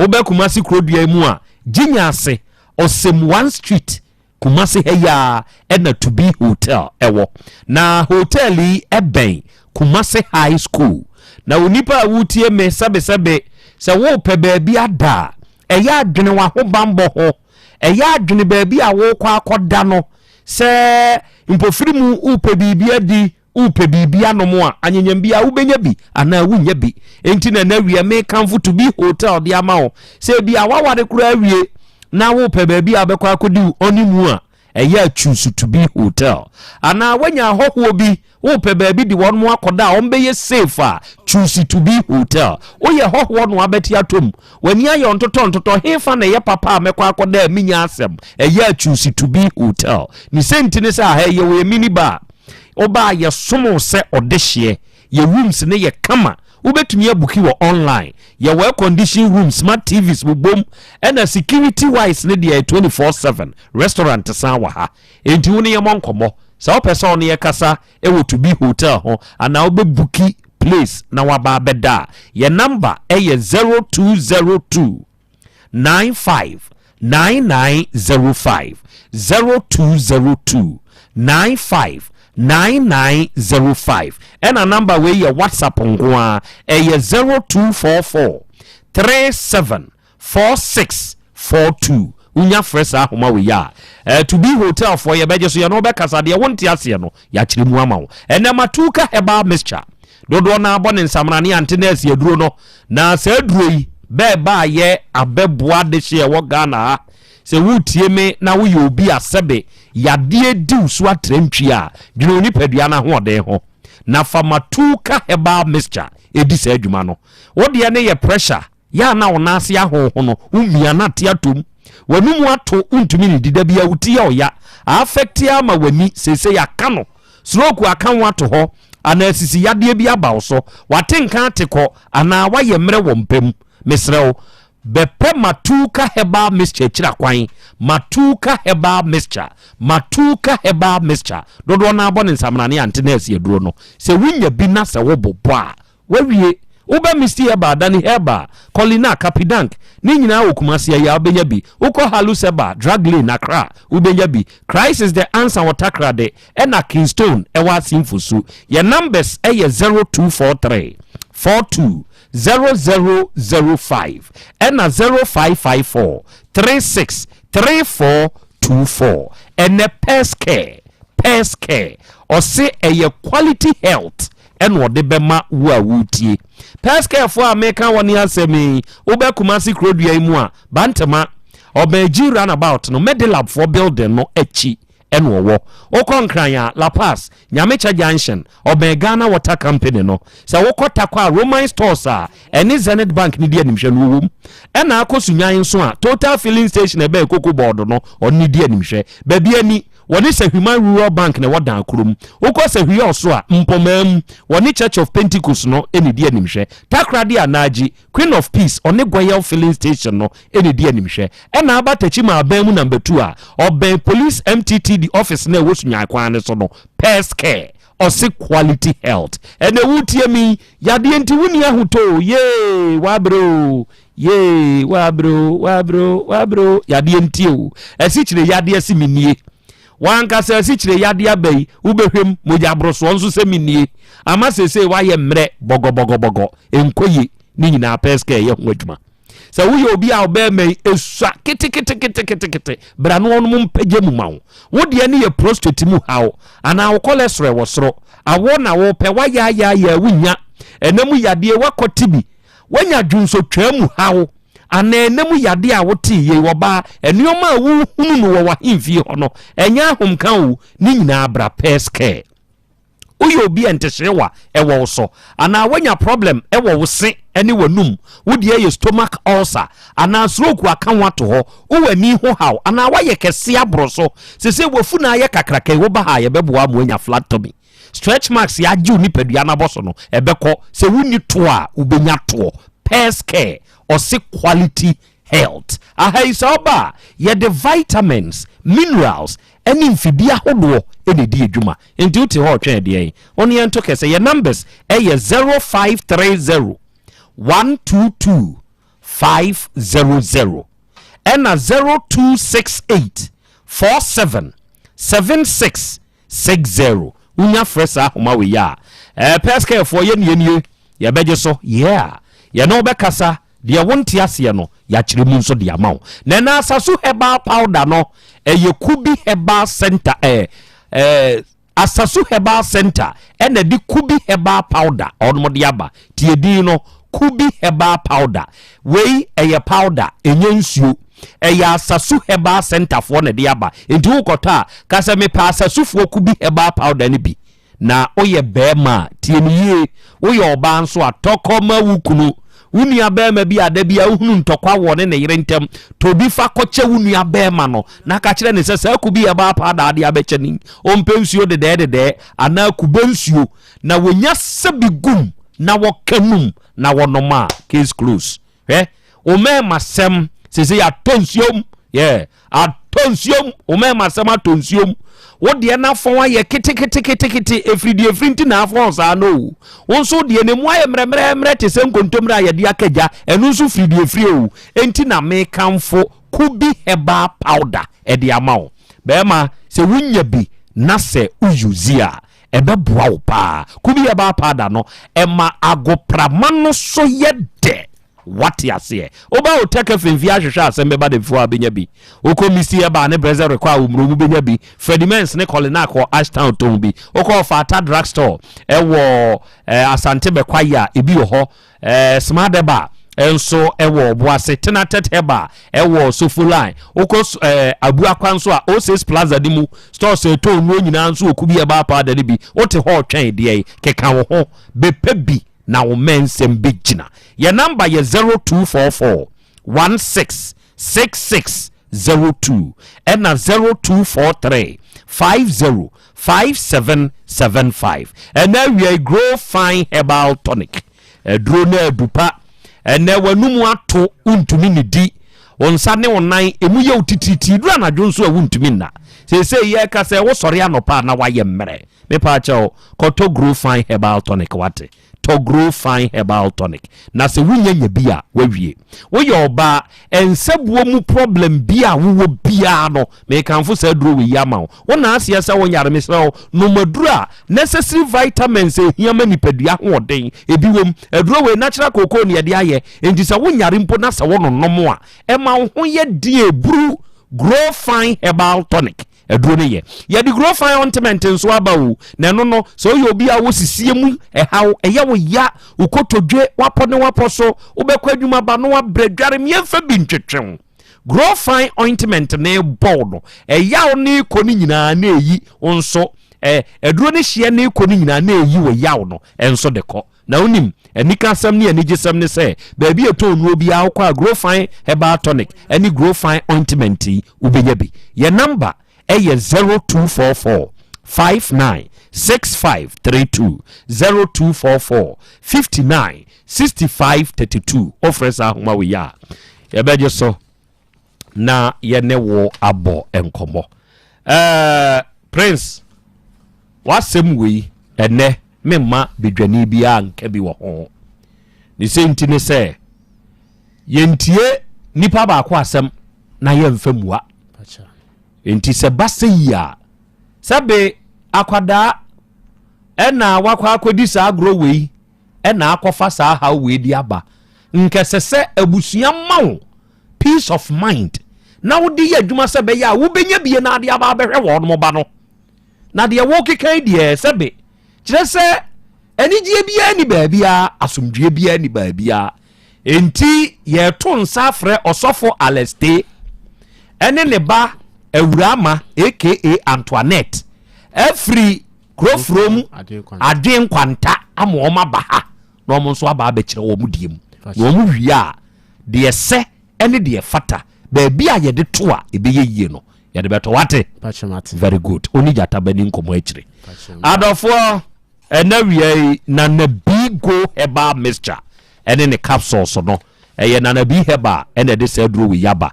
wobɛ Kumasi kurodua yi mu a, Gyinya ase, Ɔsɛm One Street, Kumasi ha yi ara na To Be Hotel wɔ. Na hotel yi bɛn Kumasi High School. Na onipa a woretie me sɛbesɛbe, sɛ worepɛ baabi ada a, ɛyɛ adwene w'ahobammɔ ho. Ɛyɛ adwene baabi a worekɔ akɔda no sɛ mpofiri mu wopɛ biribi adi, wopɛ biribi anom a, anyenyam biara wobɛnya bi anaa wonnya bi. Enti na ɛnɛ awia mekamfo To Be Hotel de ama wo sɛ ebi a waware koraa awie na wopɛ baabi a wobɛkɔ akɔdi wo honeymoon a, ɛyɛ a choose To Be Hotel. Anaa woanya ahɔhoɔ bi Wopɛ baabi de wɔn akɔda a wɔbɛyɛ safe a, choose to be hotel. Woyɛ hɔhoɔ na wabɛte atom. W'ani ayɛ ntotɔ ntotɔ, hefa na ɛyɛ papa a mɛkɔ akɔda a menya asɛm? Ɛyɛ a choose to be hotel. Ne sɛnti ne sɛ aha yi yɛwɔ yɛ mini bar. Woba a yɛsom wo sɛ ɔdehyeɛ. Yɛ rooms no yɛ kama. Wobɛtumi abuki wɔ online. Yɛwɔ air condition room, smart TVs bobom, ɛna security wise no deɛ ɛyɛ 24/7. Restaurant san wɔ ha. Enti wo ne yɛmmɔ nkɔmmɔ. Sɛ wopɛ sɛ wo ne yɛkasa wɔ To Be Hotel ho anaa wobɛbuki place na woaba abɛda a, yɛn namba yɛ 0202 95 9905, 0202 95 9905. Ɛna namba wei yɛ WhatsApp nko ara, ɛyɛ 0244 37 4642 Wonya frɛ saa ahoma wei a, eh, To Be Hotel foɔ yɛbɛgye so, yɛne wo bɛkasa, deɛ wonte aseɛ no, yɛakyerɛ mu ama wo. Ɛnɛ Matuka Herbal Mixture, dodoɔ no ara bɔ ne nsamena ne ante nɛɛse aduro no, na saa aduro yi bɛɛba ayɛ abɛboa adehye a ɛwɔ Ghana ha. Sɛ woretie me na woyɛ obi a sɛbe yadeɛ di wo so atrantwie a, dwene wo nipadua no ahoɔden ho na fa Matuka Herbal Mixture di saa adwuma no. Wo deɛ no yɛ pressure, Yɛ a na wo nan ase ahonhono, wo mia na ate atom, w'anum ato, wontumi nnidi, da biara wo ti yɛ ɔya, a affect ama w'ani, seesei aka no. Stroke aka wo ato hɔ anaa sisi yadeɛ bi aba wo so, wate nka ate kɔ anaa woayɛ mmerɛ wɔ mpa mu. Mesrɛ wo, bɛpɛ Matuka Herbal Mixture akyiri akwan. Matuka Herbal Mixture, Matuka Herbal Mixture, dodoɔ no ara bɔ ne nsamena ne ante nɛɛse aduro no. Sɛ wonya bi na sɛ wobobɔ a, Wawie. Wobɛ Misty Herbal, Danny Herbal, Colina, Kapidank, ne nyinaa wɔ Kumasi ayi a wobɛnya bi. Wokɔ Halus Herbal, Drug Lane, Accra, wobɛnya bi. Christ is the answer wɔ Takoradi, ɛna Kingstone ɛwɔ Asin Fosu. Yɛn numbers ɛyɛ 0243 42 0005 ɛna 0554 36 3424. Ɛnɛ Pɛs Care, Pɛs Care, ɔse ɛyɛ quality health ɛna ɔde bɛma wo a woretie. Pɛskɛɛfoɔ a meka wɔne asɛm yi, wobɛ Kumasi kurodua yi mu a, Bantama, Ɔbɛn runabout no, Medilabfoɔ building no akyi ɛna ɔwɔ. Wokɔ Nkran a, La Paz, Nyamekyɛ Junction, ɔbɛn Ghana Water Company no. Sɛ wokɔ Tarkwa a, Roman Stores a ɛne Zenith Bank no di animhwɛ no wɔwɔ mu. Ɛna akɔ Sunyani nso a, Total Filling Station a ɛbɛn Cocoa Board no, ɔno ne di animhwɛ. Baabi ani, Wɔne Sahwiman Rural Bank na ɛwɔ Dan kurom. Wokɔ Sahwi so a, Mpɔmaa mu, wɔne Church of Pentecost no na ɛdi animhwɛ. Takoradi Anagye, Queen of Peace, ɔne Goyel Filling Station no na ɛdi animhwɛ. Ɛna aba Techiman aban mu Number 2 a, ɔbɛn Police MTTD office no a ɛwɔ Sunyani kwan no so no, Pairs Care, ɔse Quality Health. Ɛnɛ woretie me yi, yadeɛ nti wonni ahotɔ o, yee, woabrɛ o, Yee, wabrɛ o, wabrɛ o, wabrɛ o, yadeɛ nti o. Asikyire yadeɛ se mennie. Wankasa asikyire yadeɛ aba yi, wobɛhwɛm, mogya aborosoɔ nso sɛ mennie. Ama seesei woayɛ mmerɛ bɔgɔbɔgɔbɔgɔ, ɛnkɔ yie. Ne nyinaa pɛskɛ ɛyɛ ho adwuma. Sɛ woyɛ obi a ɔbɛrima yi esua keteketeketekete, bra na wɔnom mpagya mu ma wo. Wo deɛ ne yɛ prostate mu haw, anaa wo cholesterol wɔ soro, awɔ na wopɛ, woayaayaaya wonnya, ɛna mu yadeɛ woakɔte bi, Woanya dwonsɔtwaa mu haw anaa ɛna mu yadeɛ a wotee yei? Ɔbaa, nneɛma a wohunu no wɔ w'ahemfie hɔ no, ɛnyɛ ahomka o, ne nyinaa bra Pairs Care. Woyɛ obi a ntehyeewa wɔ wo so anaa woanya problem wɔ wo se ne w'anum, wo deɛ yɛ stomach ulcer anaa stroke aka wo ato hɔ, wowɔ ani ho haw anaa woayɛ kɛse aboro so, sesei w'afunu ayɛ kakraka yi, woba ha a yɛbɛboa ama woanya flat tummy. Stretch marks yɛ agye wo nipadua no abɔso no ɛbɛkɔ sɛ wonni toɔ a wobɛnya toɔ. Pairs Care ɔse quality health. Aha yi sɛ woba a yɛde vitamins, minerals ɛne mfidie ahodoɔ ɛna ɛdi adwuma. Nti wote hɔ ɔtwɛn deɛn? Wo ne yɛnto kɛsɛ. Yɛ numbers ɛyɛ 0530 122 500 ɛna 0268 47 76 60 wonya frɛ saa ahoma wei a ɛɛ pɛskɛɛfoɔ yɛ nie nie yɛbɛgye so yeah yɛne wo bɛkasa deɛ wonte aseɛ no yɛakyerɛ mu nso de ama wo na ɛna asaso herbal powder no ɛyɛ kubi herbal center ɛɛ ɛɛ asaso herbal center ɛna de kubi herbal powder ɔnom de aba tie din no kubi herbal powder Wei ɛyɛ powder, ɛnyɛ nsuo. Ɛyɛ Asasu Herbal Centre foɔ na ɛde aba. Nti wokɔtɔ a, ka sɛ mepɛ Asasufoɔ Kubi Herbal Powder no bi. Na woyɛ barima a, tie me yie, woyɛ ɔbaa nso a, tɔ kɔma wo kunu. Wo nua barima bi a da biara wohunu ntɔkwa wɔ ɔne ne yere ntam, tɔ bi fa kɔkyɛ wo nua barima no na ka kyerɛ no sɛ saa Kubi Herbal Powder a wode abɛkyɛ no yi, ɔmpɛ nsuo dedɛɛdedɛɛ anaa kube nsuo na wɔnya sɛ bi gum na wɔka num na wɔnom a case close hwɛ wo mɛɛma sɛm sese atɔ nsuom yɛ atɔ nsuom wo mɛɛma sɛm atɔ nsuom wo deɛ n'afɔn ayɛ keteketekete efiri deɛ efiri nti na afɔn saa no o wo nso deɛ ne mu ayɛ mmerɛmmerɛmmerɛ te sɛ nkontomire a yɛde aka gya ɛno nso firi deɛ efiri o enti na mekanfo kubi herbal powder ɛde ama wo bɛrima sɛ wonya bi na sɛ woyuzi a Ɛbɛboa wo paa. Kube herbal powder no, ɛma agoprama no so yɛ dɛ. Wate aseɛ? Woba Hotel Cafe mfie ahwehwɛ asɛm bɛba da fie hɔ a wobɛnya bi. Wokɔ Misty Herbal ne Brɛsɛ Rekɔ a Omuro wobɛnya bi. Freddie Mens ne Kolinak wɔ Ashtown tɔn bi. Wokɔ Ɔfata Drug Store ɛwɔ eh, Asante Bɛkwaye a, ebi wɔ hɔ. Eh, Smart Herbal nso wɔ Ɔboase, Tenatet Herbal wɔ Sofo Line. Wokɔ eh, Abuakwa nso a, O6 Plaza no mu, stores a ɛtɔn nnuro nyinaa nso wɔ Kubi Herbal Powder no bi. Wote hɔ retwɛn deɛ yi, keka wo ho, bɛpɛ bi na wo mmɛnsɛm bɛgyina. Yɛn namba yɛ 0244 16 66 02 ɛna 0243 50 5775. Ɛnɛ awia yi Grow Fine Herbal Tonic aduro no adu pa. Ɛnɛ w'anum ato wontumi nnidi, wo nsa ne wo nan emu yɛ wo titiritii, duru anadwo nso a wontumi nna. Seesei yɛreka sɛ wosɔre anɔpa a na woayɛ mmerɛ. Mepaakyɛw, kɔtɔ Grow Fine Herbal Tonic wate. Tɔ Grow Fine Herbal Tonic na sɛ wonya nya bi a, woawie. Woyɛ ɔbaa, nsabuo mu problem bi a wowɔ biara no, mekamfo saa aduro wei yi ama wo. Wo na aseɛ sɛ wonyare, mesrɛ wo, nom aduro a necessary vitamins a ɛhia ma nipadua ahoɔden, ebi wom. Aduro wei, natural cocoa na yɛde ayɛ, enti sɛ wonyare mpo na sɛ wononom a, ɛma wo ho yɛ den eburu. Grow Fine Herbal Tonic. Aduro no yɛ. Yɛde Grofine ointment nso aba o, na ɛno no, sɛ woyɛ obi a wɔ sisie mu ɛhaw, ɛyɛ wo ya, wo kotodwe, wapɔ ne wapɔ so, wobɛkɔ adwuma ba no wabrɛ dware mmiɛnfa bi ntwetwe wo. Grofine ointment ne bɔw no, ɛyaw ne kɔ no nyinaa na ɛyi wo nso, ɛ, aduro no hyeɛ ne kɔ no nyinaa na ɛyi wo yaw no nso de kɔ. Na wonim, anikasɛm ne anigyesɛm ne sɛ, baabi a ɛtɔn nnuro biara wokɔ a Grofine Herbal Tonic ne Grofine Ointment yi, wobɛnya bi. Yɛn namba yɛ 0244 59 65 32, 0244 59 65 32. Wofrɛ saa ahoma wei a, yɛbɛgye so. na yɛne wo abɔ nkɔmmɔ. Ɛɛ Prince, w'asɛm wei ɛnɛ memma bedwani biara nka bi wɔ ho. Ne sɛ nti ne sɛ yɛntie nipa baako asɛm na yɛmfa mua. Nti sɛ ba sɛ yi a sɛbe akwadaa ɛna wakɔ akɔdi saa agorɔ wei ɛna akɔfa saa haw wei de aba. Nkɛsɛ sɛ abusua ma wo peace of mind na wode yɛ adwuma sɛ bɛyɛ a wobɛnya bie na ade aba abɛhwɛ wɔn ba no. Na deɛ wokeka yi deɛ sɛbe kyerɛ sɛ anigyeɛ biara ni baabiara, asomdwoeɛ biara ni baabiara. Enti yɛto nsa afrɛ ɔsɔfo Aleste ɛne ne ba Awurama aka Antoinette afiri Kurofurom Adwen Nkwanta ama wɔn aba ha na wɔn nso aba abɛkyerɛ wɔn deɛ mu. Na wɔn wie a, deɛ ɛsɛ ne deɛ ɛfata, baabi a yɛde to a ɛbɛyɛ yie no, yɛde bɛtɔ. Wate? Very good. Oni gyata bɛni nkɔmmɔ akyire. Adɔfoɔ, ɛna wia yi, Nana Bigo Herbal Mixture ɛne ne capsules no, ɛyɛ Nana B Herbal ɛna ɛde saa aduro wei aba.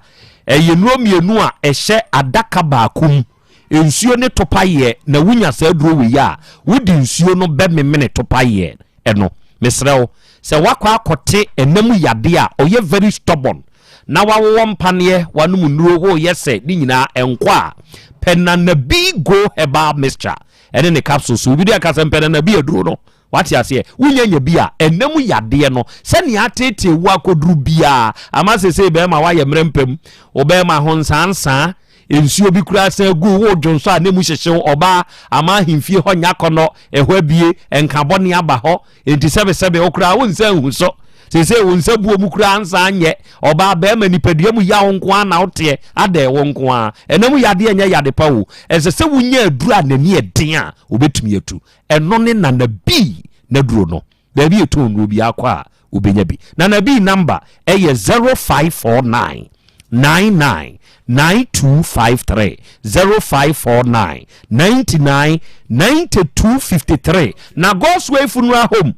Ɛyɛ nnuro mmienu a ɛhyɛ adaka baako mu. Nsuo ne topayeɛ na wonya saa aduro wei a, wode nsuo no bɛmemene topayeɛ no. Mesrɛ wo, sɛ woakɔ akɔte ɛna mu yadeɛ a ɔyɛ very stubborn na wawowɔ mpaneɛ, wanom nnuro, woreyɛ sɛ ne nyinaa ɛnkɔ a, pɛ Nana B Go Herbal Mixture ɛne ne capsules. Obi de aka sɛ mpɛ Nana B aduro no. Wate aseɛ? Wonya nya bi a, ɛnna mu yadeɛ no, sɛnea ateetee wo akɔduru biara, ama seesei bɛrima woayɛ mmerɛ mpam, wo bɛrima ho nsaansaa, nsuo bi koraa san gu wo dwonsɔ a na emu hyehye wo, ɔbaa, ama ahemfie hɔ nyɛ akɔnnɔ, ɛhɔ abie, nka bɔne aba hɔ, enti sɛbesɛbe wo koraa wo nsa nhu so. Seesei wo nsa buo mu koraa nsan nyɛ, ɔbaa, bɛrima, nipadua mu yaw nko ara na woteɛ, adɛn, wo nko ara. Ɛnna mu yadeɛ nyɛ yade pa o, ɛsɛ sɛ wonya aduru a n'ani yɛ den a obɛtumi atu. Ɛno ne Nana B n'aduro no. Baabi yɛtɔn nnuro biara kɔ a wobɛnya bi. Nana B number ɛyɛ 0549 99 9253 0549 99 9253. Na God's Way Funeral Home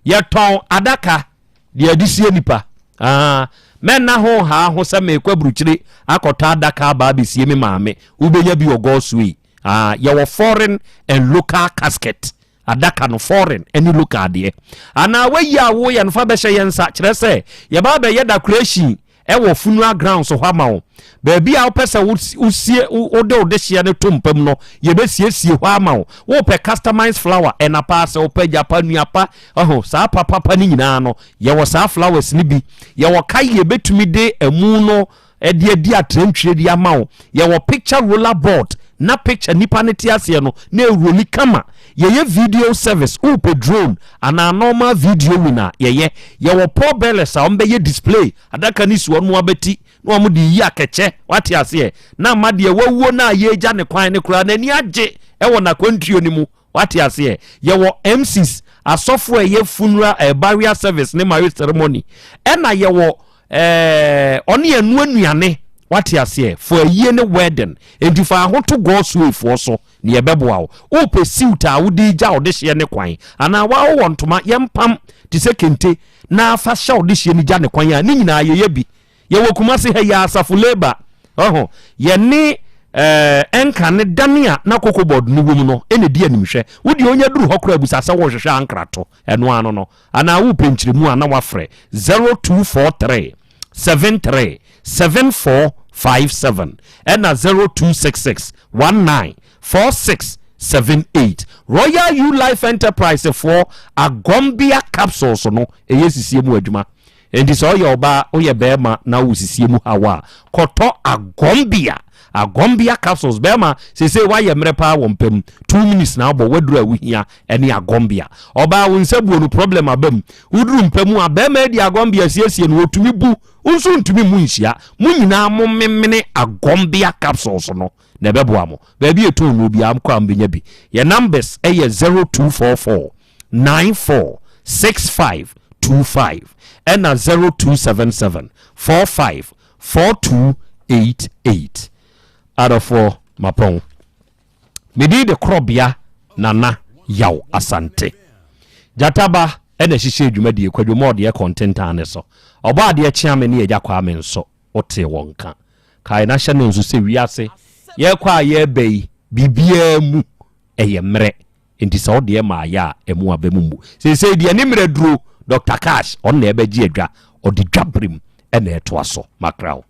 yɛtɔn adaka deɛ yɛde sie nipa. Ah, mɛnna ho haa ho sɛ meekɔ aburukyire akɔtɔ adaka aba abɛsie me maame. Wobɛnya bi wɔ God's Way. Ah, yɛwɔ foreign and local casket adaka no foreign ne local deɛ anaa wayi a woyɛ no fa bɛhyɛ yɛn nsa kyerɛ sɛ yɛba bɛyɛ decoration ɛwɔ funeral grounds hɔ ama wo baabi a wopɛ sɛ wosie wode wo dehyeɛ no to mpam no yɛbɛsiesie hɔ ama wo wopɛ customized flower ɛna paa sɛ wopɛ gyapa nnuapa ɛho saa papapa no nyinaa no yɛwɔ saa flowers no bi yɛwɔ ka yɛbɛtumi de amu no de adi atrantwie de ama wo. Yɛwɔ picture roller board na picture nipa no te aseɛ no na ɛroli kama. Yɛyɛ video service, wopɛ drone anaa normal videoing a yɛyɛ. Yɛwɔ pall bearers a wɔbɛyɛ display, adaka no si wɔn abati na wɔn de yi akɛkyɛ, wate aseɛ, na ama deɛ wawuo no a yɛregya ne kwan no koraa n'ani agye wɔ n'akwantuo no mu. Wate aseɛ? Yɛwɔ MCs, asɔfo a ɛyɛ funeral, eh, burial service ne marriage ceremony. Ɛna yɛwɔ eh, ɔne ɛno anuane. Wate aseɛ? For ayie ne wedding. Enti fa ho to God's way foɔ so na yɛbɛboa wo. Wopɛ suit a wode regya wo dehyeɛ ne kwan anaa woa wowɔ ntoma yɛmpam te sɛ kente na fa hyɛ wo dehyeɛ no gya ne kwan a, ne nyinaa yɛyɛ bi. Yɛwɔ Kumasi ha yi ara, Asafo Labour, ɔho, yɛne eh, ɛnka ne dane a na Cocoa Board no wɔ mu no na ɛdi animhwɛ. Wo deɛ onya duru hɔ koraa bisa sɛ worehwehwɛ ankrato, ɛno ano no. Anaa wopɛ nkyerɛmu a na woafrɛ 0243 73 7457 ɛna 0266 19 4678. Royal U Life Enterprise foɔ Agombia capsules no ɛyɛ sisie mu adwuma. Enti sɛ ɔyɛ ɔbaa, woyɛ bɛɛma na wo sisie mu haw a, kɔtɔ Agombia. Agombia capsules. Bɛɛma, seesei woayɛ mmerɛ paa wɔ mpa mu, 2 minutes na abɔ, woaduru a wohia ɛne Agombia. Ɔbaa, wo nsa buo no problem aba mu. Woduru mpa mu a, bɛɛma adi Agombia siesie no, ɔtumi bu, wo nso ntumi mmu nhyia. Mo nyinaa mo memene Agombia capsules no na ɛbɛboa mo. Baabi a ɛtɔn nnuro biara mokɔ a mobɛnya bi. Yɛn numbers yɛ 0244 94 65 25 ɛna 0277 45 4288. Adɔfoɔ mapɔn. Me din de Korɔbea Nana Yaw Asante. Gyata ba ɛna ɛhyehyɛɛ dwumadie Kwadwo Mɔɔdeɛ kɔntentan ne so. Ɔbɔ adeɛ kyea me ne Agya Kwame nso wotee wɔn nka. Kae na hyɛ no nso sɛ wiase yɛrekɔ a yɛreba yi biribiara mu ɛyɛ mmerɛ. Enti sɛ wo deɛ ma ayɛ a ɛmu aba mu mmu. Seesei deɛ ne mmerɛ duro Doctor Cash ɔno na ɛbɛgye adwa ɔde dwa berem ɛna ɛtoa so. Makra wo.